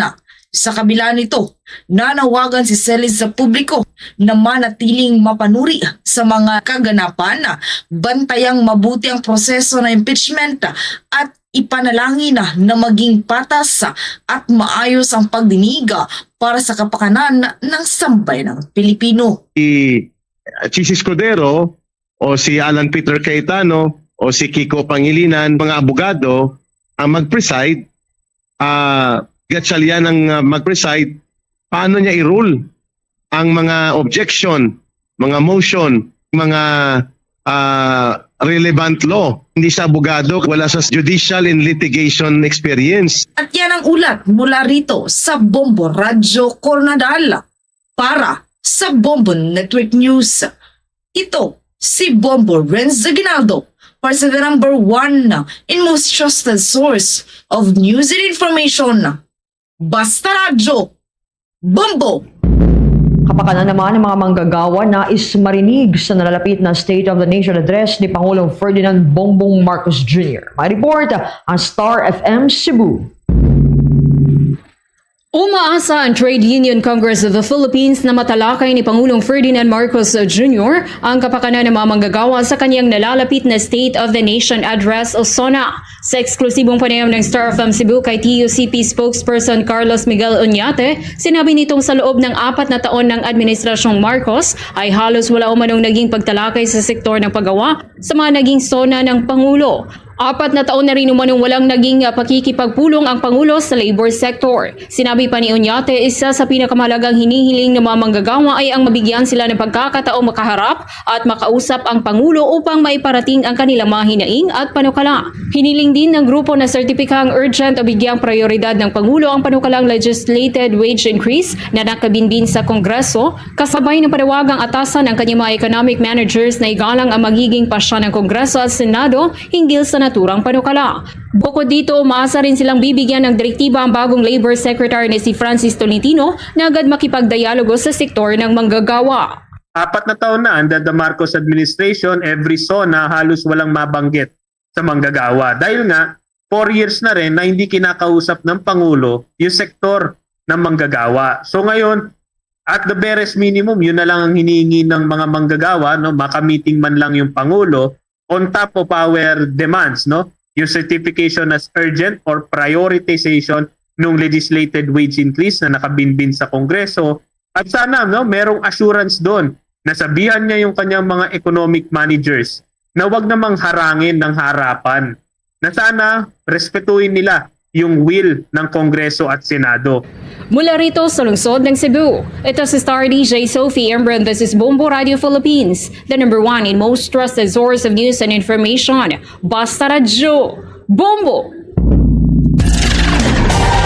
Sa kabila nito, nanawagan si Celis sa publiko na manatiling mapanuri sa mga kaganapan, bantayang mabuti ang proseso ng impeachment at ipanalangin na maging patas at maayos ang pagdinig para sa kapakanan ng sambayanang Pilipino. Si Chiz Escudero o si Alan Peter Cayetano o si Kiko Pangilinan, mga abogado ang mag-preside, ah, Gatchalian ang, ah, mag-preside, paano niya i-rule ang mga objection, mga motion, mga, ah, relevant law? Hindi siya abogado, wala sa judicial and litigation experience. At yan ang ulat mula rito sa Bombo Radyo Koronadal. Para sa Bombo Network News, ito si Bombo Renz Aguinaldo, para sa the number one and most trusted source of news and information. Basta Radyo, Bombo! Kapakanan naman ng mga manggagawa nais marinig sa nalalapit na State of the Nation Address ni Pangulong Ferdinand Bongbong Marcos Junior. May report ang Star F M Cebu. Umaasa ang Trade Union Congress of the Philippines na matalakay ni Pangulong Ferdinand Marcos Junior ang kapakanan ng mga manggagawa sa kanyang nalalapit na State of the Nation Address o SONA. Sa eksklusibong panayam ng Star F M Cebu kay T U C P spokesperson Carlos Miguel Oñate, sinabi nitong sa loob ng apat na taon ng Administrasyong Marcos ay halos wala umanong naging pagtalakay sa sektor ng paggawa sa mga naging SONA ng Pangulo. Apat na taon na rin umanong walang naging, ah, pakikipagpulong ang Pangulo sa labor sector. Sinabi pa ni Oñate, isa sa pinakamahalagang hinihiling ng mga manggagawa ay ang mabigyan sila ng pagkakataong makaharap at makausap ang Pangulo upang maiparating ang kanilang mga hinaing at panukala. Hiniling din ng grupo na sertipikahang urgent o bigyang prioridad ng Pangulo ang panukalang legislated wage increase na nakabinbin sa Kongreso, kasabay ng panawagang atasan ang kanyang mga economic managers na igalang ang magiging pasya ng Kongreso at Senado hinggil sa naturang panukala. Bukod dito, umaasa rin silang bibigyan ng direktiba ang bagong Labor Secretary na si Francis Tolentino na agad makipagdialogo sa sektor ng manggagawa. Apat na taon na under the Marcos administration, every SONA halos walang mabanggit sa manggagawa. Dahil nga, four years na rin na hindi kinakausap ng Pangulo yung sektor ng manggagawa. So ngayon, at the barest minimum, yun na lang ang hinihingi ng mga manggagawa, no? Makamiting man lang yung Pangulo on top of our demands, no? Yung certification as urgent or prioritization ng legislated wage increase na nakabinbin sa Kongreso. At sana, no, merong assurance doon na sabihan niya yung kanyang mga economic managers na wag namang harangin ng harapan, na sana respetuhin nila yung will ng Kongreso at Senado. Mula rito sa lungsod ng Cebu, ito si Star D J Sophie Embren. This is Bombo Radio Philippines, the number one and most trusted source of news and information. Basta Radyo, Bombo!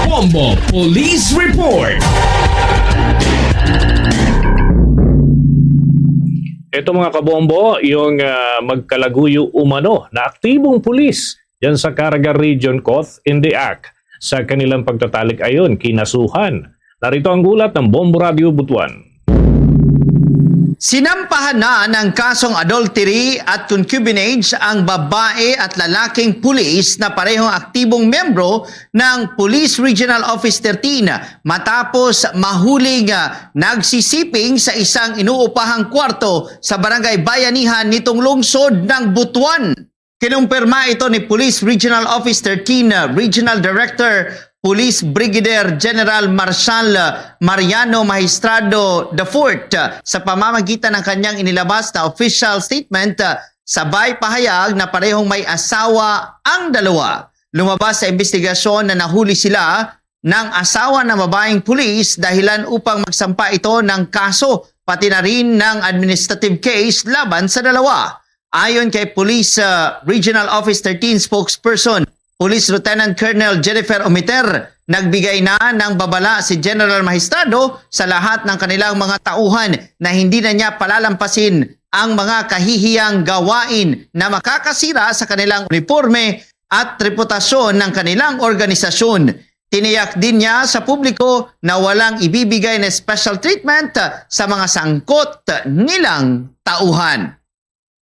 Bombo Police Report. Ito, mga kabombo, yung, ah, magkalaguyo umano na aktibong pulis dyan sa Caraga Region caught in the act sa kanilang pagtatalik-ayon, kinasuhan. Narito ang ulat ng Bombo Radio Butuan. Sinampahan na ng kasong adultery at concubinage ang babae at lalaking pulis na parehong aktibong miyembro ng Police Regional Office thirteen matapos mahuling, ah, nagsisiping sa isang inuupahang kwarto sa Barangay Bayanihan nitong lungsod ng Butuan. Kinumpirma ito ni Police Regional Office thirteen, uh, Regional Director Police Brigadier General Marshal, uh, Mariano Magistrado the fourth, uh, sa pamamagitan ng kanyang inilabas na official statement, uh, sabay pahayag na parehong may asawa ang dalawa. Lumabas sa investigasyon na nahuli sila ng asawa ng babaeng pulis dahilan upang magsampa ito ng kaso, pati na rin ng administrative case laban sa dalawa. Ayon kay Police, uh, Regional Office thirteen spokesperson, Police Lieutenant Colonel Jennifer Omiter, Nagbigay na ng babala si General Magistrado sa lahat ng kanilang mga tauhan na hindi na niya palalampasin ang mga kahihiyang gawain na makakasira sa kanilang uniporme at reputasyon ng kanilang organisasyon. Tiniyak din niya sa publiko na walang ibibigay na special treatment sa mga sangkot nilang tauhan.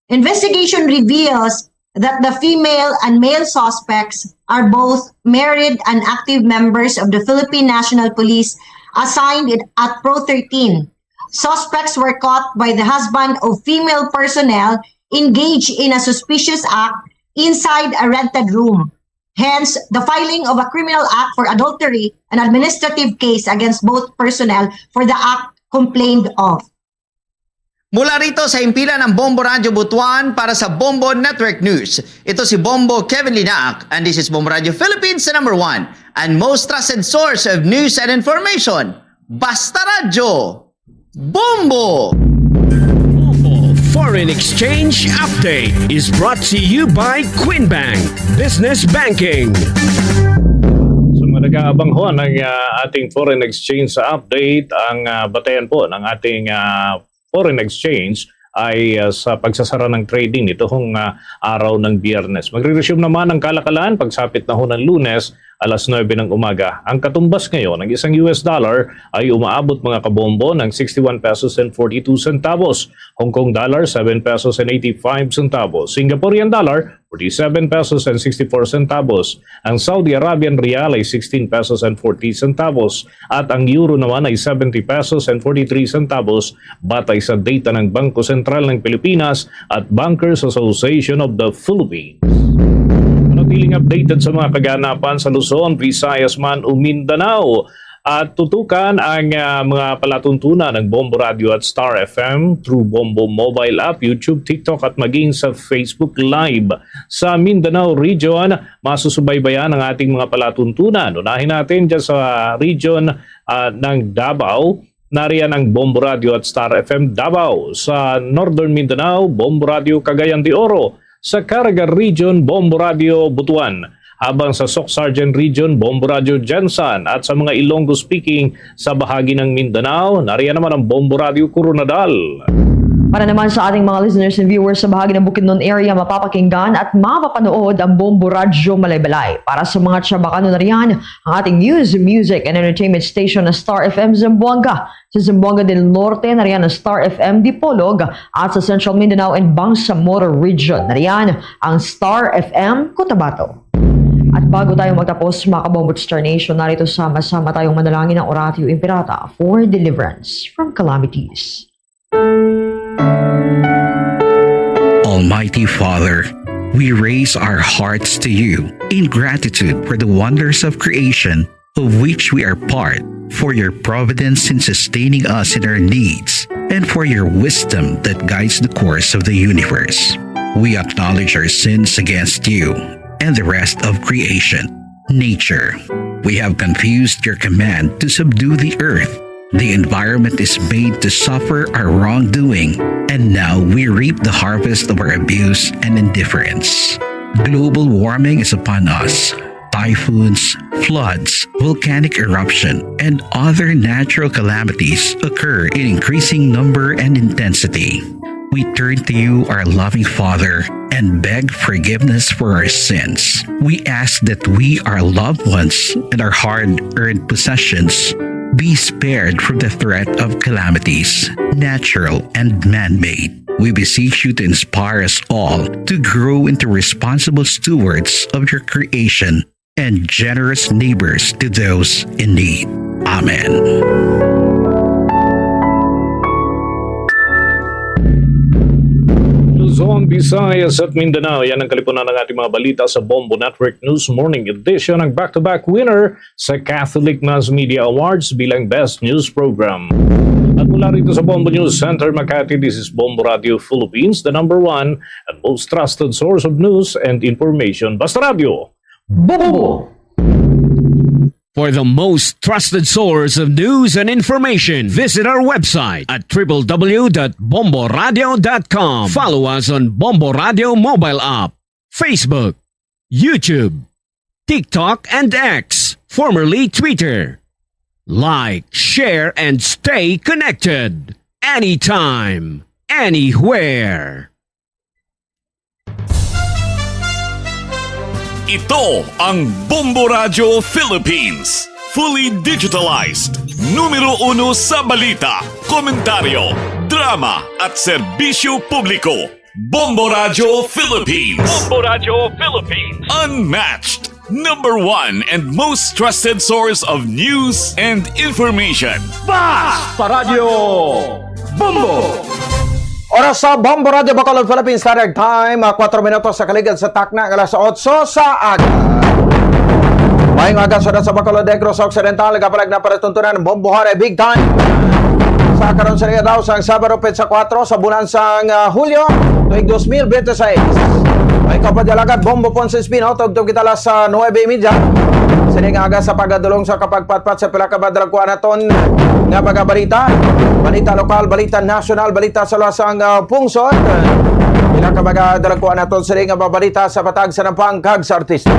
Investigation reveals that the female and male suspects are both married and active members of the Philippine National Police assigned in- at Pro thirteen. Suspects were caught by the husband of female personnel engaged in a suspicious act inside a rented room. Hence, the filing of a criminal act for adultery and administrative case against both personnel for the act complained of. Mula rito sa himpilan ng Bombo Radyo Butuan para sa Bombo Network News, ito si Bombo Kevin Linac, and this is Bombo Radyo Philippines, the number one and most trusted source of news and information. Basta Radyo, Bombo! Bombo Foreign Exchange Update is brought to you by Queen Bank Business Banking. Sa mga nag-aabang ho ng ah, ating foreign exchange update, ang ah, batayan po ng ating ah, foreign exchange ay ah, sa pagsasara ng trading nitong ah, araw ng Biyernes. Magre-resume naman ang kalakalan pagsapit na ho ng Lunes, alas nuebe ng umaga. Ang katumbas ngayon ng isang U S dollar ay umaabot, mga kabombo, ng sixty-one pesos and forty-two centavos, Hong Kong dollar, seven pesos and eighty-five centavos, Singaporean dollar, forty-seven pesos and sixty-four centavos, ang Saudi Arabian riyal ay sixteen pesos and forty centavos, at ang euro naman ay seventy pesos and forty-three centavos, batay sa data ng Bangko Sentral ng Pilipinas at Bankers Association of the Philippines. Manatiling updated sa mga kaganapan sa Luzon, Visayas man o Mindanao. At tutukan ang ah, mga palatuntunan ng Bombo Radio at Star F M through Bombo mobile app, YouTube, TikTok at maging sa Facebook Live. Sa Mindanao region, masusubaybayan ang ating mga palatuntunan. Unahin natin dyan sa region ah, ng Davao. Nariyan ang Bombo Radio at Star F M Davao. Sa Northern Mindanao, Bombo Radio Cagayan de Oro. Sa Caraga Region, Bombo Radio Butuan. Habang sa Soc Sargent Region, Bombo Radio Gensan. At sa mga Ilonggo-speaking sa bahagi ng Mindanao, nariyan naman ang Bombo Radio Koronadal. Para naman sa ating mga listeners and viewers sa bahagi ng Bukidnon area, mapapakinggan at mapapanood ang Bombo Radyo Malaybalay. Para sa mga Chavacano, nariyan ang ating news, music, and entertainment station na Star F M Zamboanga. Sa Zamboanga del Norte, nariyan ang Star F M Dipolog, at sa Central Mindanao and Bangsamoro Region, nariyan ang Star F M Cotabato. At bago tayo magtapos, mga Kabombo Star Nation, narito sama-sama tayong manalangin ng Oratio Imperata for deliverance from calamities. Almighty Father, we raise our hearts to you in gratitude for the wonders of creation of which we are part, for your providence in sustaining us in our needs, and for your wisdom that guides the course of the universe. We acknowledge our sins against you and the rest of creation, nature. We have confused your command to subdue the earth. The environment is made to suffer our wrongdoing, and now we reap the harvest of our abuse and indifference. Global warming is upon us. Typhoons, floods, volcanic eruption, and other natural calamities occur in increasing number and intensity. We turn to you, our loving Father, and beg forgiveness for our sins. We ask that we, our loved ones, and our hard earned possessions be spared from the threat of calamities, natural and man made. We beseech you to inspire us all to grow into responsible stewards of your creation and generous neighbors to those in need. Amen. Luzon, Visayas at Mindanao. Yan ang kalipunan ng ating mga balita sa Bombo Network News Morning Edition. Ang back-to-back winner sa Catholic Mass Media Awards bilang Best News Program. At mula rito sa Bombo News Center, Makati, this is Bombo Radio Philippines, the number one and most trusted source of news and information. Basta Radio. Bombo! For the most trusted source of news and information, visit our website at w w w dot bomboradio dot com. Follow us on Bombo Radio mobile app, Facebook, YouTube, TikTok, and X, formerly Twitter. Like, share, and stay connected anytime, anywhere. Ito ang Bombo Radyo Philippines. Fully digitalized. Numero uno sa balita, komentaryo, drama, at serbisyo publiko. Bombo Radyo Philippines. Bombo Radyo Philippines. Unmatched. Number one and most trusted source of news and information. Basta Radyo Bombo! Oras sa Bombo Radyo Bacolod Philippine Standard Time, ah, kuwatro minutos sa kaligad sa takna nga alas otso sa aga. Maayong aga sa, sa Bacolod, Negros Occidental, kapalag na palatuntunan, Bombo Hare Big Time. Sa karon sa daw sang Sabado, petsa kuwatro sa bulan sang, ah, Hulyo, tuig dos mil bente seis. May kapadyalagan, Bombo Ponce Espino, tubtob kita alas sa nuebe y media. Sini nga aga sa pagadulong sa kapagpatpat sa pila ka madalagkuan naton nga mga balita. Balita lokal, balita nasyonal, balita sa lasang, ah, pungsod. Pila ka mga dalagkuan naton sini nga mga balita sa matag sa nampang kag sa artista.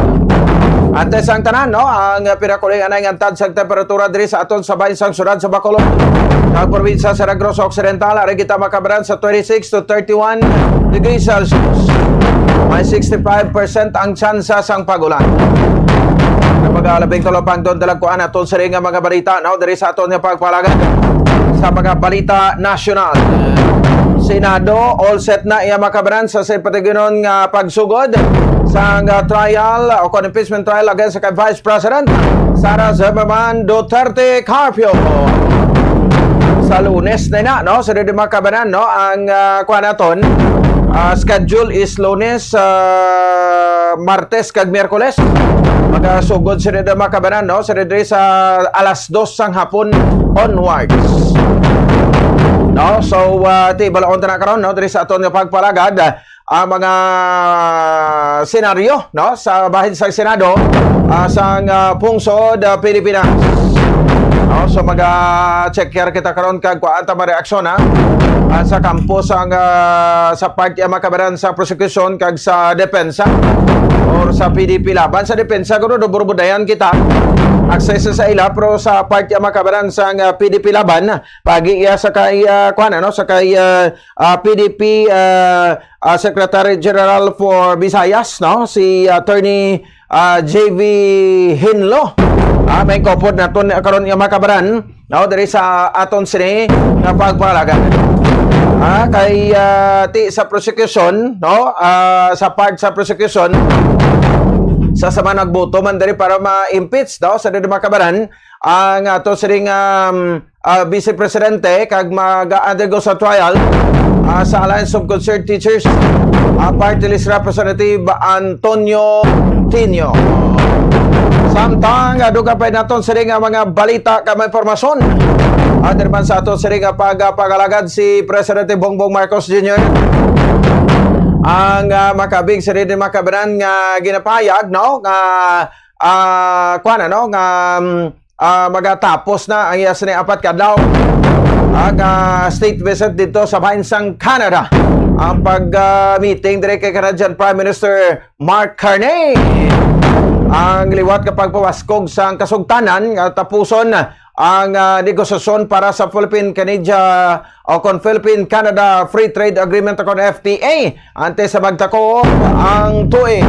Antes ang tanan, no, ang pinakuling anay nga antad sa temperatura diri sa aton sa bahin sang syudad sa Bacolod, ang probinsya sa Negros Occidental, ari kita makabaran sa twenty-six to thirty-one degrees Celsius. May sixty-five percent ang tsansa sang pag-ulan. Ang mga labing tulapangdon dalagkuan aton sini nga mga balita, no, diri sa aton nga pagpalagad sa mga balita nasyonal. Senado, all set na iya makabaran sa, sa patigunon nga pagsugod sa nga trial o kon impeachment trial against sa kay Vice President Sara Zimmerman Duterte Carpio. Sa Lunes na na, no? Sa di makabanan, no? Ang, ah, kuha naton, ah, schedule is Lunes, ah, Martes kag Miyerkules. Magasugod sila na makabanan, no? Sila diri sa alas dos sang hapon onwards. No? So, ah, ti, balaon ta na karon, no? Diri sa aton nga pagpalagad, ah, ang mga senaryo, no, sa bahin sa Senado, ah, sang, ah, pungsod, ah, Pilipinas. No, so maga-check here kita karon kag kuan ta mga reaksyon, ha, ah, sa kampo sang, ah, sa part, ah, makabaran sa prosekusyon kag sa depensa or sa P D P Laban. Sa depensa, guro, do burbudayan kita, access sa ila, pero sa part, ah, makabaran sang, ah, P D P Laban, pagi iya sa kay, ah, kuan, ano, sa kay, ah, ah, P D P, ah, ah, Secretary General for Visayas, no, si Attorney, ah, J V Hinlo. Ah, may kopod naton karon nga makabaran, no, diri sa aton sini nga pagpalagad. Ah, kay, ah, ti sa prosecution, no, ah, sa part sa prosecution, sa sama nagboto man diri para ma-impeach, no, sa diri makabaran, ang ato sining, um, ah, Vice Presidente kag mag-undergo sa trial, ah, sa Alliance of Concerned Teachers, ah, Party List Representative Antonio Tino. Samtang, ah, dugang pa naton sini nga mga balita kag mga impormasyon. Under man sa ato sini nga pag-, ah, pag-alagad si Presidente Bongbong Marcos Junior ang, ah, makabig sini din makabaran nga ginapahayag, no, nga ah, kuwan, ano, nga, um, ah, magatapos na ang iya sini apat ka adlaw, ah, nga state visit dito sa bahin sang Canada. Ang pag, ah, meeting dire kay Canadian Prime Minister Mark Carney. Ang liwat nga pagpawaskog sang kasugtanan nga tapuson ang, ah, negosasyon para sa Philippine-Canada o kon Philippine-Canada Free Trade Agreement o kon F T A. Antes sa magtako ang tuig.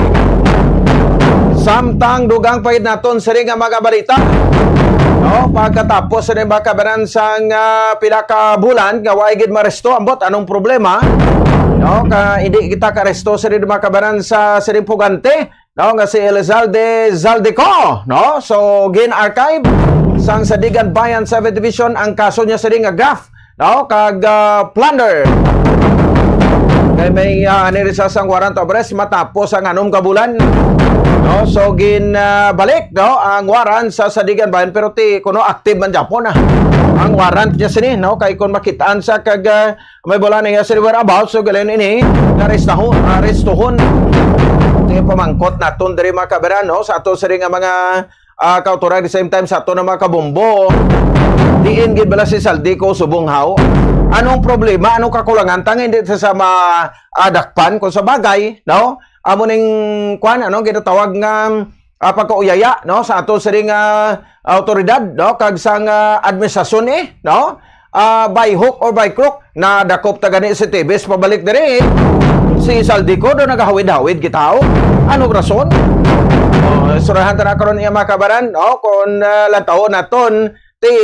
Samtang dugang pa gid naton sini nga mga balita. No, pagkatapos sini makabaran sang, ah, pila ka bulan nga wa gid maresto, ambot anong problema? No, ka hindi kita karesto sini makabaran sa sining pugante, no, nga si Elizalde Zaldico, no? So, gin-archive sang Sadigan Bayan Seventh Division ang kaso niya sini nga graft, no, kag, ah, plunder. Kay may, ah, ani rin sa sang warrant of arrest matapos ang anom ka bulan. No, so gin, ah, balik, no, ang warrant sa Sadigan Bayan, pero ti kuno active man gyapon, ah, ang warrant niya sini, no, kay kung makitaan sa kag, ah, may bola niya sini whereabouts, so galin ini arestahon, arestuhon. Ti pamangkot naton diri mga kabaran, no, sa ato sini nga mga ah, kautoran, at the same time sa ato na mga kabombo. Diin gid bala si Zaldico subong haw? Anong problema? Anong kakulangan? Tang hindi sa, sa ma-, ah, dakpan kung sa bagay, no? Amo ning kwan, ano, ginatawag nga, ah, pagkauyaya, no, sa ato sining, ah, awtoridad, no, kag sang, ah, administrasyon, eh, no? Ah, by hook or by crook, nadakop ta gani si Tevez pabalik diri, eh. Si Zaldy Co do nagahawid-hawid kita, oh. Anong rason? Oh, istoryahan ta na karon iya, mga kabaran, no? Kung, ah, lantawon naton, ti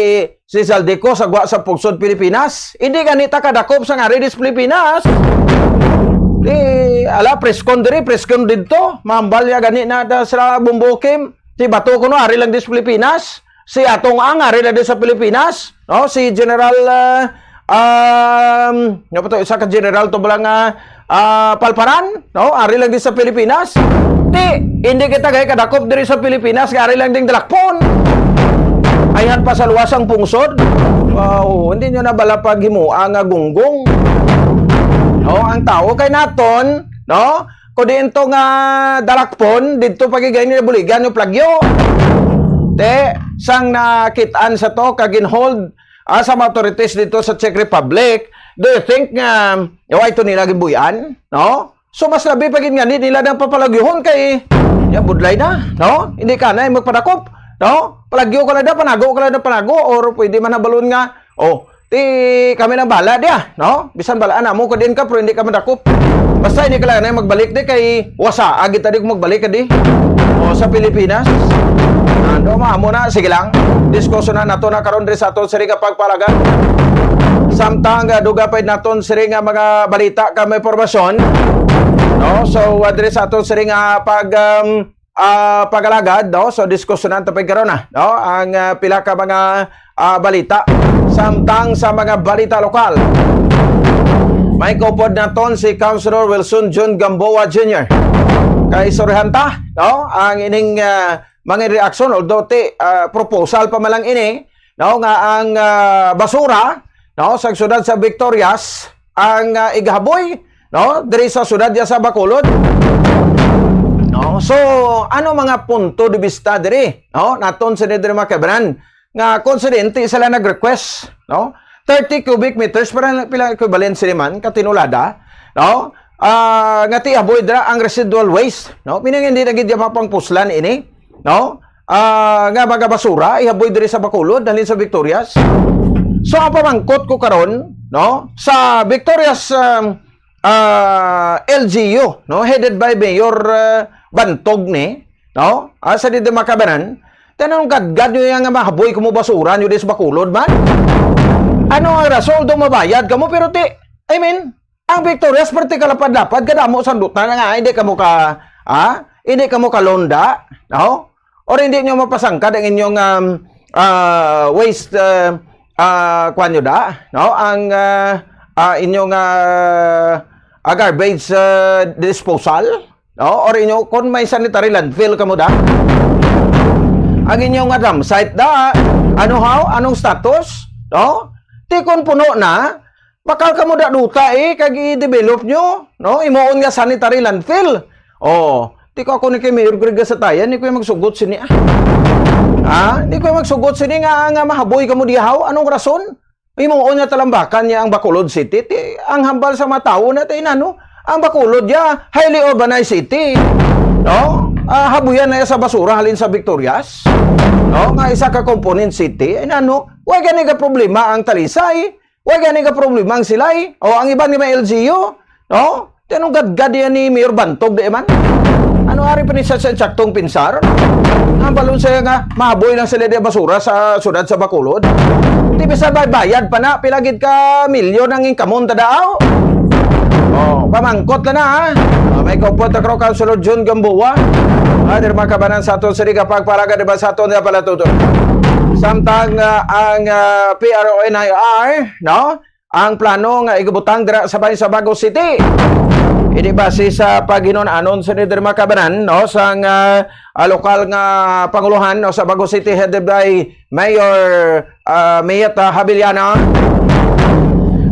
si Zaldy Co sa gwa sa pungsod Pilipinas. Hindi gani ta kadakop sa ngari dis Pilipinas. Di, ala, preskon diri, preskon didto. Mahambal ya gani na, na sila Bombo Kim. Si Bato kuno, ari lang dis Pilipinas. Si Atong Ang, ari lang dis sa Pilipinas. No? Si General, ah, um, ano pa to? Isa ka general to bala nga, ah, Palparan, no? Ari lang di sa Pilipinas. Ti, hindi kita gay kadakop diri sa Pilipinas, nga ari lang ding dalakpon. Ayhan pa sa luwas ang pungsod. Wow, hindi nyo na bala paghimua nga gunggong. No, ang tao kay naton, no? Kung diin to nga dalakpon, didto pagigay nila buligan yung plagyo. Te, sang nakitaan sa to, kag ginhold, ah, sa mga authorities dito sa Czech Republic, do you think nga, oh, ito nila ginbuyan? No? So, mas labi pa gid nga ni nila nang papalagyuhon kay, ya, budlay na, no? Hindi ka na magpadakop, no? Palagyo ka lang na, panago ka lang na, panago, or pwede man nabalon nga, oh, ti kami lang bala diya, no? Bisan balaan namo ko din ka, pero hindi ka madakop. Basta hindi ka lang na magbalik di kay wasa, agi ta di ko magbalik ka di. O, sa Pilipinas. Ano, maamo na, sige lang. Diskusyon na nato na karon diri sa aton siri nga pagpalagan. Samtang, ah, duga pa naton siri nga mga balita kag mga impormasyon. No? So, ah, diri sa aton siri nga pag, um, ah, pag-alagad, no? So, diskusyonan ta pa karon na, no? Ang, ah, pila ka mga, ah, balita. Samtang sa mga balita lokal, may kaupod naton si Councilor Wilson Jun Gamboa Junior. Kay istoryahan ta, no? Ang ining, ah, mga reaksyon, although ti, ah, proposal pa man lang ini, no, nga ang, ah, basura, no, sa siyudad sa Victorias ang, ah, igahaboy, no, diri sa siyudad ya sa Bacolod. No? So, ano mga punto de vista diri, no? Naton sini diri, mga kabaran, nga konsidente sila nag-request, no? Thirty cubic meters, para pila equivalent sini man, katinulada, no? Ah, nga tiaboy dira ang residual waste, no? Meaning, hindi na gid ya mapangpuslan ini, no? Ah, nga mga basura, ihaboy diri sa Bacolod, halin sa Victorias. So, ang pamangkot ko karon, no? Sa Victorias, um, ah, L G U, no? Headed by Mayor, ah, Bantog ni, no? Ah, sa di makabanan, tanong gadgad nyo yan nga mahaboy ko mo basura nyo di sa Bacolod man. Ano ang rason do mabayad kamo? Pero ti, I mean, ang Victorias, perti kalapad-lapad, kadamo sang duta na nga, hindi kamo ka, ah, hindi kamo kalonda, no? Or hindi nyo mapasangkad ang inyong, um, ah, waste, ah, ah, kuwan nyo da, no? Ang, ah, ah, inyong, ah, ah, garbage, ah, disposal, no? Or inyo, kung may sanitary landfill kamo da, ang inyong nga dump site da, ano haw? Anong status? No? Ti kung puno na, bakal kamo da duta, eh, kag i-develop nyo, no? Imuon nga sanitary landfill. Oh, ti ko ako ni kay Mayor Greg Gasatayan, di ko yung magsugot sini, ah. Ah, di ko yung magsugot sini nga, nga mahaboy kamo dihaw. Anong rason? Imuon nga talambakan niya ang Bacolod City. Ti, ang hambal sa mga tao na, ti, inano, ang Bacolod ya, highly urbanized city. No? Ah, habuyan na ya sa basura halin sa Victorias. No? Nga isa ka component city. Inano, wa gani ka problema ang Talisay. Wa gani ka problema ang Silay. O, ang iban nga may L G U. No? Ti anong gadgad yan ni Mayor Bantog, di man? Ano ari pa ni sa, sa saktong pinsar? Ang balon siya nga, mahaboy lang sila di basura sa sudad sa Bacolod. Di bisan may bayad pa na, pila gid ka milyon ang income ta daaw. Oh, pamangkot na na, ha? Ah, may kaupod na karon, Councilor Jun Gamboa. Ah, di man kabanan sa aton sini nga pagpalaga, di ba, sa aton nga palatuto. Samtang, ah, ang, ah, P R O N I R, no? Ang plano nga igabutang dira sa bahin sa Bago City. Ini base sa paghinun-anon sa ni Derma Cabanan, no, sang, ah, ah, lokal nga panguluhan, no, sa Bago City, headed by Mayor, ah, Mieta Habiliana,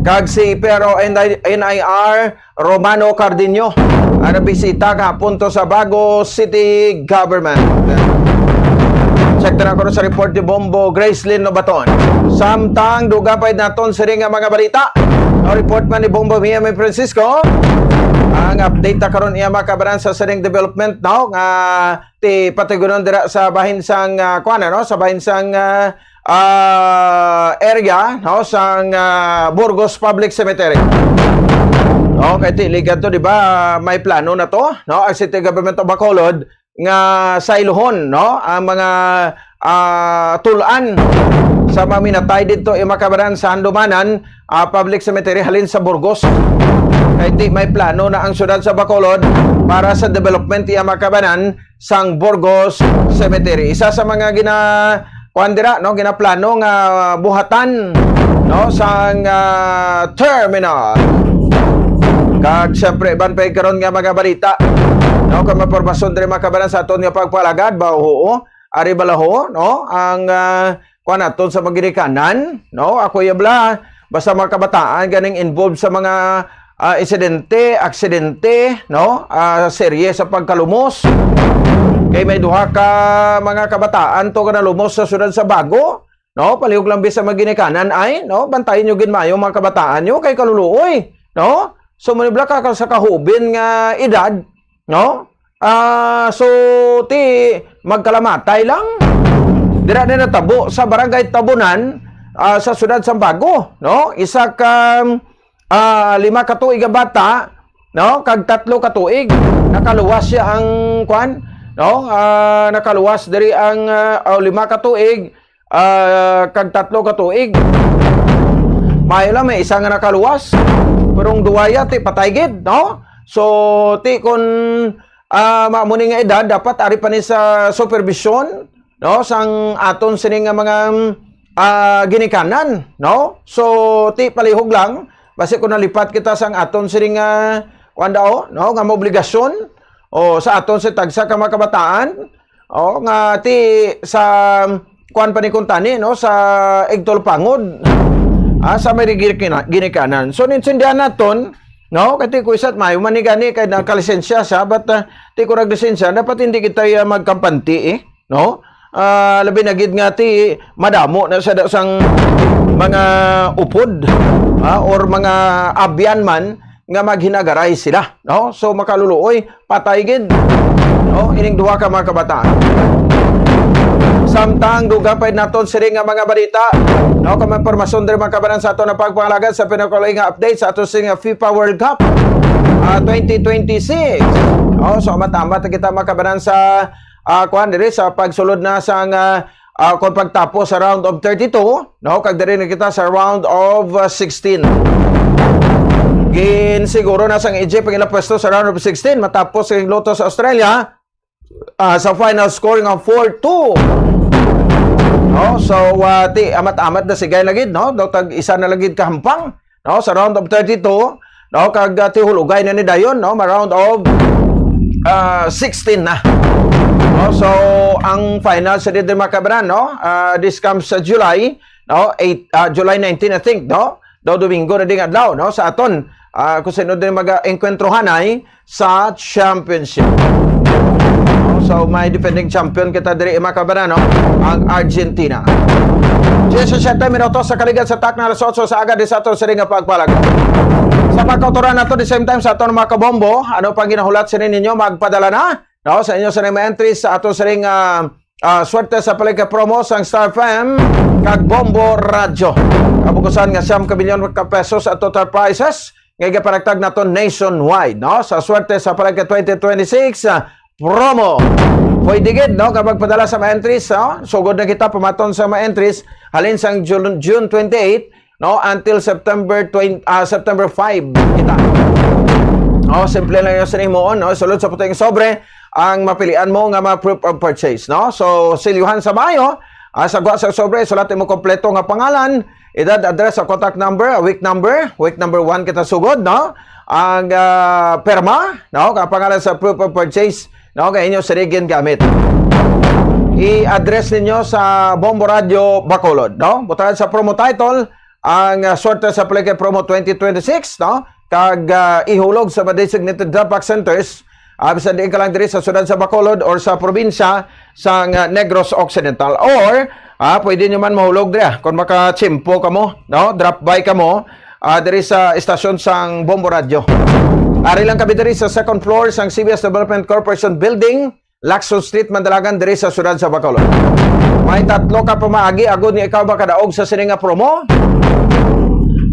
kag si P R O N I R Romano Cardenio, ang nabisita kahapon to sa Bago City Government. Check na ko sa report ni Bombo Gracelyn Lobaton. Samtang duga pa naton sini nga mga balita. Ang report man ni Bombo Mia May Francisco. Ang update ta karon iya, mga kabanan, sa sining development, no, nga ti patigunon dira sa bahin sang, ah, kuan, ano, sa bahin sang, ah, ah, area, no, sang, ah, Burgos Public Cemetery. No, kay ti ligad to, di ba, may plano na to, no, ang City Government of Bacolod nga sayluhon, no, ang mga, ah, tul-an sa mga minatay didto, iya, mga kabanan, sa Handumanan, ah, Public Cemetery halin sa Burgos. Kay ti may plano na ang siyudad sa Bacolod para sa development, iya, mga kabanan, sang Burgos Cemetery. Isa sa mga gina-, kuan dira, no, ginaplano nga buhatan, no, sang, ah, terminal. Kag siyempre, ban pa karon nga mga balita, no, kung mapormasyon diri, mga kabanan, sa aton nga pagpalagad, ba, oo, ari bala ho, no, ang, ah, kuan naton sa mga ginikanan, no, ako, iya, bala, basta mga kabataan ganing involved sa mga, ah, insidente, aksidente, no, ah, serye sa pagkalumos. Kay may duha ka mga kabataan to nga nalumos sa siyudad sa Bago, no, palihog lang bisan mga ginikanan ay, no, bantayan nyo gid maayo mga kabataan nyo kay kaluluoy, no? So, manibla ka, ka sa kahubin nga edad, no? Ah, so, ti magkalamatay lang. Dira na natabo sa Barangay Tabunan, ah, sa siyudad sang Bago, no? Isa ka, ah, lima ka tuig nga bata, no? Kag tatlo ka tuig. Nakaluwas siya ang, kuan, no? Ah, nakaluwas diri ang, ah, oh, lima ka tuig, ah, kag tatlo ka tuig. Maayo lang, may isa nga nakaluwas. Pero ang duwaya, ti patay gid, no? So, ti kun, ah, maamo ni nga edad, dapat ari pa ni sa supervision, no? Sang aton sini nga mga, ah, ginikanan, no? So, ti palihog lang, basi kung nalipat kita sang aton sini nga, kuwan daw, no? Nga mga obligasyon, o sa aton si tagsa ka mga kabataan, o nga ti sa kuwan pa ni kuntani, no? Sa igtulpangod, ah, sa may gini-, ginikanan. So, nintindihan naton, no? Kay ti ko isat, mayo man ni gani, kay nakalisensya siya, but, ah, ti ko naglisensya, dapat hindi kita, ah, magkampanti, eh, no? Ah, labi na gid nga ti madamo na sa da-, sang mga upod, ah, or mga abyan man nga maghinagaray sila, no? So, makaluluoy, patay gid, no? Ining duha ka mga kabataan. Samtang dugapay naton sini nga mga balita, no? Kung may impormasyon diri mga kabanan sa aton ang pagpangalagad sa pinakalain nga update sa aton sini nga FIFA World Cup, ah, twenty twenty-six. Oh, so, amat-amat kita mga kabanan sa, ah, kuan diri sa pagsulod na sang, ah, ah, kung pagtapos sa round of thirty-two, no? Kag diri na kita sa round of, ah, sixteen. Gin siguro na sang Egypt ang ilang pwesto sa round of sixteen matapos ang luto sa Australia, ah, sa final score nga four two. No? So, ah, ti amat-amat na sigay na gid, no? Daw tag isa na lang gid kahampang, no? Sa round of thirty-two, no? Kag, ah, tihulugay na ni dayon, no? Ma round of, ah, sixteen na. No? So, ang final sa dito, mga kabanan, no? Ah, this comes sa July, no? Eight, ah, July nineteen, I think, no? Daw Domingo na ding adlaw, no? Sa aton, ah, kung sino din mag-enkwentro hanay sa championship. No? So, may defending champion kita diri, mga kabanan, no? Ang Argentina. Diyesisiete minutos sa kaligad sa takna, alas otso sa aga, di sa aton siring nga pagpalag. Sa pagkautoran nato, the same time, sa aton mga kabombo, ano pang ginahulat sini ninyo, magpadala na, no? Sa inyo siring mga entries sa aton siring, ah, ah, swerte sa palengke promo sang Star F M kag Bombo Radyo. Kabukusan nga siyam ka milyon ka pesos at total prizes nga igapanagtag nato nationwide, no? Sa swerte sa palengke twenty twenty-six, ah, promo. Pwede gid, no? Kapag padala sa mga entries, no? Sugod na kita pumaton sa mga entries halin sang June, June twenty-eight, no, until September twenty, ah, September five kita. No, simple lang yung sinimuon, no? Sulod sa puting sobre ang mapilian mo nga mga proof of purchase, no? So, silyuhan sa maayo, ah, sa gwa sa sobre, sulat mo kompleto nga pangalan, edad, address, sa contact number, ah, week number, week number one kita sugod, no? Ang, ah, perma, no? Ang pangalan sa proof of purchase, no? Kay inyo sirigin gamit. I-address ninyo sa Bombo Radio Bacolod, no? Butangan sa promo title, ang, ah, Swerte sa Palengke Promo twenty twenty-six, no? Kag, ah, ihulog sa mga designated drop box centers, ah, bisan diin ka lang diri sa siyudad sa Bacolod or sa probinsya sang, ah, Negros Occidental. Or, ah, pwede nyo man mahulog diri, ah, kung makatsimpo kamo, no? Drop by kamo, ah, diri sa estasyon sang Bombo Radio. Ari lang kami diri sa second floor sang C B S Development Corporation Building, Lacson Street, Mandalagan, diri sa siyudad sa Bacolod. May tatlo ka pamaagi agod nga ikaw makadaog sa sini nga promo.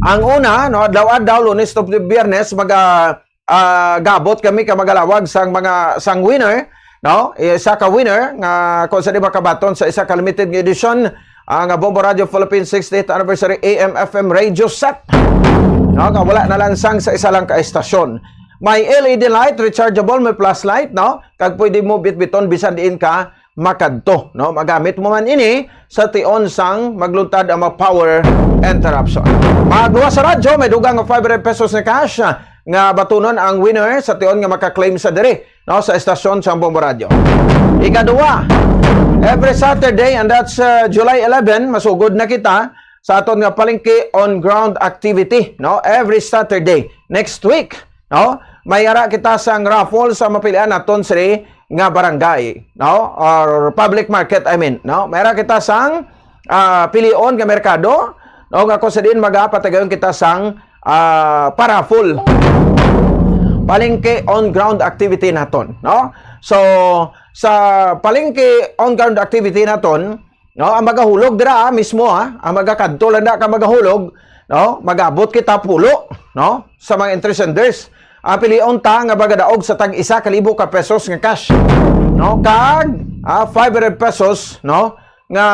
Ang una, no, adlaw-adlaw, Lunes to Biyernes, maga ah, gabot kami ka magalawag sang mga, sang winner, no? Isa ka winner nga kung sa di makabaton sa isa ka limited nga edisyon, ah, nga Bombo Radio Philippines sixtieth Anniversary A M F M Radio Set, no? Nga wala nalansang sa isa lang ka estasyon. May L E D light, rechargeable, may flashlight, no? Kag pwede mo bitbiton bisan diin ka makadto, no? Magamit mo man ini sa tion sang magluntad ang mga power interruption. Magluwas sa radyo, may dugang nga five hundred pesos nga cash, ah, nga batunon ang winner sa tion nga maka-claim sa diri, no, sa estasyon sang Bombo Radyo. Ikaduha, every Saturday, and that's, uh, July eleven, masugod na kita sa aton nga Palengke on Ground activity, no? Every Saturday next week, no? May ara kita sang raffle sa mapilian naton sini nga barangay, no? Or public market, I mean, no? May ara kita sang, ah, pilion nga merkado, no? Nga kung sa diin magapatigayon kita sang, ah, paraffle. Palengke on ground activity naton, no? So, sa palengke on ground activity naton, no, ang magahulog dira, ah, mismo, ah, ang magakadto lang na ka magahulog, no, magabot kita pulo, no, sa mga entry senders. Ang pilion ta nga magadaog sa tag isa ka libo ka pesos nga cash, no, kag, ah, five hundred pesos, no, nga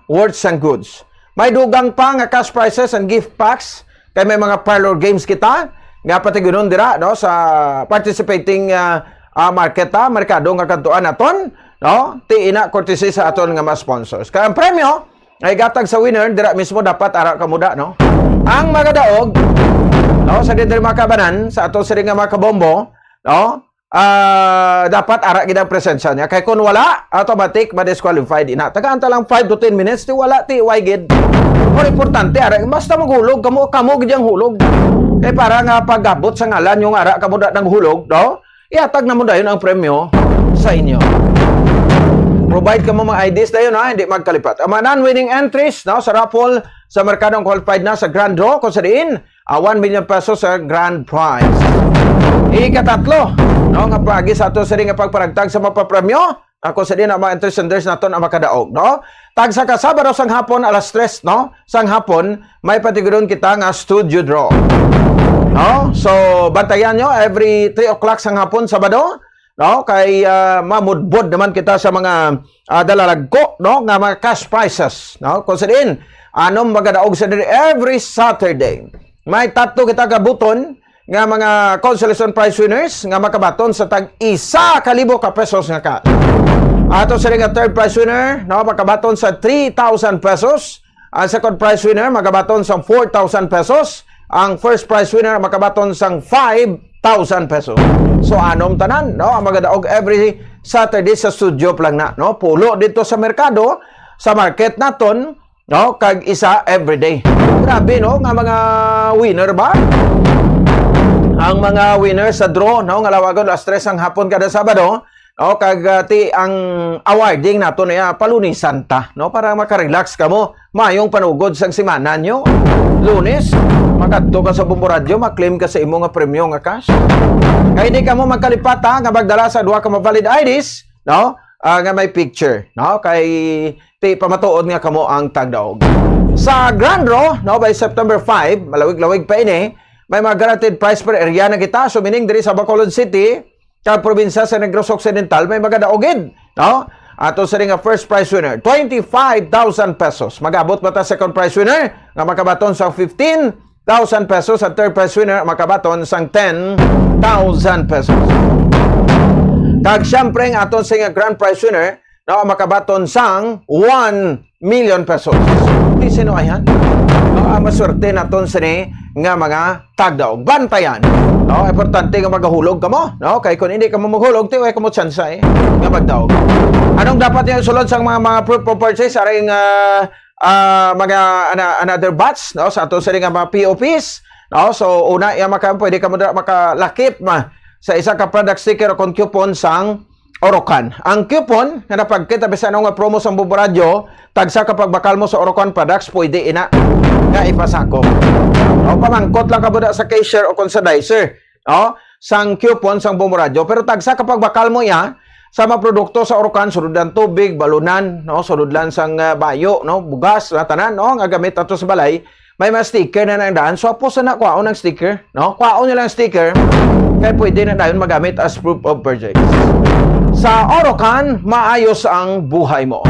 worth sang goods. May dugang pa nga cash prizes and gift packs kay may mga parlor games kita nga patigunon dira, no, sa participating, ah, ah, market, ah, merkado nga kadtuan naton, no? Ti ina courtesy sa aton nga mga sponsors. Kay ang premyo ay gatag sa winner dira mismo dapat ara ka muda, no? Ang magadaog, no, sa diri mga kabanan, sa ato sini nga mga kabombo, no? Ah, dapat ara gid ang presensya niya. Kay kung wala, automatic ma-disqualified ina. Tagaan ta lang five to ten minutes, ti wala, ti way gid. Pero importante, ara, basta maghulog kamo, kamo gid ang hulog. Kay para nga pagabot sa ngalan yung ara kamo da ng hulog, no? Ihatag na mo dayon ang premyo sa inyo. Provide kamo mga I Ds dayon, ha, hindi magkalipat. Ang mga non-winning entries, no, sa raffle, sa merkadong qualified na sa grand draw, kung sa diin, ah, one million pesos sa grand prize. Ikatatlo, no, nga paagi sa ato sini nga pagparagtag sa mapapremyo, ako sa din ang mga entry senders naton ang makadaog, no? Tagsa ka Sabado sang hapon alas tres, no? Sang hapon, may patigudon kita nga studio draw. No? So, bantayan nyo every three o'clock sang hapon, Sabado, no? Kay, ah, mamudbod naman kita sa mga, ah, dalalagko, no? Nga mga cash prizes, no? Kung sa diin, anom magadaog sa diri every Saturday. May tatlo kita gabuton nga mga consolation prize winners nga makabaton sa tag isa ka libo ka pesos nga cash. Ato sa nga third prize winner, no, makabaton sa three thousand pesos. Ang second prize winner makabaton sa four thousand pesos. Ang first prize winner makabaton sang five thousand pesos. So, anom tanan, no, ang magadaog every Saturday sa studio pa lang na, no? Pulo dito sa merkado, sa market naton, no? Kag isa everyday. Grabe, no? Nga mga winner ba? Ang mga winner sa draw, no? Nga lawagon alas tres ang hapon kada Sabado, no? Kag, ah, ti ang awarding nato niya, palunisan ta, no? Para makarelax kamo. Mayong panugod sang semana nyo. Lunes, makadto ka sa Bombo Radyo, maklaim ka sa imo nga premyo nga cash. Kay di kamo magkalipat, ha, nga magdala sa duha ka mavalid I Ds, no? Ah, nga may picture, no? Kay ti pamatuod nga kamo ang tagdaog. Sa Grand Draw, no, by September five, malawig-lawig pa ini, may mga guaranteed prize per area na kita. So, meaning diri sa Bacolod City, kag probinsya sa Negros Occidental, may magadaog gid, no? Ato sa nga first prize winner, twenty-five thousand pesos. Mag-abot ba ta second prize winner nga makabaton sa fifteen thousand pesos, at third prize winner makabaton sang ten thousand pesos. Kag siyempre, ang aton sa nga grand prize winner, no, makabaton sang one million pesos. Di sino ayan? No, ang maswerte naton sini nga mga tagdaog. Bantayan. No, importante nga magahulog kamo, no? Kay kung hindi kamo maghulog, ti way kamo tsansa, eh, nga magdaog. Anong dapat niyo sulod sang mga, mga proof of purchase? Aring, ah, ah, mga ana-, another batch, no? Sa ato sini nga mga P O Ps, no? So, una, iya maka-, pwede kamo dira makalakip ma sa isa ka product sticker o kon coupon sang Orocan. Ang coupon nga napagkita bisan ano nga promo sa Bombo Radyo, tagsa ka pagbakal mo sa Orocan products, pwede ina nga ipasakop. O, pamangkot lang ka buda sa cashier o kon sa dicer. O, sang coupon sang Bombo Radyo, pero tagsa ka pagbakal mo iya sa mga produkto sa Orocan, sulod lang tubig, balunan, no, sulod lang sang, ah, bayo, no, bugas, na tanan, no, nga gamit ato sa balay, may mga sticker na nagdaan. So, apos na, kuhaon ang sticker, no? Kuhaon nila ang sticker, kay pwede na dayon magamit as proof of purchase. Sa Orocan, maayos ang buhay mo.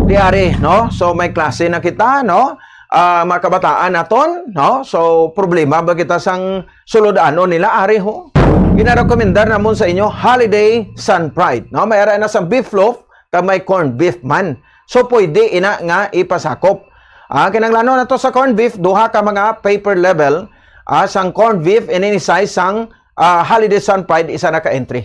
Di ari, no? So, may klase na kita, no? Ah, mga kabataan naton, no? So, problema ba kita sang sulod-anon nila, ari ho? Ginarekomendar namon sa inyo, Holiday Sun Pride, no? May ara na sang beef loaf, kag may corned beef man. So, pwede ina nga ipasakop. Ah, kinahanglanon nato sa corned beef, duha ka mga paper level, ah, sang corned beef in any size sang, ah, Holiday Sun Pride, isa na ka entry.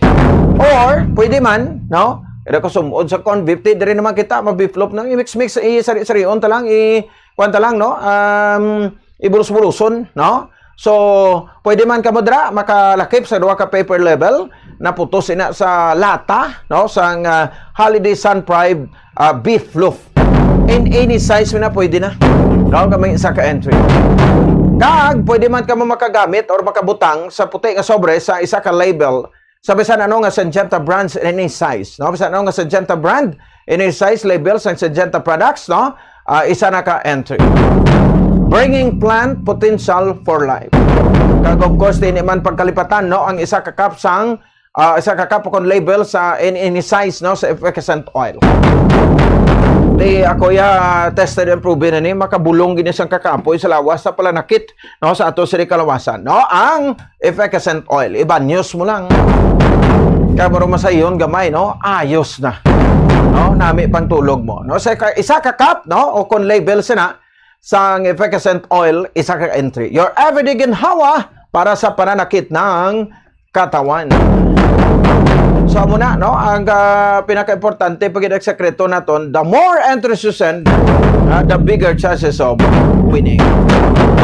Or, pwede man, no? Ira ko sumod sa corned beef, di diri naman kita, ma-beef loaf, no? I-mix-mix, i-sari-sarion ta lang, i-, kuwan ta lang, no? Um, ibulus-buluson, no? So, pwede man kamo dira makalakip sa duha ka paper level, naputos ina sa lata, no, sang, ah, Holiday Sun Pride, ah, beef loaf. In any size mo na, pwede na. No, kami isa ka entry. Kag pwede man kamo makagamit or makabutang sa puti nga sobre sa isa ka label sa bisan ano nga Syngenta brands in any size, no? Bisan ano nga Syngenta brand, in any size, label sang Syngenta products, no? Ah, isa na ka entry. Bringing plant potential for life. Kag of course, dili man pagkalipatan, no, ang isa ka cup sang, ah, isa ka cup kon label sa in any size, no, sa effervescent oil. Di ako ya tested and proven na ni, makabulong gini sang kakapoy sa lawas sa palanakit, no, sa ato sa kalawasan, no? Ang effervescent oil, ibanyos mo lang. Kaya mo masayon gamay, no? Ayos na. No? Nami pang tulog mo, no? Sa ka-, isa ka cup, no? O kon label sina, sang effervescent oil, isa ka entry. Your everyday ginhawa para sa pananakit ng katawan. So, amo na, no? Ang, ah, pinaka-importante, pag sekreto naton, the more entries you send, ah, the bigger chances of winning.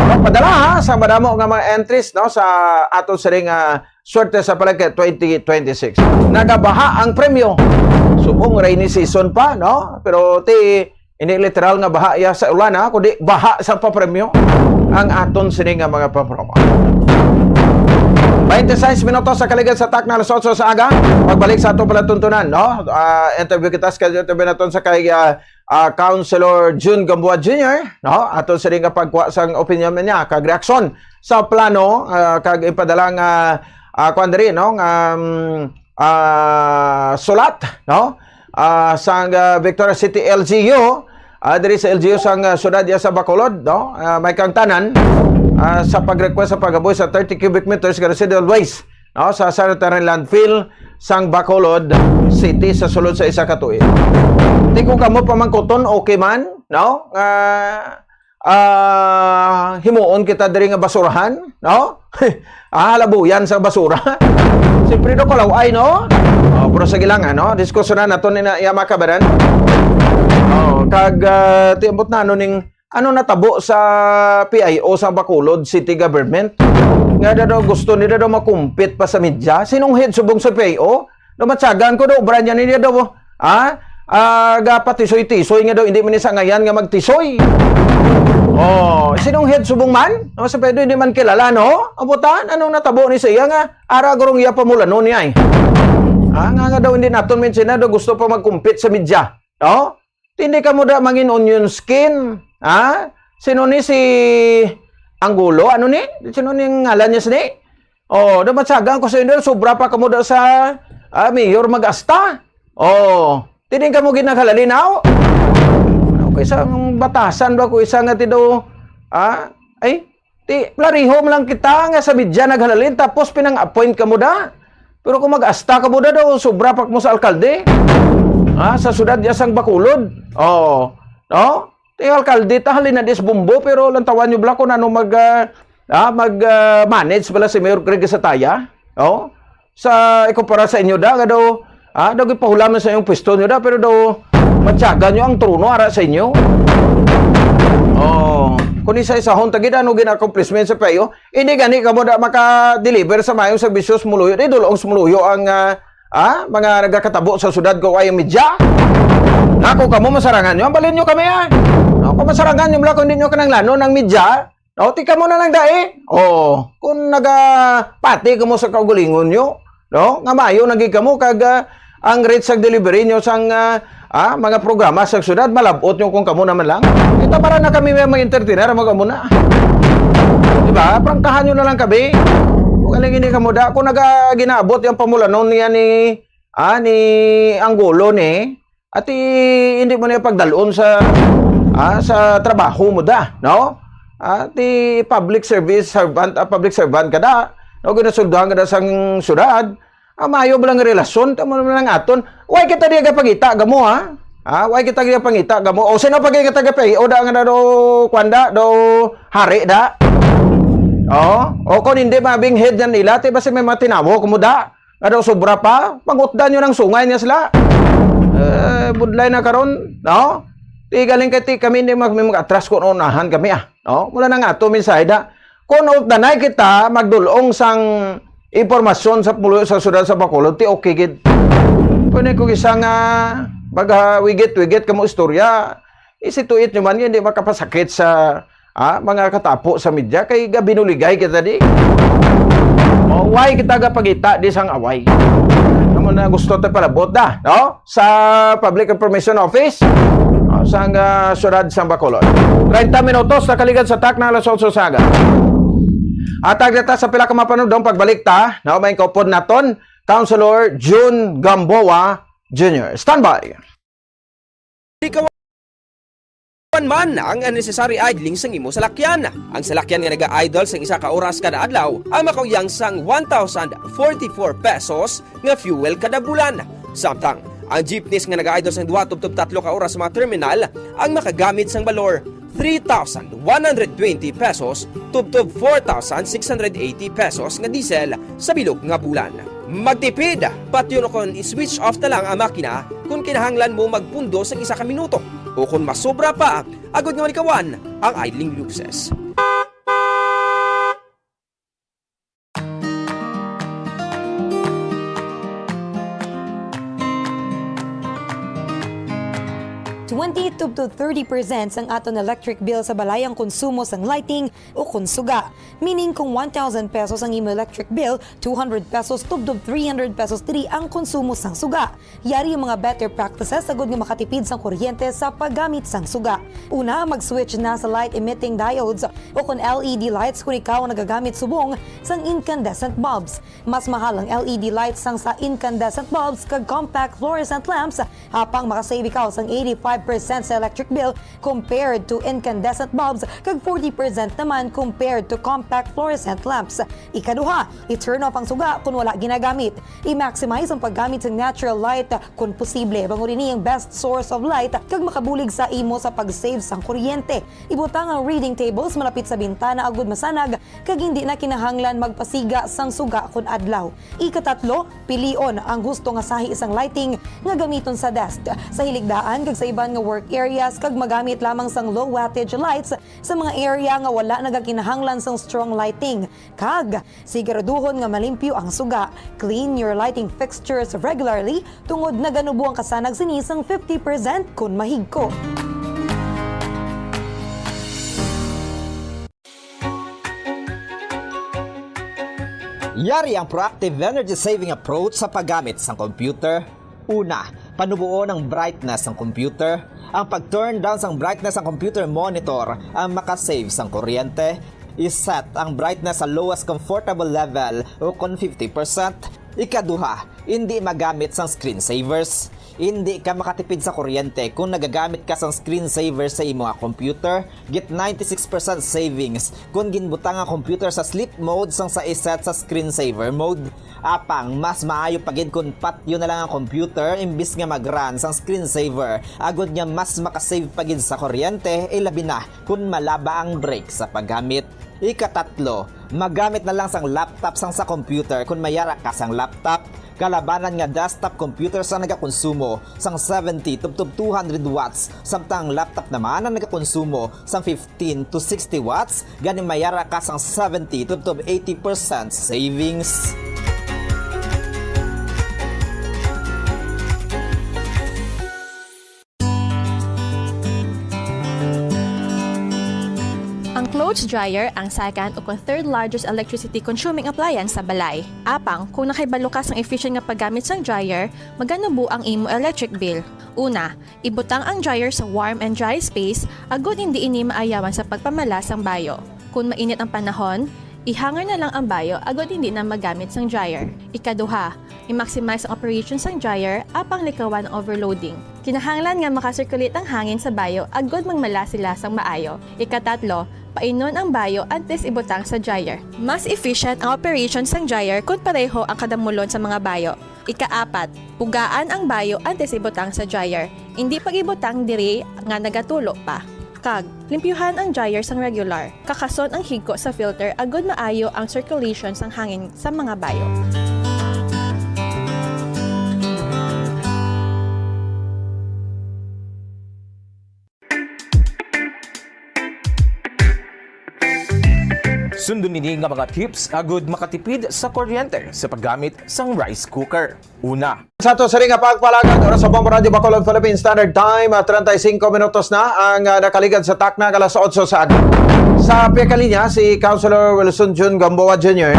No? Padala, ha, sa madamo nga mga entries, no, sa aton siring, ah, Swerte sa Palenque twenty twenty-six. Nagabaha ang premyo. Subong rainy season pa, no? Pero ti, hindi literal nga baha iya sa ulan, ha, kundi baha sa papremyo ang aton sini nga mga papromo. Twenty-six minutos sa kaligid sa takna, alas otso sa aga. Pagbalik sa ato palatuntunan, no? Ah, interview kita, schedule interview naton sa kay, ah, ah, Councilor Jun Gamboa Junior, no? Ato sini nga pagkuha sang opinion niya kag reaksyon sa plano, ah, kag ipadala nga, ah, kuwan diri, no, nga, um, ah, sulat, no, ah, sang, ah, Victoria City L G U, ah, diri sa L G U sang, ah, siyudad iya sa Bacolod, no, ah, may kang tanan, ah, sa pag-request sa pag-aboy sa thirty cubic meters nga residual waste, no, sa sanitary landfill sang Bacolod City sa sulod sa isa ka tuig. Di ko kamo pamangkuton, okay man, no, nga ah, himuon kita diri nga basurahan, no? Ah, halabuyan sa basura. Siyempre, do, kalaw-ay, no? Oh, pero sige lang, ano? Diskusyonan nato ni na iya, mga kabaran. Oh, kag, ah, tiambot na, ano ning, ano natabo sa P I O sa Bacolod City Government? Nga daw gusto nila daw makumpit pa sa media. Sinong head subong sa P I O? Namatyagan ko daw, obra niya niya daw, ha? Ah, gapatisoy-tisoy nga daw, hindi man ni sangayan nga magtisoy. Oh, sinong head subong man? No, sa pwede hindi man kilala, no? Ang butan, anong natabo ni sa iya nga ara gurong iya pamulanon niya, eh? Ah, nga, nga daw, hindi naton mensiona daw, gusto pa magkumpit sa media, no? Hindi ka mo da mangin onion skin, ha? Sino ni si Angulo? Ano ni? Sino ni ang ngalan niya sini? Oh, dapat sagang ko sa inyo, sobra pa kamo da sa, ah, mayor mag-asta. Oh, tining kamo ginaghalalinaw. Okay, sa batasan ba ko isa nga ti daw, ah, ay, ti, plariho man lang kita nga sa media naghalalin, tapos pinang-appoint kamo da. Pero kung mag-asta kamo da daw, sobra pa mo sa alkalde. Ah, sa syudad niya sang Bacolod. Oh, no? Ti alkalde ta, halin na dis Bombo, pero lantawan nyo bala kung ano mag, ah, ah, mag, ah, manage bala si Mayor Greg Sataya. Oh? Sa ikumpara sa inyo da, nga daw, ah, daw gipahulaman sa inyong pwesto nyo da, pero daw matyagan nyo ang trono ara sa inyo. Oh, kung isa-isahon ta gid ano gin-accomplishment sa payo, hindi gani kamo da maka-deliver sa mayong serbisyo sa Muluyo. Di dulong sa Muluyo ang, ah, ah, mga nagakatabo sa syudad ko ay ang media. Ako kamo masarangan nyo, ang balin nyo kami, ah. No, kung masarangan nyo bala kung hindi nyo kinahanglanon ang media, No, ti kamo na lang dai. Oh, kung nagapati kamo sa kaugalingon nyo, no? Nga maayo na gid kamo kag, ah, ang rate sa delivery nyo sang, ah, ah, mga programa sa syudad, malabot nyo kung kamo naman lang. Kita para na kami may mga entertainer, mga kamo na. Di ba? Prangkahan nyo na lang kami. Kung galing ini kamo da, kung naga-, ginaabot yung pamulanon niya ni, ah, ni Angulo ni, ati hindi mo niya pagdalon sa, ah, sa trabaho mo da, no? Ati public service servant, ah, public servant ka da, no? Ginasuldahan ka da sang syudad, ah, maayo ba lang relasyon, tamo naman lang aton. Why kita di gapangita, gamo, ha? Ha? Why kita di gapangita, gamo? O sino pa gid nga taga-pay? O da nga na do, kwan da, do, hari da? O, o kung hindi, mabing head na nila, ti basi may mga tinawo, kumuda? Nga daw sobra pa, pangutdan nyo ng sungay niya sila. Eh, budlay na karon, no? Ti galing kay ti kami hindi mag-, may mag-atras kung unahan kami, ah. No? Mula na nga to, mensahe da. Kung utanay kita, magdulong sang impormasyon sa pulo sa syudad sa Bacolod, ti okay gid. Pwede ko isa nga pagawigit-wigit kamo istorya. Isituit nyo man, hindi makapasakit sa, ah, mga katapo sa media, kay gabinuligay kita di. O, why kita gapangita di sang away? Amo na gusto ta palabot da, no? Sa Public Information Office, ah, sang, ah, syudad sang Bacolod. Treinta minutos na kaligad sa takna alas otso sa aga. Atag na ta sa pila ka mapanudong pagbalik ta, no? May kaupod naton, Councilor Jun Gamboa Junior. Standby. Ikaw man ang necessary idling sang imo salakyan. Ang salakyan nga naga-idle sang isa ka oras kada adlaw ang makauyang sang one thousand forty-four pesos nga fuel kada bulan. Samtang ang jeepneys nga naga-idle sang duha tubtob tatlo ka oras sa mga terminal ang makagamit sang balor three thousand one hundred twenty pesos tubtob four thousand six hundred eighty pesos nga diesel sa bilog nga bulan. Magtipid! Patyon o kon i-switch off na lang ang makina kon kinahanglan mo magpundo sa isa ka minuto o kon masobra pa, agod nga malikawan ang idling luces. Twenty to thirty percent sang aton electric bill sa balay ang konsumo sang lighting o kon suga. Meaning, kung one thousand pesos ang imo electric bill, two hundred pesos tubtob three hundred pesos diri ang konsumo sang suga. Yari ang mga better practices agud nga makatipid sang kuryente sa paggamit sang suga. Una, mag-switch na sa light emitting diodes o kon L E D lights kon ikaw ang nagagamit subong sang incandescent bulbs. Mas mahal ang L E D lights sang sa incandescent bulbs kag compact fluorescent lamps, apang makasave ikaw sang eighty-five percent sa electric bill compared to incandescent bulbs kag forty percent naman compared to compact fluorescent lamps. Ikaduha, i-turn off ang suga kon wala ginagamit. I-maximize ang paggamit sa natural light kon posible, bangod ini ang best source of light kag makabulig sa imo sa pag-save sang kuryente. Ibutang ang reading tables malapit sa bintana agud masanag kag hindi na kinahanglan magpasiga sang suga kon adlaw. Ikatatlo, pilion ang husto nga sahi sang lighting nga gamiton sa desk, sa hiligdaan kag sa iban nga work areas, kag magamit lamang sang low wattage lights sa mga area nga wala nagakinahanglan sang strong lighting. Kag siguraduhon nga malimpyo ang suga. Clean your lighting fixtures regularly tungod naganubo ang kasanag sini sang fifty percent kon mahigko. Yari ang proactive energy-saving approach sa paggamit sang computer. Una, panuboon ang brightness sang computer. Ang pag-turn down sang brightness sang computer monitor ang makasave sang kuryente. I-set ang brightness sa lowest comfortable level o kon fifty percent. Ikaduha, indi magamit sang screensavers. Indi ka makatipid sa kuryente kon nagagamit ka sang screensaver sa imo nga computer. Get ninety-six percent savings kon ginbutang ang computer sa sleep mode sang sa i-set sa screensaver mode. Apang mas maayo pa gid kon patyon na lang ang computer imbis nga mag-run sang screensaver, agud nga mas makasave pa gid sa kuryente, ilabi na kon malaba ang break sa paggamit. Ikatatlo, magamit na lang sang laptop sang sa computer kon may ara ka sang laptop. Kalabanan nga desktop computer sang nagakonsumo sang seventy tubtob two hundred watts, samtang ang laptop naman ang nagakonsumo sang fifteen to sixty watts, gani may ara ka sang seventy tubtob eighty percent savings. Ang Clo Sa dryer ang second o kon third largest electricity consuming appliance sa balay. Apang, kung nakahibalo ka sang efficient nga paggamit sang dryer, maganubo ang imo electric bill. Una, ibutang ang dryer sa warm and dry space agod hindi ini maayawan sa pagpamala sang bayo. Kung mainit ang panahon, ihanger na lang ang bayo agod hindi na magamit sang dryer. Ikaduha, i-maximize ang operation sang dryer apang likawan ang overloading. Kinahanglan nga makasirculate ang hangin sa bayo agod magmala sila sang maayo. Ikatatlo, painon ang bayo antes ibutang sa dryer. Mas efficient ang operation sang dryer kon pareho ang kadamulon sa mga bayo. Ikaapat, pugaan ang bayo antes ibutang sa dryer. Indi pag-ibutang diri nga nagatulo pa. Kag, limpyuhan ang dryer sang regular. Kakason ang higko sa filter agod maayo ang circulation sang hangin sa mga bayo. Sundon ini nga mga tips agud makatipid sa kuryente sa paggamit sang rice cooker. Una. Sa ato sini nga pagpalagad, oras sa Bombo Radyo Bacolod, Philippine Standard Time, ah, treinta y cinco minutos na ang, ah, nakaligad sa takna nga alas otso sa aga. Sa pihak linya, si Councilor Wilson Jun Gamboa Junior.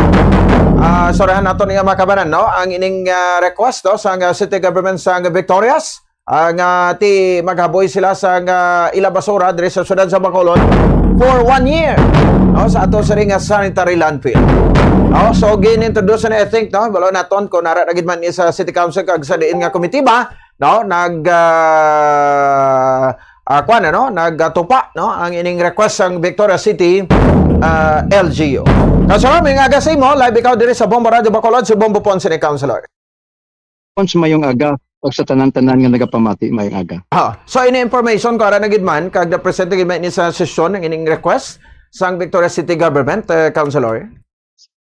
Ah, sorryhan nato niya makabanan, no? Ang ining, ah, request, no, sa, ah, city government sa Victorias. Ah, nga ti maghaboy sila sa nga ila basura diri sa siyudad sa Bacolod for one year, no, sa ato sini nga sanitary landfill. No, so gin-introduce na, I think, no, wala naton kung nara na gid man ni sa City Council kag sa diin nga komitiba, no, nag, ah, ah, kuwan, ano, nagtupa, no, ang ining request sang Victoria City, ah, L G U. Kaso, may nga aga sa imo, live ikaw diri sa Bombo Radio Bacolod, si Bombo Ponce ni Councilor. Once mayong aga, pag sa tanan-tanan nga nagapamati, mayong aga. Ah, so ini information ko ara na gid man kag na-present gid man ini sa sesyon ang ining request sang Victoria City Government, uh, Councilor.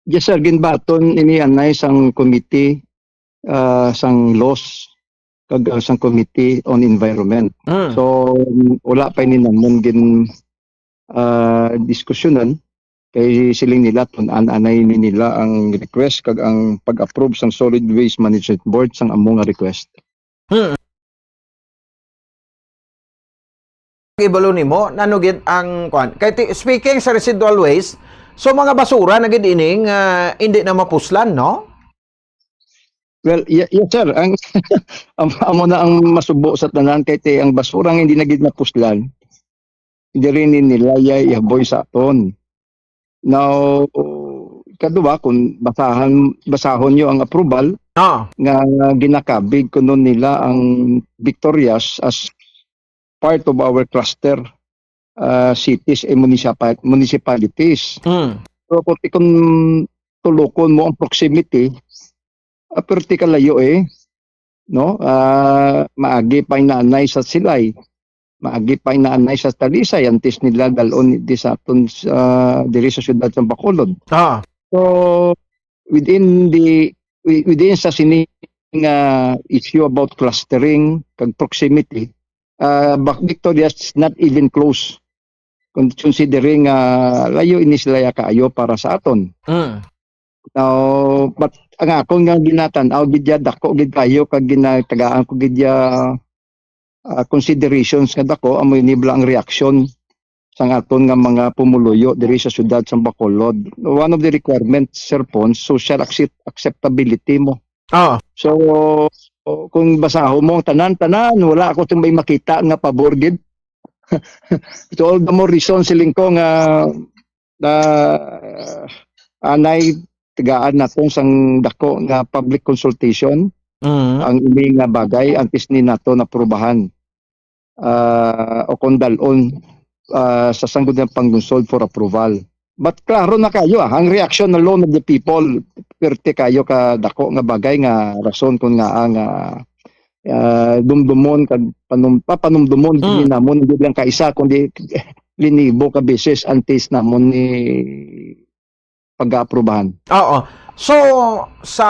Yes sir, ginbaton ini anay sang committee, uh, sang laws kag uh, sang committee on environment. Mm. So wala pa ini namon gin uh, diskusyonan. Kay siling nila, tun-an anay ni nila ang request kag ang pag-approve sang Solid Waste Management Board sang amo nga request. Hmm. Ibalo nimo, nano gid ang kuan? Kay ti, speaking sa residual waste, so mga basura na gid ining uh, hindi na mapuslan, no? Well, y- yes sir, ang am- amo na ang masubo sa tanan kay ti ang basura nga hindi na gid mapuslan. Diri ni nila yay ihaboy sa aton. Now, kaduwa, kung basahan, basahon nyo ang approval ah. Nga ginakabig kuno nila ang Victorias as part of our cluster uh, cities and municipal, municipalities. Mm. So, kung, kung tulukon mo ang proximity, uh, perti kalayo eh. No? Uh, maagi pa yung naanay sa silay. Maagi pa inaanay sa Talisay antes nila dalon di sa aton uh, diri sa siyudad sa Bacolod. Ah. So within the within sa sini nga uh, issue about clustering kag proximity, uh, Victoria is not even close considering uh, layo ini sila kaayo para sa aton. Mm. Now, but ang akon nga ginatan-aw gid ya dako gid kayo kag ginatagaan ko gid ya uh, considerations nga dako amo ini bala ang reaksyon sang aton nga mga pumuluyo diri sa siyudad sa Bacolod. One of the requirements, Sir Pons, social accept acceptability mo. Ah. So kung basahon mo ang tanan-tanan, wala ako tumbay makita nga pabor gid. So all the more reason siling ko nga na anay tagaan naton sang dako nga public consultation mm. ang ini nga bagay antes ni nato naprubahan uh, o kung dalon uh, sa sangguniang panggunsod for approval. But klaro na kayo, ah, ang reaction alone of the people, perte kayo ka dako nga bagay nga rason kung nga ang uh, uh, dumdumon kag panum, papanumdumon mm. Namon hindi lang kaisa kundi linibo ka beses antes namon ni pag-aaprubahan. Oo. So, sa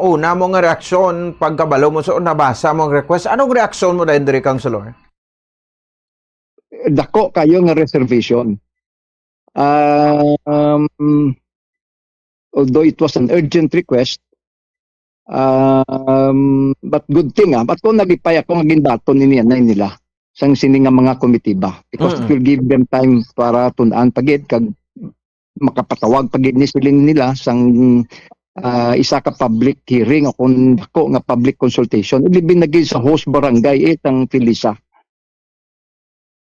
una mo nga reaksyon, pagkabalo mo sa nabasa mo ang request, anong reaksyon mo dahil diri, Councilor? Dako kayo nga reservation. Um, although it was an urgent request, um, but good thing ah, but kung nagipay ako nga ginbaton nini anay nila. sang sini nga mga komitiba, because it Mm. will give them time para tun-an pa gid kag makapatawag pa gid ni siling nila sang, ah, isa ka public hearing o kung dako nga public consultation, ilibin na gid sa host barangay, eh, sang Felisa.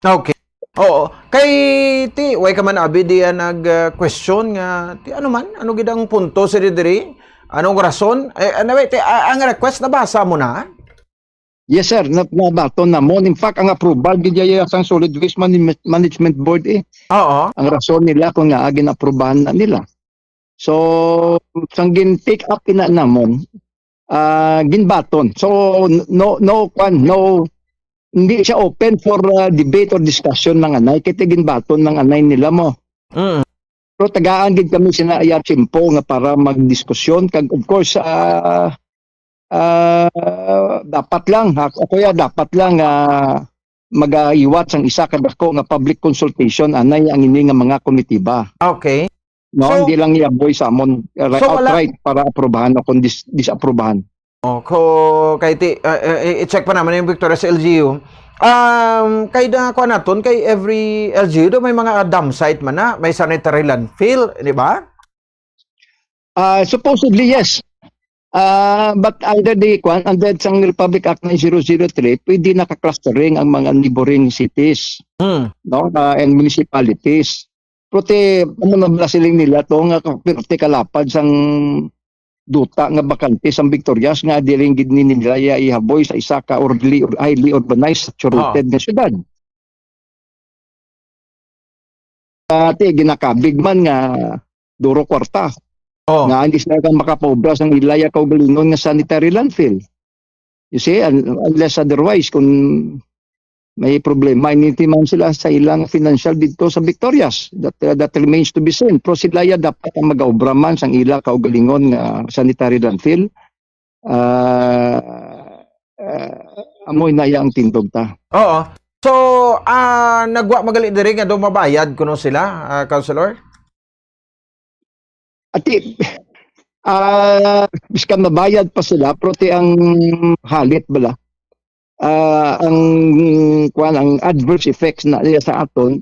Okay. Oo. Kay ti, way ka man abi diya nag, ah, question nga, ti, ano man? Ano gid ang punto sa diri? Anong rason? Eh, ano, wait, ti, ah, ang request nabasa mo na? Yes, sir. Na, nabaton na mo. In fact, ang approval gid iya sang Solid Waste Manage-, Management Board, eh. Oo. Ang rason nila kung nga gin-aprubahan na nila. So, sang gin-take up ina namon, ah, ginbaton. So, no, no, kwan, no, hindi siya open for, ah, debate or discussion ng anay. Kaya ginbaton ng anay nila mo. Mm. Pero tagaan gid kami sina iya tiyempo nga para magdiskusyon. Kag, of course, ah, ah, dapat lang, ha, ako ya, dapat lang, ah, magahiwat sang isa ka dako nga public consultation, anay ang ini nga mga komitiba. Okay. No, So, hindi lang i-avoid sa amon, uh, so wala outright para aprubahan o kung dis-, disaprubahan. Oh, ko, kay ti, uh, uh, i-check pa naman yung Victoria sa L G U. Um, kay da, kuha naton, kay every L G U do may mga dump site man na, may sanitary landfill, di ba? Ah, supposedly, yes. Ah, but under the, kwan, under sang Republic Act nine zero zero three, pwede naka-clustering ang mga neighboring cities, Hmm. no, ah, and municipalities. Pero ti, amo na bala siling nila to nga ka-, pero ti kalapad sang duta nga bakante sang Victorias nga dili gid ni nila iya ihaboy sa isa ka orderly or highly urbanized, saturated Ah. nga syudad. Dati, ginakabig man nga duro kwarta. Oh. Nga hindi sila kang makapaubra sang ilaya kaugalingon nga sanitary landfill. You see, un-, unless otherwise, kung may problema, initiman sila sa ilang financial dito sa Victorias. That, uh, that remains to be seen. Pero sila ya dapat ang mag-aubra man sang ila kaugalingon nga sanitary landfill. Ah, ah, amoy na ya ang tindog ta. Oo. So, ah, nagwa magali diri nga do mabayad kuno sila, ah, Councilor? Ati, ah, biskan mabayad pa sila, pero ti ang halit bala. Ah, ang, kuwan, ang adverse effects na niya sa aton,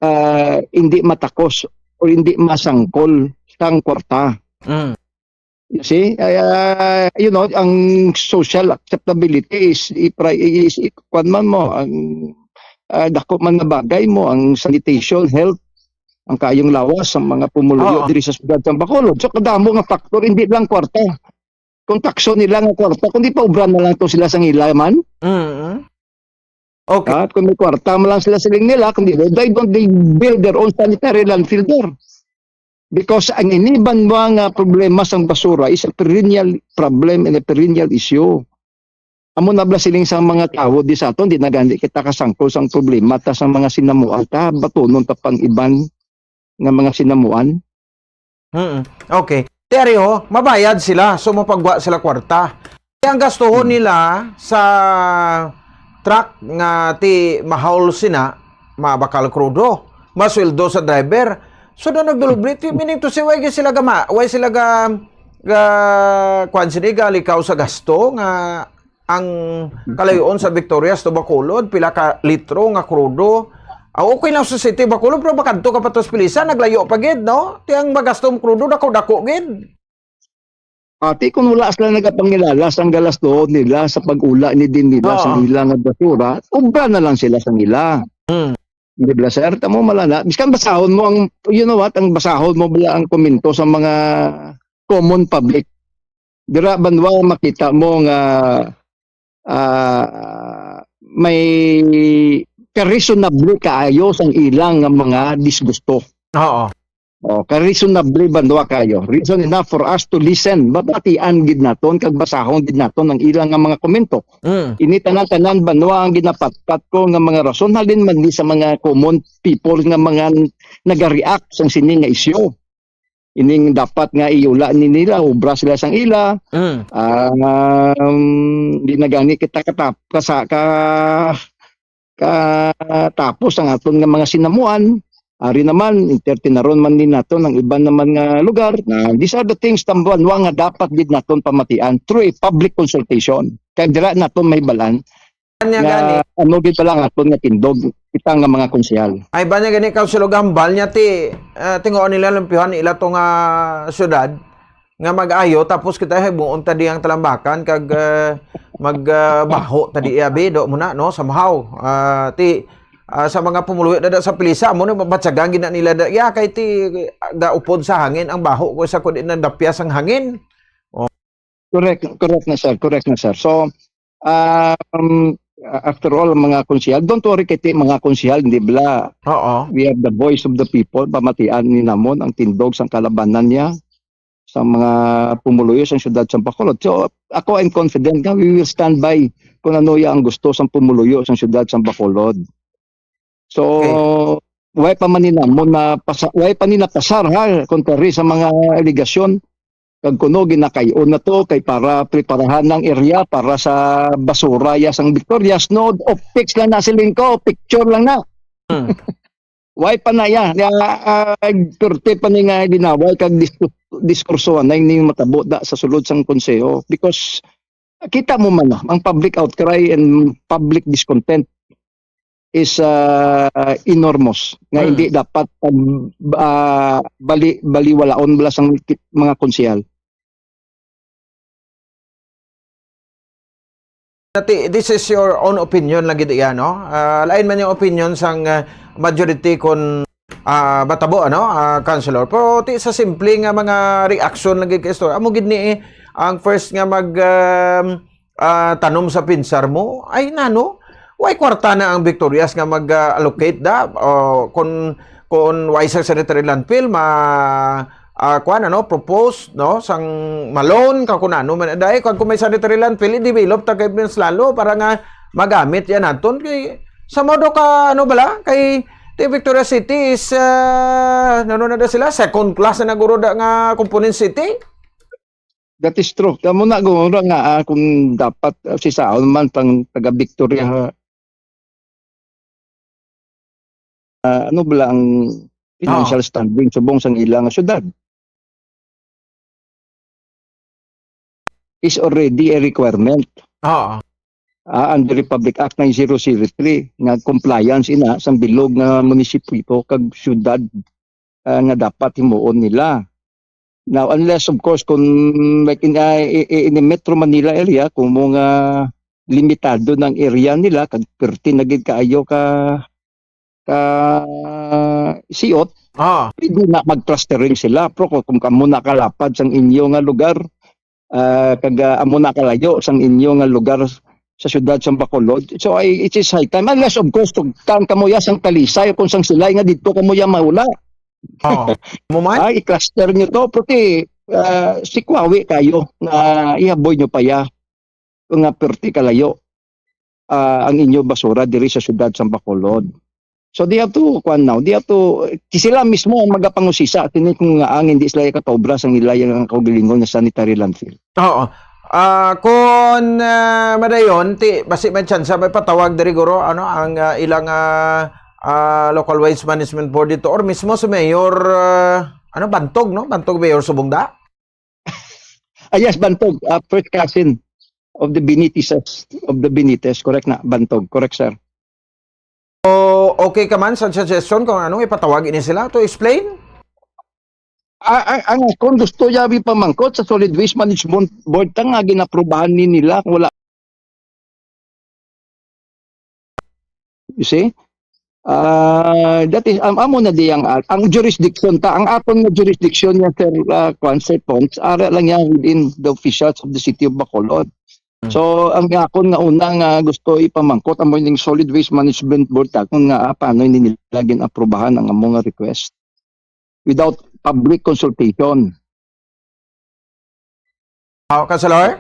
ah, hindi matakos o hindi masangkol sang kwarta. Mm. You see? Ay, ah, you know, ang social acceptability is, ipra-, is, i-, kuwan man mo, ang, ah, dako man nga bagay mo, ang sanitation, health, ang kayong lawas, ang mga pumuluyo Oo. diri sa siyudad sa Bacolod. So, kadamo nga factor, hindi lang kwarta. Kung takso nila nga kwarta, kundi paubran na lang to sila sang ila man. Mm. Okay. Ah, kung may kwarta man lang sila siling nila, kung di, they don't, they build their own sanitary landfill there. Because ang iniban mo nga problema sang basura is a perennial problem and a perennial issue. Amo na bala siling sang mga tawo di sa aton, di na gani kita kasangkol sang problema ta sang mga sinamuan ta, batunon ta pang iban nga mga sinamuan. Mm, okay. Ti ari ho, mabayad sila, so mapagwa sila kwarta. Ti ang gastuhon Hmm. nila sa truck nga ti mahaul sina, mabakal krudo, masweldo sa driver. So na nagdulubli, ti meaning to say, why sila gama, why sila ga, ga, kuwan sini, galikaw sa gasto nga ang kalayo-on sa Victorias to Bacolod, pila ka litro nga krudo. Ah, okay lang sa City Bacolod, pero makadto ka pa to sa Felisa, naglayo pa gid, no? Ti ang magastom krudo, dako-dako gid. Ati, kung wala sila nagapangilala sang galastuhon nila sa pag-ula ni din nila Oo. sa ilang nga basura, ubra na lang sila sang ila. Hmm. Di ba, sir? Tamo malala. Biskan basahon mo ang, you know what, ang basahon mo bala ang komento sa mga common public. Dira banwa makita mo nga, ah, may ka-reasonable kaayo sang ilang nga mga disgusto. Oo. Oh, ka-reasonable banwa kayo. Reason enough for us to listen. Babatian gid naton kag basahon gid naton ang ilang nga mga komento. Mm. Ini tanan-tanan banwa ang ginapatpat ko nga mga rason halin man ni sa mga common people nga mga nagareact sang sini nga isyu. Ining dapat nga iula ni nila, ubra sila sang ila. Mm. Ah, um, di na gani kita katap-, kasa-, ka-, katapos ang aton nga mga sinamuan. Ari naman, entertaineron man ni naton ang iban naman nga lugar. Na these are the things tambuan nga dapat gid naton pamatian through a public consultation. Kay dira naton mahibalan Kanya nga gani. Ano gid pala ang aton nga tindog, kita nga mga konsehal. Ay ba niya gani, Councilor, gambal niya ti, ah, tingoon nila, lampihan ila to nga syudad nga mag-ayo, tapos kita himuon ta di ang talambakan kag, ah, mag, ah, baho ta di abi, do mo na, no, somehow. Ah, ti, ah, sa mga pumuluyo na da sa pilisa, mo na mabatyagan gid na nila da, ya, kay ti, ah, gaupod sa hangin ang baho ko sa kundi nadapya sang hangin. Correct, correct na, sir. Correct na, sir. So, um, after all, mga konsehal, don't worry kay ti mga konsehal, hindi bala. Oo. We have the voice of the people. Pamatian ni namon ang tindog sang kalabanan niya sa mga pumuluyo sa siyudad sa Bacolod. So, ako, I'm confident nga we will stand by kung ano ya ang gusto sa pumuluyo sa siyudad sa Bacolod. So, Okay. Way pa man ni namon na pasa-, way pa ni napasar, ha, contrary sa mga alegasyon. Kag kuno ginakay-on na to kay para preparahan ang area para sa basura ya sang Victorias, no? Optics lang na, siling ko, picture lang na. Hmm. Way pa na ya. Ya, ah, pirti pa ni nga linaway kag disku-, diskurso na ni matabo da sa sulod sang konseho because kita mo man, no, ang public outcry and public discontent is, ah, enormous nga Mm. hindi dapat pag, ah, bali-, baliwalaon bala sang ki-, mga konsehal. Dati, this is your own opinion lagi diya, no? Ah, lain man yung opinion sang, ah, majority kon, ah, matabo, ano, ah, Councilor. Pero ti sa simple nga mga reaction lagi ka istorya, amo gid ni ang first nga mag, um, ah, tanom sa pinsar mo, ay nano, way kwarta na ang Victorias nga mag, ah, allocate da? O, kun, kun way sa sanitary landfill, ma, ah, kuan, ano, propose, no, sang ma-loan ka kun ano man. Dahil kung, kung may sanitary landfill, i-develop ta kay mas lalo para nga magamit yan naton. Kay, sa modo ka, ano bala, kay ti Victoria City is, ah, ano na da sila? Second class na naguro da nga component city. That is true. Kamo na guro nga, ah, kung dapat, ah, si saon man tang taga Victoria, ah, ano bala ang financial Oo. standing subong sang ilang syudad? Is already a requirement. Oo. Ah, under Republic Act nine zero zero three nga compliance ina sang bilog nga munisipyo kag syudad, ah, nga dapat himuon nila. Now, unless, of course, kung like in, ah, i-, i-, in the Metro Manila area, kung mga limitado ng area nila, kag perti na gid kaayo ka, ka siot, Ah. pwede na mag-clustering sila. Pero kung, kung kamo nakalapad sang inyo nga lugar, ah, kag, ah, amo nakalayo sang inyo nga lugar sa siyudad sa Bacolod, so ay, it is high time. Unless, of course, tugtan kamo ya sang Talisay o kung sang Silay nga didto kamo ya maula. Oo. Mo man? Ah, i-cluster nyo to, porque, ah, sikwawi kayo nga ihaboy nyo pa ya nga perti kalayo, ah, ang inyo basura diri sa siyudad sa Bacolod. So, they have to, kuwan now, they have to, sila mismo ang magapangusisa, kini kung nga ang hindi sila ikatobra sang ila yung kaugalingon nga sanitary landfill. Oo. Ah, kung, ah, madayon, ti, basi may tsansa, may patawag diri, guro, ano, ang, ah, ilang, ah, ah, local waste management board dito, or mismo si Mayor, ah, ano, Bantog, no? Bantog Mayor Subong da? Ah, yes, Bantog, ah, first cousin of the Benitez, of the Benitez, correct na, Bantog, correct, sir. O, okay ka man sa suggestion kung anong ipatawag ini sila to explain? Ah, ang, ang, kung gusto niya ipamangkot sa Solid Waste Management Board, ta nga ginaprubahan ni nila, wala. You see? Ah, that is, am-, amo na di ang, ang jurisdiction ta, ang aton nga jurisdiction niya, sir, ah, kuwan, sir Pons, ara lang yan within the officials of the city of Bacolod. Mm. So, ang akon nga una nga gusto ipamangkot, amo ning Solid Waste Management Board, ta, kung nga, ah, paano ini nila gin-aprobahan ang amo nga request without public consultation. Oh, Councilor?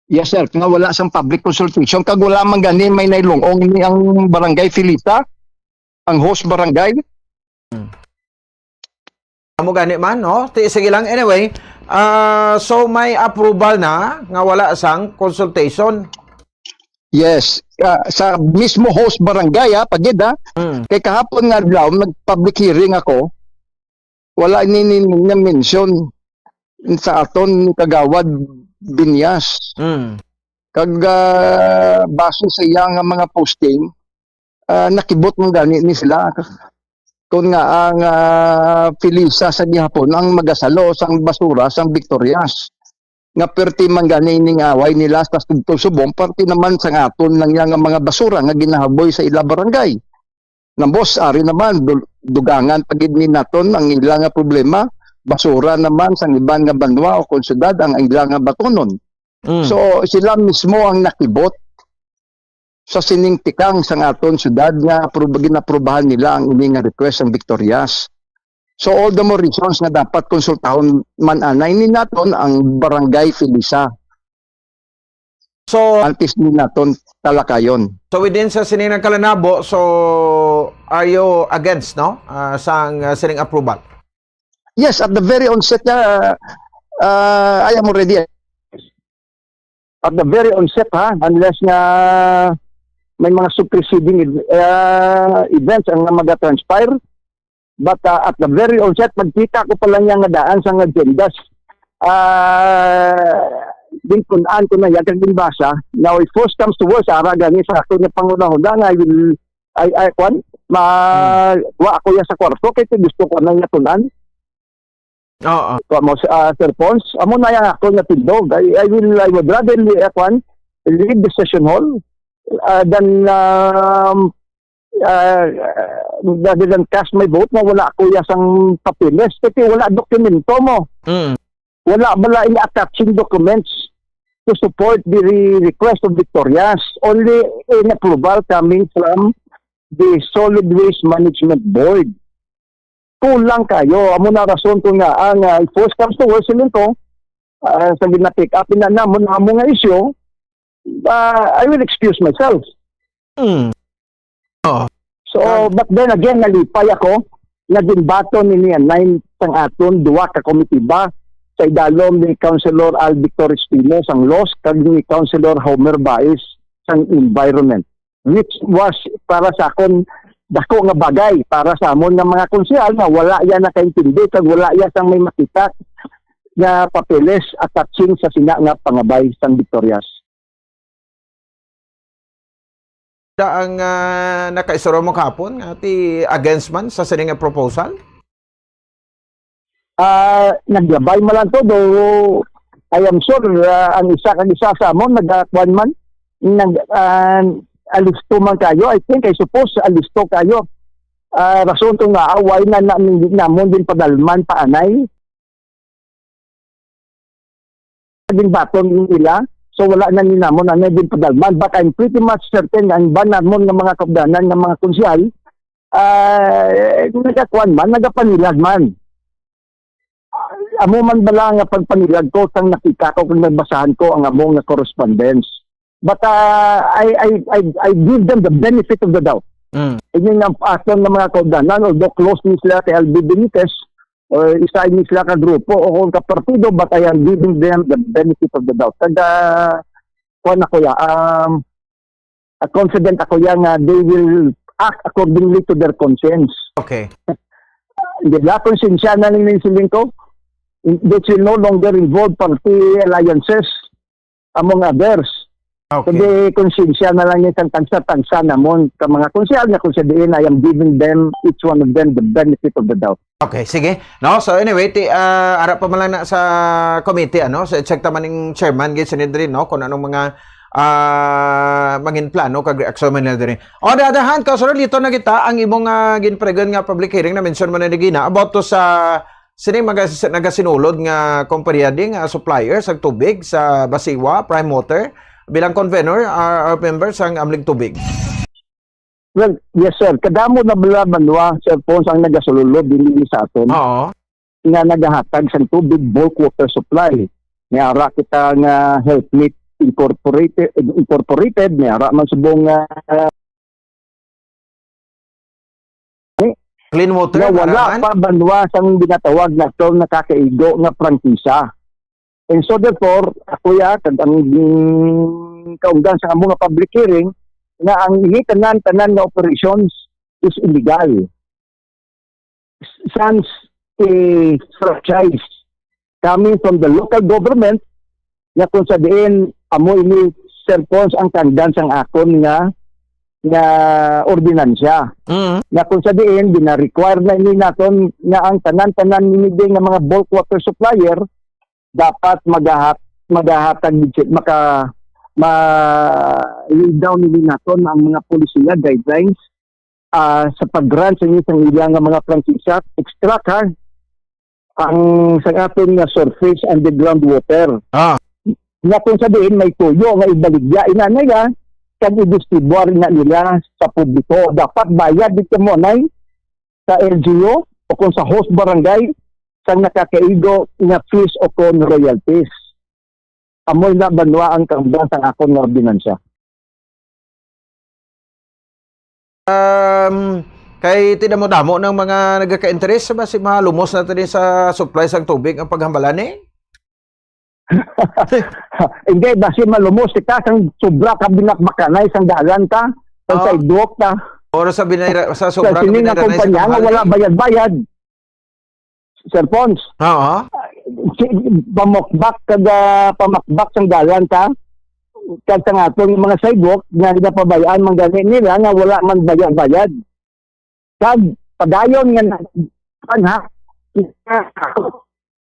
Yes, sir. Nga wala sang public consultation, kag wala man gani may nailungong ni ang barangay Filita, ang host barangay. Hmm. Amo gani man, no? Ti, sige lang. Anyway, ah, so may approval na nga wala sang consultation. Yes. Ah, sa mismo host barangay, ha, pagid, ha? Hmm. Kay kahapon nga adlaw, nag-public hearing ako. Wala ni, ni, na-mention sa aton ni Kagawad Binyas. Mm. Kag, ah, base sa iya nga mga posting, ah, nakibot man gani ni sila. Kun nga ang, ah, Felisa sa gihapon ang magasalo sang basura sang Victorias, nga perti man gani ning away nila sa Sugto Subong, parte naman sang aton lang iya nga mga basura nga ginahaboy sa ila barangay. Nambos, ari naman, dul-, dugangan pa gid ni naton ang ila nga problema, basura naman sang iban nga banwa o kon syudad ang ila nga batunon. Mm. So, sila mismo ang nakibot sa sining tikang sang aton syudad nga apro-, ginaprubahan nila ang ini nga request sang Victorias. So, all the more reasons nga dapat konsultahon man anay ni naton ang Barangay Felisa. So, antes ni naton talakayon. So, within sa sining nagkalanabo, so, are you against, no? Ah, sang, ah, sining approval? Yes, at the very onset, uh, uh, I am already at the very onset, ha, unless nga may mga superseding ev-, uh, events ang mga transpire. But, uh, at the very onset, magkita ko pa lang yang nga daan sang agendas. Ah, din kun-an ko na yan, kag din basa. Now, if worst comes to worst, ara gani sa ako nga panghunahuna nga I will, I, I, kwan, ma-, Hmm. wa ako yan sa kwarto, kay gusto ko na nga kun-an. Oo. Kwan mo, ah, Sir Pons, amo na yang ako nga tindog. I, I will, I would rather, ah, kwan, leave the session hall, ah, than, um, ah, rather than cast my vote na wala ako ya sang papeles. Kasi wala dokumento mo. Mm. Wala bala in attaching documents to support the re-, request of Victorias. Only in approval coming from the Solid Waste Management Board. Kulang kayo. Amo na rason ko nga ang, ah, if worst comes to worst, siling ko, ah, sa gina-pick up na namon ang amo nga issue, ah, I will excuse myself. Mm. Oh. So, ah, but then again, nalipay ako nga ginbaton ni Nian Nine sang aton duha ka komitiba sa idalom ni Councilor Al Victor Espino sang Laws kag ni Councilor Homer Baez sang Environment, which was para sa akon dako nga bagay para sa amon nga mga konsehal nga wala iya nakaintindi kag wala iya sang may makita nga papeles attaching sa sina nga pangabay sang Victorias. Da ang, ah, nakaistorya mo kahapon nga ti against man sa sini nga proposal? Ah, naglabay man lang to, though I am sure, ah, ang isa kag isa sa amon nagakuan man, nag, ah, alisto man kayo. I think, I suppose, alisto kayo. Ah, rason to nga, ah, why na, na, namon din padalman pa anay. Ginbaton nila. So, wala na ni namon ang ginpadalman. But I'm pretty much certain nga ang iban namon nga mga kaupdanan nga mga konsehal, ah, nagakuan man, nagapanilag man. Amo man bala nga pagpanilag ko sang nakita ko kung nagbasahan ko ang amo nga correspondence. But, ah, I, I, I, I give them the benefit of the doubt. Mm. Inyo nga aton nga mga kaupdanan, although close ni sila kay Alvin Benitez, o isa ini sila ka grupo o kung ka partido, but I am giving them the benefit of the doubt. Kag, ah, kuwan ako ya, um, ah, confident ako ya nga they will act accordingly to their conscience. Okay. Di ba? Konsensya na lang yung siling ko. This will no longer involve party alliances, among others. Okay. Kundi konsensya na lang yung tagsa-tagsa namon ka mga konsehal nga kung sa diin I am giving them, each one of them, the benefit of the doubt. Okay, sige. No, so anyway, ti, ah, ara pa man lang na sa committee, ano, so i-check ta man ning chairman, gid, Sanhedrin, no, kung anong mga, ah, mangin plano kag reaksyon man nila diri. On the other hand, Councilor, lito na kita ang imong, ah, ginpregon nga public hearing na mention mo na gina about to sa sini mga s-, nagasinulod nga kompanya di nga supplier sa tubig sa Basiwa, Prime Water, bilang convener, ah, or member sang Amlig Tubig. Well, yes, sir. Kadamo na bala banwa, Sir Pons, ang nagasululod dinhi sa aton Oo. nga nagahatag sang tubig, bulk water supply. May ara kita nga Helpmeet Incorporated, Incorporated, may ara man subong nga, ah, Clean water, nga wala naraman? pa banwa sang ginatawag nato nakakaigo nga prangkisa. And so therefore, ako ya, kag ang, mm, kaungdan sa amo nga public hearing, nga ang ini tanan-tanan nga operations is illegal. Sans a franchise coming from the local government, nga kung sa diin amo ini Sir Pons, ang kandan sang akon nga, nga ordinansya. Mm. Nga kung sa diin, gina-require na ini naton nga ang tanan-tanan ini nga mga bulk water supplier dapat magahat-, magahatag, maka-, ma-, lay down nila naton ang mga polisiya, guidelines, ah, sa pag-grant sa inyo sang ila nga mga prangkisa, extract, ha, ang sa aton nga surface underground water. Ah. Nga kung sa diin may tuyo nga ibaligya, ina na ya, kag i-distribute na nila sa publiko. Dapat bayad dito mo, nay, sa L G U o kung sa host barangay, sang nakakaigo nga fees o kon royalties. Amoy na banwa ang kaundang sang akon nga ordinansya. Um, kay tinamo-damo ng mga nagaka-interest, basi malumos na tani sa supply sang tubig ang paghambalan ni? Hindi, basi malumos kita sang sobra ka binakbakanay sang dalan ta, sang Oo. sidewalk ta. Or sa binayra-, sa Sa sobra ka sining nga binadanay sa kumpanya nga kamahal wala ni? bayad-bayad. Sir Pons. Oo. Si, pamakbak kag, ah, pamakbak sang dalan ta, kag sang aton mga sidewalk nga ginapabayaan man gani nila nga wala man bayad-bayad. Kag padayon nga na-, ha,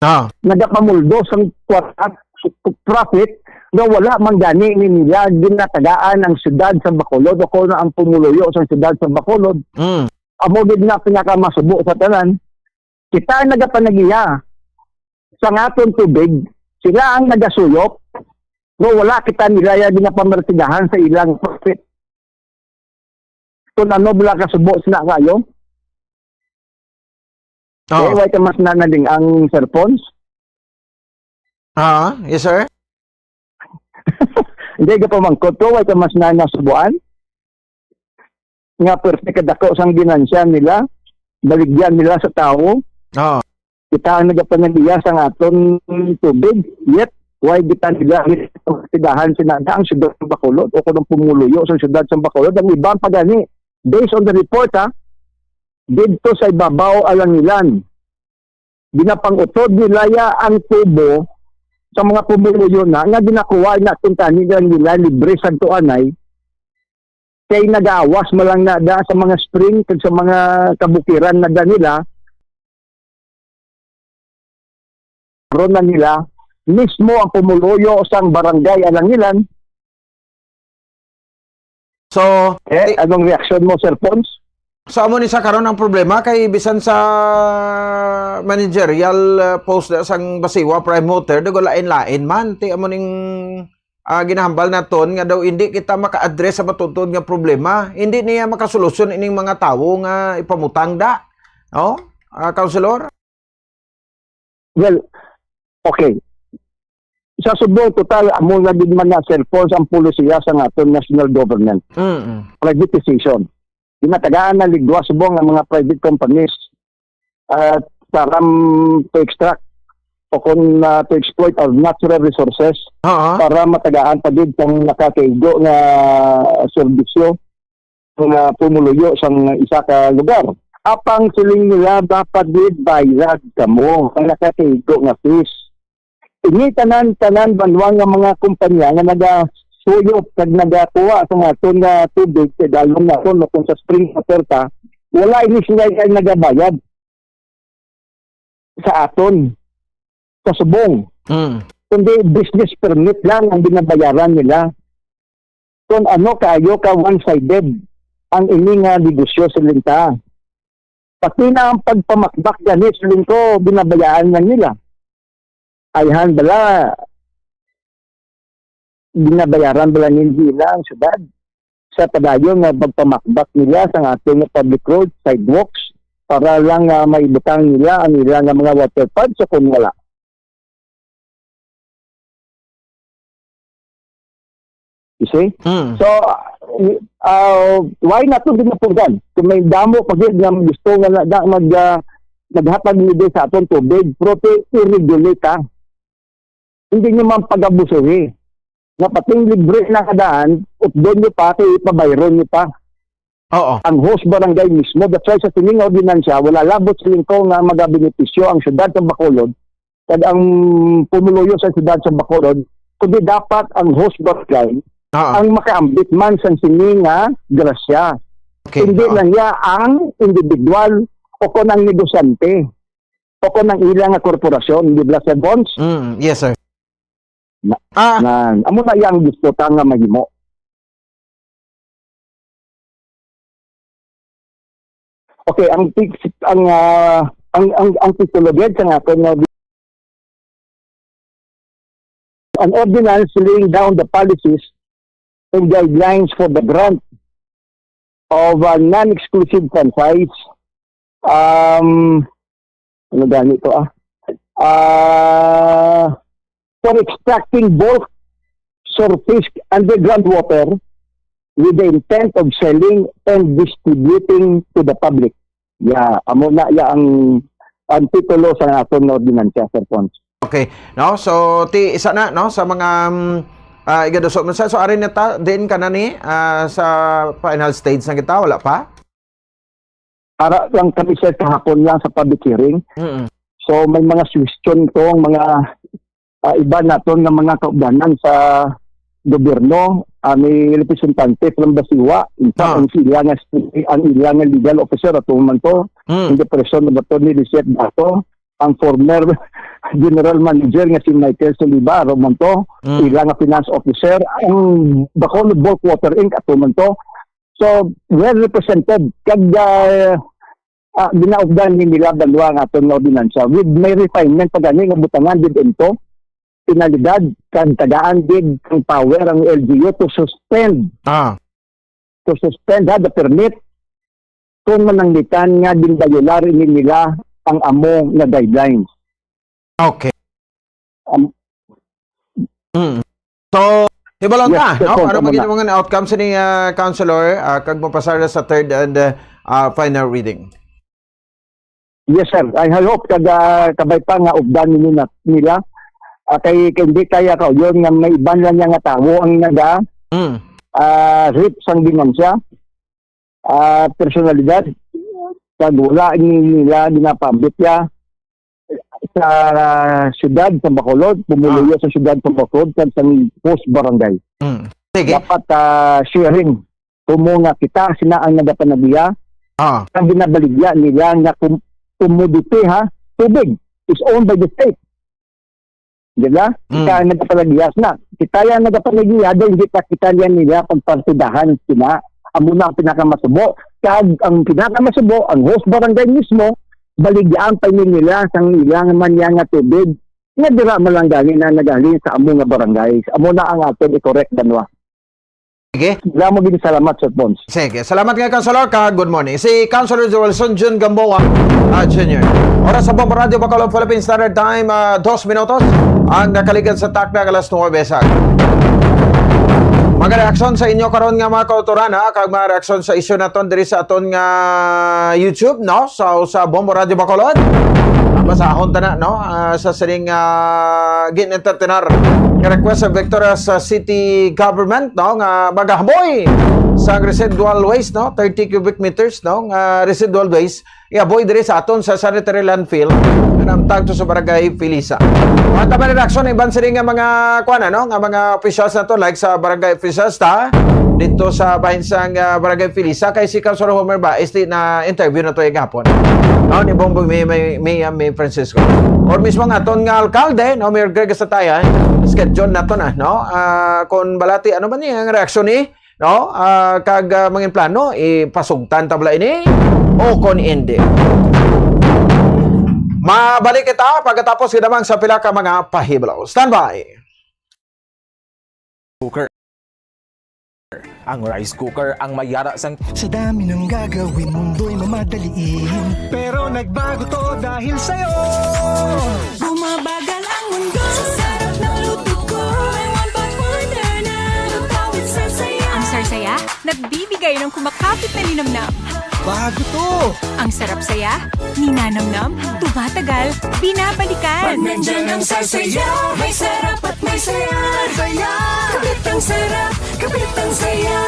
Ah. nagapamuldo sang kwarta, profit, nga wala man gani ni nila ginatagaan ang siyudad sa Bacolod o kung ang pumuluyo sa siyudad sa Bacolod. Mm. Amo gid na pinakamasubo sa tanan. Kita ang nagapanagiya sa aton tubig, sila ang nagasuyop, pero wala kita nila ya ginapamartidahan sa ilang profit. Kung ano bala kasubo sila kayo? Oh. Eh, why ka mas nanaling ang Sir Pons? Ah, yes, sir. Hindi ka pamangkot ko, why ka mas nanasubuan? Nga pwerte kadako sang ginansya nila, baligyan nila sa tawo. Ah. Kita ang nagapanaliya sang aton tubig, yet why kita nila tigahan sinana ang siyudad sa Bacolod o kung ang pumuluyo sa siyudad sa Bacolod? Ang iban pa gani, based on the report, ha, didto sa ibabaw alangilan, ginapang-utod nila ya ang tubo sa mga pumuluyo na nga ginakuha na tintani nila libre sa tuanay, kay nagaawas man lang na da sa mga spring kag sa mga kabukiran na da nila, ron na nila mismo ang pumuluyo sang barangay Alangilan. So, Eh, ti- anong reaksyon mo, Sir Pons? So, amo ni sa karon ang problema kay bisan sa managerial, uh, post na sang Basiwa Prime Water, nagalain-lain man. Ti amo ning, ah, ginahambal naton nga daw hindi kita maka-address sa matuod nga problema. Hindi niya makasolusyon ining mga tawo nga ipamutang da. Oh, ah, Councilor? Well, okay. Sa subong total, amo na gid man na, Sir Pons, ang polisiya sa aton national government. Mm-mm. Privatization. Ginatagaan na ligwa subong ang mga private companies, ah, para, mm, to extract o kung, ah, to exploit our natural resources Oo. para matagaan pa gid sang nakakaigo nga serbisyo nga pumuluyo sang isa ka lugar. Apang siling nila, dapat gid bayad kamo ang nakakaigo nga fees. Ini tanan-tanan banwa nga mga kumpanya nga nagasuyop kag nagakuha sa aton nga tubig sa dalom naton o kung sa spring water ta, wala ini sila kay nagabayad sa aton, sa subong. Mm. Kundi business permit lang ang binabayaran nila. Kung ano kaayo ka one-sided ang ini nga negosyo, siling ta. Pati na ang pagpamakbak gani, siling ko, binabayaan lang nila. Ayhan bala, binabayaran bala nila ang syudad sa padayon nga pagpamakbak nila sa aton nga public roads, sidewalks, para lang nga maibutang nila ang ila nga mga water pipes o kung wala. You see? Mm. So, uh, why not to ginapugan? Kung may damo pa gid nga gusto nga na, na mag, ah, maghatag libre sa aton tubig, pero ti i-regulate, ha? Hindi nyo man pag-abusuhi. Nga pating libre na kadaan, utdon nyo pa, kay ipabayron nyo pa. Oo. Ang host barangay mismo. That's why sa sining ordinansya, wala labot siling ko nga magabenepisyo ang syudad sa Bacolod kag ang pumuluyo sa syudad sa Bacolod, kundi dapat ang host barangay Ah. Ang makaambit man sang sini nga grasya. Okay, hindi ah. Lang niya ang individual o kon ang negosyante o kon ang ila nga korporasyon, di ba, Sir Bons? Mm, yes, sir. Na, ah. Na, amo na yang gusto ta nga mahimo. Okay, ang tig-, ang, ah, ang, ang, ang titulo gid sa akon nga an ordinance laying down the policies and guidelines for the grant of a non-exclusive franchise. Um, ano gani to, ah? Ah, for extracting bulk surface underground water with the intent of selling and distributing to the public. Ya, amo na ya ang, ang titulo sa aton nga ordinansa, Sir Pons. Okay, no? So, ti, isa na, no, sa mga, mm, ah, igaduso man sa, so, ari na ta, din ka na ni, ah, sa final stage na kita, wala pa? Ara lang kami, sir, kahapon lang sa public hearing. Mm. So, may mga suggestion tong mga, ah, iba naton nga mga kaupdanan sa gobyerno, ah, may representante from Basiwa, in fact, ah, ang ila nga, ang ila nga legal officer, ato man to, mm, in the person of Attorney Lisette Dato, ang former general manager nga si Michael Soliva, aro man to, mm, ila nga finance officer, ang Bacolod Bulk Water Inc, ato man to. So, well represented. Kag, ah, ah, ginaupdan ni nila banwa nga aton nga ordinansa with may refinement pa gani nga butangan gid into penalidad kag tagaan gid ang power ang L G U to suspend, ah, to suspend, ha, the permit kung mananglitan nga ginbayolar ini nila ang amo nga guidelines. Okay. Um, mm. So, hibalon ta, no? Ano magiging mga outcome sa ni, ah, Councilor, ah, kag mapasar na sa third and, ah, ah, final reading? Yes, sir. I, I hope kag, ah, kabay pa nga updan ninyo na, nila. Ah, kay, kay hindi kaya ka yun nga may iban lang niya nga tawo ang naga, mm, ah, reap sang ginansya, ah, personalidad. Kag wala ni nila ginapaambit ya sa siyudad sa Bacolod, pumuluyo, ah, sa siyudad sa Bacolod, kag sa host barangay. Mm. Sige. Dapat, ah, sharing. Kumo nga kita, sina ang nagapanagiya, ah, ang ginabaligya nila nga kum-, commodity, ha, tubig is owned by the state. Di ba? Mm. Kita ang nagapanagiya na. Kita yang nagapanagiya, dahil hindi pa kita niya nila pagpartidahan sina. Amo na ang pinakamasubo. Kag ang pinakamasubo, ang host barangay mismo, baligyaan pa ni nila sang ilang man niya nga tubig. Nga dira man lang gani na nagaling sa amo nga barangay. Amo na ang aton i-correct, Banwa. Sige. Damo gid salamat, Sir Pons. Sige. Salamat nga, Councilor, ka good morning. Si Councilor Wilson Jun Gamboa, ah, Junior. Oras sa Bombo Radio Bacolod, Philippine Standard Time, ah, dos minutos ang nakaligad sa takna nga alas nuebe sa mga reaksyon sa inyo karon nga mga kautoran, ha, kag mga reaksyon sa isyu naton diri sa aton nga YouTube, no? Sa, sa Bombo Radio Bacolod. Ah, basahon ta na, no? Ah, sa sining, ah, gin-entertainar nga request sa Victoria sa city government, no, nga magahaboy sa residual waste, no, thirty cubic meters, no, nga residual waste iaboy diri sa aton sa sanitary landfill nga namtag to sa Barangay Felisa. Ang taman reaksyon iban sini nga mga kuan, no, nga mga officials nato, like sa barangay officials ta dito sa bahin sang, ah, Barangay Felisa, kay si Councilor Homer ba, este na interview na to gahapon. No, ni Bongbong May, May, May, May Francisco. Or mismo nga aton nga alkalde, no, Mayor Greg Sataya, schedule nato na, no? Ah, kung balati, ano ba niya ang reaksyon ni, no? Ah, kag, ah, mangin plano, ipasugtan ta bala ini o kon indi. Mabalik kita pagkatapos ginamang sa pila ka mga pahibalo. Standby! Cooker. Ang rice cooker ang mayara sang Sa dami ng gagawin, mundo'y mamadaliin. Pero nagbago to dahil sa'yo. Bumabagal ang mundo sa sarap ng luto ko. May one pot order na lutawit sa saya. Ang sarsaya, nagbibigay ng kumakapit na linamnam. Bago to! Ang sarap saya, ninanamnam, tumatagal, binabalikan. Pag nandyan ang sarsaya, may sarap at may saya. Saya! Kapit ang sarap, kapit ang saya.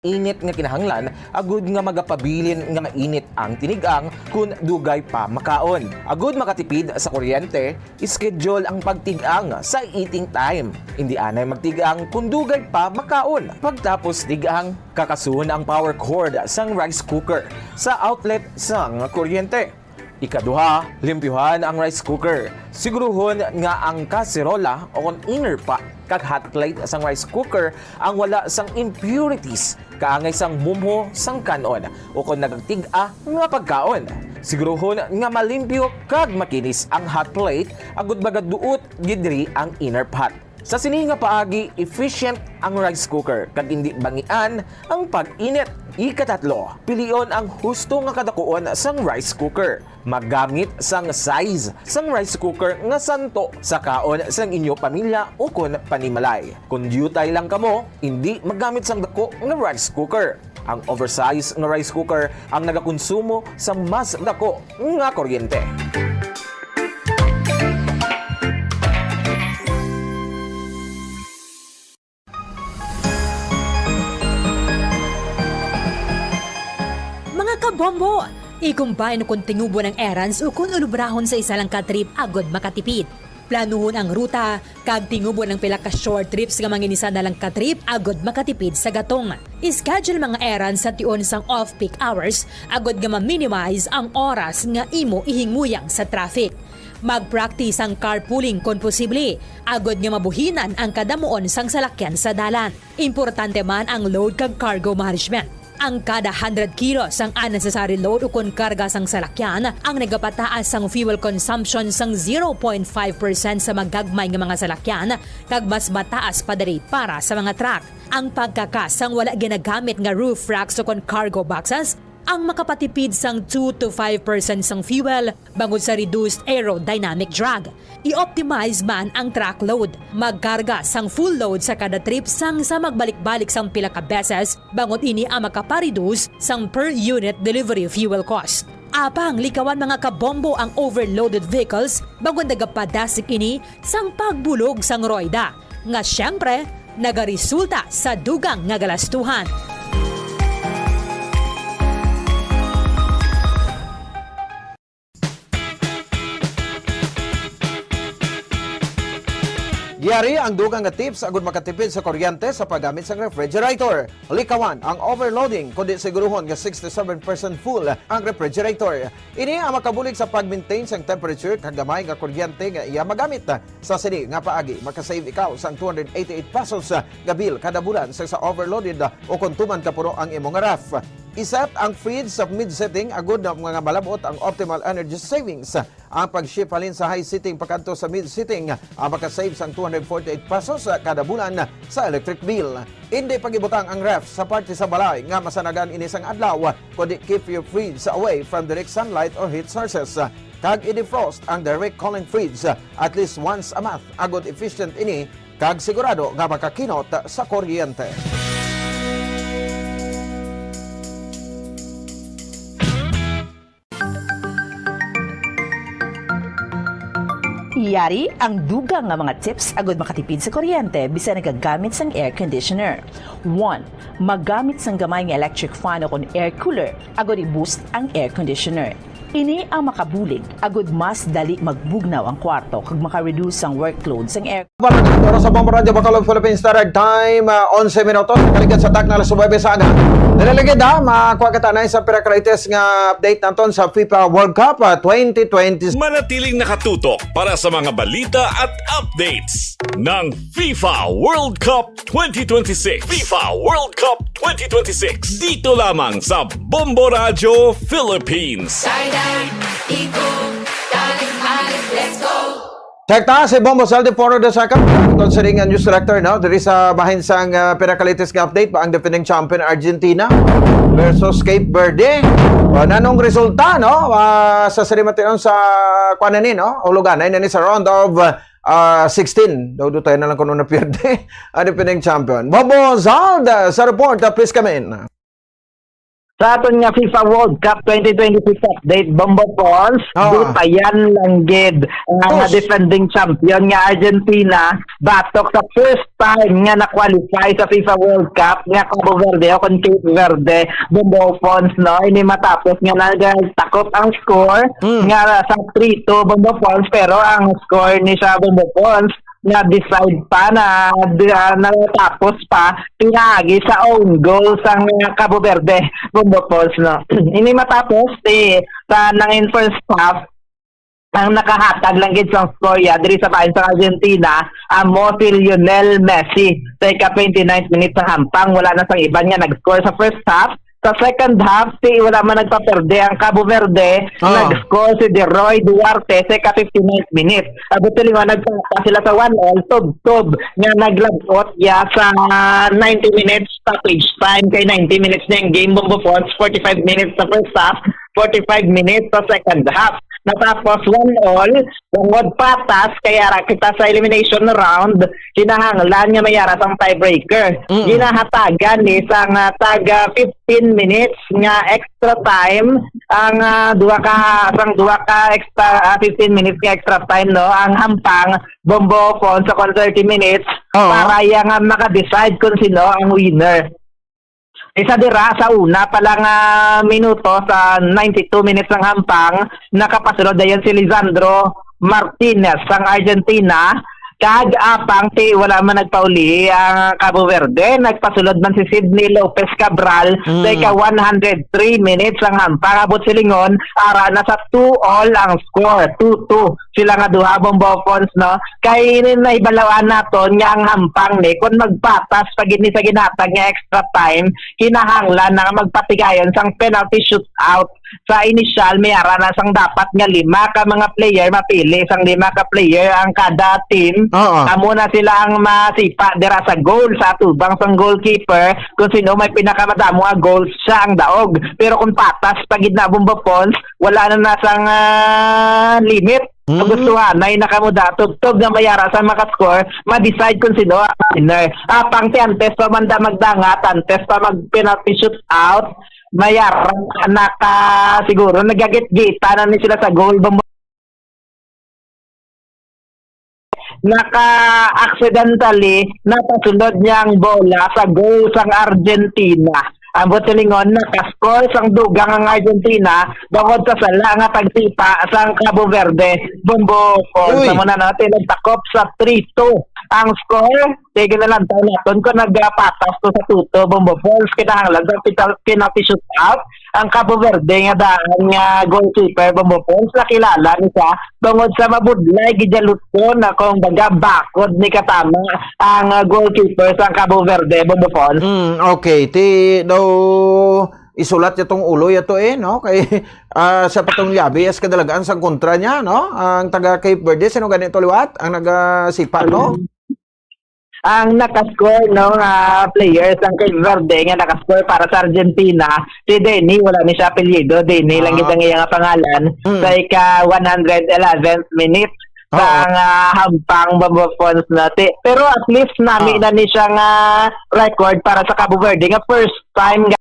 init nga kinahanglan agud nga magapabilin nga mainit ang tinigang kun dugay pa makaon. Agud makatipid sa kuryente, schedule ang pagtigang sa eating time. Indi anay magtigang kun dugay pa makaon. Pagtapos tigang, kakasuhon ang power cord sang rice cooker sa outlet sang kuryente. Ikaduha, limpyuhan ang rice cooker. Siguruhon nga ang kaserola o kon inner pot kag hot plate sang rice cooker ang wala sang impurities kaangay sang mumho sang kan-on o kon nagtig-a nga pagkaon. Siguruhon nga malimpyo kag makinis ang hot plate agud magaduot gid diri ang inner pot. Sa sini nga paagi, efficient ang rice cooker kag indi bangian ang pag-init. Ikatatlo, pilion ang husto nga kadakuon sang rice cooker. Maggamit sang size sang rice cooker nga santo sa kaon sang inyo pamilya ukon panimalay. Kon diutay lang kamo, indi maggamit sang dako nga rice cooker. Ang oversize nga rice cooker ang nagakonsumo sang mas dako nga kuryente. Mga kabombo, i-combine kon tingubon ang errands ukon ulubrahon sa isa lang ka trip agud makatipid. Planuhon ang ruta kag tingubon ang pila ka short trips nga manginisa na lang ka trip agud makatipid sa gatong. Schedule mga errands sa tion sang off-peak hours agud nga ma-minimize ang oras nga imo ihinguyang sa traffic. Mag-practice ang carpooling kon posible, agud nga mabuhinan ang kadamuon sang salakyan sa dalan. Importante man ang load kag cargo management. Ang kada hundred kilo sang unnecessary load ukon karga sang salakyan ang nagapataas sang fuel consumption sang zero point five percent sa magagmay nga mga salakyan kag mas mataas pa diri para sa mga truck. Ang pagkakas sang wala ginagamit nga roof racks ukon cargo boxes ang makapatipid sang two to five percent sang fuel bangod sa reduced aerodynamic drag. I-optimize man ang truck load. Magkarga sang full load sa kada trip sang sa magbalik-balik sang pila ka beses, bangod ini ang makapareduce sang per unit delivery fuel cost. Apang likawan, mga kabombo, ang overloaded vehicles, bangod nagapadasig ini sang pagbulog sang royda, nga siyempre nagaresulta sa dugang nga galastuhan. Yari ang dugang nga tips agud makatipid sa kuryente sa paggamit sang refrigerator. Likawan ang overloading, kundi siguruhon nga sixty-seven percent full ang refrigerator. Ini ang makabulig sa pag-maintain sang temperature kag gamay nga kuryente nga iya magamit. Sa sini nga paagi, makasave ikaw sang two hundred eighty-eight pesos nga bill kada bulan sa isa overloaded o kon tuman ka puro ang imo nga ref. I-set ang fridge sa mid setting agud nga malab-ot ang optimal energy savings. Ang pag-shift halin sa high setting pakadto sa mid setting, ah, makasave sang two hundred forty-eight pesos, ah, kada bulan sa electric bill. Indi pag-ibutang ang ref sa parte sa balay nga masanagan ini sang adlaw, kundi keep your fridge away from direct sunlight or heat sources. Kag i-defrost ang direct cooling fridge, ah, at least once a month, agud efficient ini kag sigurado nga makakinot sa kuryente. Yari ang dugang nga mga tips agud makatipid sa kuryente bisan nagagamit sang air conditioner. One, maggamit sang gamay nga electric fan o kon air cooler agud i-boost ang air conditioner. Ini ang makabulig agud mas dali magbugnaw ang kwarto kag maka-reduce sang workload sang air Para sa Bombo Radyo Bacolod, Philippines Standard Time, ah, onse minutos, kaligad sa takna alas nuwebe sa aga. Dali lang gid, ha, makuha kita na sa pinaka-latest nga update naton sa FIFA World Cup, ah, twenty twenty. Manatiling nakatutok para sa mga balita at updates ng FIFA World Cup twenty twenty-six. FIFA World Cup twenty twenty-six. Dito lamang sa Bombo Radyo Philippines. Sideline, Igo, Galing, Malik, let's go! Check ta si Bombo Saldi Foro the second. Considering ang news director, no? Diri sa bahin sang, ah, pinaka-latest nga update ba ang defending champion Argentina versus Cape Verde. O, nanong resulta, no? Ah, sa sini matinon sa kuan na ni, no? Hulugan na ni sa round of, ah, sixteen. Daw do tayo na lang kung ano pierde ang defending champion. Bombo Zald, ah, sa report, ah, please come in. Sa aton nga FIFA World Cup twenty twenty-six update, Bombo Pons, Ah. di pa yan lang gid ang Sus. defending champion nga Argentina, batok sa first time nga na-qualify sa FIFA World Cup nga Cabo Verde o kon Cape Verde, Bombo Pons, no? Ini matapos nga nagtakop ang score Mm. nga sa three two, Bombo Pons, pero ang score ni siya, Bombo Pons, na decide pa na, na natapos pa pinaagi sa own goal sang Cabo Verde, Bombo Pons, no? Ini matapos, eh, sa nangin first half, ang nakahatag lang gid sang score ya diri sa bahin sa Argentina, amo si Lionel Messi. Sa ika twenty-ninth minute sa hampang, wala na sang iban nga nag-score sa first half. Sa second half, si wala man nagpaperde ang Cabo Verde, Ah. nag-score si Deroy Duarte sa ika fifty-ninth minute. Abot sa lima, nagpapa sila sa one all, tubtob nga naglabot ya sa ninety minutes stoppage time, kay ninety minutes na yung game, Bombo Pons, forty-five minutes sa first half, forty-five minutes sa second half. Natapos one all, tungod patas, kaya ra kita sa elimination round, kinahanglan nga may ara sang tiebreaker. Mm. Ginahatagan ni sang, ah, taga fifteen minutes nga extra time ang, ah, duha ka, sang duha ka extra, ah, fifteen minutes nga extra time, no, ang hampang, Bombo Pons, sa kon thirty minutes, Oo. para iya nga maka-decide kung sino ang winner. Isa dira sa una pa lang, ah, minuto, sa ninety-two minutes ng hampang, nakapasulod dayon si Lisandro Martinez sang Argentina. Kag apang ti wala man nagpauli ang Cabo Verde, nagpasulod man si Sydney Lopez Cabral Mm. sa ika one hundred three minutes ang hampang. Abot silingon, ara na sa two all ang score, two two. Sila nga duha, Bombo Pons, no? Kay ini nahibalawan naton nga ang hampang ni, kung magpatas pa gid ni sa ginatag nga extra time, kinahanglan na nga magpatigayon sang penalty shootout. Sa initial, may ara na sang dapat nga lima ka mga player mapili, sang lima ka player ang kada team. Oo. Amo na sila ang masipa dira sa goal, sa atubang sang goalkeeper, kung sino may pinakamadamo nga goals, siya ang daog. Pero kung patas pa gid na, Bombo Pons, wala na na sang, ah, limit. Mm. Gustuhanay na kamo da, tubtob nga may ara sa makascore, ma-decide kung sino ang winner. Apang ti antes pa man da magdangat, antes pa mag-penalty shootout, may ara naka, siguro, nagagit-gita na ni sila sa goal. Bam-, naka-accidentally, napasulod niya ang bola sa goal sang Argentina. Ang buot silingon, nakascore sang dugang ang Argentina bangod sa sala nga tagsipa sang Cabo Verde. Bombo Pons, Uy. Sa muna natin, nagtakop sa three two ang score. Sige na lang, tayo natin kung nagpatas to sa two two, Bombo Pons, kinahanglan sa pita-, penalty shootout. Ang Cabo Verde nga daan nga goalkeeper, Bombo Pons, nakilala ni siya tungod sa mabudlay, gidyaluton na kung baga bakod ni katama ang, ah, goalkeeper sa Cabo Verde, Bombo Pons. Mm, okay. Ti, daw, isulat niya tong ulo ya to eh, no? Kay, ah, siya pa tong yabi, as kadalagan sa kontra niya, no? Ang taga Cape Verde, sino ganito liwat? Ang nagasipa, no? Ang nakascore, no, nga player sang Cape Verde nga nakascore para sa Argentina, si Denny, wala ni siya apelyido, Denny lang Ah. gid ang iya nga pangalan, Mm. sa ika one hundred eleventh minute Oo. sang, ah, hampang, Bombo Pons, na ti-, pero at least nami Ah. na ni siya nga record para sa Cabo Verde nga first time nga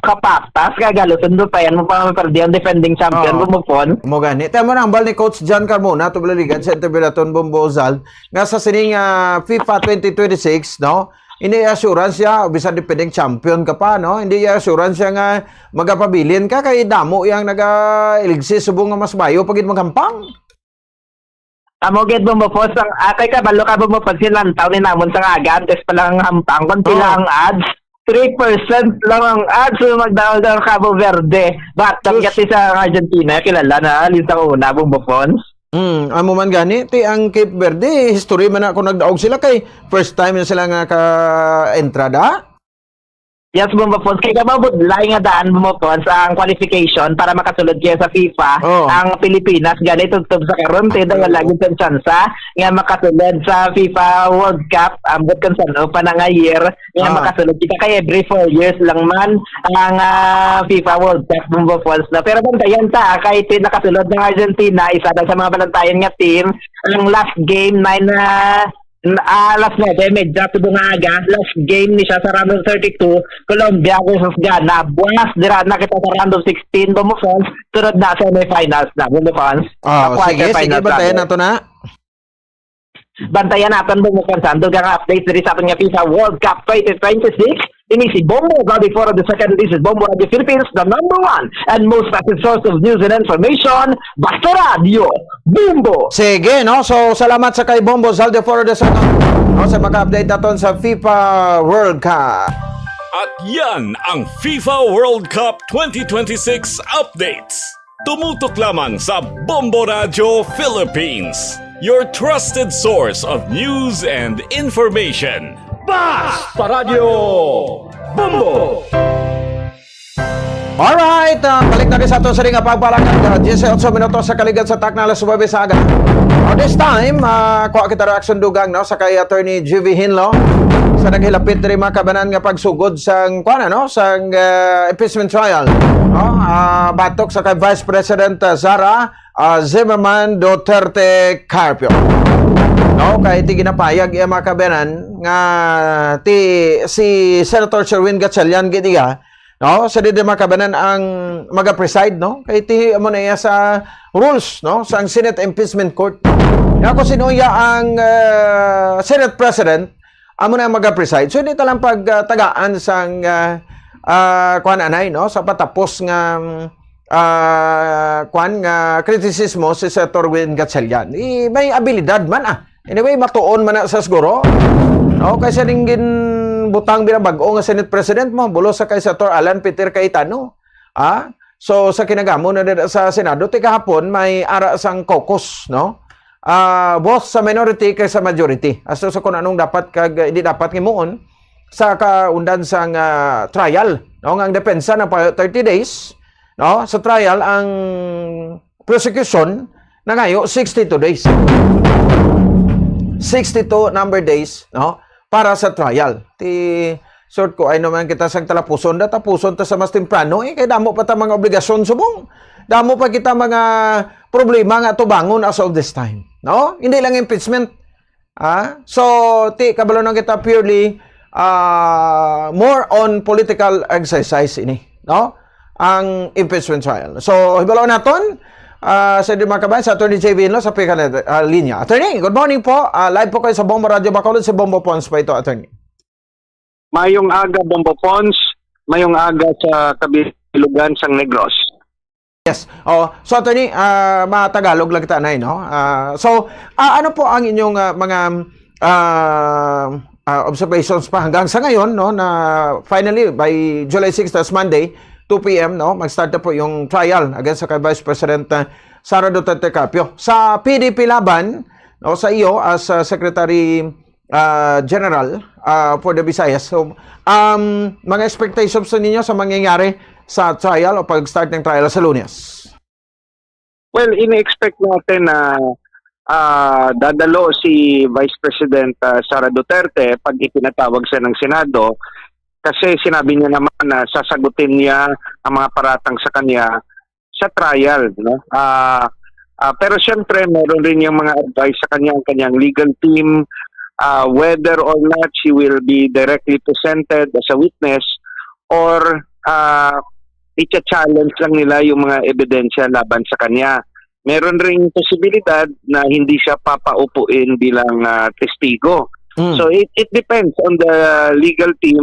kapatas, kag halos sundo pa yan mo pa maperdi ang defending champion, Oo. Bombo Pons. Mo gani. Tama na ang bal ni Coach John Carmona, to baliligad sa interview naton, Bombo Zal, nga sa sining, ah, FIFA twenty twenty-six, no? Hindi assurance siya, bisan defending champion ka pa, no? Hindi assurance siya nga magapabilin ka, kay damo yang naga-iligsi subong nga mas mayo pa gid maghampang. Amo gid, Bombo Pons, ang akay kabalo ka, Bombo Pons, silantaw ni namon sa aga, antes pa lang ang hampang, kung pila Oo. ang odds, three percent lang ang odds, so magdaog ang Cabo Verde. But ang Sus. gati sa Argentina, kilala na, lintang una, Bombo Pons. Mm, amo man gani, ti ang Cape Verde, history man na kung nagdaog sila kay first time na sila nga ka-entrada. Yes, Bombo Pons. Kay ka mabudlay nga daan, Bombo Pons, ang qualification para makasulod kaya sa FIFA. Oh. Ang Pilipinas, gani, tubtob sa karon, ti, daw wala gid ang tsansa nga makasulod sa FIFA World Cup. Ambot kung saan pa na nga year nga Oh. makasulod kita. Kay every four years lang man ang, ah, FIFA World Cup, Bombo Pons, no? Pero bantayan ta, ah, kay ti-, nakasulod ng Argentina, isa na sa mga balantayan nga team. Ang last game, nine, ah, N-, ah, alas nuebe medya, subong nga aga, last game ni siya sa round of thirty-two, Colombia versus Ghana. Buwas, dira na kita sa round of sixteen, Bombo Fons, sunod na semifinals na, Bombo Fons. Ah, Sa sige, sige, quarterfinals bantayan na. nato na. Bantayan naton, Bombo Fons, ang dugang update diri sa aton nga FIFA World Cup twenty twenty-six. Ini si Bombo Valdeforo the second, this is Bombo Radio Philippines, the number one and most trusted source of news and information. Basta Radio, Bombo! Sige, no? So, salamat sa kay Bombo Zaldeforo the second, no, sa maka-update naton sa FIFA World Cup. At yan ang FIFA World Cup twenty twenty-six updates. Tumutok lamang sa Bombo Radio Philippines, your trusted source of news and information. Basta Radio Bombo! Alright, ah, balik na sa ato sa ring pagpalakad. Ah, diyesotso minutos sa kaligad sa takna alas nuebe sa aga. Now, this time, ah, kuha kita reaction dugang, no, sa kay Attorney G V Hinlo sa naghilapit diri, mga kabanan, nga pagsugod sang, kuan, ano, sang, ah, impeachment trial, no? Ah, batok sa kay Vice President, ah, Sara, ah, Zimmerman Duterte Carpio. No, kay ti ginapayag iya, mga kabanan, nga ti si Senator Sherwin Gatchalian gid iya, no? Sa didi, mga kabanan, ang maga-preside, no? Kay ti amo na iya sa rules, no, sang Senate Impeachment Court. Nga kung sino iya ang, ah, Senate President, amo na ang maga-preside. So, hindi talang pagtagaan sang, ah, ah, kuan anay, no, sa patapos nga, ah, kuan nga kritisismo si Senator Win Gatchalian. I, may abilidad man, ah. Anyway, matuon man na sa siguro. No, kay sa ning ginbutang binabag-o nga Senate President mo, bulos sa kay Senator Alan Peter Cayetano. Ah, so sa kinagamo na dira sa Senado, ti kahapon may ara sang caucus, no? Ah, both sa minority kay sa majority. As to sa kung anong dapat kag hindi dapat himuon sa kaundan sang, ah, trial, no? Nga ang depensa nagpayo thirty days, no? Sa trial, ang prosecution nangayo sixty-two days. Sixty-two number days, no? Para sa trial. Ti, short ko, ay naman kita sang talapuson, da tapuson ta sa mas temprano, eh, kay damo pa ta mga obligasyon subong. Damo pa kita mga problema nga tubangon as of this time, no? Hindi lang impeachment. Ah, so, ti, kabalo na kita purely, ah, more on political exercise ini, no? Ang impeachment trial. So, hibalo naton, ah, sa di mga kabayan, sa Attorney J V Hinlo sa pika na, ah, linya. Attorney, good morning po. Ah, live po kayo sa Bombo Radio Bacolod, si Bombo Pons pa ito, Attorney. Mayong aga, Bombo Pons. Mayong aga sa kabilugan sang Negros. Yes. Oh, so, Attorney, ah, matagalog lang kita, Nay, no? Ah, so, ah, ano po ang inyong, ah, mga, ah, ah, observations pa hanggang sa ngayon, no, na finally by July six, that's Monday, two P M, no, mag-start na po yung trial against sa kay Vice President, ah, Sara Duterte Carpio. Sa P D P Laban, no, sa iyo as, ah, Secretary, ah, General, ah, for the Visayas. So, um, mga expectations sa ninyo sa mangyayari sa trial o pag-start ng trial sa Lunes? Well, ini-expect natin na, ah, dadalo si Vice President, ah, Sara Duterte pag ipinatawag siya ng Senado kasi sinabi niya naman na sasagutin niya ang mga paratang sa kanya sa trial, no? Ah, ah, pero siyempre, meron rin yung mga advice sa kanya, ang kanyang legal team, ah, whether or not she will be directly presented as a witness or, ah, i-challenge lang nila yung mga ebidensya laban sa kanya. Meron ring posibilidad na hindi siya papaupuin bilang, ah, testigo. Mm. So, it, it depends on the legal team,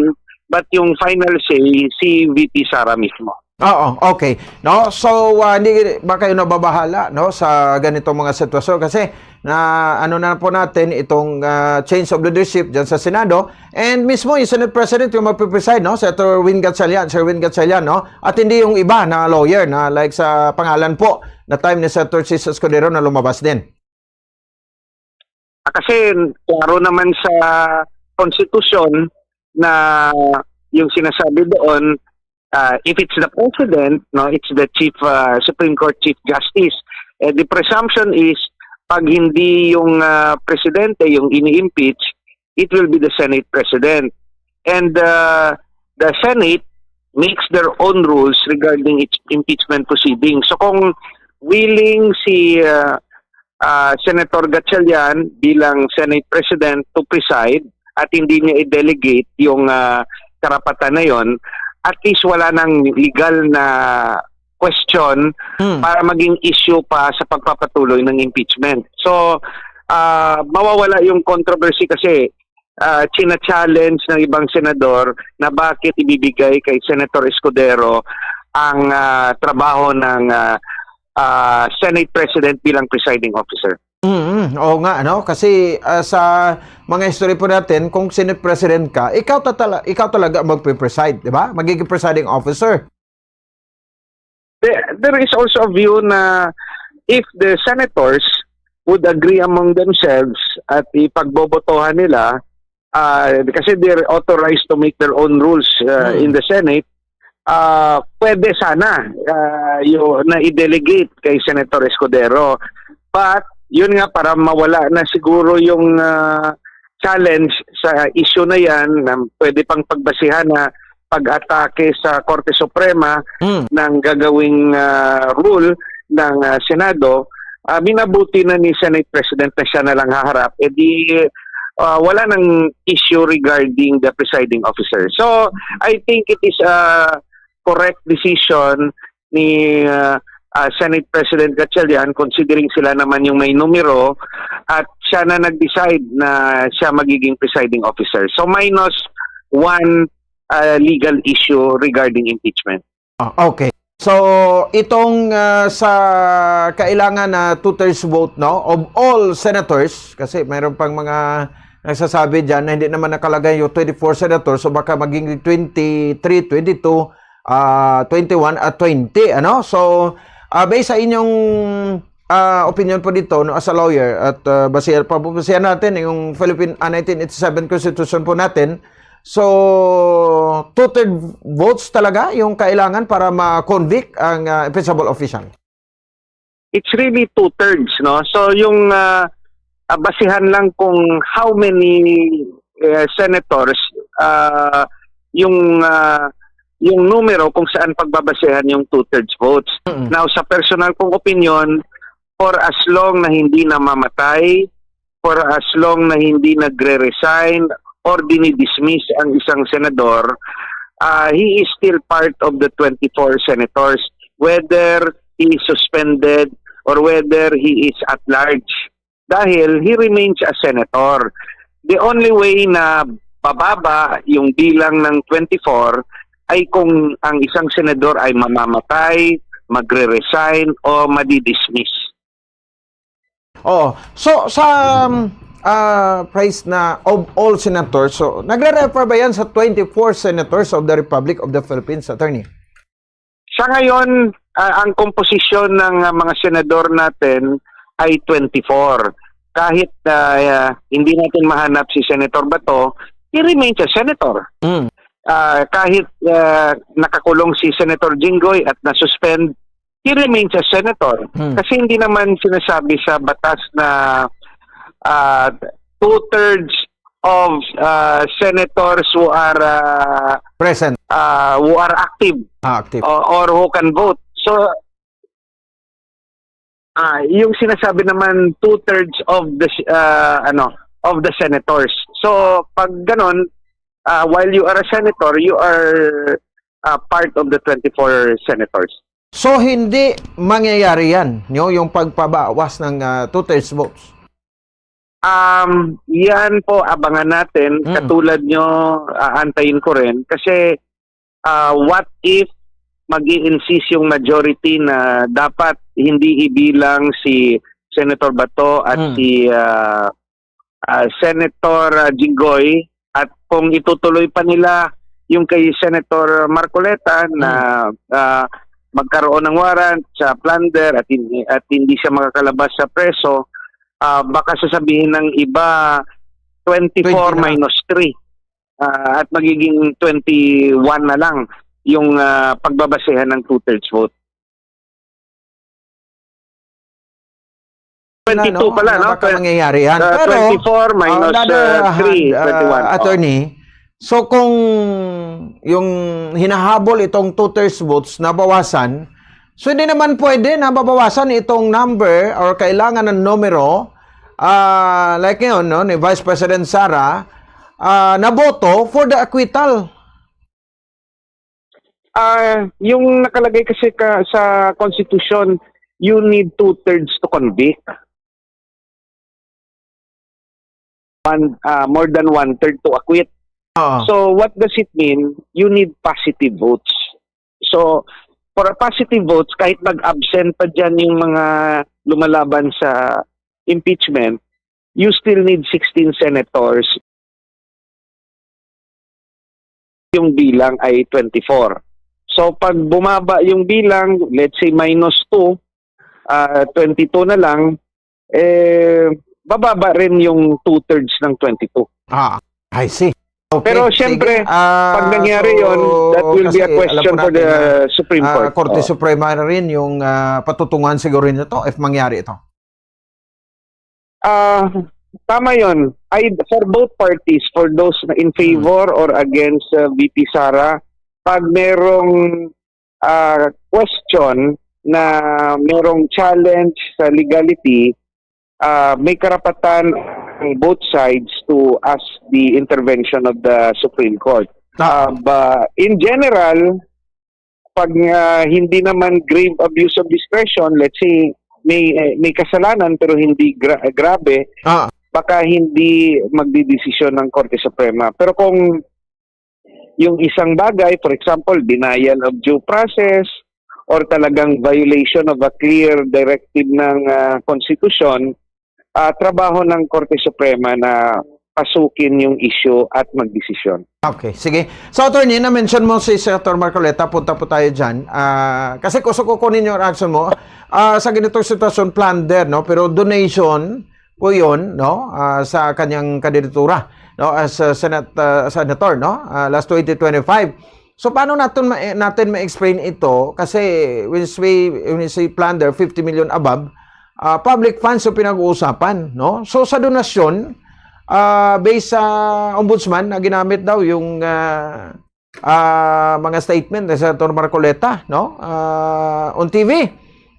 but yung final say, si V P Sara mismo. Oo, okay. No? So, ah, hindi ba kayo nababahala, no, sa ganitong mga sitwasyon? Kasi na, ano na po natin itong, ah, change of leadership dyan sa Senado. And mismo yung Senate President yung magpipreside, no? Senator Win Gatchalian, Sir Win Gatchalian, no? At hindi yung iba na lawyer na like sa pangalan po na time ni Senator Chiz Escudero na lumabas din. Ah, kasi klaro naman sa konstitusyon na yung sinasabi doon, ah, if it's the president, no, it's the chief, ah, Supreme Court Chief Justice. Eh, the presumption is, pag hindi yung, ah, presidente yung ini-impeach, it will be the Senate President. And, ah, the Senate makes their own rules regarding its impeachment proceedings. So kung willing si, ah, ah, Senator Gatchalian bilang Senate President to preside at hindi niya i-delegate yung, ah, karapatan na yon, at least wala nang legal na question Hmm. para maging issue pa sa pagpapatuloy ng impeachment. So, ah, mawawala yung controversy kasi, ah, china-challenge ng ibang senador na bakit ibibigay kay Senator Escudero ang, ah, trabaho ng, ah, ah, Senate President bilang presiding officer. Mm, oo nga, ano? Kasi, ah, sa mga history po natin, kung Senate President ka, ikaw tatala-, ikaw talaga ang magpe-preside, di ba? Magiging presiding officer. There, there is also a view na if the senators would agree among themselves at ipagbobotohan nila, ah, kasi they're authorized to make their own rules, ah, Hmm. in the Senate, ah, pwede sana, ah, yu-, na i-delegate kay Senator Escudero. But, yun nga, para mawala na siguro yung, ah, challenge sa issue na yan, na pwede pang pagbasihan na pag-atake sa Korte Suprema Hmm. ng gagawing, ah, rule ng, ah, Senado, ah, minabuti na ni Senate President na siya na lang haharap. Eh di, ah, wala nang issue regarding the presiding officer. So, I think it is a correct decision ni, ah, ah, Senate President Gatchalian, considering sila naman yung may numero at siya na nag-decide na siya magiging presiding officer. So, minus one, ah, legal issue regarding impeachment. Ah, okay. So, itong, ah, sa kailangan na two-thirds vote, no, of all senators, kasi mayroon pang mga nagsasabi dyan na hindi naman nakalagay yung twenty-four senators, so baka maging twenty-three, twenty-two, ah, twenty-one at twenty, ano? So, ah, based sa inyong, ah, opinion po dito, no, as a lawyer, at, ah, basihan, pababasihan natin yung Philippine, ah, nineteen eighty-seven Constitution po natin, so, two-third votes talaga yung kailangan para ma-convict ang, ah, impeachable official? It's really two-thirds, no? So, yung, ah, ah, basihan lang kung how many, eh, senators, ah, yung, ah, yung numero kung saan pagbabasehan yung two-thirds votes. Mm. Now, sa personal kong opinion, for as long na hindi namamatay, for as long na hindi nagre-resign or dinidismiss ang isang senador, ah, he is still part of the twenty-four senators, whether he is suspended or whether he is at large. Dahil he remains a senator. The only way na bababa yung bilang ng twenty-four ay kung ang isang senador ay mamamatay, magre-resign, o madidismiss. Oo. So, sa, um, ah, phrase na of all senators, so, nagre-refer ba yan sa twenty-four senators of the Republic of the Philippines, attorney? Sa ngayon, ah, ang komposisyon ng, ah, mga senador natin ay twenty-four. Kahit, ah, ah, hindi natin mahanap si Senator Bato, he remains a senator. Mm. Ah, kahit, ah, nakakulong si Senator Jinggoy at na-suspend, he remains a senator. Hmm. Kasi hindi naman sinasabi sa batas na, ah, two-thirds of, ah, senators who are, ah, Present. ah, who are active Ah, active. or, or who can vote. So, ah, yung sinasabi naman, two-thirds of the, ah, ano, of the senators. So, pag ganon, ah, while you are a senator, you are, ah, part of the twenty-four senators. So, hindi mangyayari yan, no, yung pagpabawas ng, ah, two-thirds votes? Um, yan po, abangan natin. Mm. Katulad nyo, aantayin ko rin. Kasi, ah, what if mag-i-insist yung majority na dapat hindi ibilang si Senator Bato at Mm. si, ah, ah, Senator, ah, Jinggoy, at kung itutuloy pa nila yung kay Senator Marcoleta na, Hmm. ah, magkaroon ng warrant sa plunder at hindi, at hindi siya makakalabas sa preso, ah, baka sasabihin ng iba, twenty-four Twenty na lang. minus three, ah, at magiging twenty-one na lang yung, ah, pagbabasehan ng two-thirds vote. Twenty-two pala, no? Baka mangyayari yan. Uh, Pero, twenty-four minus, on the other uh, hand, three, uh, twenty-one. Oh. Attorney, so kung yung hinahabol itong two-thirds votes nabawasan, So, hindi naman pwede na mabawasan itong number or kailangan ng numero, ah, like ngayon, no, ni Vice President Sara, ah, na boto for the acquittal. Ah, yung nakalagay kasi ka, sa Constitution, you need two-thirds to convict. One, ah, more than one-third to acquit. Oo. So, what does it mean? You need positive votes. So, for a positive votes, kahit mag-absent pa dyan yung mga lumalaban sa impeachment, you still need sixteen senators. Yung bilang ay twenty-four. So, pag bumaba yung bilang, let's say minus two, ah, twenty-two na lang, eh, bababa rin yung two-thirds ng twenty-two. Ah, I see. Okay, Pero sige. Siyempre, Ah, pag nangyari so, yon, that will be a kasi alam question po for the natin na, Supreme ah, Court. Korte Oh. Suprema na rin yung ah, patutungan siguro nito if mangyari ito. Ah, tama yon. Ay, for both parties, for those na in favor or against uh, V P Sara, pag merong ah, question na merong challenge sa legality, ah, may karapatan ang both sides to ask the intervention of the Supreme Court. Ah. Ah, ba, in general, pag ah, hindi naman grave abuse of discretion, let's say may eh, may kasalanan pero hindi gra- grabe, Ah, baka hindi magdidesisyon ng Korte Suprema. Pero kung yung isang bagay, for example, denial of due process or talagang violation of a clear directive ng ah, konstitusyon, ah, trabaho ng Korte Suprema na pasukin yung issue at magdesisyon. Okay, sige. So, attorney, na-mention mo si Senator Marcoleta, punta po tayo dyan. Ah, kasi gusto ko kunin yung reaction mo. Ah, sa ganitong sitwasyon, plunder, no? Pero donation po yun, no? Ah, sa kanyang kandidatura, no? As a Senate, ah, Senator, no? Ah, last twenty twenty-five. So, paano natin ma- natin ma-explain ito? Kasi when we, when we say plunder, fifty million above, ah, public funds yung pinag-uusapan, no? So, sa donasyon, ah, based sa ombudsman na ginamit daw yung ah, ah, mga statement ni Senator Marcoleta, no? Ah, on T V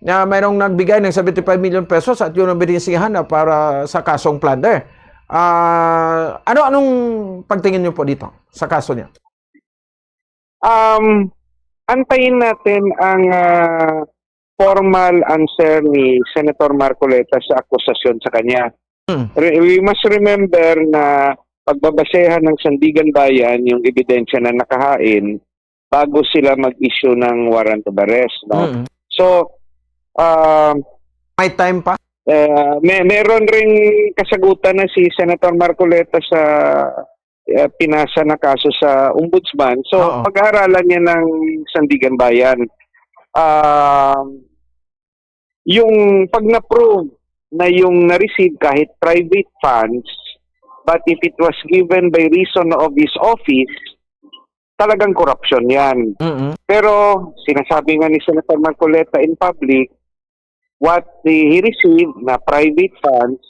na mayroong nagbigay ng seventy-five million pesos at yun ang binisihan na para sa kasong plunder. Ah, ano anong pagtingin niyo po dito sa kaso niya? Um, antayin natin ang ah, formal answer ni Senator Marcoleta sa akusasyon sa kanya. Hmm. Re- we must remember na pagbabasehan ng Sandiganbayan yung ebidensya na nakahain bago sila mag-issue ng warrant of arrest, no? Mm. So, ah, May time pa? eh, may meron ring kasagutan na si Senator Marcoleta sa eh, pinasa na kaso sa ombudsman. So, Oo. Pag-aaralan niya ng Sandiganbayan. Ah, yung pag na-prove na yung na-receive kahit private funds, but if it was given by reason of his office, talagang korupsyon yan. Mm. Pero sinasabi nga ni Senator Marcoleta in public, what he he received na private funds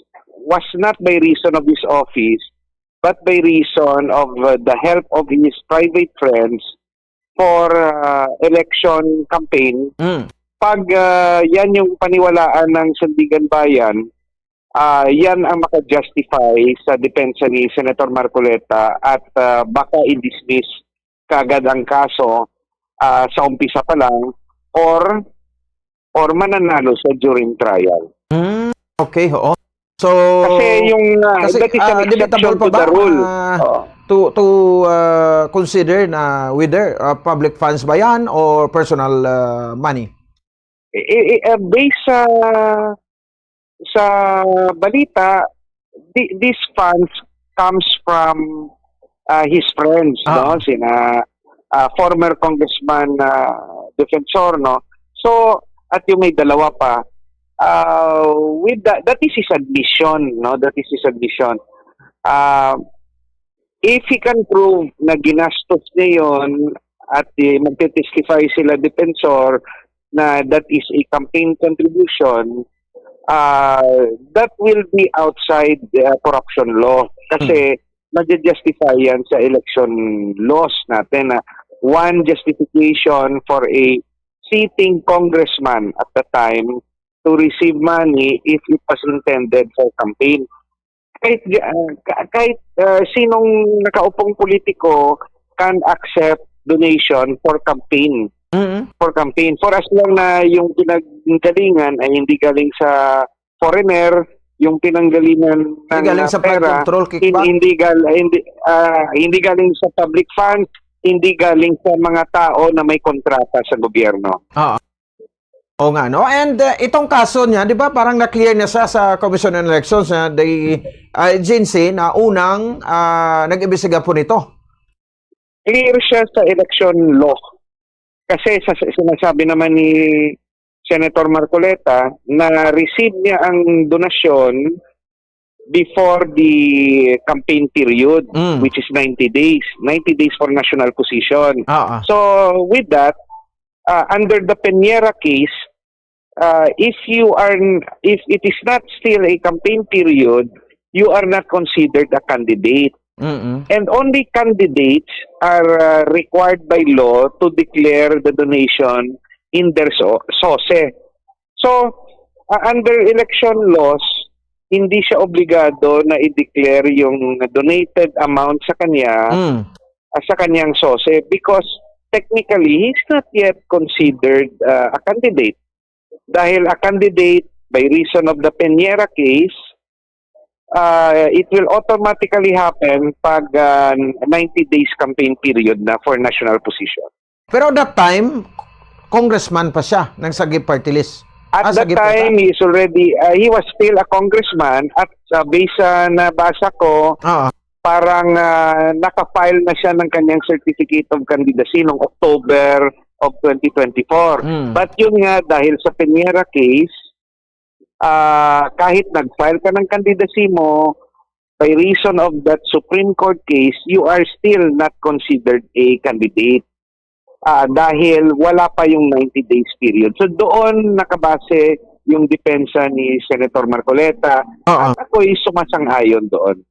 was not by reason of his office, but by reason of uh, the help of his private friends for uh, election campaign. Mm. Pag uh, yan yung paniwalaan ng Sandiganbayan, ah, yan ang maka-justify sa depensa ni Senator Marcoleta at ah, baka i-dismiss kagad ang kaso ah, sa umpisa pa lang or or mananalo sa during trial. Mm. Okay, oo. So, Kasi yung uh, kasi, that is ah, an debatable exception pa to ba, the rule. ah, Oo. to to ah, consider na whether ah, public funds ba yan or personal ah, money? I- i- uh, based sa sa balita, thi- these funds comes from uh, his friends, Ah. no? Sina uh, former Congressman uh, Defensor, no? So, at yung may dalawa pa, uh, with that, that is his admission, no? That is his admission. Uh, if he can prove na ginastos niya yon at eh, magte-testify sila Defensor na that is a campaign contribution, uh, that will be outside the corruption law. Kasi nag-justify yan sa election laws natin na one justification for a sitting congressman at the time to receive money if it was intended for campaign. Kahit, ah, ka- kahit ah, sinong nakaupong politiko can accept donation for campaign. Mm. For campaign. For as long na yung pinanggalingan ay hindi galing sa foreigner, yung pinanggalingan ng Hindi galing ah, sa flood pera, control hin- kickback. hindi, gal, hindi, ah, hindi galing sa public funds, hindi galing sa mga tao na may kontrata sa gobyerno. Oo. Oo nga, no? And uh, itong kaso niya, di ba, parang na-clear na siya sa Commission on Elections na the uh, agency na unang uh, nag-imbestiga po nito. Clear siya sa election law. Kasi sa sinasabi naman ni Senator Marcoleta na receive niya ang donasyon before the campaign period, Mm. which is ninety days. ninety days for national position. Ah, ah. So, with that, uh, under the Peñera case, uh, if you are, if it is not still a campaign period, you are not considered a candidate. Mm-mm. And only candidates are uh, required by law to declare the donation in their so- SOSE. So, uh, under election laws, hindi siya obligado na i-declare yung donated amount sa kanya Mm. uh, sa kanyang SOSE because technically he's not yet considered uh, a candidate. Dahil a candidate by reason of the Peñera case, uh, it will automatically happen pag uh, ninety days campaign period na for national position. Pero that time, congressman pa siya ng Sagip Party List. At Ah, that Sagip pa time, he is already, uh, he was still a congressman at uh, based sa nabasa ko, Ah, parang uh, naka-file na siya ng kanyang certificate of candidacy noong October of twenty twenty-four. Mm. But yun nga, dahil sa Peñera case, ah, kahit nag-file ka ng candidacy mo, by reason of that Supreme Court case, you are still not considered a candidate. Ah, dahil wala pa yung ninety days period. So doon nakabase yung depensa ni Senator Marcoleta Oo. At ako'y sumasang-ayon doon.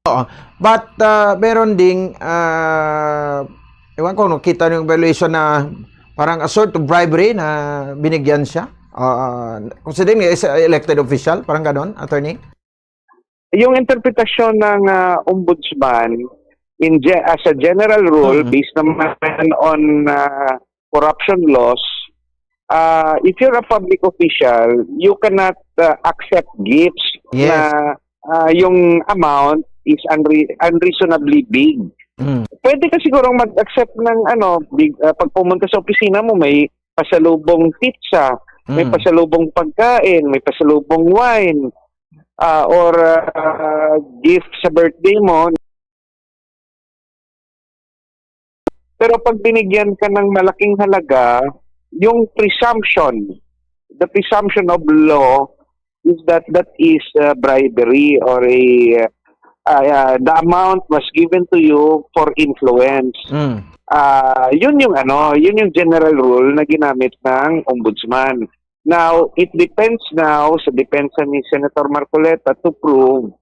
But uh, meron ding, uh, ewan ko, no, kita yung evaluation na parang a sort of bribery na binigyan siya. Uh, considering is a elected official, parang ganon, attorney? Yung interpretasyon ng ah, ombudsman in ge- as a general rule Mhm. based naman on ah, corruption laws, ah, if you're a public official, you cannot ah, accept gifts Yes. na ah, yung amount is unre- unreasonably big. Mm. Pwede ka sigurong mag-accept ng ano, big, ah, pag pumunta sa opisina mo may pasalubong pizza, may Mm. pasalubong pagkain, may pasalubong wine, ah, or ah, gift sa birthday mo. Pero pag binigyan ka ng malaking halaga, yung presumption, the presumption of law is that that is uh, bribery or a uh, uh, the amount was given to you for influence. Mm. Ah, yun yung ano, yun yung general rule na ginamit ng ombudsman. Now, it depends now sa depensa ni Senator Marcoleta to prove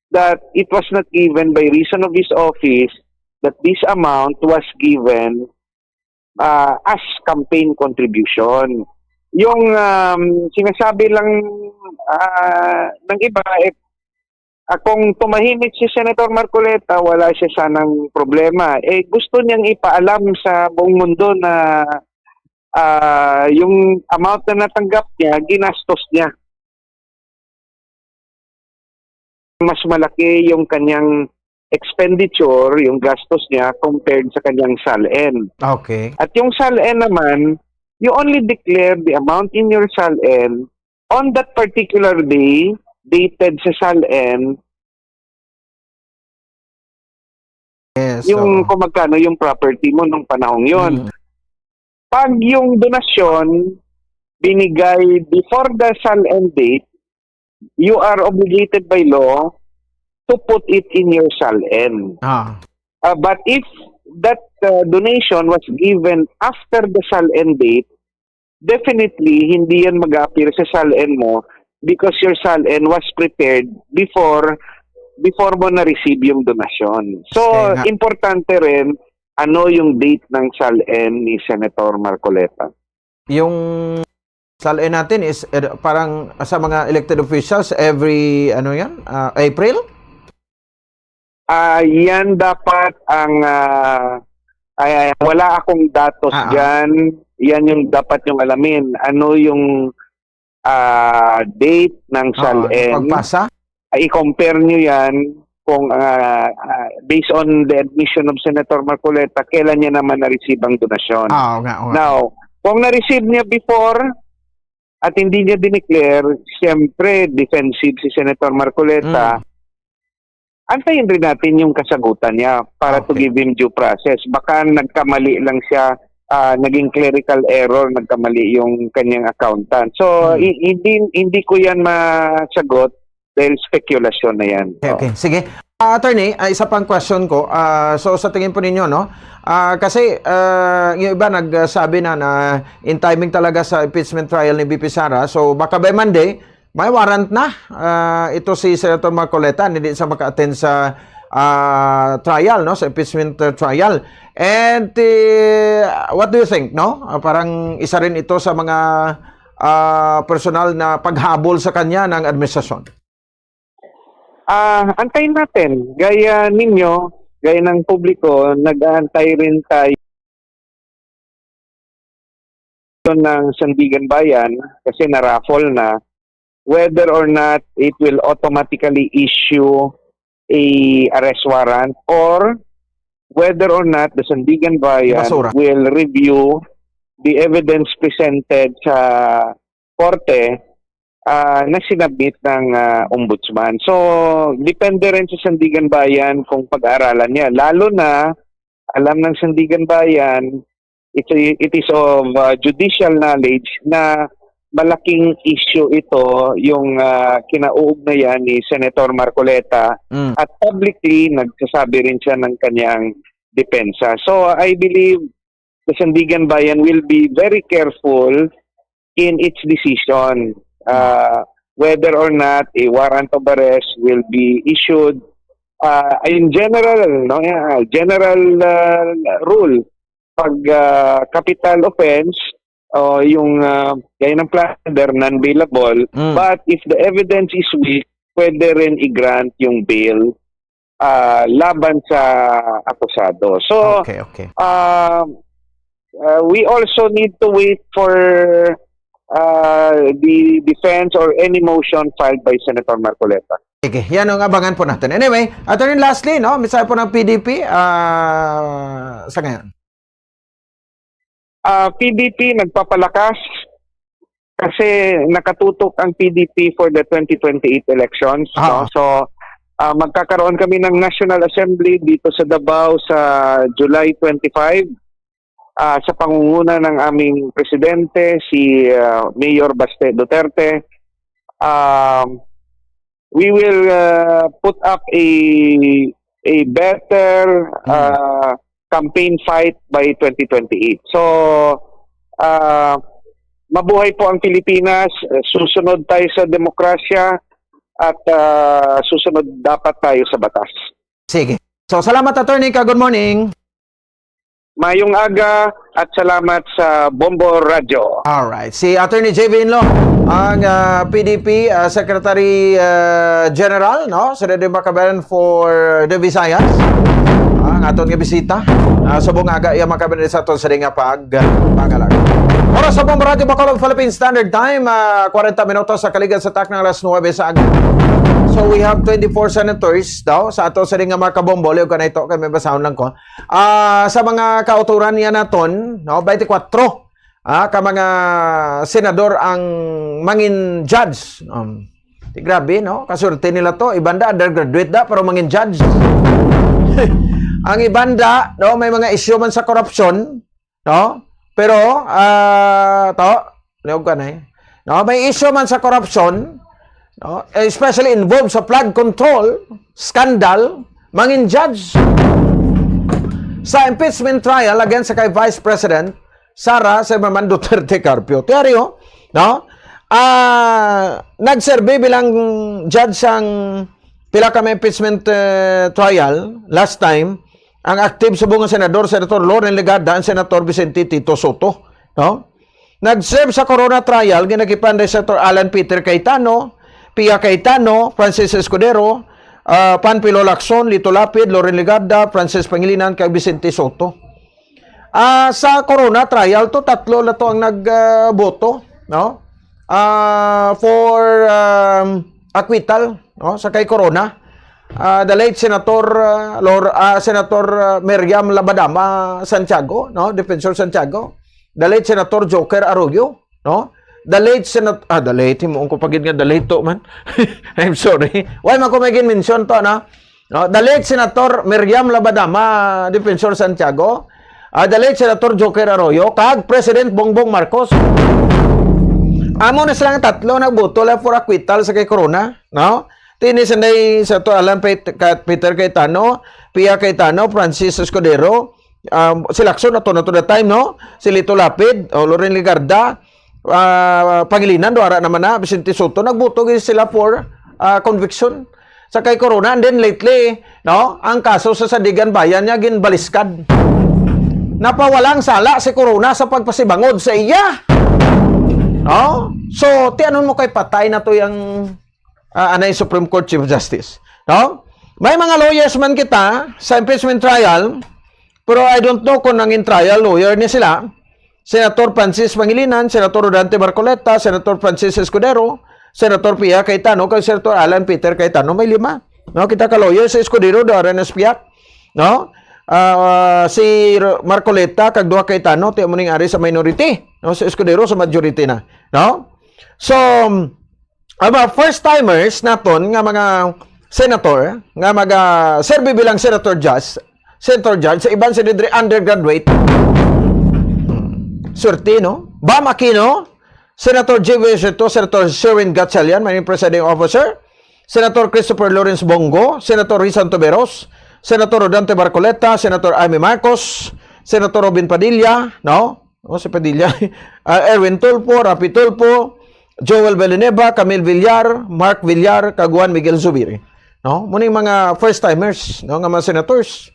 that it was not given by reason of his office, that this amount was given uh, as campaign contribution. Yung um, sinasabi lang uh, ng iba, eh, ah, kung tumahimik si Senator Marcoleta, wala siya sanang problema. Eh, gusto niyang ipaalam sa buong mundo na ah, yung amount na natanggap niya, ginastos niya. Mas malaki yung kanyang expenditure, yung gastos niya compared sa kanyang SALN. Okay. At yung SALN naman, you only declare the amount in your SALN on that particular day, dated sa SALN, Yes. yung Oo. kung magkano yung property mo nung panahong yon. Mm. Pag yung donasyon binigay before the SALN date, you are obligated by law to put it in your SALN. Ah. Uh, but if that uh, donation was given after the SALN date, definitely hindi yan mag-appear sa SALN mo because your SALN was prepared before before mo na-receive yung donasyon. So, Kaya nga. Importante rin ano yung date ng SALN ni Senator Marcoleta. Yung SALN natin is, eh, parang sa mga elected officials every, ano yan, ah, April? Ah, yan dapat ang, ah, ay, ay, wala akong datos Ah, ah. Dyan. Yan yung dapat yung alamin. Ano yung ah, date ng Oo, SALN, pagpasa? I-compare nyo yan kung ah, ah, based on the admission of Senator Marcoleta, kailan niya naman na-receive ang donasyon. Ah, oo nga, oo nga. Now, kung na-receive niya before at hindi niya dineclare, siyempre defensive si Senator Marcoleta. Mm. Antayin rin natin yung kasagutan niya para to Okay. give him due process. Baka nagkamali lang siya, ah, naging clerical error, nagkamali yung kanyang accountant. So, Hmm. i- hindi hindi ko yan masagot dahil spekulasyon na yan. Okay, Oo. okay. Sige. Ah, attorney, ah, isa pang question ko. Ah, so sa tingin po ninyo, no? Ah, kasi ah, yung iba nagsabi na na in timing talaga sa impeachment trial ni V P Sara. So baka by Monday, may warrant na ah, ito si Senator Marcoleta, hindi siya maka-attend sa ah, trial, no, sa impeachment uh, trial. And eh, what do you think, no? Ah, parang isa rin ito sa mga ah, personal na paghabol sa kanya ng administrasyon. Ah, antayin natin. Gaya ninyo, gaya ng publiko, nag-aantay rin tayo ng Sandigan Bayan kasi na-raffle na, whether or not it will automatically issue a arrest warrant or whether or not the Sandigan Bayan Basura. Will review the evidence presented sa korte ah, na sinabmit ng ah, ombudsman. So, depende rin sa Sandigan Bayan kung pag-aaralan niya. Lalo na, alam ng Sandigan Bayan, it, it is of ah, judicial knowledge na malaking issue ito, yung ah, kinauugnayan ni Senator Marcoleta, Mm. at publicly nagsasabi rin siya ng kanyang depensa. So, I believe the Sandigan Bayan will be very careful in its decision uh, whether or not a warrant of arrest will be issued. Uh, in general, no, yeah, general uh, rule, pag uh, capital offense o yung uh, gaya ng plunder, non-bailable, Mm. But if the evidence is weak, pwede rin i-grant yung bail uh, laban sa akusado. So, Okay, okay. uh, uh, we also need to wait for uh, the defense or any motion filed by Senator Marcoleta. Sige, yan ang abangan po natin. Anyway, attorney, lastly, no, mensahe po ng P D P ah, sa ngayon. Ah, P D P nagpapalakas kasi nakatutok ang P D P for the twenty twenty-eight elections, Ah. No? So, ah, magkakaroon kami ng National Assembly dito sa Davao sa July twenty-five, ah, sa pangunguna ng aming presidente, si ah, Mayor Baste Duterte. Um, we will uh, put up a a better Mm. uh, campaign fight by twenty twenty-eight. So, uh, mabuhay po ang Pilipinas, susunod tayo sa demokrasya at uh, susunod dapat tayo sa batas. Sige. So, salamat, attorney, ka. Good morning. Mayong aga at salamat sa Bombo Radyo. Alright. Si Attorney J V Inlo, ang ah, P D P ah, Secretary ah, General, no? Sa Dede Makabayan for the Visayas. Ah, ang aton nga bisita. Ah, subong aga iya makabayan sa aton sa nga pag ah, pangalag. Oras sa Bombo Radyo Bacolod, Philippine Standard Time, ah, kwarenta minutos sa kaligan sa takna alas nuwebe sa aga. So we have twenty-four senators daw sa ato sa nga mga kabombo. Liog ka na ito, kay may basahon lang ko. Ah, sa mga kauturan niya naton, no, twenty-four, ah, ka mga senador ang mangin judge. Um, di grabe, no? Kasulti nila to. Ibanda, undergraduate da, pero mangin judge. Ang ibanda, no, may mga issue man sa korupsyon, no? Pero, ah, to, liog ka na eh. No, may issue man sa korupsyon, no? Especially involved sa flood control scandal, mangin judge sa impeachment trial against sa kay Vice President Sara Zimmerman Duterte Carpio. Tiari, oh, no? Ah, nagserbi bilang judge ang pila ka mga impeachment eh, trial last time ang active subong nga senador, Senator Loren Legarda and Senator Vicente Tito Soto, no? Nag-serve sa corona trial, ginagipan ni Senator Alan Peter Cayetano, Pia Cayetano, Francis Escudero, ah, Panfilo Lacson, Lito Lapid, Loren Legarda, Francis Pangilinan, kag Vicente Sotto. Ah, sa corona trial to, tatlo na to ang nag, ah, boto, no? Ah, for, um, acquittal, no? Sa kay corona, ah, the late Senator, ah, Lor-, ah, Senator, ah, Miriam Labadama Santiago, no? Defensor Santiago. The late Senator Joker Arroyo, no? The late Senat-, ah, the late, himuon ko pa gid nga the late to man. I'm sorry. Why man ko may gin-mention to, no? No, the late Senator Miriam Labadama, Defensor Santiago, ah, the late Senator Joker Arroyo, kag President Bongbong Marcos. Amo na silang tatlo nagboto lang for acquittal sa kay Corona, no? Tini sanday sa to Alan Pet-, Ka-, Peter Cayetano, Pia Cayetano, Francis Escudero, um, si Lacson na to, na to the time, no? Si Lito Lapid, o Loren Legarda, ah, Pangilinan, do ara naman na, Vicente Sotto, nagboto gid sila for, ah, conviction sa kay Corona. And then lately, no, ang kaso sa Sandigan Bayan niya ginbaliskad. Napawala ang sala si Corona sa pagpasibangod sa iya. No? So, ti anon mo kay patay na to yung, ah, anay Supreme Court Chief Justice. No? May mga lawyers man kita sa impeachment trial, pero I don't know kung nangin trial lawyer ni sila. Senator Francis Pangilinan, Senator Rodante Marcoleta, Senator Francis Escudero, Senator Pia Cayetano, kag Senator Alan Peter Cayetano, may lima. No, kita ka lawyer si Escudero, do ara na sa piak, no? Ah, si Ro-, Marcoleta kag duha Cayetano, ti amo ning ari sa minority, no? Si Escudero sa majority na, no? So, ang mga first timers naton nga mga senator nga maga serbi bilang senator judge, senator judge sa iban sa didre undergraduate. Hmm. Swerte, no? Bam Aquino, Senator J V Ejercito, Senator Sherwin Gatchalian, maning presiding officer, Senator Christopher Lawrence Bong Go, Senator Risa Ontiveros, Senator Rodante Marcoleta, Senator Amy Marcos, Senator Robin Padilla, no? O, si Padilla. Ah, Erwin Tulfo, Raffy Tulfo, Joel Villanueva, Camille Villar, Mark Villar, kag Juan Miguel Zubiri. No? Muna yung mga first timers, no, nga mga senators.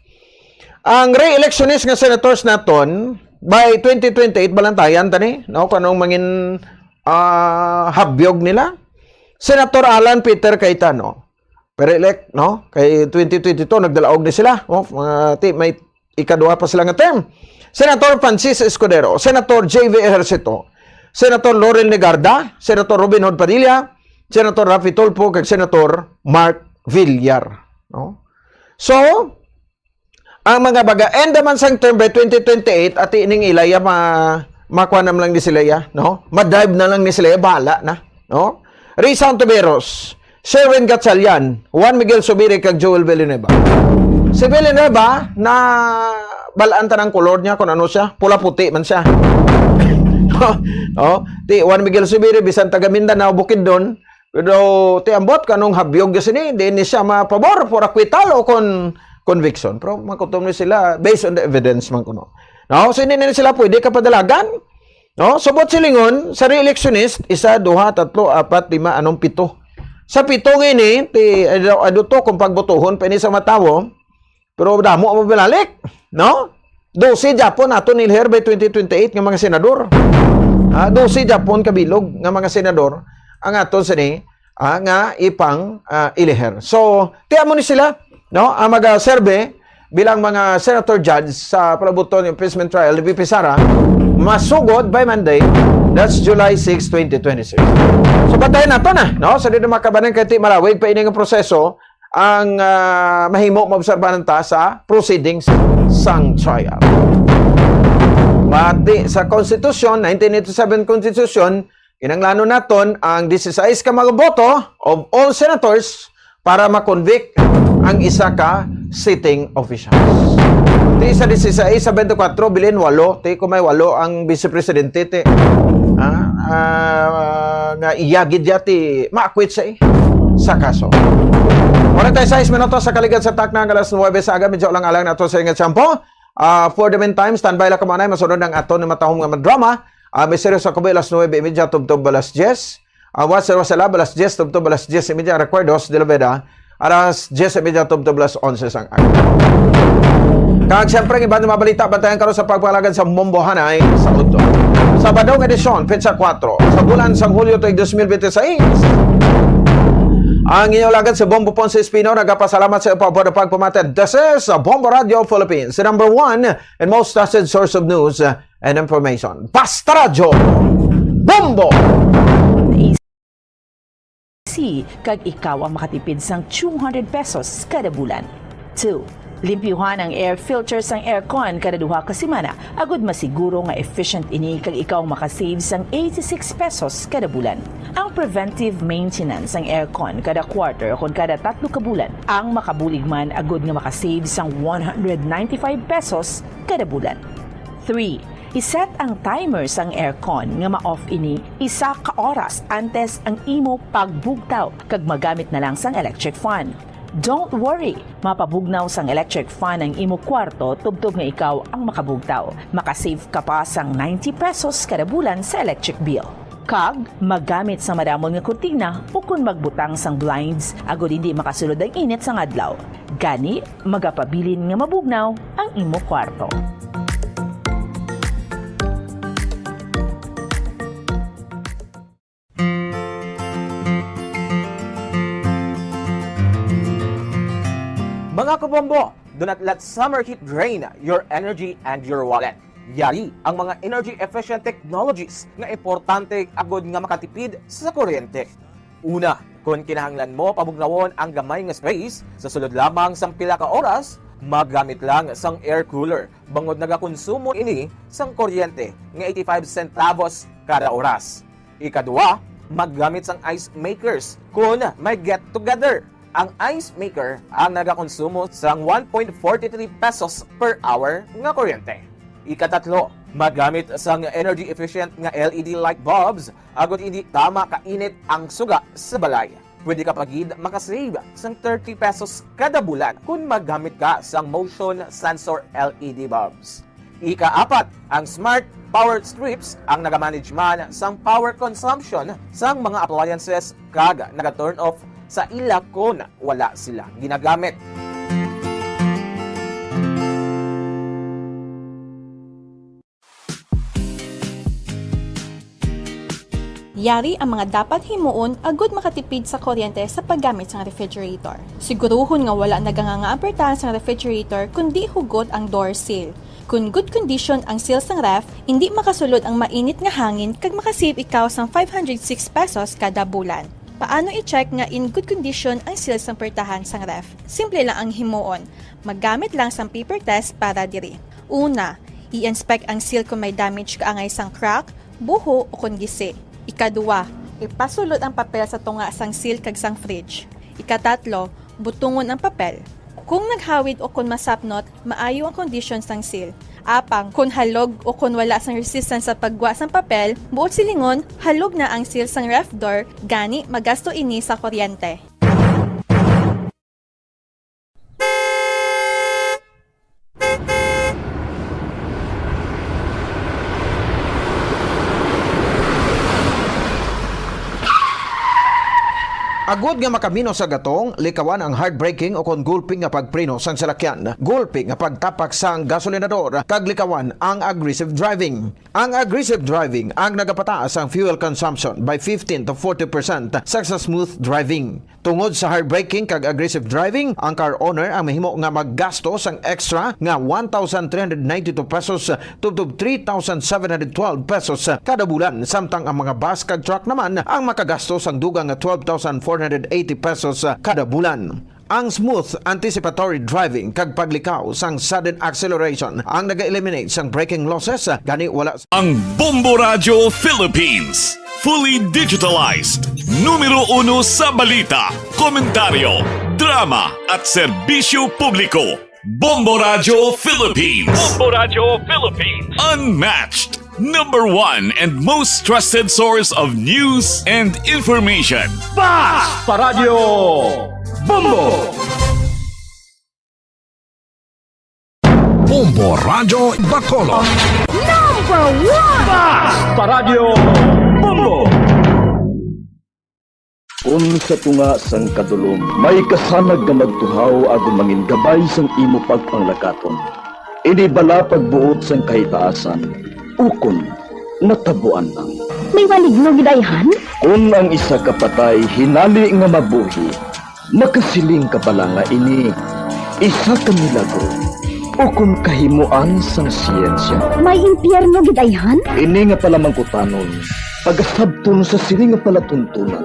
Ang re-electionist nga senators naton, by twenty twenty-eight, balantayan tani, no? Kung anong mangin, ah, habyog nila. Senator Alan Peter Cayetano. Pero elect, no? Kay twenty twenty-two, nagdalaog ni sila. Oh, mga ti-, may ikaduha pa sila nga term. Senator Francis Escudero, Senator J V Ejercito, Senator Loren Legarda, Senator Robin Hood Padilla, Senator Raffy Tulfo, kag Senator Mark Villar. No? So, ang mga baga, end naman sang term by twenty twenty-eight, ati ning ilaya, ma-, makuha naman lang ni sila ya, no? Ma-drive na lang ni sila ya, bahala na, no? Risa Ontiveros, Sherwin Gatchalian, Juan Miguel Zubiri, kag Joel Villanueva. Si Villanueva, na balaan ta ng kolor niya kung ano siya, pula-puti man siya. Oh, ti Juan Miguel Zubiri, bisan taga Mindanao, Bukidnon, pero ti ambot kanong habyog ka sini, di ni siya mapabor for acquittal o kon conviction. Pero makutom ni sila based on the evidence man kuno. No, so hindi na sila pwede kapadalagan. No, subot silingon sa re-electionist, isa, duha, tatlo, apat, lima, anong pito. Sa pito nga ini, ti, ado, ado to kung pagbotohon pa ini sa matawo, pero damo ang mabalalik, no? Dose Japon ato ni Herbe twenty twenty-eight nga mga senador. Ah, dose Japon kabilog nga mga senador ang aton sini, ah, nga ipang, ah, iliher. So, tiyan mo ni sila, no? Ang mga serbe bilang mga senator judge sa palabuton ng impeachment trial ni V P Sara, masugod by Monday, that's July six, twenty twenty-six. So, patayin nato na, no? Sa dito makabanan kay ti malawig pa ini nga proseso, ang, ah, mahimo maobserbahan ta sa proceedings sang trial. Pati sa Constitution, nineteen eighty-seven Constitution, kinanglanon naton ang disisais ka mga boto of all senators para ma-convict ang isa ka sitting officials. Ti sa disisais sa twenty-four, bilin walo, ti kung may walo ang vice presidente, ti, ah, ah, nga iyagid ya, ti ma-acquit sa sa kaso. Forty-six minutos sa kaligad sa takna nga alas nuwebe sa aga, medyo lang alang nato sa ingat tiyempo. Ah, for the meantime, standby lang kamo anay, masunod ang aton ni matahom nga madrama. Ah, may seryo sa kubi alas nuwebe y media tubtob alas diyes. Ah, What's the What's the Love alas diyes tubtob alas diyes y media, Recuerdos de la Vida alas diyes y media tubtob alas onse sang aga. Kag siyempre, ang iban nga mga balita, bantayan karon sa pagpangalagan sa Mombohanay sa Udto. Sabadong edisyon, petsa kuwatro sa bulan sang Hulyo tuig dos mil binte seis. Ang inyo lagad si Bombo Ponce Espino, nagapasalamat sa iyo pa buwan pagpamati. This is Bombo Radio Philippines, the number one and most trusted source of news and information. Basta Radyo, Bombo! C, kag ikaw ang makatipid sang two hundred pesos kada bulan. Two, limpyuhan ang air filter sang aircon kada duha ka semana agud masiguro nga efficient ini kag ikaw makasave sang eighty-six pesos kada bulan. Ang preventive maintenance sang aircon kada quarter o kon kada tatlo ka bulan ang makabulig man agud nga makasave sang one hundred ninety-five pesos kada bulan. Three, i-set ang timer sang aircon nga ma-off ini isa ka oras antes ang imo pagbugtaw kag magamit na lang sang electric fan. Don't worry, mapabugnaw sang electric fan ang imo kwarto tubtob nga ikaw ang makabugtaw. Makasave ka pa sang ninety pesos kada bulan sa electric bill. Kag magamit sa madamon nga kurtina ukon magbutang sang blinds agud hindi makasulod ang init sang adlaw. Gani, magapabilin nga mabugnaw ang imo kwarto. Mga kabombo, do not let summer heat drain your energy and your wallet. Yari ang mga energy-efficient technologies nga importante agud nga makatipid sa kuryente. Una, kon kinahanglan mo pabugnawon ang gamay nga space sa sulod lamang sang pila ka oras, maggamit lang sang air cooler, bangod nagakonsumo ini sang kuryente nga eighty-five centavos kada oras. Ikadua, maggamit sang ice makers kon may get-together. Ang ice maker ang nagakonsumo sang one point four three pesos per hour nga kuryente. Ikatatlo, maggamit sang energy-efficient nga L E D light bulbs agud hindi tama kainit ang suga sa balay. Pwede ka pa gid makasave sang thirty pesos kada bulan kon maggamit ka sang motion sensor L E D bulbs. Ikaapat, ang smart power strips ang nagamanage man sang power consumption sang mga appliances kag naga-turn off sa ila kon wala sila ginagamit. Yari ang mga dapat himuon agud makatipid sa kuryente sa paggamit sang refrigerator. Siguruhon nga wala naganganga ang pertahan sang refrigerator kon di hugot ang door seal. Kon good condition ang seal sang ref, indi makasulod ang mainit nga hangin kag makasave ikaw sang five hundred six pesos kada bulan. Paano i-check nga in good condition ang seal sang pertahan sang ref? Simple lang ang himuon. Maggamit lang sang paper test para diri. Una, i-inspect ang seal kon may damage kaangay sang crack, buho, o kon gisi. Ikaduha, ipasulod ang papel sa tunga sang seal kag sang fridge. Ikatatlo, butungon ang papel. Kung naghawid o kon masapnot, maayo ang kondisyon sang seal. Apang, kon halog o kon wala sang resistance sa paggwa sang papel, buot silingon, halog na ang seal sang ref door, gani magasto ini sa kuryente. Agod nga makaminos sa gatong, likawan ang hard braking o kon gulpi nga pagpreno sang salakyan, gulpi nga pagtapak sang gasolinador, kag likawan ang aggressive driving. Ang aggressive driving ang nagapataas ang fuel consumption by fifteen to forty percent sa, sa smooth driving. Tungod sa hard braking kag aggressive driving, ang car owner ang mahimo nga maggasto sang extra nga one thousand three hundred ninety-two pesos tubtob three thousand seven hundred twelve pesos kada bulan, samtang ang mga bus kag truck naman ang makagasto sang dugang nga twelve thousand four hundred eighty pesos kada bulan. Ang smooth anticipatory driving kag paglikaw sang sudden acceleration ang naga-eliminate sang braking losses, gani wala. Ang Bombo Radyo Philippines, fully digitalized, numero uno sa balita, komentaryo, drama, at serbisyo publiko. Bombo Radyo Philippines. Bombo Radyo Philippines. Unmatched, number one and most trusted source of news and information. Basta Radyo Bombo! Bombo Radyo Bacolod. Number one! Basta Radyo Bombo! Kon sa tunga sang kadulom, may kasanag nga magtuhaw agud mangin gabay sang imo pagpanglakaton. Ini bala pagbuot sang kahitaasan, ukon natabuan lang. May maligno gid, ayhan? Kon ang isa ka patay hinali nga mabuhi, makasiling ka bala nga ini isa ka milagro ukon kahimoan sang siyensya? May impyerno gid, ayhan? Ini nga palamangkutanon, pagasabton sa sini nga palatuntunan.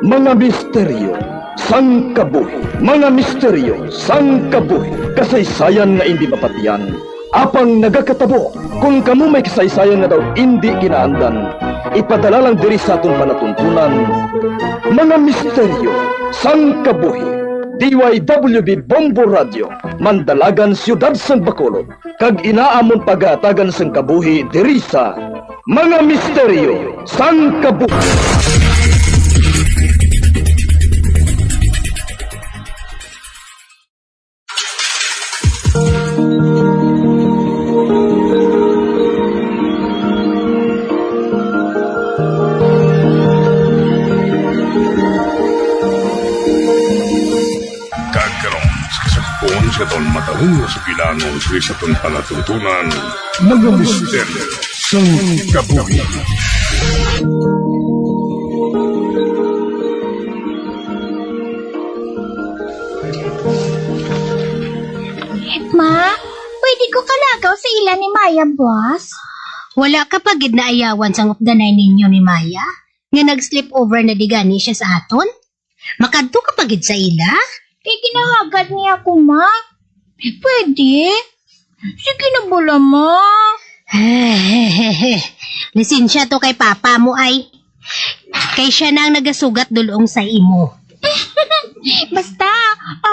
Mga misteryo sang kabuhi. Mga misteryo sang kabuhi. Kasaysayan nga indi mapatian, apang nagakatabo. Kon kamo may kasaysayan nga daw indi kinaandan, ipadala lang diri sa aton palatuntunan. Mga misteryo sang kabuhi. D Y W B Bombo Radio, Mandalagan, Siyudad sang Bacolod, kag ina amon pagahatagan sang kabuhi diri sa Mga Misteryo sang Kabuhi. Kag karon, sa kasugpon sa aton matahom nga sugilanon sa aton palatuntunan, Mga Misteryo sang Kabuhi. Ma, pwede ko kalagaw sa ila ni Maya, boss? Wala ka pa gid naayawan sang updanay ninyo ni Maya, nga nag-sleepover na di gani siya sa aton? Makadto ka pa gid sa ila? Kay ginahagad niya ako, ma. Pwede? Sige na bala, ma. Lisensya to kay papa mo, ay. Kay siya na ang nagasugat dulong sa imo. Basta,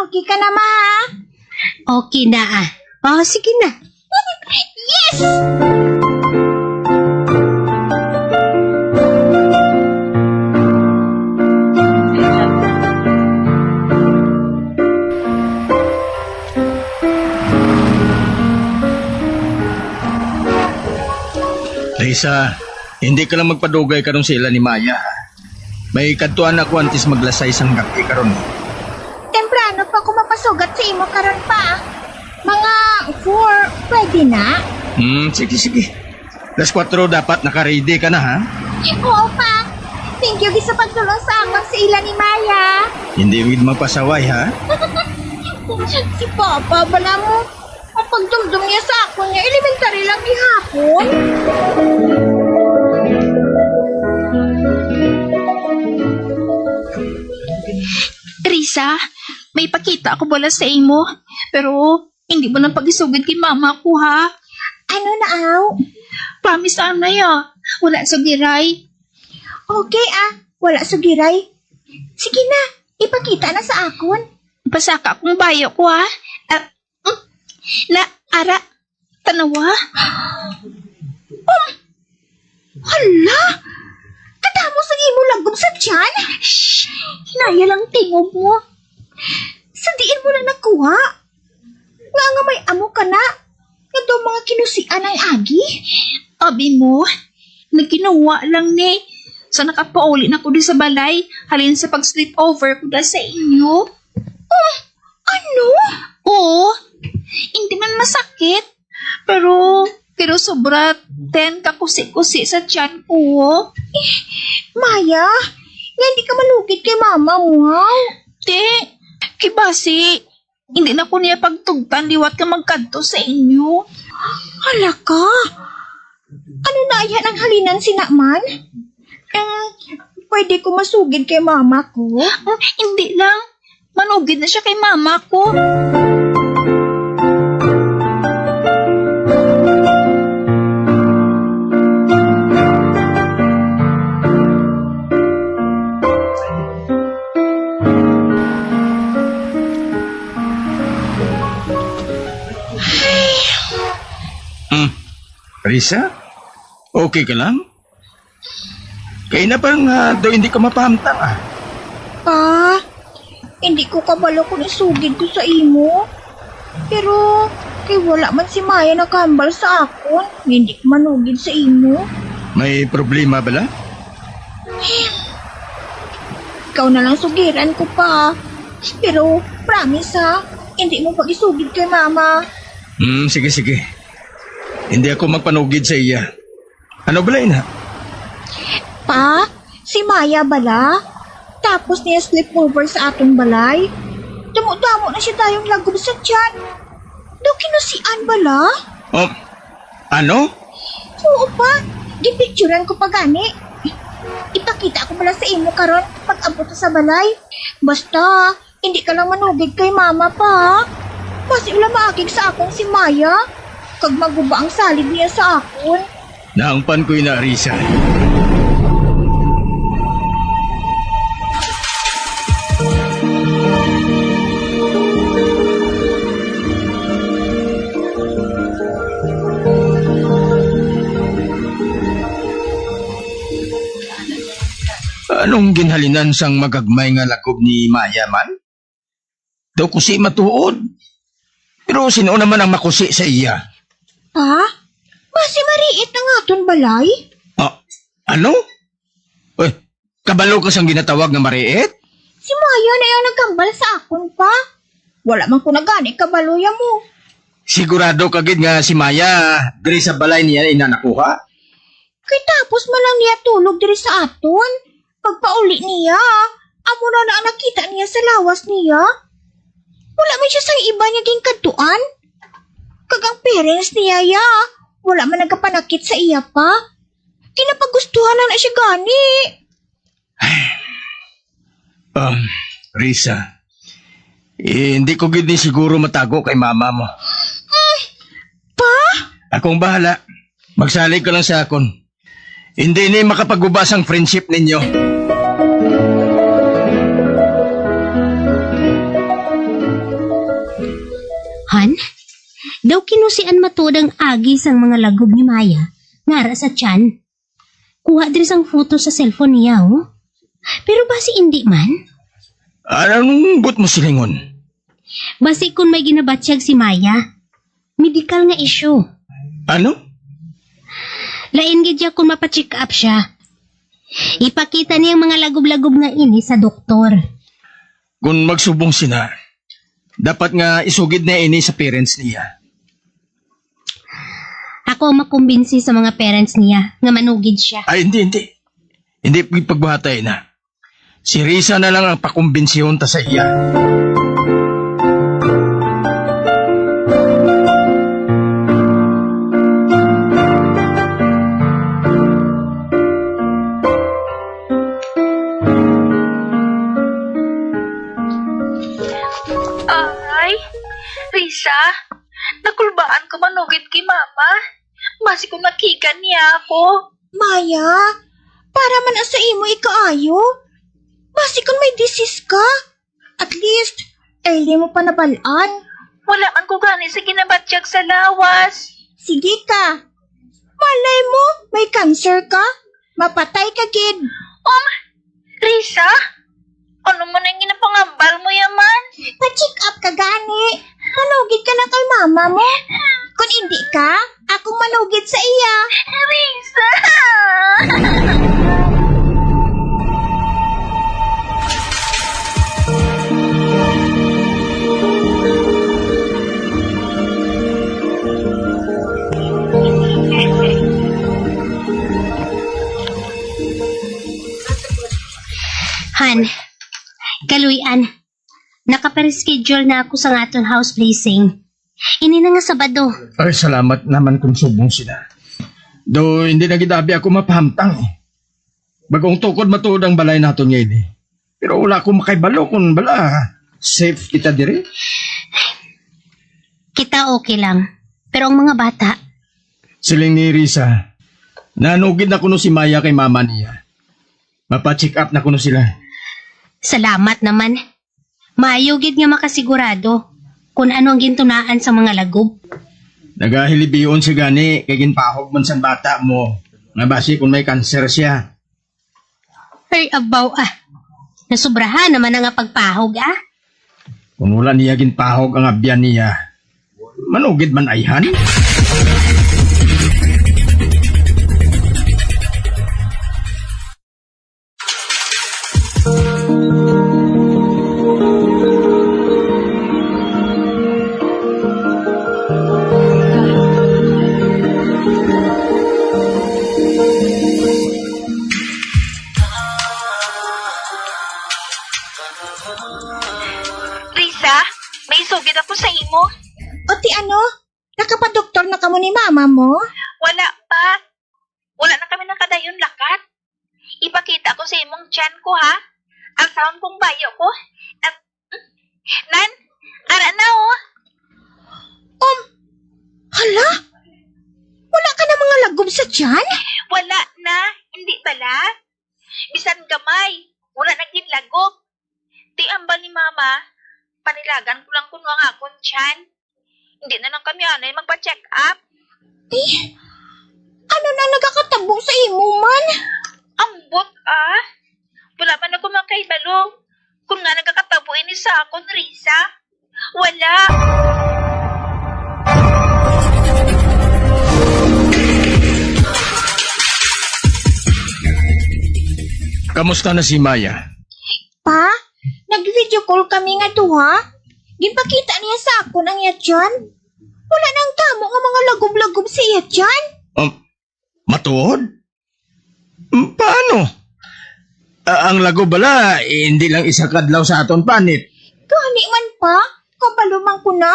okay ka na, ma, ha? Okay na, ah. Oh, sige na. Yes! Risa, hindi ka lang magpadugay karon sa ila ni Maya, ha? May kadtuan ako antes maglasay sang gab-i karon. Temprano pa ako mapasugat sa imo karon pa. Mga four, pwede na? Hmm, sige, sige. Alas kuwatro dapat naka-ready ka na, ha? Oo, pa. Thank you gid sa pagdulong sa akon sa ila ni Maya. Hindi gid mapasaway, ha? Si Papa, bala mo. Ang pagdumdom niya sa akon nga elementary lang gihapon. Risa, may pakita ako bala sa imo, pero hindi mo lang pag-isugid kay mama ko, ha? Ano na, aw? Promise, anay, ah. Wala sugiray. Okay, ah. Wala sugiray. Sige na, ipakita na sa akon. Pasaka akong bayo ko, ha? Ah, mm. Na, ara, tanawa. Um, hala! Kadamo sang imo lagom sa tiyan. Shh! Hinaya lang tingog mo. Sa diin mo na nakuha? Nga nga may amo ka na? Nga daw mga kinusian ang agi? Abi mo, nagkinuha lang ni. Sa nakapauli na ko di sa balay, halin sa pag-sleepover ko da sa inyo. Oh, ano? Oo, hindi man masakit. Pero, pero sobra ten ka kusi-kusi sa tiyan ko. Eh, Maya, nga hindi ka manugid kay mama mo, ha? Te, kay basi, hindi na ko niya pagtugtan liwat ka magkadto sa inyo. Hala ka! Ano na yan ang halinan si Naman? Em, pwede ko masugid kay mama ko? Hmm, hindi lang. Manugid na siya kay mama ko. Hmm. Risa? Okay ka lang? Kay na parang, ah, daw hindi ka mapahamtang, ah. Pa, hindi ko kabalo kung isugid ko sa imo. Pero kay wala man si Maya nakahambal sa akon, hindi ko manugid sa imo. May problema bala? Ikaw na lang sugiran ko pa. Pero promise ha, hindi mo pag-isugid kay mama. Hmm, sige, sige. Hindi ako magpanugid sa iya. Ano bala ina? Pa, si Maya bala? Tapos niya sleepover sa aton balay? Damo-damo na siya dayon lagob sa tiyan. Daw kinusian bala? Oh, ano? Oo pa, gipicturan ko pa gani. Ipakita ko bala sa imo karon pag abot sa balay. Basta, hindi ka lang manugid kay mama pa. Basi wala maakig sa akon si Maya, kag maguba ang salig niya sa akon. Naangpan ko ina, Risa. Anong ginhalinan sang magagmay nga lagob ni Maya man? Daw kusi matuod. Pero sino naman ang makusi sa iya? Pa? Basi mariit ang aton balay? Ah, ano? Uy, kabalo ka sang ginatawag nga mariit? Si Maya na ang nagkambal sa akon, pa. Wala man ko na gani kabalo ya mo. Sigurado ka gid nga si Maya diri sa balay niya ina nakuha? Kay tapos man lang niya tulog diri sa aton. Pagpauli niya, amo na na ang nakita niya sa lawas niya. Wala man siya sang iba niya ginkadtuan. Kag ang parents niya, ya, wala man nagapanakit sa iya pa. Ginapagustuhan na na siya gani. Um, Risa, eh, hindi ko gid ni siguro matago kay mama mo. Pa? Akong bahala. Magsalig ka lang sa akon. Hindi ni makapaguba sang friendship ninyo. Han? Daw kinusian matuod ang agi sang mga lagob ni Maya, nara sa tiyan. Kuha diri sang photo sa cellphone niya, oh. Pero basi indi man. Anong buot mo silingon? Basi kun may ginabatyag si Maya, medikal nga issue. Ano? Lain gid siya kung mapa-check up siya. Ipakita niya ang mga lagob-lagob nga ini sa doktor. Kung magsubong sina, dapat nga isugid niya ini sa parents niya. Ako ang makumbinsi sa mga parents niya nga manugid siya. Ay, hindi, hindi. Hindi pagbuhatay na. Si Risa na lang ang pakumbensihon ta sa iya. Ay, Risa, nakulbaan ko manugid kay mama. Basi kung nakita niya ako. Maya, para man sa imo ikaayo. Basi kung may disease ka, at least, early mo pa nabal-an. Wala man ko gani sa ginabatyag sa lawas. Sige ka. Malay mo, may cancer ka. Mapatay ka gid. Um, Risa? Ano man ang ginapangambal mo yaman? Pa-check up ka gani. Manugid ka na kay mama mo. Kung hindi ka, akong manugid sa iya. Risa! Han, kaluy-an, nakapareschedule na ako sa aton house blessing. Ini na nga Sabado. Ay, salamat naman kung subong sila. Do, hindi na gid abi ako mapahamtang. Bagong tukod matuod ang balay naton nga ini. Pero wala ko makahibalo kung bala safe kita diri. Kita okay lang. Pero ang mga bata, siling ni Risa, nanugid na kuno si Maya kay mama niya. Mapa-check up na kuno sila. Salamat naman. Maayo gid nga makasigurado kung ano ang gintunaan sa mga lagob. Nagahilibion si gani kay ginpahog man sang bata mo nga basi kung may cancer siya. Ay, abaw, ah. Nasubrahan naman na nga pagpahog, ah. Kung wala niya ginpahog ang abyan niya, manugid man ayhan. May isugid ako sa imo. O ti ano? Nakapadoktor na kamo ni mama mo? Wala pa. Wala na kami nakadayon lakat. Ipakita ko sa imong tiyan ko, ha? Ang sound kong bayo ko. Ang, nan, ara na, oh. Um, hala? Wala ka na mga lagob sa tiyan? Wala na. Hindi bala. Bisan gamay. Wala na gid lagob. Ti ambal ni mama, panilagan ko lang kuno ang akon tiyan. Hindi na lang kami anay magpa-check up. Eh, ano na nagakatabo sa imo man? Ambot, ah. Wala man ako makahibalo kung nga nagakatabo ini sa akon, Risa. Wala. Kamusta na si Maya? Pa, nag-video call kami nga duha. Ginpakita niya sa akon ang iya tiyan. Wala nang damo nga mga lagob-lagob sa iya tiyan. Um, matuod? Mm, paano? Ah, ang lagob bala, eh, hindi lang isa ka adlaw sa aton panit. Gani man, pa, kabalo man ko na.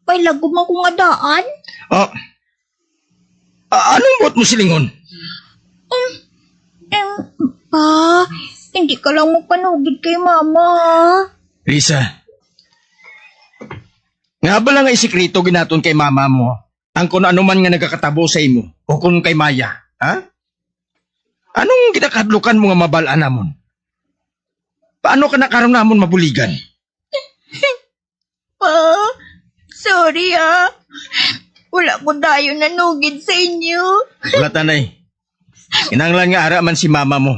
May lagob man ko nga daan. Oh, Ah, anong buot mo silingon? Um, em, pa, hindi ka lang magpanugid kay mama. Risa, nga bala nga isikreto ginaton kay mama mo ang kung ano man nga nagakatabo sa imo o kung kay Maya, ha? Anong ginakahadlukan mo nga mabal-an namon? Paano ka na karon namon mabuligan? Pa, sorry, ah. Wala ko dayon nanugid sa inyo. Wala, tanay. Kinahanglan nga ara man si mama mo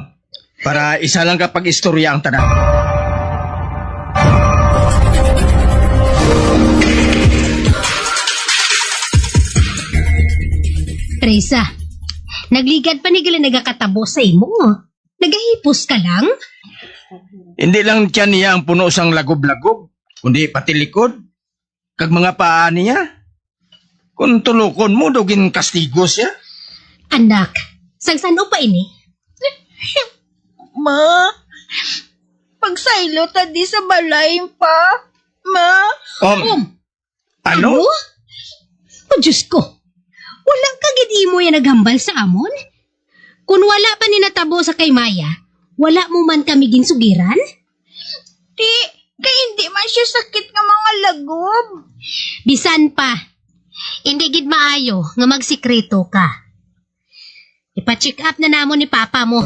para isa lang ka pag-istorya ang tanan. Teresa, nagligad pa ni gali nagakatabo sa imo. Nagahipos ka lang? Hindi lang tiyan niya ang puno sang lagob-lagob, kundi pati likod, kag mga paa niya. Kung tulokon mo, daw ginkastigo siya. Anak, sang san-o pa ini? Ma, pagsaylo ta di sa balay, pa. Ma. Um, Um, Ano? Ano? O Diyos ko, wala ka gid imo ya naghambal sa amon? Kun wala pa ni natabo sa kay Maya, wala mo man kami ginsugiran? Di, kay hindi man siya sakit nga mga lagob. Bisan pa, hindi gid maayo nga magsikreto ka. Ipa-check up na namon ni papa mo.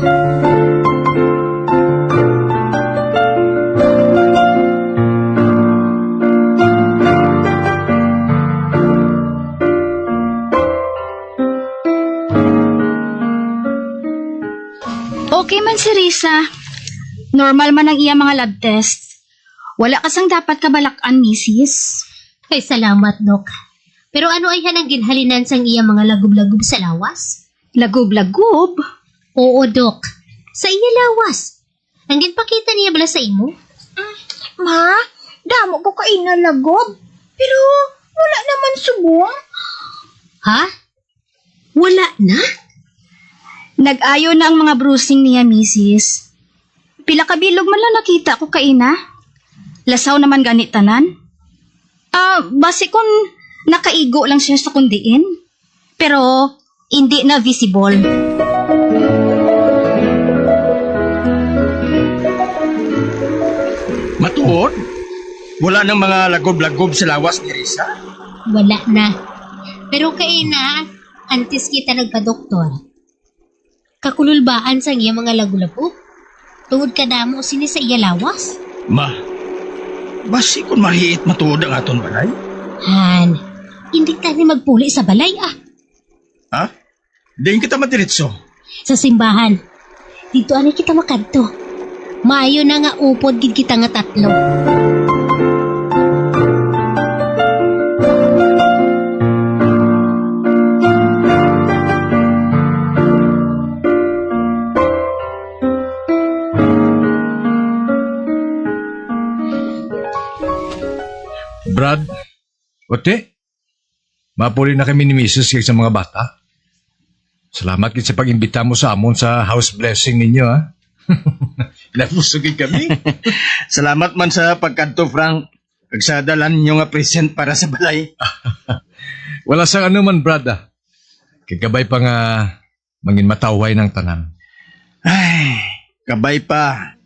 Okay man si Risa. Normal man ang iya mga lab test. Wala ka sang dapat kabalak-an, misis. Ay, salamat, Dok. Pero ano ayhan ang ginhalinan sang iya mga lagob-lagob sa lawas? Lagob-lagob? Oo, Dok. Sa iya lawas. Ang ginpakita niya bala sa imo? Mm, ma, damo ko kaina lagob. Pero wala naman subong. Ha? Wala na? Nag-ayo na ang mga bruising niya, misis. Pila ka bilog man lang nakita ko kaina. Lasaw naman gani tanan. Ah, basi kun nakaigo lang siya sa kundiin. Pero hindi na visible. Matuod? Wala nang mga lagob-lagob sa lawas ni Risa? Wala na. Pero kaina, antes kita nagpadoktor, kakululbaan sang iya mga lagob-lagob tungod kadamo sini sa iya lawas. Ma, basi kun mariit matuod ang aton balay? Han, hindi ta ni magpuli sa balay, ah. Ha? Diin kita madiretso? Sa simbahan. Didto anay kita makadto. Maayo na nga upod gid kita nga tatlo. Brad, Ote, mapuli na kami ni misis kag sa mga bata. Salamat gid sa pag-imbita mo sa amon sa house blessing ninyo, ha? Nabusog gid kami. Salamat man sa pagkadto, Frank. kag sa dala ninyo nga present para sa balay. Wala sang ano man, brad, ah. Kay kabay pa nga mangin matawhay nang tanan. Ay, kabay pa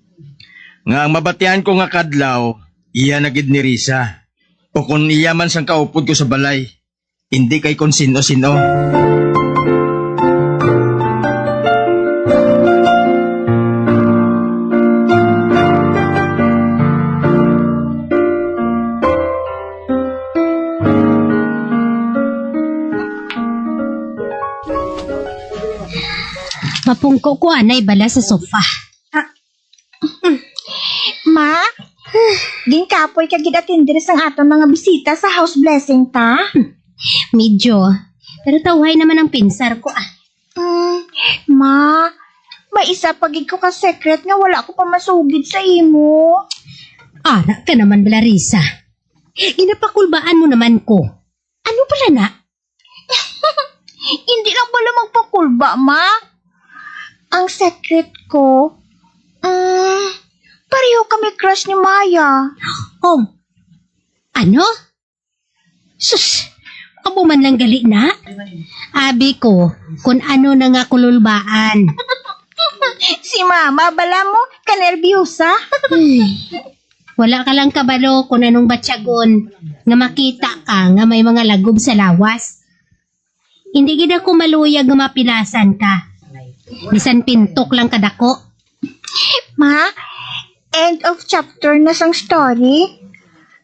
nga ang mabatian ko nga kadlaw, iya na gid ni Risa. O kon iya man sang kaupod ko sa balay, hindi kay kon sino-sino. Mapungko ko anay bala sa sofa. Ah. Ma, ginkapoy ka gid atender sang aton mga bisita sa house blessing ta? Medyo. Pero tawhay naman ang pinsar ko, ah. Mm, ma, may isa pa gid ko ka secret nga wala ko pa masugid sa imo. Ara ka naman, Larissa. Ginapakulbaan mo naman ko. Ano pala na? Hindi lang pala magpakulba, ma. Ang secret ko, mm, pareho kami crush ni Maya. Oh, ano? Sus, amo man lang gali na. Abi ko, kun ano na nga kululbaan. Si mama, bala mo, kanerbyosa. Ay, wala ka lang kabalo kung anong batyagon nga makita ka nga may mga lagob sa lawas. Hindi gid ako maluyag nga mapilasan ka. Bisan pintok lang kadako. Ma, end of chapter na sang story.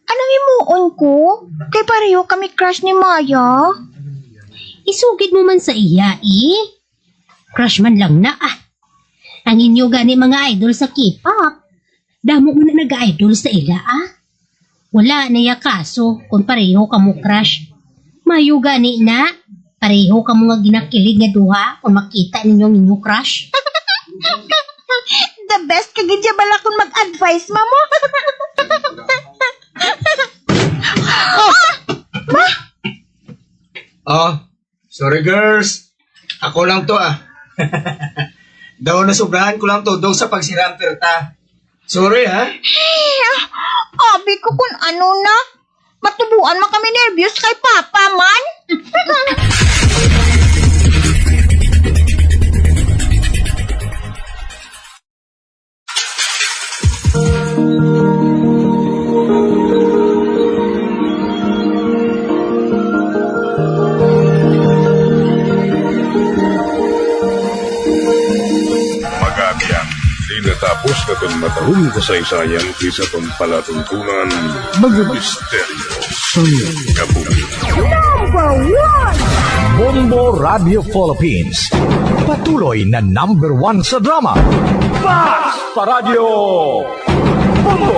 Anong himuon ko? Kay pareho kami crush ni Maya. Isugid mo man sa iya, eh. Crush man lang na, ah. Ang inyo gani mga idol sa K-pop. Damo man na nag-idol sa ila, ah. Wala na ya kaso kung pareho kamo crush. Mayo gani na, pareho kamo nga ginakilig nga duha kung makita ninyo ang inyo crush. The best ka gid ya bala kung mag-advise, mamo. Oh, ma? Oh, sorry, girls. Ako lang to, ah. Daw nasubrahan ko lang to, daw sa pagsira ang perta. Sorry, ha? Ay, ah, abi ko kung ano na. Matubuan man kami nervyos kay Papa man. Pag-abyan, di natapos na itong matahong kasaysayan sa itong palatuntunan. Mga misteryo sang kabuhi. Number one! Bombo Radio Philippines. Patuloy na number one sa drama. Bas pa Radyo Bombo!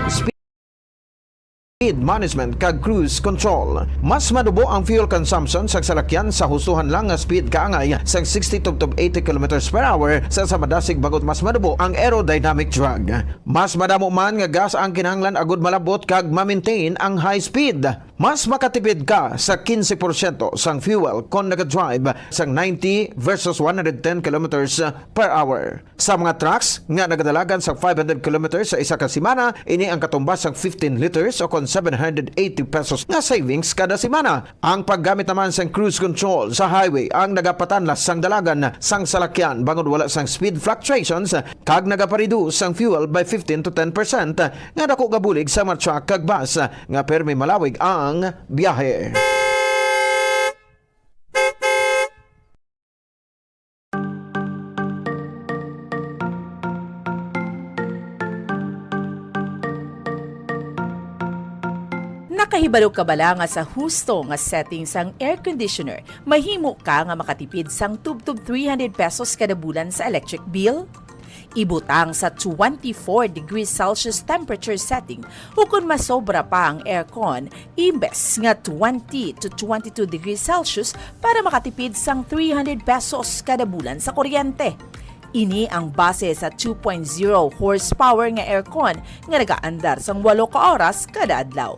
Speed management kag cruise control. Mas madubo ang fuel consumption sa salakyan sa hustohan lang nga speed kaangay sang sixty tubtob eighty kilometers per hour sa, sa madasig, bangod mas madubo ang aerodynamic drag. Mas madamo man nga gas ang kinahanglan agud malabot kag ma-maintain ang high speed. Mas makatipid ka sa quince porsyento sang fuel kon nagadrive sang ninety versus one hundred ten kilometers per hour. Sa mga trucks nga nagadalagan sa five hundred kilometers sa isa ka semana, ini ang katumbas sang fifteen liters o kon seven hundred eighty pesos nga savings kada semana. Ang paggamit naman sang cruise control sa highway ang nagapatanlas sang dalagan sang salakyan bangod wala sang speed fluctuations kag nagapareduce sang fuel by fifteen to ten percent, nga dako nga bulig sa mga truck kag bus nga permi malawig ang biyahe. Nakahibalo ka bala nga sa husto nga setting sang air conditioner, mahimo ka nga makatipid sang tubtob three hundred pesos kada bulan sa electric bill? Ibutang sa twenty-four degrees Celsius temperature setting ukon masobra pa ang aircon, imbes nga twenty to twenty-two degrees Celsius para makatipid sang three hundred pesos kada bulan sa kuryente. Ini ang base sa two point zero horsepower nga aircon nga nagaandar sang walo ka oras kada adlaw.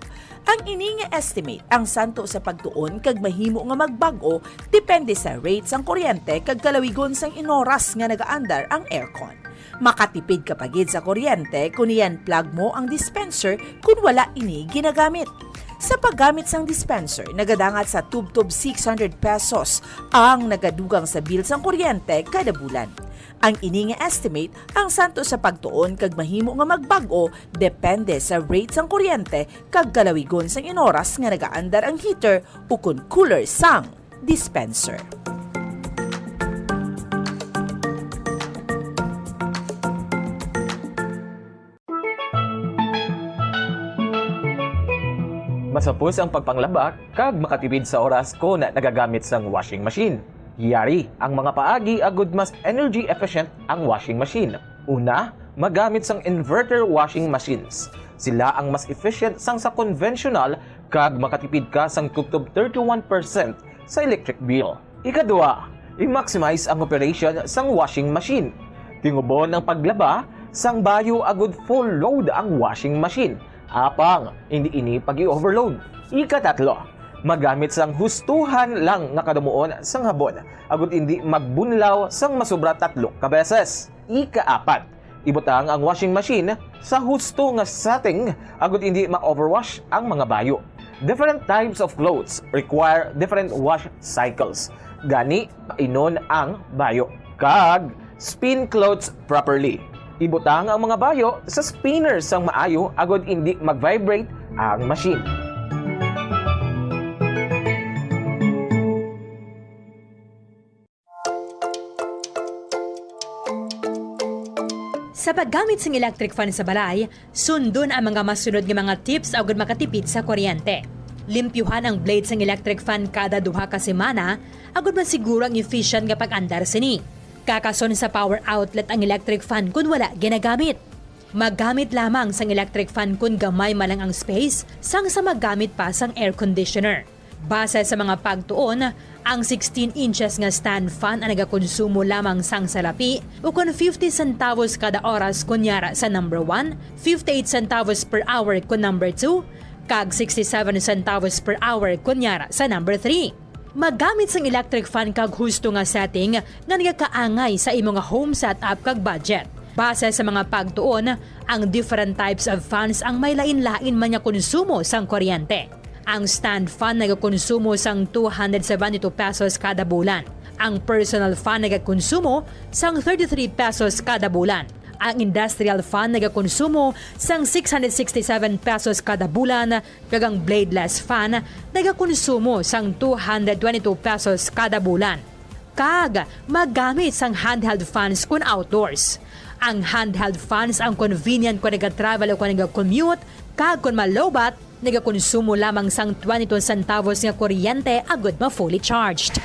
Ang ini nga estimate ang santo sa pagtuon kag mahimo nga magbag-o depende sa rate sang kuryente kag kalawigon sang inoras nga nagaandar ang aircon. Makatipid ka pa gid sa kuryente kon i-unplug mo ang dispenser kon wala ini ginagamit. Sa paggamit sang dispenser, nagadangat sa tubtob six hundred pesos ang nagadugang sa bill sang kuryente kada bulan. Ang ini nga estimate ang santo sa pagtuon kag mahimo nga magbag-o depende sa rate sang kuryente kag kalawigon sang inoras nga nagaandar ang heater ukon cooler sang dispenser. Masapos ang pagpanglaba kag makatipid sa oras kon nagagamit sang washing machine. Yari ang mga paagi agud mas energy efficient ang washing machine. Una, magamit sang inverter washing machines. Sila ang mas efficient sang sa conventional kag makatipid ka sang tubtob thirty-one percent sa electric bill. Ikadua, i-maximize ang operation sang washing machine. Tingubon ang paglaba sang bayo agud full load ang washing machine. Apang, hindi ini pag-i-overload. Ikatatlo, magamit sang hustuhan lang nga kadumuon sang habon, agud hindi magbunlaw sang masobra tatlo ka beses. Ikaapat, ibutang ang washing machine sa husto nga setting, agud hindi ma-overwash ang mga bayo. Different types of clothes require different wash cycles. Gani, painon ang bayo. Kag spin clothes properly. Ibutang ang mga bayo sa spinner sang maayo agud indi mag-vibrate ang machine. Sa paggamit sang electric fan sa balay, sundon ang mga masunod nga mga tips agud makatipid sa kuryente. Limpyuhan ang blade sang electric fan kada duha ka semana agud masiguro ang efficient nga pag-andar sini. Kakason sa power outlet ang electric fan kon wala ginagamit. Maggamit lamang sang electric fan kon gamay man lang ang space sang sa maggamit pa sang air conditioner. Base sa mga pagtuon, ang sixteen inches nga stand fan ang nagakonsumo lamang sang salapi, ukon fifty centavos kada oras kon yara sa number one, fifty-eight centavos per hour kon number two, kag sixty-seven centavos per hour kon yara sa number three. Maggamit sang electric fan kag husto nga setting nga nagakaangay sa imo nga home setup kag budget. Base sa mga pagtuon, ang different types of fans ang may lain-lain man nga konsumo sang kuryente. Ang stand fan nagakonsumo sang two hundred seventy-two pesos kada bulan. Ang personal fan nagakonsumo sang thirty-three pesos kada bulan. Ang industrial fan nagakonsumo sang six hundred sixty-seven pesos kada bulan, kag ang bladeless fan nagakonsumo sang two hundred twenty-two pesos kada bulan. Kag magamit sang handheld fans kon outdoors. Ang handheld fans ang convenient kon nagatravel o kon nagakommute, kag kon malowbat, nagakonsumo lamang sang twenty-two centavos nga kuryente agud ma-fully charged.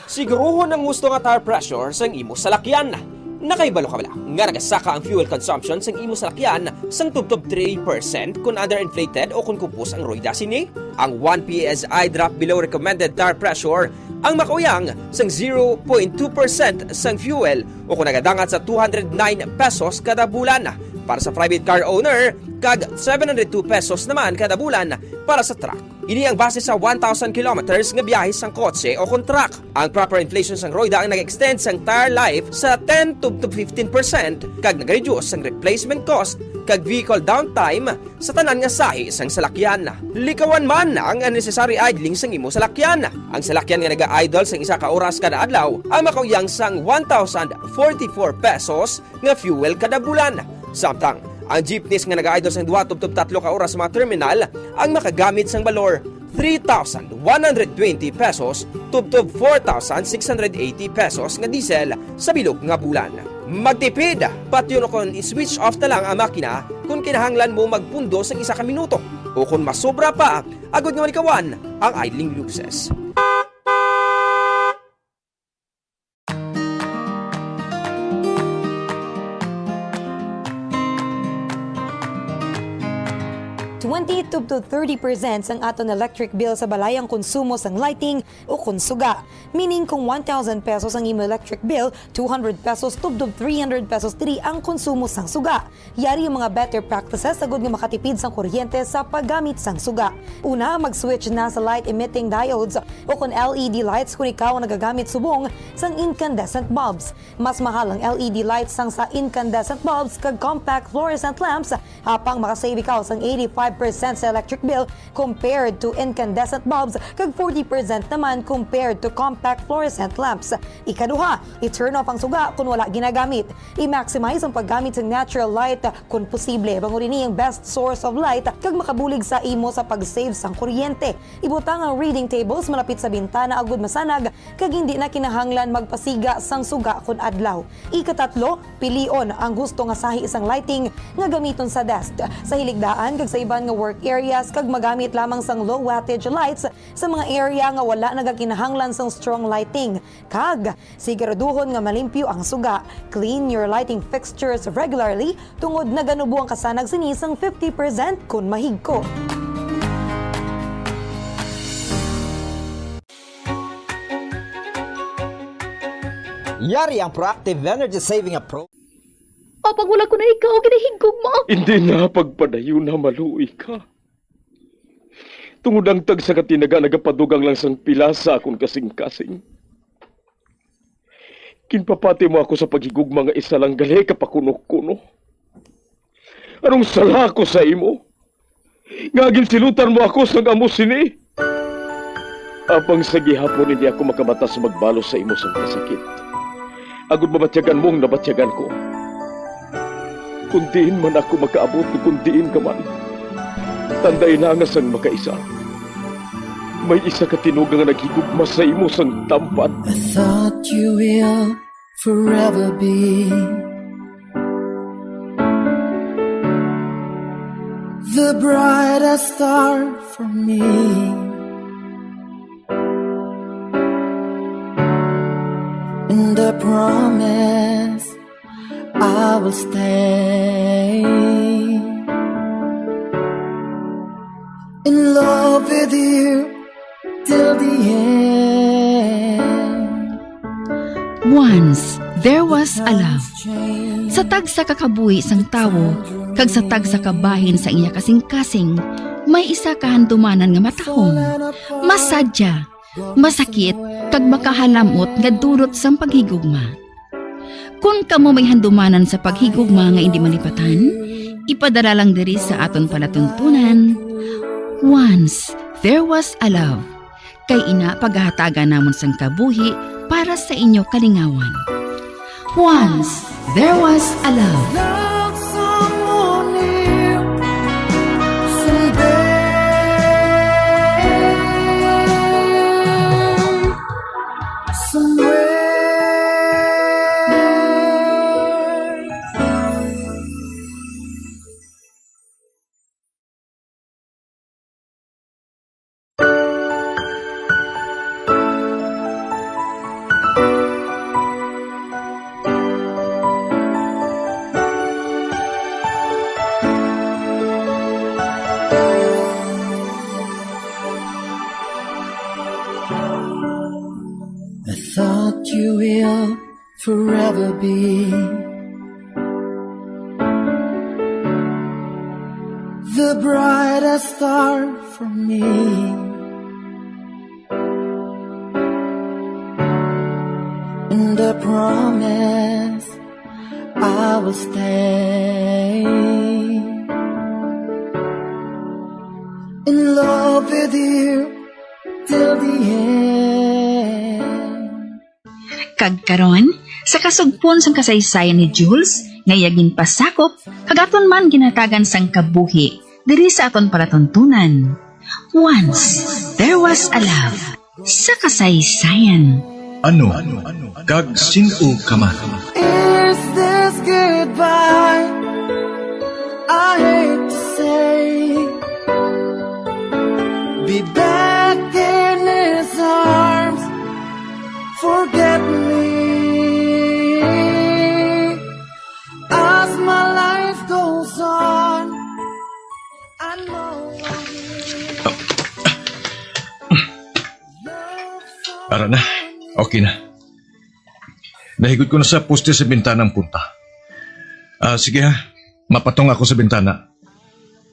Siguruhon ang husto nga tire pressure sang imo salakyan. Nakahibalo ka bala nga nagasaka ang fuel consumption sang imo salakyan sang tubtob three percent kon underinflated o kon kupos ang royda sini? Ang one P S I drop below recommended tire pressure ang makauyang sang zero point two percent sang fuel o kon nagadangat sa two hundred nine pesos kada bulan para sa private car owner kag seven hundred two pesos naman kada bulan para sa truck. Ini ang base sa one thousand kilometers nga biyahe sang kotse o kon truck. Ang proper inflation sang royda ang nag-extend sang tire life sa ten to fifteen percent kag nag-reduce sang replacement cost kag vehicle downtime sa tanan nga sahi sang salakyan. Likawan man ang unnecessary idling sang imo salakyan. Ang salakyan nga naga-idle sang isa ka oras kada adlaw ang makauyang sang one thousand forty-four pesos nga fuel kada bulan. Samtang ang jeepneys nga naga-idle sang duha tubtob tatlo ka oras sa mga terminal ang makagamit sang balor three thousand one hundred twenty pesos tubtob four thousand six hundred eighty pesos nga diesel sa bilog nga bulan. Magtipid! Patyon o kon i-switch off na lang ang makina kon kinahanglan mo magpundo sang isa ka minuto o kon masobra pa agud nga malikawan ang idling luces. Twenty to thirty percent sang aton electric bill sa balay ang konsumo sang lighting o kon suga. Meaning, kung one thousand pesos ang imo electric bill, two hundred pesos tubtob three hundred pesos diri ang konsumo sang suga. Yari ang mga better practices agud nga makatipid sang kuryente sa paggamit sang suga. Una, mag-switch na sa light emitting diodes o kon L E D lights kung ikaw ang nagagamit subong sang incandescent bulbs. Mas mahal ang L E D lights sang sa incandescent bulbs kag compact fluorescent lamps, apang makasave ikaw sang eighty-five percent sa electric bill compared to incandescent bulbs kag forty percent naman compared to compact fluorescent lamps. Ikaduha, i-turn off ang suga kon wala ginagamit. I-maximize ang paggamit sa natural light kon posible, bangod ini ang best source of light kag makabulig sa imo sa pag-save sang kuryente. Ibutang ang reading tables malapit sa bintana agud masanag kag hindi na kinahanglan magpasiga sang suga kon adlaw. Ikatatlo, pilion ang husto nga sahi sang lighting nga gamiton sa desk, sa hiligdaan kag sa iban nga work areas, kag magamit lamang sang low wattage lights sa mga area nga wala nagakinahanglan sang strong lighting. Kag siguraduhon nga malimpyo ang suga. Clean your lighting fixtures regularly tungod naganubo ang kasanag sini sang fifty percent kon mahigko. Yari ang proactive energy saving approach. Apang wala ko na ikaw ginahigugma. Hindi na pagpadayon na maluoy ka. Tungod ang tagsa ka tinaga nagapadugang lang sang pila sa akon kasing-kasing. Ginpapati mo ako sa paghigugma nga isa lang gali ka pakuno-kuno. Anong sala ako sa imo? Nga ginsilutan mo ako sang amo sini? Apang sa gihapon hindi ako makamata sa magbalos sa imo sang kasakit. Agud mabatyagan mo ang nabatyagan ko. Kung diin man ako makaabot o kung diin ka man, tanday na nga sang makaisa. May isa ka tinuga nga naghigugma sa imo sang tampad. I thought you will forever be the brightest star for me. And I promise I will stay in love with you till the end. Once there was a love. Sa tagsa ka kabuhi sang tawo kag sa tagsa ka bahin sa iya kasing-kasing, may isa ka handumanan nga matahom, masadya, masakit, kag makahalamot nga dulot sang paghigugma. Kon kamo may handumanan sa paghigugma nga indi malipatan, ipadala lang diri sa aton palatuntunan. Once there was a love. Kay ina pagahatagan namon sang kabuhi para sa inyo kalingawan. Once there was a love. I thought you will forever be the brightest star for me. And I promise I will stay in love with you till the end. Kag karon, sa kasugpon sang kasaysayan ni Jules, nga iya ginpasakop, kag aton man ginhatagan sang kabuhi, diri sa aton palatuntunan. Once, there was a love. Sa kasaysayan. Ano kag sin-o ka man? Is this goodbye? I hate to say, be back in his arms. Forget me as my life goes on. I know. Na, okay na. Nahigod ko na sa poste sa bintana ang punta. Ah, sige ha, mapatong ako sa bintana.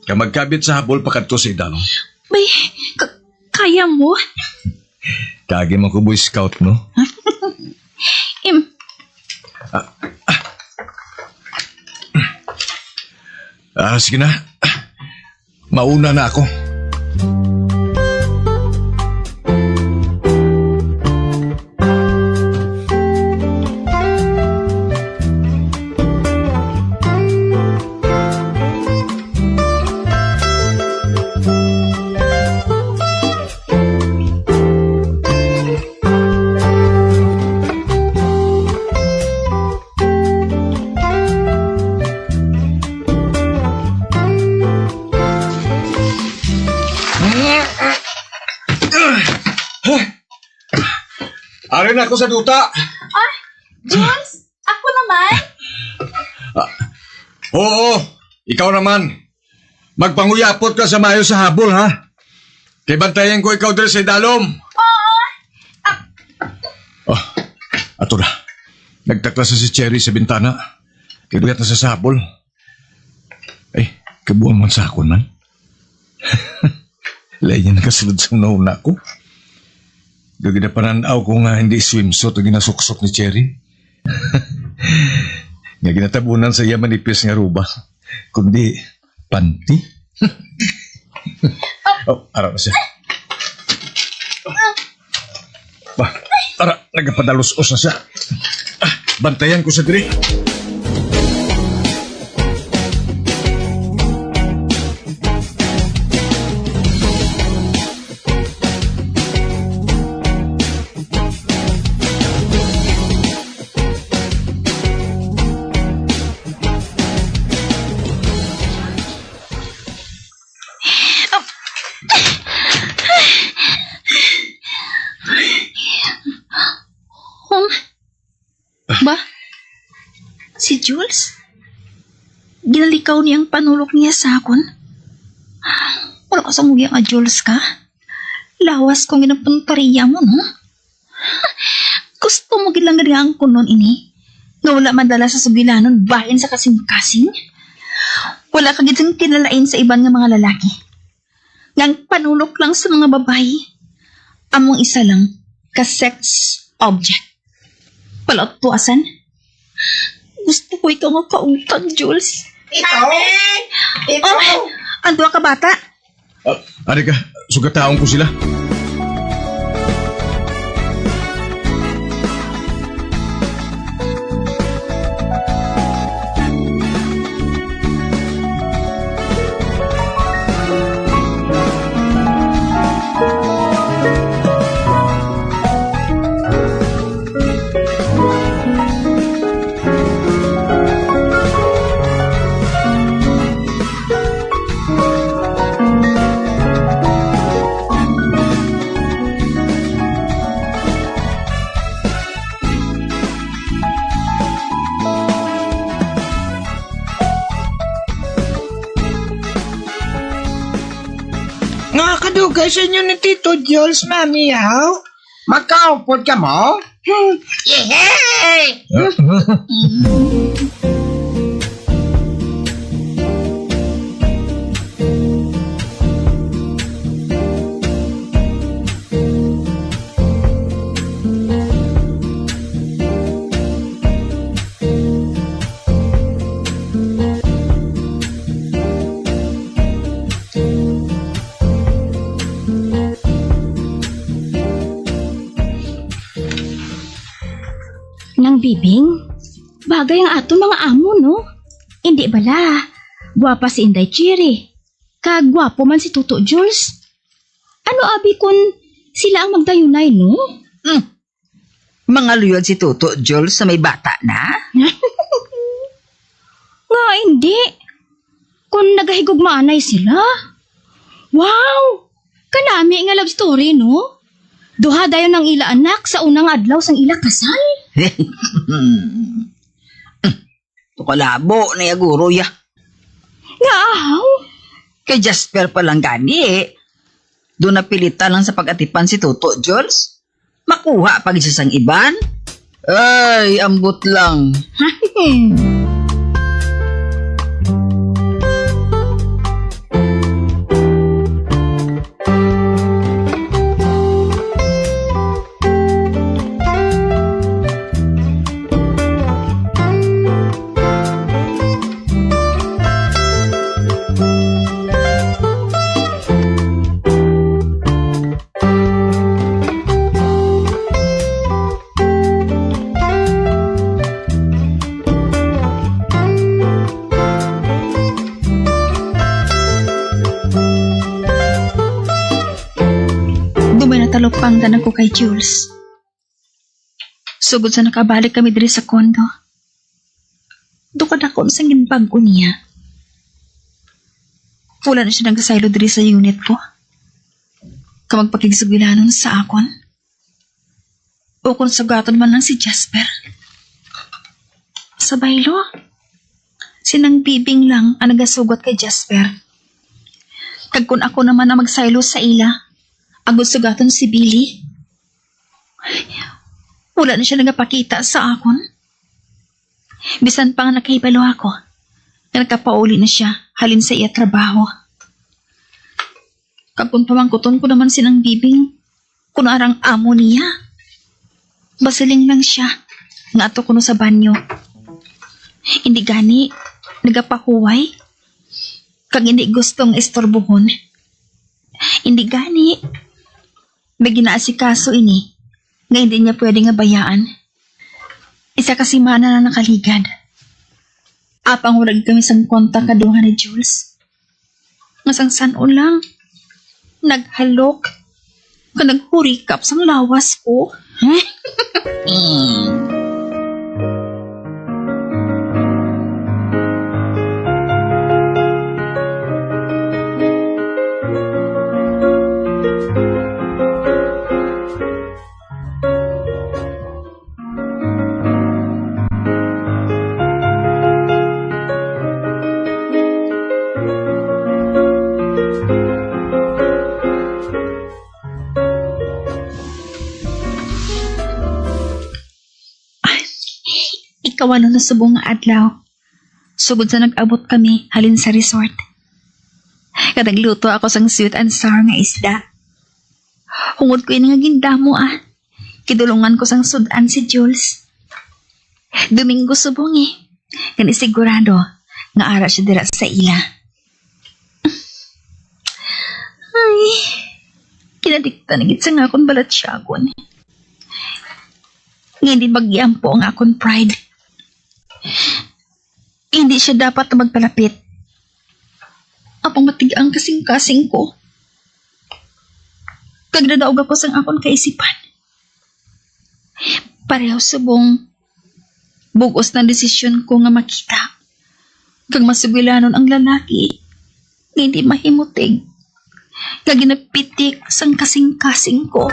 Kag magkabit sa habol pakadto sa idalom. Bay, ka- kaya mo? Kaagi man ko Boy Scout, no? Im- Ah, sige na. Mauna na ako. Ari na ako sa duta. Ah, Jules, ako naman? Ah, oo, ikaw naman. Magpanguyapot ka sa maayo sa habol, ha? Kay bantayan ko ikaw diri sa idalom. Oo. Ah, Oh, ato na. Nagtaklas na si Cherry sa bintana. Kay buyat na sa habol. Ay, kabuang man sa akon man. Lain niya nakasulod sa una-una ko. Daw ginapanan-aw ko nga hindi swimsuit ang ginasuksok ni Cherry. Nga ginatabunan sa iya manipis nga roba, kundi panty. Oh, ara na siya. Ba, ara, nagapadalos-os na siya. Ah, bantayan ko sa diri. Hom? Ba? Si Jules? Ginalikaw niya ang panulok niya sa akon? Wala ka sa muya nga Jules ka? Lawas kong ginapuntariya mo, no? Gusto mo gid lang gid nga angkunon ini, nga wala madala sa sugilanon bahin sa kasing-kasing? Wala ka gid sing kinalain sa iban nga mga lalaki, nga ang panulok lang sa mga babayi among isa lang ka sex object. Palatuasan, gusto ko ikaw nga kautag, Jules. Ikaw? Ikaw? Oh, ang duha ka bata. Ah, ari ka, sugataon ko sila. Nga kadugay sa inyo ni Tito Jules, Mami, aw? Magkaupod ka mo? Hmm. Yehey! Nang Bibing, bagay ang aton mga amo, no? Indi bala, gwapa si Inday Cherry. Kag gwapo man si Toto Jules. Ano abi kun sila ang magdayunay, no? Hmm. Mga luyag si Toto Jules sa may bata na? Nga hindi. Kun nagahigugmaanay sila. Wow! Kanami nga love story, no? Duha dayon ang ila anak sa unang adlaw sang ila kasal. Tukalabo na ya guro ya. Nga ahaw? Kay Jasper pa lang gani, eh. Do napilitan lang sa pag-atipan si Toto Jules. Makuha pa gid siya sang iban? Ay, ambot lang. Dumay natalupangdan ako kay Jules. Sugod sa nakabalik kami diri sa condo, duka dako na sang ginbag-o niya. Wala na siya nagasaylo diri sa unit ko, kag magpakigsugilanon sa akon. O kon sugaton man lang si Jasper. Sa baylo, si Nang Bibing lang ang nagasugot kay Jasper. Kag kon ako naman ang magsaylo sa ila, agod sugaton si Billy, wala na siya nagapakita sa akon. Bisan pa nga nakahibalo ako nga nakapauli na siya halin sa iya trabaho. Kag kung pamangkuton ko naman si Nang Bibing, kung arang amo niya, basiling lang siya nga ato kuno sa banyo. Hindi gani nagapahuway, kag hindi gusto nga istorbohon. Hindi gani, may ginaasikaso ini nga hindi niya pwede nga bayaan. Isa ka semana na nakaligad. Apang wala gid kami sang kontak kaduha ni Jules. Nga sang san-o lang, naghalok, kag naghurikap sang lawas ko. Ay, ikawalo na subong nga adlaw, sugod sa nag-abot kami halin sa resort. Kag nagluto ako sang sweet and sour nga isda. Hungod ko ini nga gindamo, ah. Gidulungan ko sang sud-an si Jules. Domingo subong, eh. Gani sigurado nga ara siya dira sa ila. Ay, kinadikta na gid sa nga akon balatyagon. Nga hindi mag-iampo ang akon pride. Hindi siya dapat na magpalapit. Apang matig-ang kasing-kasing ko. Kag nadaog ako sang akon kaisipan. Pareho subong, bug-os na ang desisyon ko nga makita kag masugilanon ang lalaki nga hindi mahimutig, nga ginapitik sang kasing-kasing ko.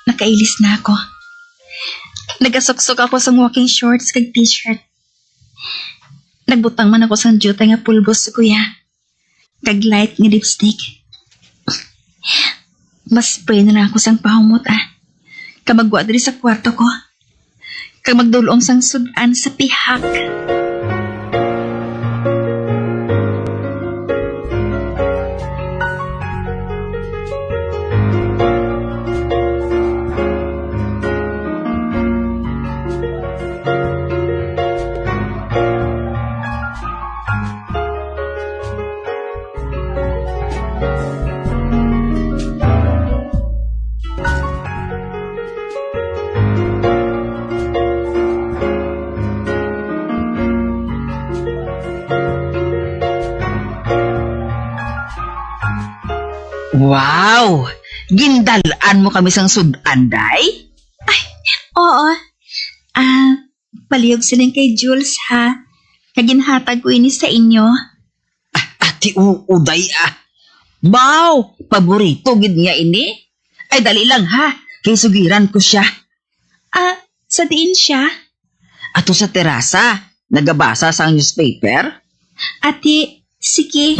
Nakailis na ako. Nagasuksok ako sang walking shorts kag t-shirt. Nagbutang man ako sang diutay nga pulbos sa kuya, kag light nga lipstick. Mag-spray na lang ako sang pahumot, ah. Kag magwa diri sa kwarto ko. Kag magdul-ong sang sud-an sa pihak. Wow! Gindal-an mo kami sang sud-an, day? Ay, oo. Ah, palihog siling kay Jules, ha? Nga ginhatag ko ini sa inyo. Ah, ati, oo, day, ah. Baw, paborito gid niya ini. Ay, dali lang, ha? Kay sugiran ko siya. Ah, sa diin siya? Ato sa terasa, nagabasa sang newspaper. Ati, sige.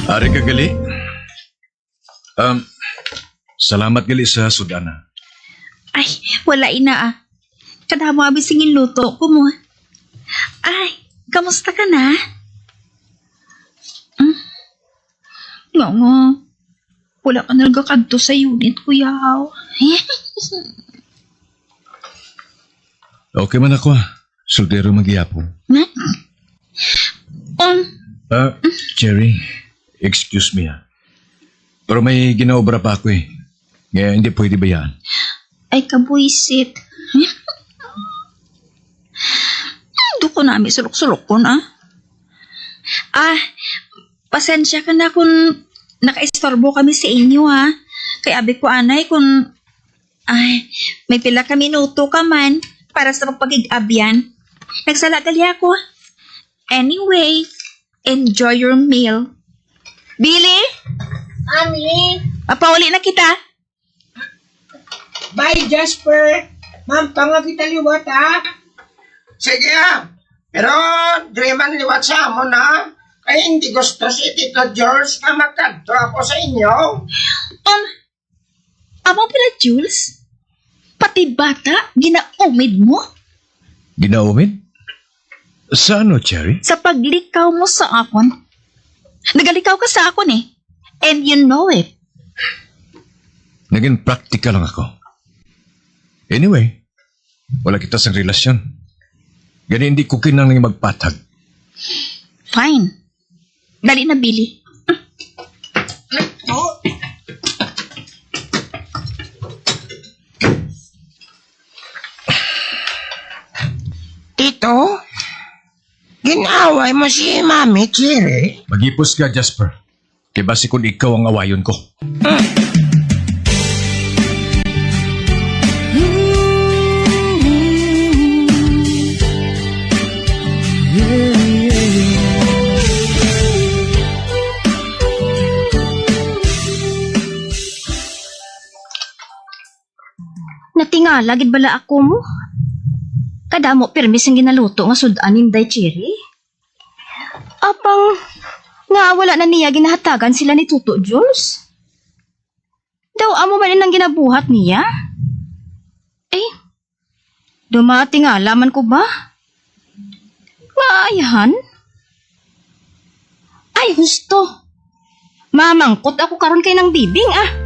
Ari ka gali? Um, salamat gali sa sud-an, ah. Ay, wala ina, ah. Kadamo abi sing ginluto ko mo. Ay, kamusta ka na? Mm. Nga nga. Wala ka nagakadto sa unit, kuyaw. Okay man ako, ah. Soltero man gihapon. Na? Um, Ah, Cherry, excuse me, ah. Pero may ginaobra pa ako, eh. Nga hindi pwede bayaan. Ay, kabuisit. Duko na, may sulok-sulokon, ah. Ah, pasensya ka na kung nakaistorbo kami sa inyo, ha. Kay abi ko anay kung, ay, may pila ka minuto ka man para sa pagpakig-abyan. Nagsala gali ako. Anyway, enjoy your meal. Billy? Mami? Mapauli na kita. Bye, Jasper. Mampang na kita liwat, ha? Sige, ha. Pero diri man liwat sa amon, ha? Kay hindi gusto si Tito George nga magkadto ako sa inyo. Um, amo pala, Jules? Pati bata, ginaumid mo? Ginaumid? Sa ano, Cherry? Sa paglikaw mo sa akon. Nagalikaw ka sa akon, eh. And you know it. Naging praktikal lang ako. Anyway, wala kita sang relasyon. Gani hindi ko kinahanglan magpatag. Fine. Dali na, Billy. Tito, gin-away mo si Mami Cherry? Maghipos ka, Jasper. Kay basi kun ikaw ang awayon ko. Natingala gid bala ako mo. Kadamo pirmi sing ginaluto nga sud-an ni Inday Cherry. Apang nga wala na niya ginahatagan sila ni Tuto Jules? Daw amo man inang ginabuhat niya? Eh, daw matingala man ko ba? Nga ayhan? Ay, husto. Mamangkot ako karon kay Nang Bibing, ah.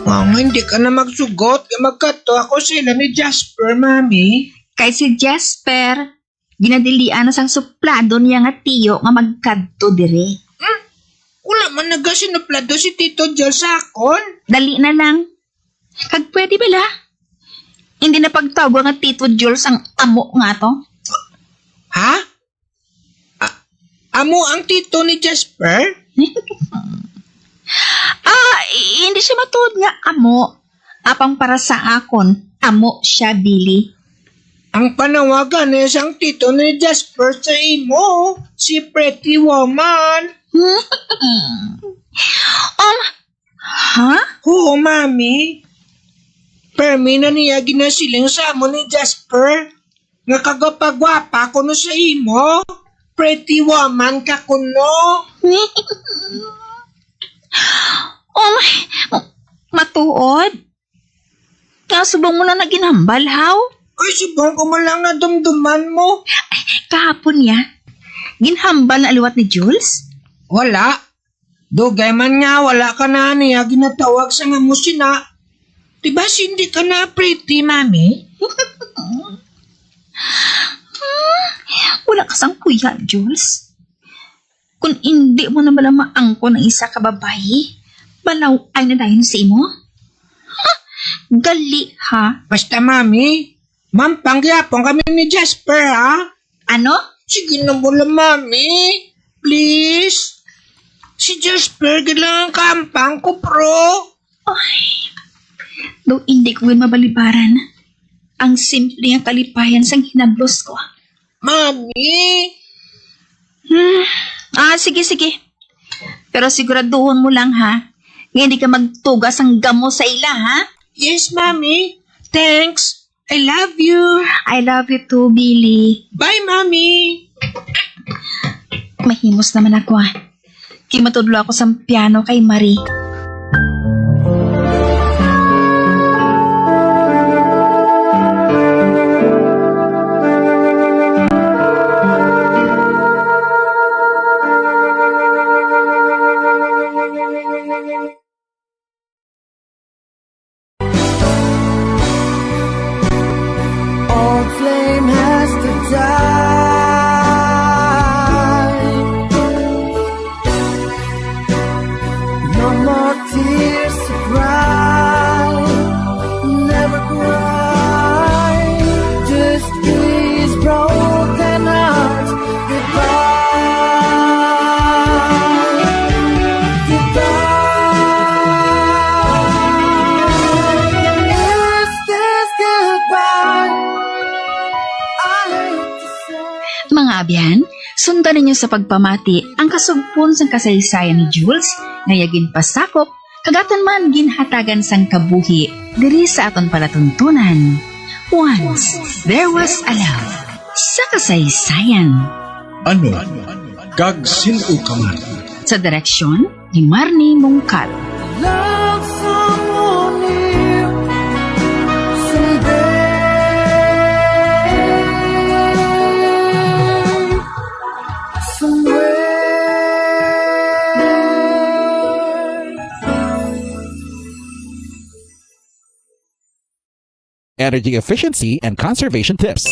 Nga, nga hindi ka na magsugot, kay magkadto ako sila ni Jasper, Mami. Kay si Jasper, ginadilian na sang suplado niya nga tiyo nga magkadto diri. Hmm? Wala man nagasinuplado si Tito Joel sa akon. Dali na lang. Kag pwede bala? Hindi na pagtawag nga Tito Jules ang amo nga to. Ha? A-, amo ang tito ni Jasper? Siya matuod nga amo. Apang para sa akon, amo siya, Billy. Ang panawagan ni sang tito ni Jasper sa imo, si Pretty Woman. Um, ha? Oo, Mami. Permi na niya ginasiling sa amo ni Jasper nga kagwapa-gwapa kuno sa imo. Pretty woman ka kuno. Oh, matuod? Nga subong mo na naginhambal, haw? Ay, subong ko man lang nadumduman mo. Kahapon niya, ginhambal na liwat ni Jules? Wala. Dugay man nga, wala ka na niya ginatawag sa nga mo sina. Di ba, hindi ka na pretty, Mami? Hmm, wala ka sang kuya, Jules. Kung hindi mo na bala maangkon ang isa ka babayi, balaw-ay na dayon sa imo? Ha? Gali, ha? Basta, Mami, mampang gyapon kami ni Jasper, ha? Ano? Sige na bala, Mami. Please. Si Jasper gid lang ang kaampang ko, bro. Ay, daw hindi ko gid mabalibaran ang simple nga kalipayan sang hinablos ko. Mami! Hmm. Ah, sige, sige. Pero siguraduhon mo lang, ha, nga hindi ka magtuga sang gamo sa ila, ha? Yes, Mami. Thanks. I love you. I love you too, Billy. Bye, Mami. Mahimos naman ako, ah. Kay matudlo ako sang piano kay Marie. Old flame has to die. No more tears to cry. Never cry. Just these broken hearts. Goodbye. Goodbye. Is this goodbye? I hate to say. Mga abyan, sundan ninyo sa pagpamati ang kasugpon sang kasaysayan ni Jules nga iya ginpasakop kag aton man ginhatagan sang kabuhi diri sa aton palatuntunan. Once there was a love sa kasaysayan. Ano kag sin-o ka man? Sa direksyon ni Marnie Mungkal. Love someone new someday, somewhere. Energy efficiency and conservation tips.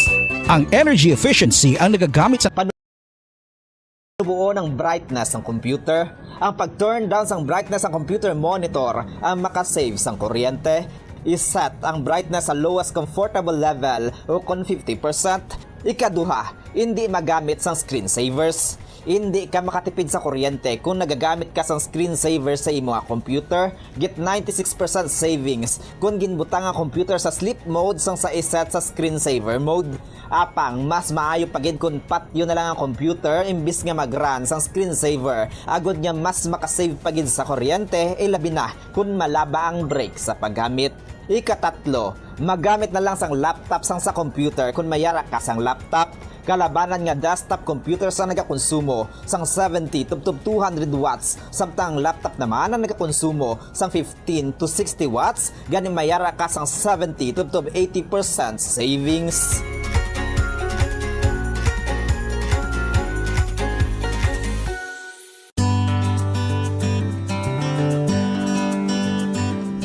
Ang energy efficiency ang nagagamit sa panubuon ang brightness ng computer. Ang pag-turn down sang brightness ng computer monitor ang makasave sang kuryente. I-set ang brightness sa lowest comfortable level o kon fifty percent. Ikaduha, hindi magamit sang screensavers. Hindi ka makatipid sa kuryente kung nagagamit ka sang screensaver sa imo nga computer. Get ninety-six percent savings kung ginbutang ang computer sa sleep mode sang sa iset sa screensaver mode. Apang, mas maayo pa gid kung patyon na lang ang computer imbis nga mag-run sang screensaver, agod nga mas makasave pa gid sa kuryente, ilabi na kung malaba ang break sa paggamit. Ikatatlo, magamit na lang sang laptop sang sa computer kung may ara ka sang laptop. Kalabanan nga desktop computer sang nagakonsumo sang seventy tubtob two hundred watts, samtang ang laptop naman ang nagakonsumo sang fifteen to sixty watts, gani may ara ka sang seventy tubtob eighty percent savings.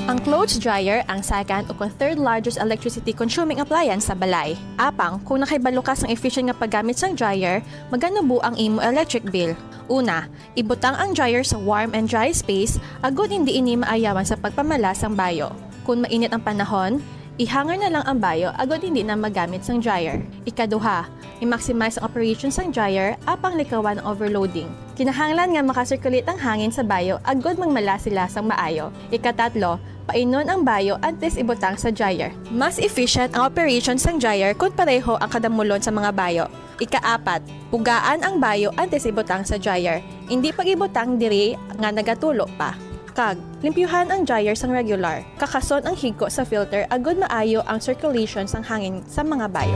Ang clothes dryer ang second o kon third largest electricity consuming appliance sa balay. Apang, kung nakahibalo ka sang efficient nga paggamit sang dryer, maganubo ang imo electric bill. Una, ibutang ang dryer sa warm and dry space agod hindi ini maayawan sa pagpamala sang bayo. Kung mainit ang panahon, I-hanger na lang ang bayo agod hindi na magamit sang dryer. Ikaduha, i-maximize ang operation sang dryer apang likawan ang overloading. Kinahanglan nga maka-circulate ang hangin sa bayo agod magmala sila sang maayo. Ikatatlo, painon ang bayo antes ibutang sa dryer. Mas efficient ang operation sang dryer kon pareho ang kadamulon sa mga bayo. Ikaapat, pugaan ang bayo antes ibutang sa dryer. Indi pag-ibutang diri nga nagatulo pa. Kag, limpyuhan ang dryer sang regular. Kakason ang higko sa filter agud maayo ang circulation sang hangin sa mga bayo.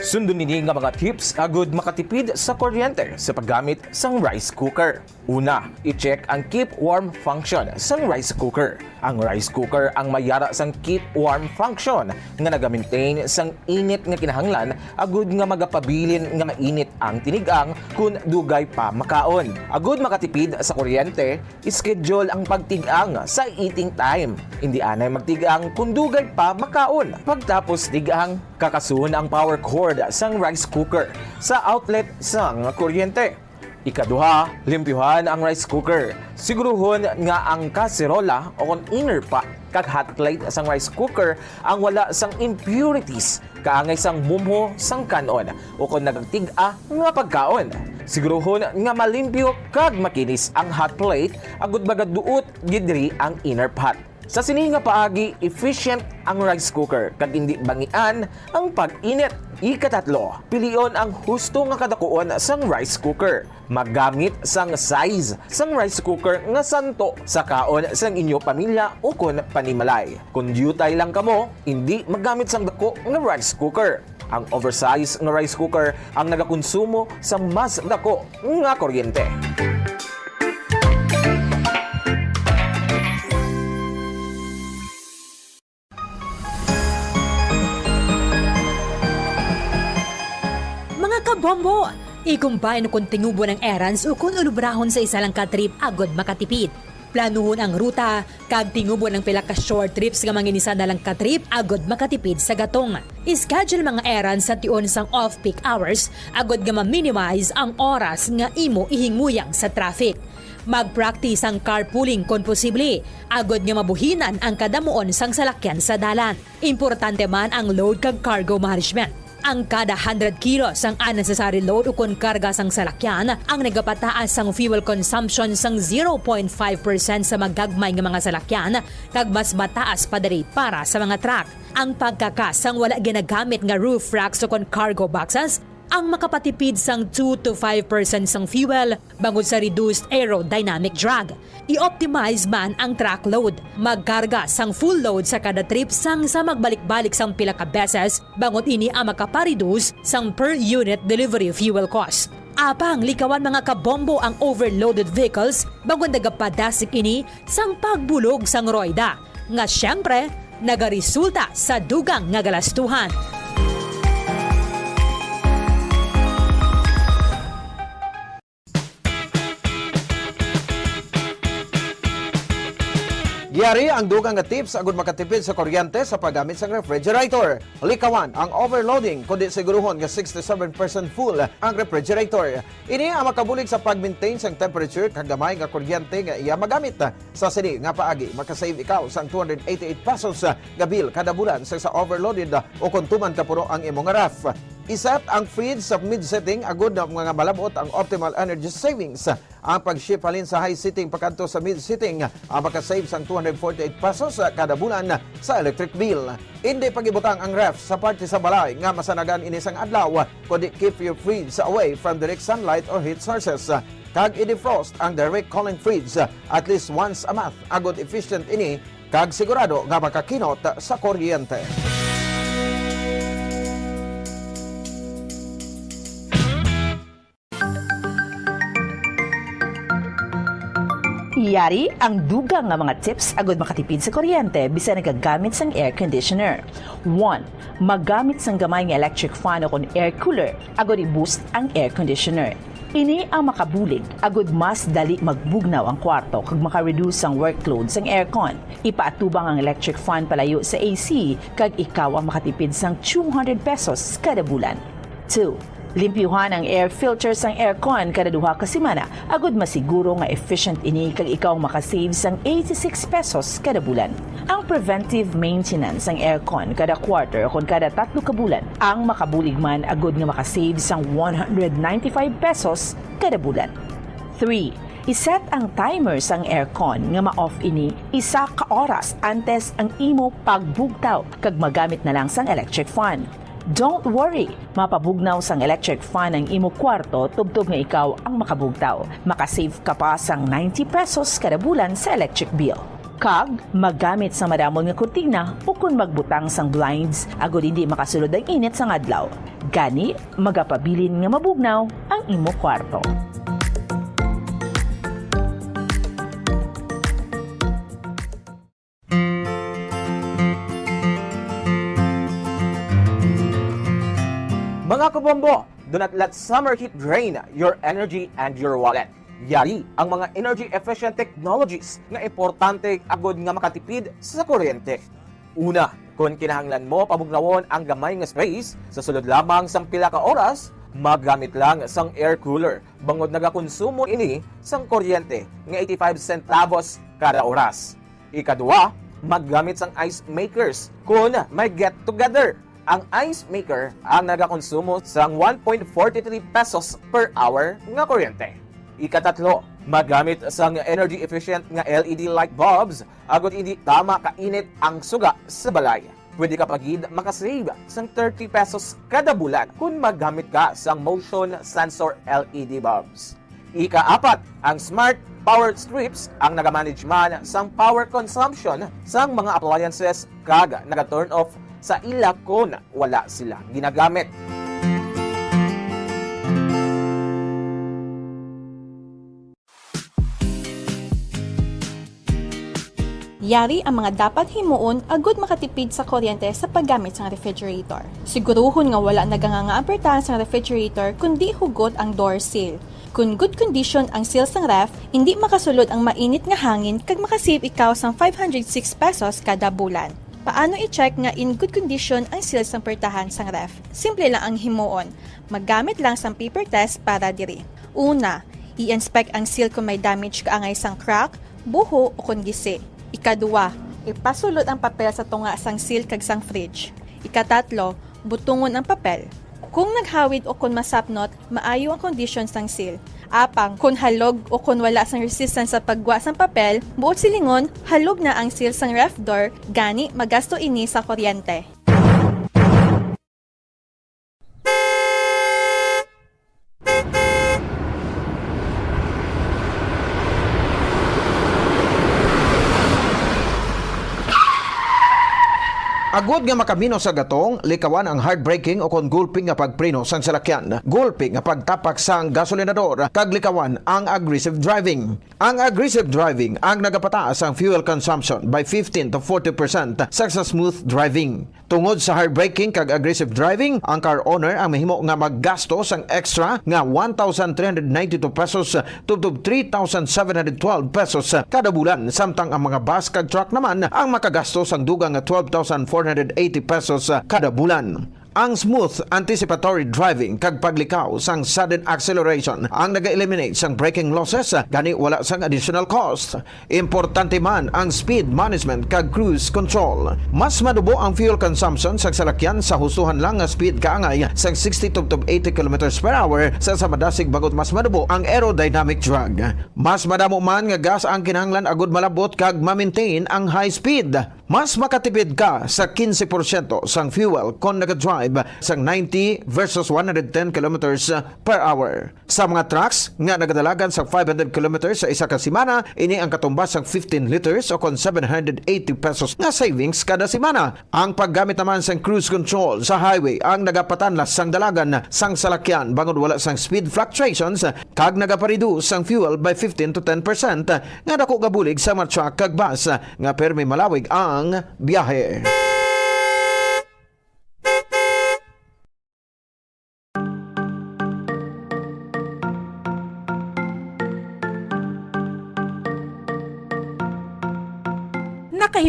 Sundon ini nga mga tips agud makatipid sa kuryente sa paggamit sang rice cooker. Una, i-check ang keep warm function sang rice cooker. Ang rice cooker ang may yara sang keep warm function nga naga-maintain sang init nga kinahanglan agud nga magapabilin nga mainit ang tinig-ang kon dugay pa makaon. Agud makatipid sa kuryente, schedule ang pagtig-ang sa eating time. Indi anay magtig-ang kon dugay pa makaon. Pagtapos tig-ang, kakason ang power cord sang rice cooker sa outlet sang kuryente. Ikaduha, limpyuhan ang rice cooker. Siguruhon nga ang kaserola o kon inner pot kag hot plate sang rice cooker ang wala sang impurities kaangay sang mumho sang kan-on o kon nagtig-a nga pagkaon. Siguruhon nga malimpyo kag makinis ang hot plate agud magaduot gid diri ang inner pot. Sa sini nga paagi, efficient ang rice cooker kag indi bangian ang pag-init. Ikatatlo, pilion ang husto nga kadakuon sang rice cooker. Maggamit sang size sang rice cooker nga santo sa kaon sang inyo pamilya ukon panimalay. Kon diutay lang kamo, indi maggamit sang dako nga rice cooker. Ang oversize nga rice cooker ang nagakonsumo sa mas dako nga kuryente. Mga kabombo, i-combine kon tingubon ang errands ukon ulubrahon sa isa lang ka trip agud makatipid. Planuhon ang ruta kag tingubon ang pila ka short trips nga manginisa na lang ka trip agud makatipid sa gatong. I-schedule mga errands sa tion sang off-peak hours agud nga ma-minimize ang oras nga imo ihinguyang sa traffic. Mag-practice ang carpooling kon posible, agud nga mabuhinan ang kadamuon sang salakyan sa dalan. Importante man ang load kag cargo management. Ang kada hundred kilo sang unnecessary load ukon karga sang salakyan ang nagapataas sang fuel consumption sang zero point five percent sa magagmay nga mga salakyan, kag mas mataas pa diri para sa mga truck. Ang pagkaka sang wala ginagamit nga roof racks ukon cargo boxes ang makapatipid sang two to five percent sang fuel bangod sa reduced aerodynamic drag. I-optimize man ang truck load. Magkarga sang full load sa kada trip sang sa magbalik-balik sang pila ka beses, bangod ini ang makapareduce sang per unit delivery fuel cost. Apang likawan, mga kabombo, ang overloaded vehicles bangod nagapadasig ini sang pagbulog sang royda, nga siyempre nagaresulta sa dugang nga galastuhan. Yari ang dugang nga tips agud makatipid sa kuryente sa paggamit sang refrigerator. Likawan ang overloading, kundi siguruhon nga sixty-seven percent full ang refrigerator. Ini ang makabulig sa pag-maintain sang temperature kag gamay nga kuryente nga iya magamit. Sa sini nga paagi, makasave ikaw sang two hundred eighty-eight pesos nga bill kada bulan sa, sa overloaded o kon tuman ka puno ang imo nga ref. I-set ang fridge sa mid setting agud nga malab-ot ang optimal energy savings. Ang pag-shift halin sa high setting pakadto sa mid setting, ah, makasave sang two hundred forty-eight pesos, ah, kada bulan sa electric bill. Indi pag-ibutang ang ref sa parte sa balay nga masanagan ini sang adlaw, kundi keep your fridge away from direct sunlight or heat sources. Kag i-defrost ang direct cooling fridge at least once a month, agud efficient ini kag sigurado nga makakinot sa kuryente. Yari ang dugang nga mga tips agud makatipid sa kuryente bisan nagagamit sang air conditioner. One, magamit sang gamay nga electric fan o kon air cooler agud i-boost ang air conditioner. Ini ang makabulig agud mas dali magbugnaw ang kwarto kag maka-reduce ang workload sang aircon. Ipaatubang ang electric fan palayo sa A C kag ikaw ang makatipid sang two hundred pesos kada bulan. Two, limpyuhan ang air filter sang aircon kada duha ka semana agud masiguro nga efficient ini kag ikaw makasave sang eighty-six pesos kada bulan. Ang preventive maintenance sang aircon kada quarter kon kada tatlo ka bulan ang makabulig man agud nga makasave sang one hundred ninety-five pesos kada bulan. Three, iset ang timer sang aircon nga ma-off ini isa ka oras antes ang imo pagbugtaw kag magamit na lang sang electric fan. Don't worry, mapabugnaw sang electric fan ang imo kwarto tubtob nga ikaw ang makabugtaw. Makasave ka pa sang ninety pesos kada bulan sa electric bill. Kag magamit sa madamol nga kurtina ukon magbutang sang blinds agud hindi makasulod ang init sang adlaw. Gani, magapabilin nga mabugnaw ang imo kwarto. Mga kabombo, do not let summer heat drain your energy and your wallet. Yari ang mga energy-efficient technologies nga importante agud nga makatipid sa kuryente. Una, kon kinahanglan mo pabugnawon ang gamay nga space sa sulod lamang sang pila ka oras, maggamit lang sang air cooler bangod nagakonsumo ini sang kuryente nga eighty-five centavos kada oras. Ikadua, maggamit sang ice makers kon may get-together. Ang ice maker ang nagakonsumo sang one point four three pesos per hour nga kuryente. Ikatatlo, maggamit sang energy-efficient nga L E D light bulbs agud hindi tama kainit ang suga sa balay. Pwede ka pa gid makasave sang thirty pesos kada bulan kon maggamit ka sang motion sensor L E D bulbs. Ikaapat, ang smart power strips ang nagamanage man sang power consumption sang mga appliances kag naga-turn off sa ila kon wala sila ginagamit. Yari ang mga dapat himuon agud makatipid sa kuryente sa paggamit sang refrigerator. Siguruhon nga wala naganganga ang pertahan sang refrigerator kundi hugot ang door seal. Kon good condition ang seal sang ref, indi makasulod ang mainit nga hangin kag makasave ikaw sang five hundred six pesos kada bulan. Paano i-check nga in good condition ang seal sang pertahan sang ref? Simple lang ang himuon. Maggamit lang sang paper test para diri. Una, i-inspect ang seal kon may damage kaangay sang crack, buho, o kon gisi. Ikaduha, ipasulod ang papel sa tunga sang seal kag sang fridge. Ikatatlo, butungon ang papel. Kon naghawid o kon masapnot, maayo ang kondisyon sang seal. Apang, kon halog o kon wala sang resistance sa paggwa sang papel, buot silingon, halog na ang seal sang ref door, gani magasto ini sa kuryente. Agod nga makaminos sa gatong, likawan ang hard braking o kon gulpi nga pagpreno sang salakyan, gulpi nga pagtapak sang gasolinador, kag likawan ang aggressive driving. Ang aggressive driving ang nagapataas sang fuel consumption by fifteen to forty percent sa, sa smooth driving. Tungod sa hard braking kag aggressive driving, ang car owner ang mahimo nga maggasto sang extra nga one thousand three hundred ninety-two pesos tubtob three thousand seven hundred twelve pesos kada bulan, samtang ang mga bus kag truck naman ang makagasto sang dugang nga twelve thousand four hundred eighty pesos kada bulan. Ang smooth anticipatory driving kag paglikaw sang sudden acceleration ang naga-eliminate sang braking losses, gani wala sang additional cost. Importante man ang speed management kag cruise control. Mas madubo ang fuel consumption sang salakyan sa hustohan lang nga speed kaangay sang sixty tubtob eighty kilometers per hour sa, sa madasig, bangod mas madubo ang aerodynamic drag. Mas madamo man nga gas ang kinahanglan agud malabot kag ma-maintain ang high speed. Mas makatipid ka sa quince porsyento sang fuel kon nagadrive sang ninety versus one hundred ten kilometers per hour. Sa mga trucks nga nagadalagan sa five hundred kilometers sa isa ka semana, ini ang katumbas sang fifteen liters o kon seven hundred eighty pesos nga savings kada semana. Ang paggamit naman sang cruise control sa highway ang nagapatanlas sang dalagan sang salakyan bangod wala sang speed fluctuations kag nagapareduce sang fuel by fifteen to ten percent nga dako nga bulig sa mga truck kag bus nga permi malawig ang biyahe.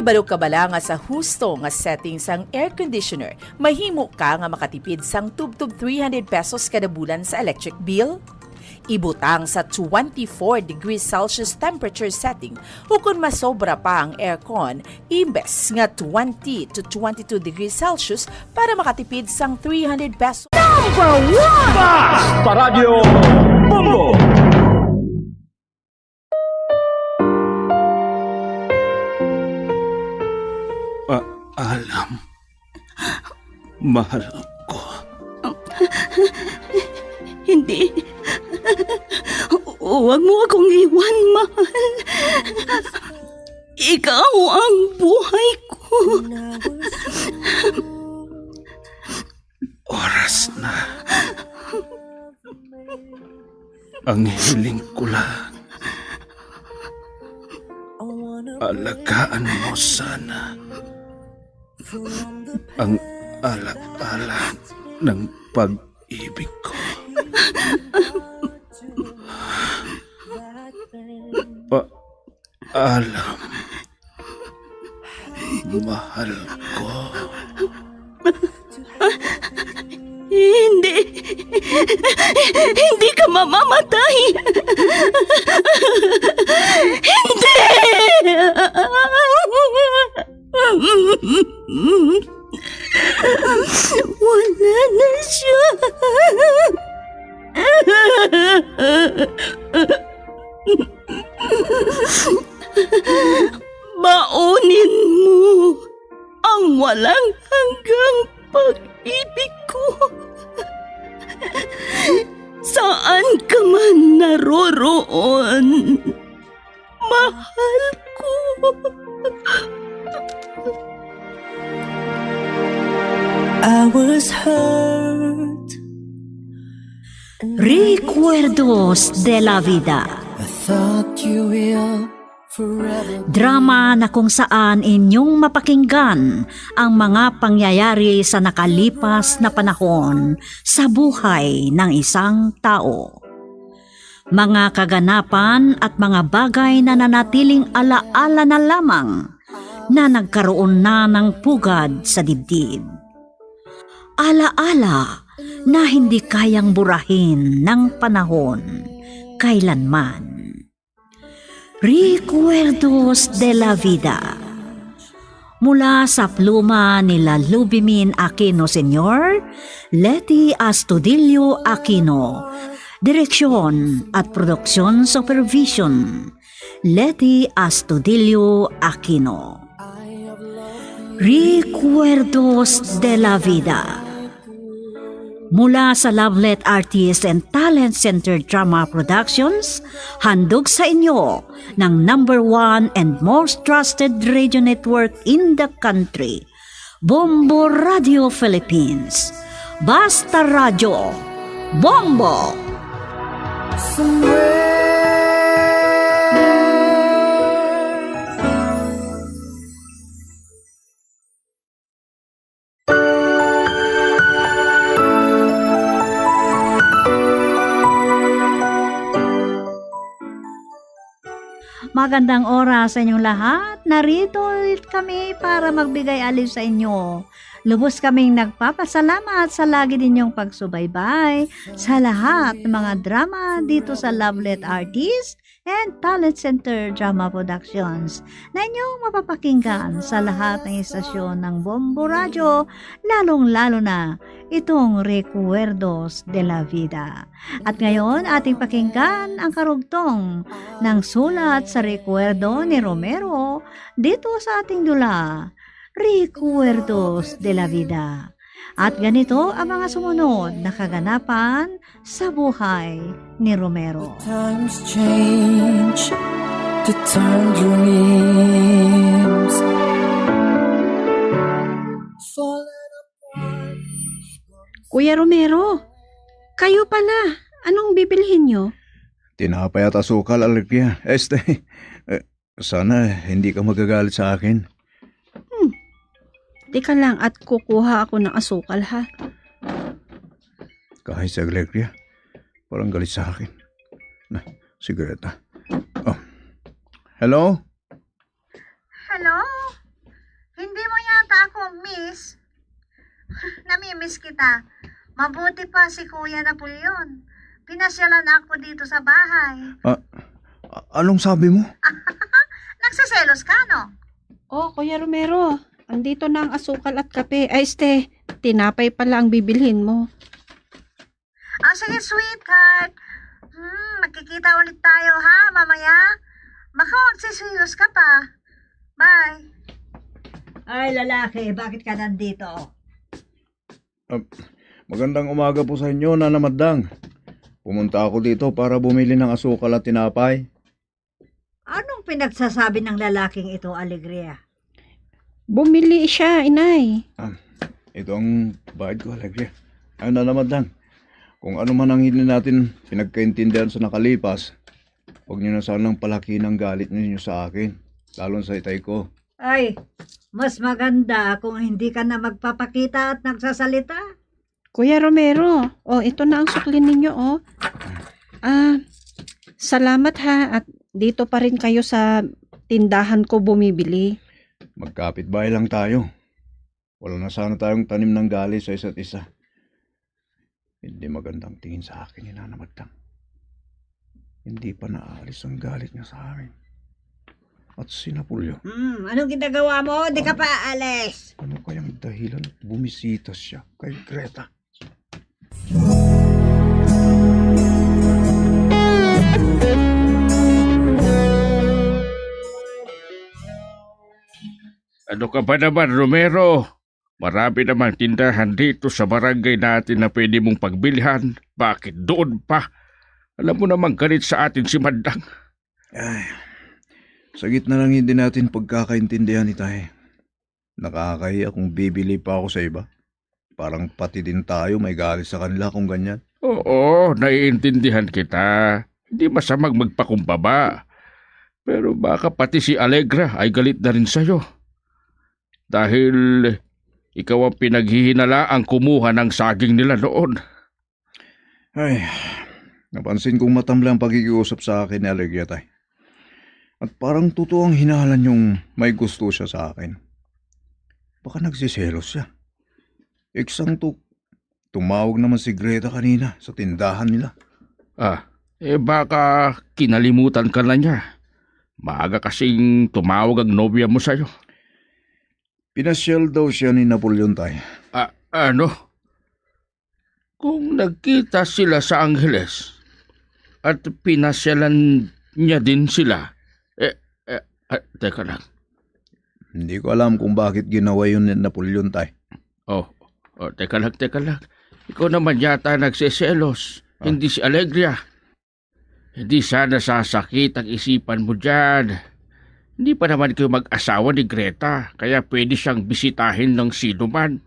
Balo ka bala nga sa husto nga setting sang air conditioner, mahimo ka nga makatipid sang tubtob three hundred pesos kada bulan sa electric bill? Ibutang sa twenty-four degrees Celsius temperature setting, ukon masobra pa ang aircon, imbes nga twenty to twenty-two degrees Celsius para makatipid sang three hundred pesos. Number one! Basta Radyo Bombo! Ah, alam. Mahal ko. Hindi. Huwag mo akong iwan, mahal. Ikaw ang buhay ko. Oras na. Ang hiling ko lang, alagaan mo sana ang ala-ala ng pag-ibig ko. Pa-, Alam, mahal ko. Hindi. Hindi ka mamamatay. Hindi! Wala na siya. Baunin mo ang walang hanggang pag-ibig ko. Saan ka man naroroon, mahal ko. I was hurt. Recuerdos de la Vida. I thought you will forever. Drama na kung saan inyong mapakinggan ang mga pangyayari sa nakalipas na panahon sa buhay ng isang tao. Mga kaganapan at mga bagay na nanatiling alaala na lamang na nagkaroon na ng pugad sa dibdib. Alaala na hindi kayang burahin ng panahon kailanman. Recuerdos de la Vida. Mula sa pluma ni Lalubimin Aquino Senior, Leti Astudillo Aquino. Direksyon at production supervision, Leti Astudillo Aquino. Recuerdos de la Vida. Mula sa Lovelet Artist and Talent Center Drama Productions, handog sa inyo ng number one and most trusted radio network in the country, Bombo Radio Philippines. Basta Radyo, Bombo! Magandang oras sa inyong lahat. Narito ulit kami para magbigay aliw sa inyo. Lubos kaming nagpapasalamat sa lagi ninyong pagsubaybay sa lahat ng mga drama dito sa Lovelet Artist and Talent Center Drama Productions na inyong mapapakinggan sa lahat ng istasyon ng Bombo Radyo, lalong-lalo na itong Recuerdos de la Vida. At ngayon, ating pakinggan ang karugtong ng sulat sa rekwerdo ni Romero dito sa ating dula, Recuerdos de la Vida. At ganito ang mga sumunod na kaganapan sa buhay ni Romero. Times change to turn dreams. Kuya Romero, kayo pala, anong bibilhin nyo? Tinapay at asukal, Alegria. Este, eh, sana hindi ka magagalit sa akin. Hmm. Teka lang at kukuha ako ng asukal, ha? Kahit si Alegria, parang galit sa akin. Na, sigareta. Oh. Hello? Hello? Miss, namimiss kita. Mabuti pa si Kuya Napoleon. Pinasyalan ako dito sa bahay. Ah, a-, anong sabi mo? Nagseselos ka, no? Oh, Kuya Romero, andito na ang asukal at kape. Ay, este, tinapay pala ang bibilhin mo. Ah, sige, sweetheart. Hmm, magkikita ulit tayo, ha, mamaya? Baka magseselos ka pa. Bye. Ay, lalaki, bakit ka nandito? Ah, magandang umaga po sa inyo, Nana Madang. Pumunta ako dito para bumili ng asukal at tinapay. Anong pinagsasabi ng lalaking ito, Alegria? Bumili siya, inay. Ah, ito ang bayad ko, Alegria. Ay, Nana Madang, kung ano man ang hindi natin pinagkaintindihan sa nakalipas, huwag niyo na sanang palaki ng galit ninyo sa akin, lalo sa itay ko. Ay, mas maganda kung hindi ka na magpapakita at nagsasalita. Kuya Romero, oh, ito na ang sukli ninyo, oh. Ah, salamat ha, at dito pa rin kayo sa tindahan ko bumibili. Magkapit-bahay lang tayo. Wala na sana tayong tanim ng galit sa isa't isa. Hindi magandang tingin sa akin ni Nana Madang. Hindi pa naalis ang galit niya sa amin. At si Napoleon. Hmm, anong ginagawa mo? Di ka pa alis. Ano kayang dahilan at bumisita siya kay Greta? Ano ka ba naman, Romero? Marami namang tindahan dito sa barangay natin na pwede mong pagbilhan. Bakit doon pa? Alam mo namang galit sa atin si Madang. Ay, sa gitna ng hindi natin pagkakaintindihan, itay, nakakahiya kung bibili pa ako sa iba. Parang pati din tayo may galit sa kanila kung ganyan. Oo, naiintindihan kita. Hindi masamang magpakumbaba. Pero baka pati si Alegra ay galit na rin sa'yo. Dahil ikaw ang pinaghihinalaang kumuha ng saging nila noon. Ay, napansin kong matamlay ang pakikiusap sa akin ni Alegra, tay. At parang totoo ang hinahala niyong may gusto siya sa akin. Baka nagsiselos siya. Eksakto, tumawag naman si Greta kanina sa tindahan nila. Ah, eh baka kinalimutan ka na niya. Maaga kasing tumawag ang nobya mo sa'yo. Pinasyal daw siya ni Napoleon, tay. Ah, ano? Kung nagkita sila sa Angeles at pinasyalan niya din sila, eh, eh, ah, teka lang. Hindi ko alam kung bakit ginawa yun ni Napoleon, tay. Oh, oh, teka lang, teka lang. Ikaw naman yata nagseselos, Ah. hindi si Alegria. Hindi sana sasakit ang isipan mo diyan. Hindi pa naman kayo mag-asawa ni Greta, kaya pwede siyang bisitahin ng sino man.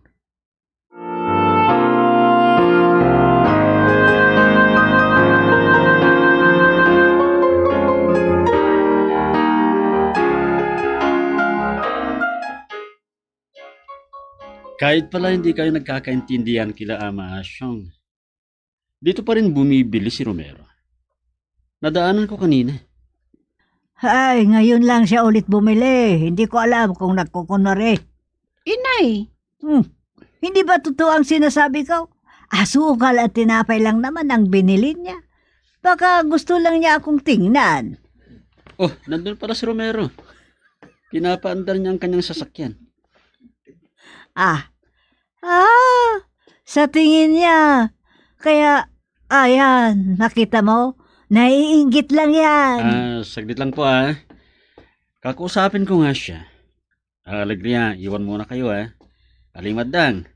Kahit pala hindi kayo nagkakaintindihan kila Ama Asyong, dito pa rin bumibili si Romero. Nadaanan ko kanina. Ay, ngayon lang siya ulit bumili. Hindi ko alam kung nagkukunwari. Inay! Hmm. Hindi ba totoo ang sinasabi ko? Asukal at tinapay lang naman ang binili niya. Baka gusto lang niya akong tingnan. Oh, nandun pala si Romero. Pinapaandar niya ang kanyang sasakyan. Ah. Ah, sa tingin niya. Kaya, ayan, nakita mo? Naiinggit lang yan. Ah, saglit lang po, ah. Kakausapin ko nga siya. Ah, Alegria, iwan muna kayo, ah. Aling Madang.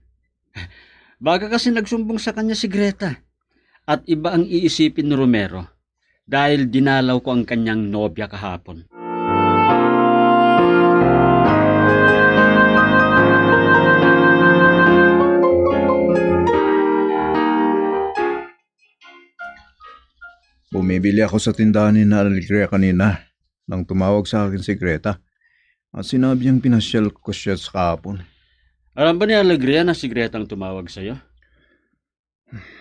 Baka kasi nagsumbong sa kanya si Greta. At iba ang iisipin ni Romero dahil dinalaw ko ang kanyang nobya kahapon. Bumibili ako sa tindahan ni Nana Alegria kanina nang tumawag sa akin si Greta. At sinabi niyang pinasyal ko siya sa kahapon. Alam ba ni Alegria na si Greta ang tumawag sa'yo?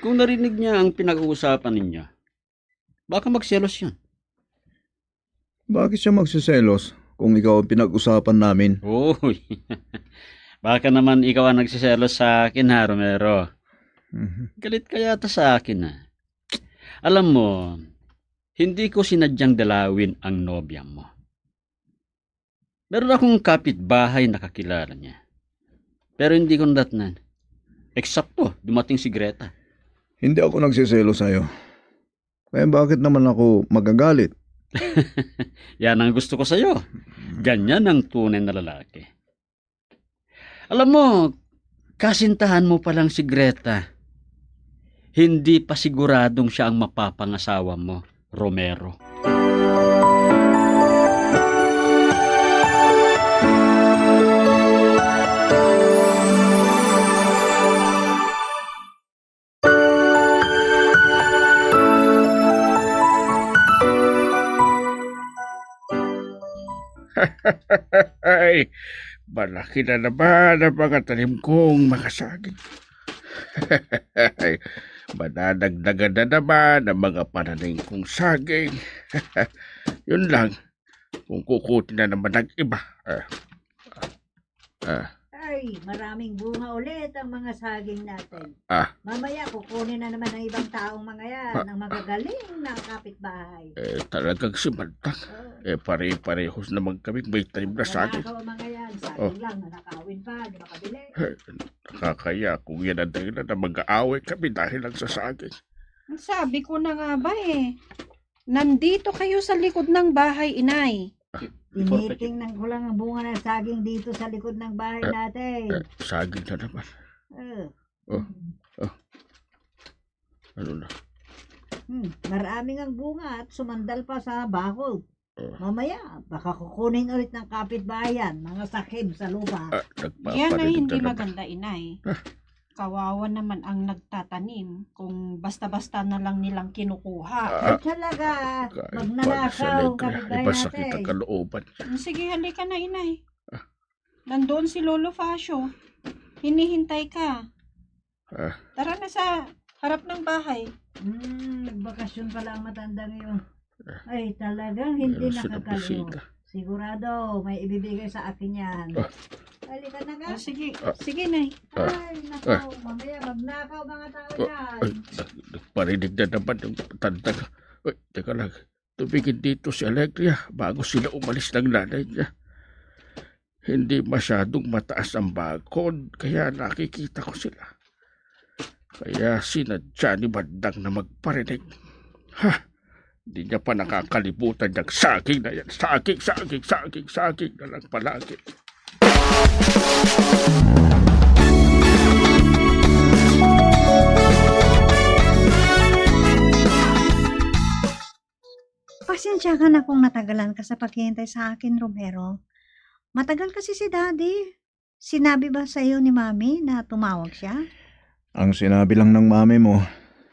Kung narinig niya ang pinag-uusapan ninyo, baka magselos yun. Bakit siya magseselos kung ikaw ang pinag-usapan namin? Uy, Baka naman ikaw ang nagsiselos sa akin, ha, Romero? Mhm. Galit ka yata sa akin, ha? Alam mo, hindi ko sinadyang dalawin ang nobya mo. Meron akong kapitbahay na kakilala niya. Pero hindi ko nadatnan. Eksakto, dumating si Greta. Hindi ako nagsiselo sa'yo. Kaya bakit naman ako magagalit? Yan ang gusto ko sa'yo. Ganyan ang tunay na lalaki. Alam mo, kasintahan mo pa lang si Greta, hindi pa siguradong siya ang mapapangasawa mo, Romero. Ay, malaki na naman ang mga tanim kong mga saging. Ay, madadagdagan na naman ang mga pananim kong saging. Yun lang, kung kukutin na naman ng iba. Ah, ah, Ay, maraming bunga ulit ang mga saging natin. Ah. Mamaya, kukunin na naman ng ibang taong mga yan, Ah. ng magagaling na kapitbahay. Eh, talagang si Mantang. Oh. Eh, pare-parehos naman kami may tanim na saging. Nanakaw ang mga yan. Saging Oh. lang, nanakawin pa, di makabili. Eh, nakakaya kung yan ang dahilan na mag-aaway kami dahil lang sa saging. Ang sabi ko na nga ba eh, nandito kayo sa likod ng bahay, inay. Ah, before ka Tinitingnan ko lang ang bunga ng saging dito sa likod ng bahay Eh, natin. eh, saging na naman. Oh. Oh, oh. Ano na? Hmm, maraming ang bunga at sumandal pa sa bakod. Oh. Mamaya, baka kukunin ulit ng kapitbahayan, mga sakim sa lupa. Ah, Yan ay nagpaparinig hindi na naman. maganda, inay. Ah. Kawawa naman ang nagtatanim kung basta-basta na lang nilang kinukuha. Ah, Ay, talaga, kay magnanakaw, Panisalay, kay kapitbahay iba sakit natin. Ang kalooban. Sige, halika na, inay. Ah. Nandoon si Lolo Facio. Hinihintay ka. Ah. Tara na sa harap ng bahay. Hmm, nagbakasyon pala ang matanda ngayon. Ah. Ay, talagang hindi Meron silang nakakalimot. Bisita. Sigurado, may ibibigay sa akin yan. Ah. Halika na nga. Ah, sige. Ah. Sige, Nay. Ah. Ay, naku, Ah. mamaya magnakaw mga tao Ah. yan. Ay, nag-, nagparinig na naman yung tanda. Uy, teka lang. Tubigin dito si Alegria bago sila umalis ng nanay niya. Hindi masyadong mataas ang bakod, kaya nakikita ko sila. Kaya sinadya ni Bandang na magparinig. Ha! Hindi niya pa nakakalimutan yung saging na yan. Saging, saging, saging, saging na lang palagi. Pasensya ka na kung natagalan ka sa paghihintay sa akin, Romero. Matagal kasi si Daddy. Sinabi ba sa iyo ni Mami na tumawag siya? Ang sinabi lang ng mami mo,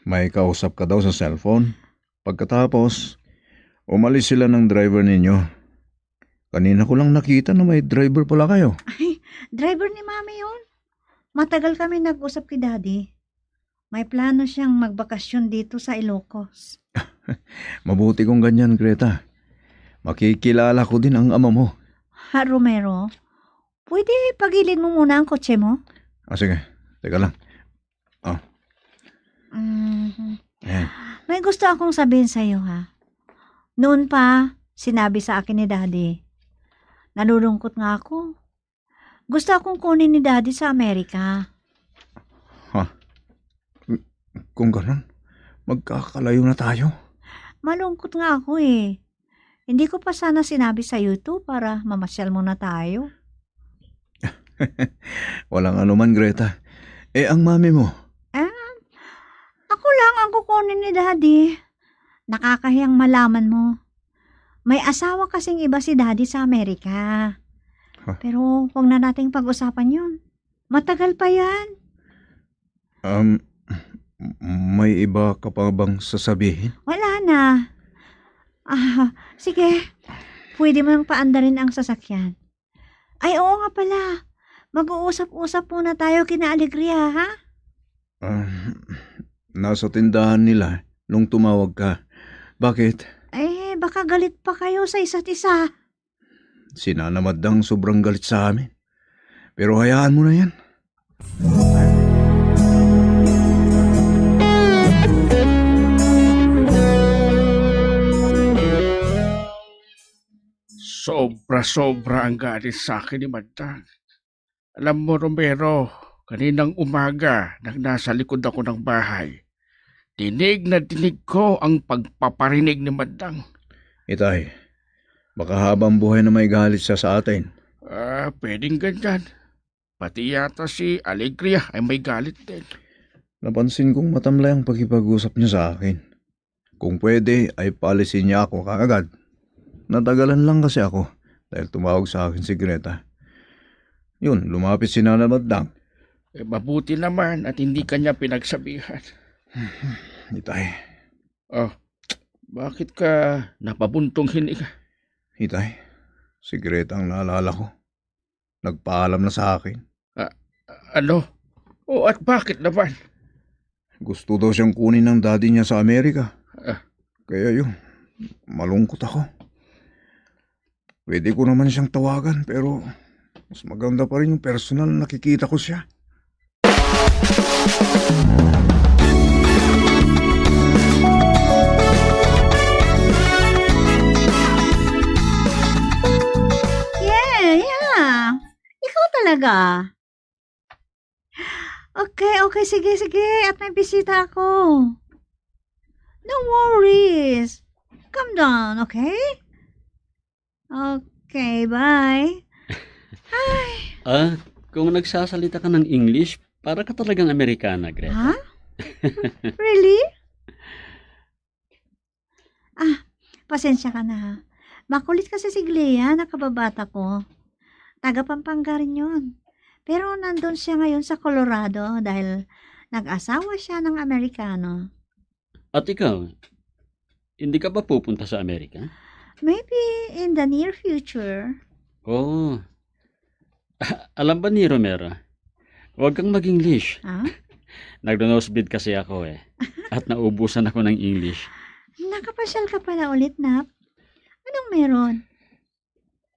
may kausap ka daw sa cellphone. Pagkatapos, umalis sila ng driver ninyo. Kanina ko lang nakita na may driver pala kayo. Ay, driver ni Mami yun. Matagal kami nag-usap kay Daddy. May plano siyang magbakasyon dito sa Ilocos. Mabuti kung ganyan, Greta. Makikilala ko din ang ama mo. Ha, Romero? Pwede pagilid mo muna ang kotse mo? Ah, sige. Teka lang. Ah. Mhm. Ayan. May gusto akong sabihin sa'yo, ha. Noon pa, sinabi sa akin ni Daddy, "Nalulungkot nga ako. Gusto akong kunin ni Daddy sa Amerika." Ha? Kung ganun, magkakalayo na tayo. Malungkot nga ako, eh. Hindi ko pa sana sinabi sa'yo ito para mamasyal muna tayo. Walang anuman, Greta. Eh, ang mami mo? Eh, ako lang ang kukunin ni Daddy. Nakakahiyang malaman mo. May asawa kasing iba si Daddy sa Amerika. Huh? Pero huwag na nating pag-usapan yun. Matagal pa yan. Um, may iba ka pa bang sasabihin? Wala na. Ah, sige. Pwede mo nang paandarin ang sasakyan. Ay, oo nga pala. Mag-uusap-usap muna tayo kina Alegria, ha? Ah, nasa tindahan nila nung tumawag ka. Bakit? Eh, baka galit pa kayo sa isa't isa. Si Nana Madang sobrang galit sa amin. Pero hayaan mo na yan. Sobra-sobra ang galit sa akin ni Madang. Alam mo, Romero, kaninang umaga nang nasa likod ako ng bahay, dinig na dinig ko ang pagpaparinig ni Madang. Itay, baka habang buhay na may galit siya sa atin. Ah, pwedeng ganyan. Pati yata si Alegria ay may galit din. Napansin kong matamlay ang pakipag-usap niya sa akin. Kung pwede, ay paalisin niya ako kaagad. Natagalan lang kasi ako dahil tumawag sa akin si Greta. Yun, lumapit si Nana Madang. Eh, mabuti naman at hindi ka niya pinagsabihan. Itay. Oh, bakit ka napabuntong hininga? Itay, si Greta ang naalala ko. Nagpaalam na sa akin. Ah, ano? Oh, at bakit naman? Gusto daw siyang kunin ng daddy niya sa Amerika. Ah. Kaya yun, malungkot ako. Pwede ko naman siyang tawagan, pero mas maganda pa rin yung personal na nakikita ko siya. Yeah, yeah. Ikaw talaga. Okay, okay. Sige, sige. At may bisita ako. No worries. Calm down, okay? Okay, bye. Ay. Ah, kung nagsasalita ka ng English, para ka talagang Amerikana, Greta. Ha? Really? Ah, pasensya ka na, ha. Makulit kasi si Glea, nakababata ko. Taga Pampanga rin yun. Pero nandun siya ngayon sa Colorado dahil nag-asawa siya ng Amerikano. At ikaw, hindi ka ba pupunta sa Amerika? Maybe in the near future. Oh. Alam ba ni Romero? Huwag kang mag-English. Ah? Nagno-nosebleed kasi ako eh. At naubusan ako ng English. Nakapasyal ka pala ulit, Nap. Anong meron?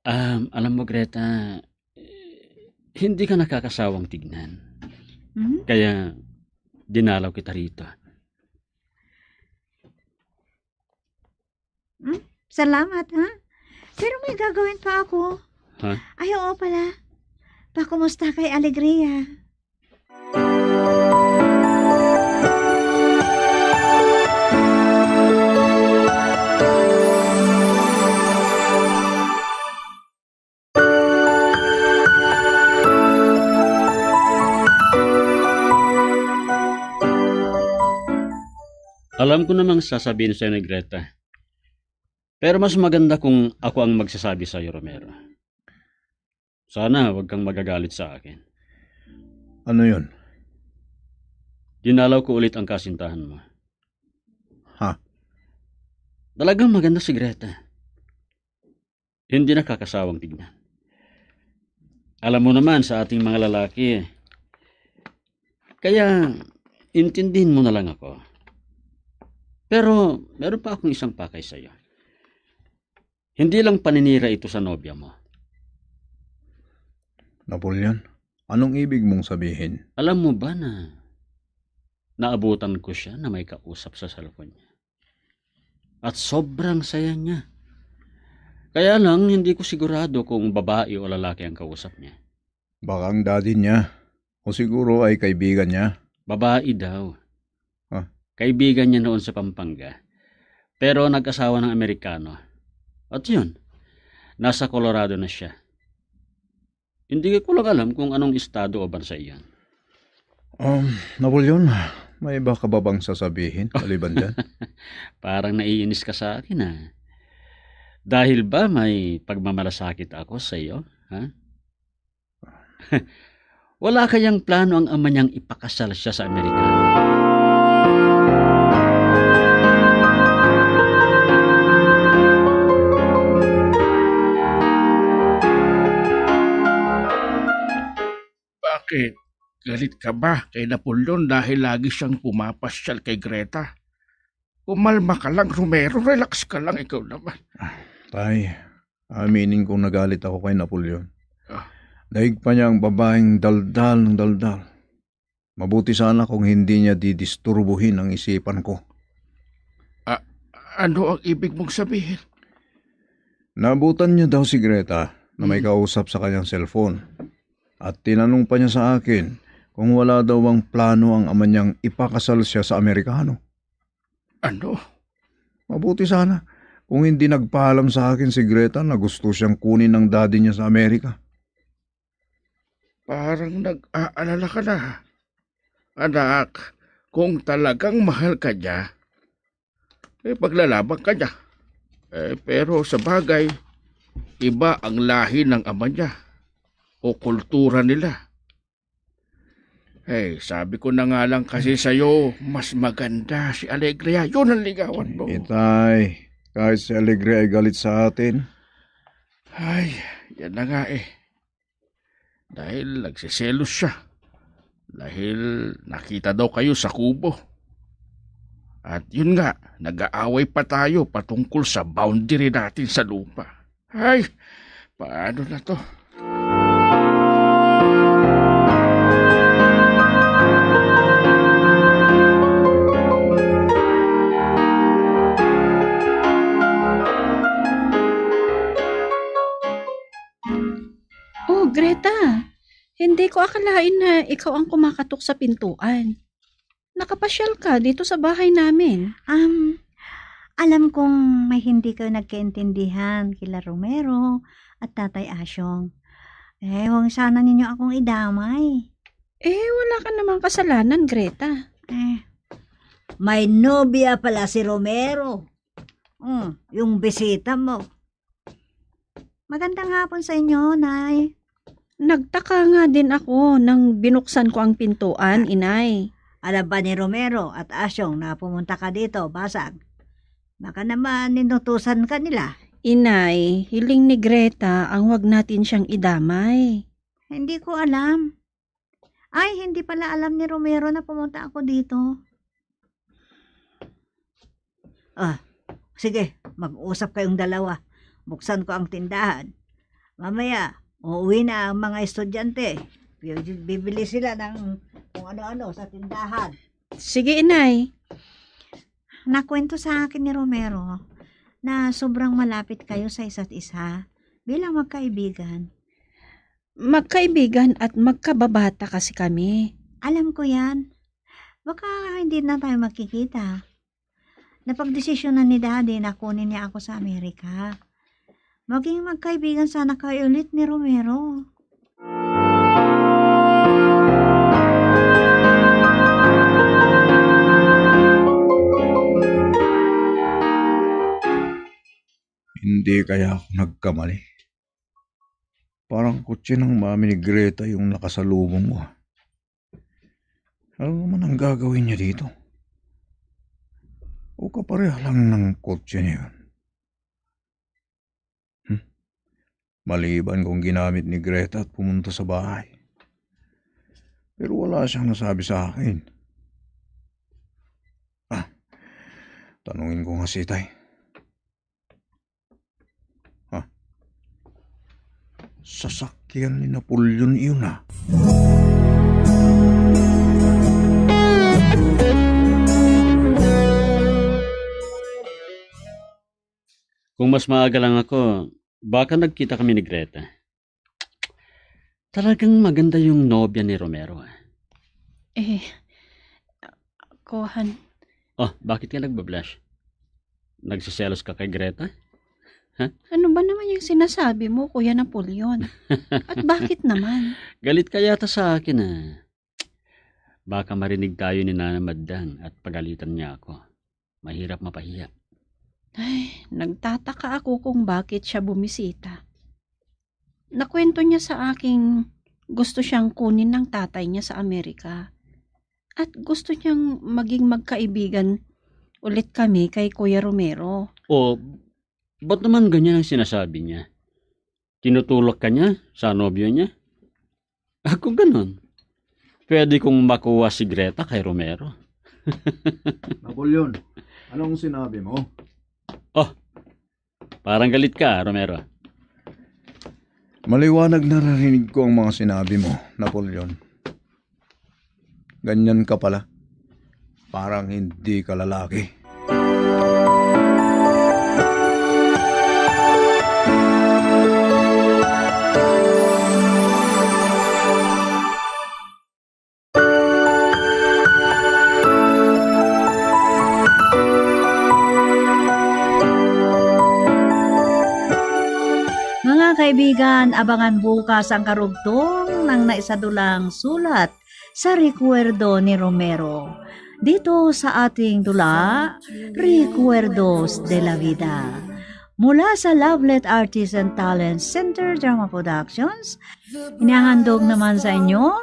Um, alam mo, Greta, hindi ka nakakasawang tignan. Hmm? Kaya dinalaw kita rito. Hmm? Salamat, ha? Pero may gagawin pa ako. Ha? Ay, oo pala. Pakumusta kay Alegria? Alam ko namang sasabihin sa'yo ni Greta. Pero mas maganda kung ako ang magsasabi sa'yo, Romero. Sana wag kang magagalit sa akin. Ano yun? Dinalaw ko ulit ang kasintahan mo. Ha? Talagang maganda si Greta. Hindi nakakasawang tignan. Alam mo naman sa ating mga lalaki eh. Kaya, intindihin mo na lang ako. Pero, meron pa akong isang pakay sa'yo. Hindi lang paninira ito sa nobya mo. Napoleon, anong ibig mong sabihin? Alam mo ba na naabutan ko siya na may kausap sa cellphone niya? At sobrang saya niya. Kaya lang, hindi ko sigurado kung babae o lalaki ang kausap niya. Baka ang daddy niya. O siguro ay kaibigan niya. Babae daw. Ah. Kaibigan niya noon sa Pampanga. Pero nag-asawa ng Amerikano. At yun, nasa Colorado na siya. Hindi ko lang alam kung anong estado o bansa iyan. Um, Napoleon, may iba ka ba bang sasabihin maliban dyan? Parang naiinis ka sa akin, ah. Dahil ba may pagmamalasakit ako sa iyo, ha? Wala kayang plano ang ama niyang ipakasal siya sa Amerikano? Bakit? Galit ka ba kay Napoleon dahil lagi siyang pumapasyal kay Greta? Kumalma ka lang, Romero. Relax ka lang, ikaw naman. Ah, tay, aminin kong nagalit ako kay Napoleon. Ah. Daig pa niya ang babaeng daldal ng daldal. Mabuti sana kung hindi niya didisturbuhin ang isipan ko. A-, ano ang ibig mong sabihin? Naabutan niya daw si Greta na may Hmm. kausap sa kanyang cellphone. At tinanong pa niya sa akin kung wala daw bang plano ang ama niyang ipakasal siya sa Amerikano. Ano? Mabuti sana kung hindi nagpaalam sa akin si Greta na gusto siyang kunin ng daddy niya sa Amerika. Parang nag-aalala ka na. Anak, kung talagang mahal ka niya, eh, paglalaban ka niya. Eh, pero sa bagay, iba ang lahi ng ama niya o kultura nila. Eh, sabi ko na nga lang kasi sa'yo, mas maganda si Alegria. Yun ang ligawan mo. Itay, kahit si Alegria ay galit sa atin. Ay, yan na nga eh. Dahil nagseselos siya. Dahil nakita daw kayo sa kubo. At yun nga, nag-aaway pa tayo patungkol sa boundary natin sa lupa. Ay, paano na to? Oh, Greta, hindi ko akalain na ikaw ang kumakatok sa pintuan. Nakapasyal ka dito sa bahay namin. Um, alam kong may hindi kayo nagkaintindihan kila Romero at Tatay Asyong. Eh, huwag sana ninyo akong idamay. Eh, wala ka namang kasalanan, Greta. Eh, may nobya pala si Romero. Hmm, yung bisita mo. Magandang hapon sa inyo, Nay. Nagtaka nga din ako nang binuksan ko ang pintuan, Inay. Alam ba ni Romero at Asyong na pumunta ka dito, Basag? Baka naman inutusan ka nila. Inay, hiling ni Greta ang wag natin siyang idamay. Hindi ko alam. Ay, hindi pala alam ni Romero na pumunta ako dito. Ah, sige, mag-usap kayong dalawa. Buksan ko ang tindahan. Mamaya, uuwi na ang mga estudyante. Bi-, bibili sila ng kung ano-ano sa tindahan. Sige, Inay. Nakwento sa akin ni Romero na sobrang malapit kayo sa isa't isa bilang magkaibigan. Magkaibigan at magkababata kasi kami. Alam ko yan. Baka hindi na tayo magkikita. Napagdesisyonan ni Daddy na kunin niya ako sa Amerika. Maging magkaibigan sana kayo ulit ni Romero. Hindi kaya ako nagkamali? Parang kotse ng mami ni Greta yung nakasalubong ko. Ano naman ang gagawin niya dito? O kapareha lang ng kotse niya yun? Hmm? Maliban kung ginamit ni Greta at pumunta sa bahay. Pero wala siyang nasabi sa akin. Ah, tanungin ko nga si Tay. Ha? Sasakyan ni Napoleon iyon, ha? Kung mas maaga lang ako, baka nagkita kami ni Greta. Talagang maganda yung nobya ni Romero, ah. Eh, kuhan. Oh, bakit ka nagbablush? Nagsiselos ka kay Greta? Ha? Ano ba naman yung sinasabi mo, Kuya Napoleon? At bakit naman? Galit ka yata sa akin, ah. Baka marinig tayo ni Nana Madang at pagalitan niya ako. Mahirap mapahiya. Ay, nagtataka ako kung bakit siya bumisita. Nakwento niya sa aking gusto siyang kunin ng tatay niya sa Amerika. At gusto niyang maging magkaibigan ulit kami kay Kuya Romero. O, ba't naman ganyan ang sinasabi niya? Tinutulak ka niya sa nobyo niya? Ah, kung ganun, pwede kong makuha si Greta kay Romero. Napoleon, anong sinabi mo? Oh, parang galit ka, Romero. Maliwanag na narinig ko ang mga sinabi mo, Napoleon. Ganyan ka pala. Parang hindi ka lalaki. Mga kaibigan, abangan bukas ang karugtong ng naisadulang sulat sa Recuerdo ni Romero. Dito sa ating dula, Recuerdos de la Vida. Mula sa Lovelet Artisan Talent Center Drama Productions, inihahandog naman sa inyo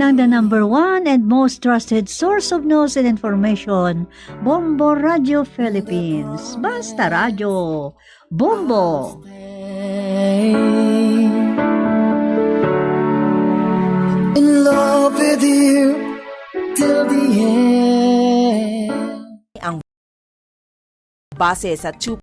ng the number one and most trusted source of news and information, Bombo Radio Philippines. Basta Radyo, Bombo! In love with you till the end. Base sa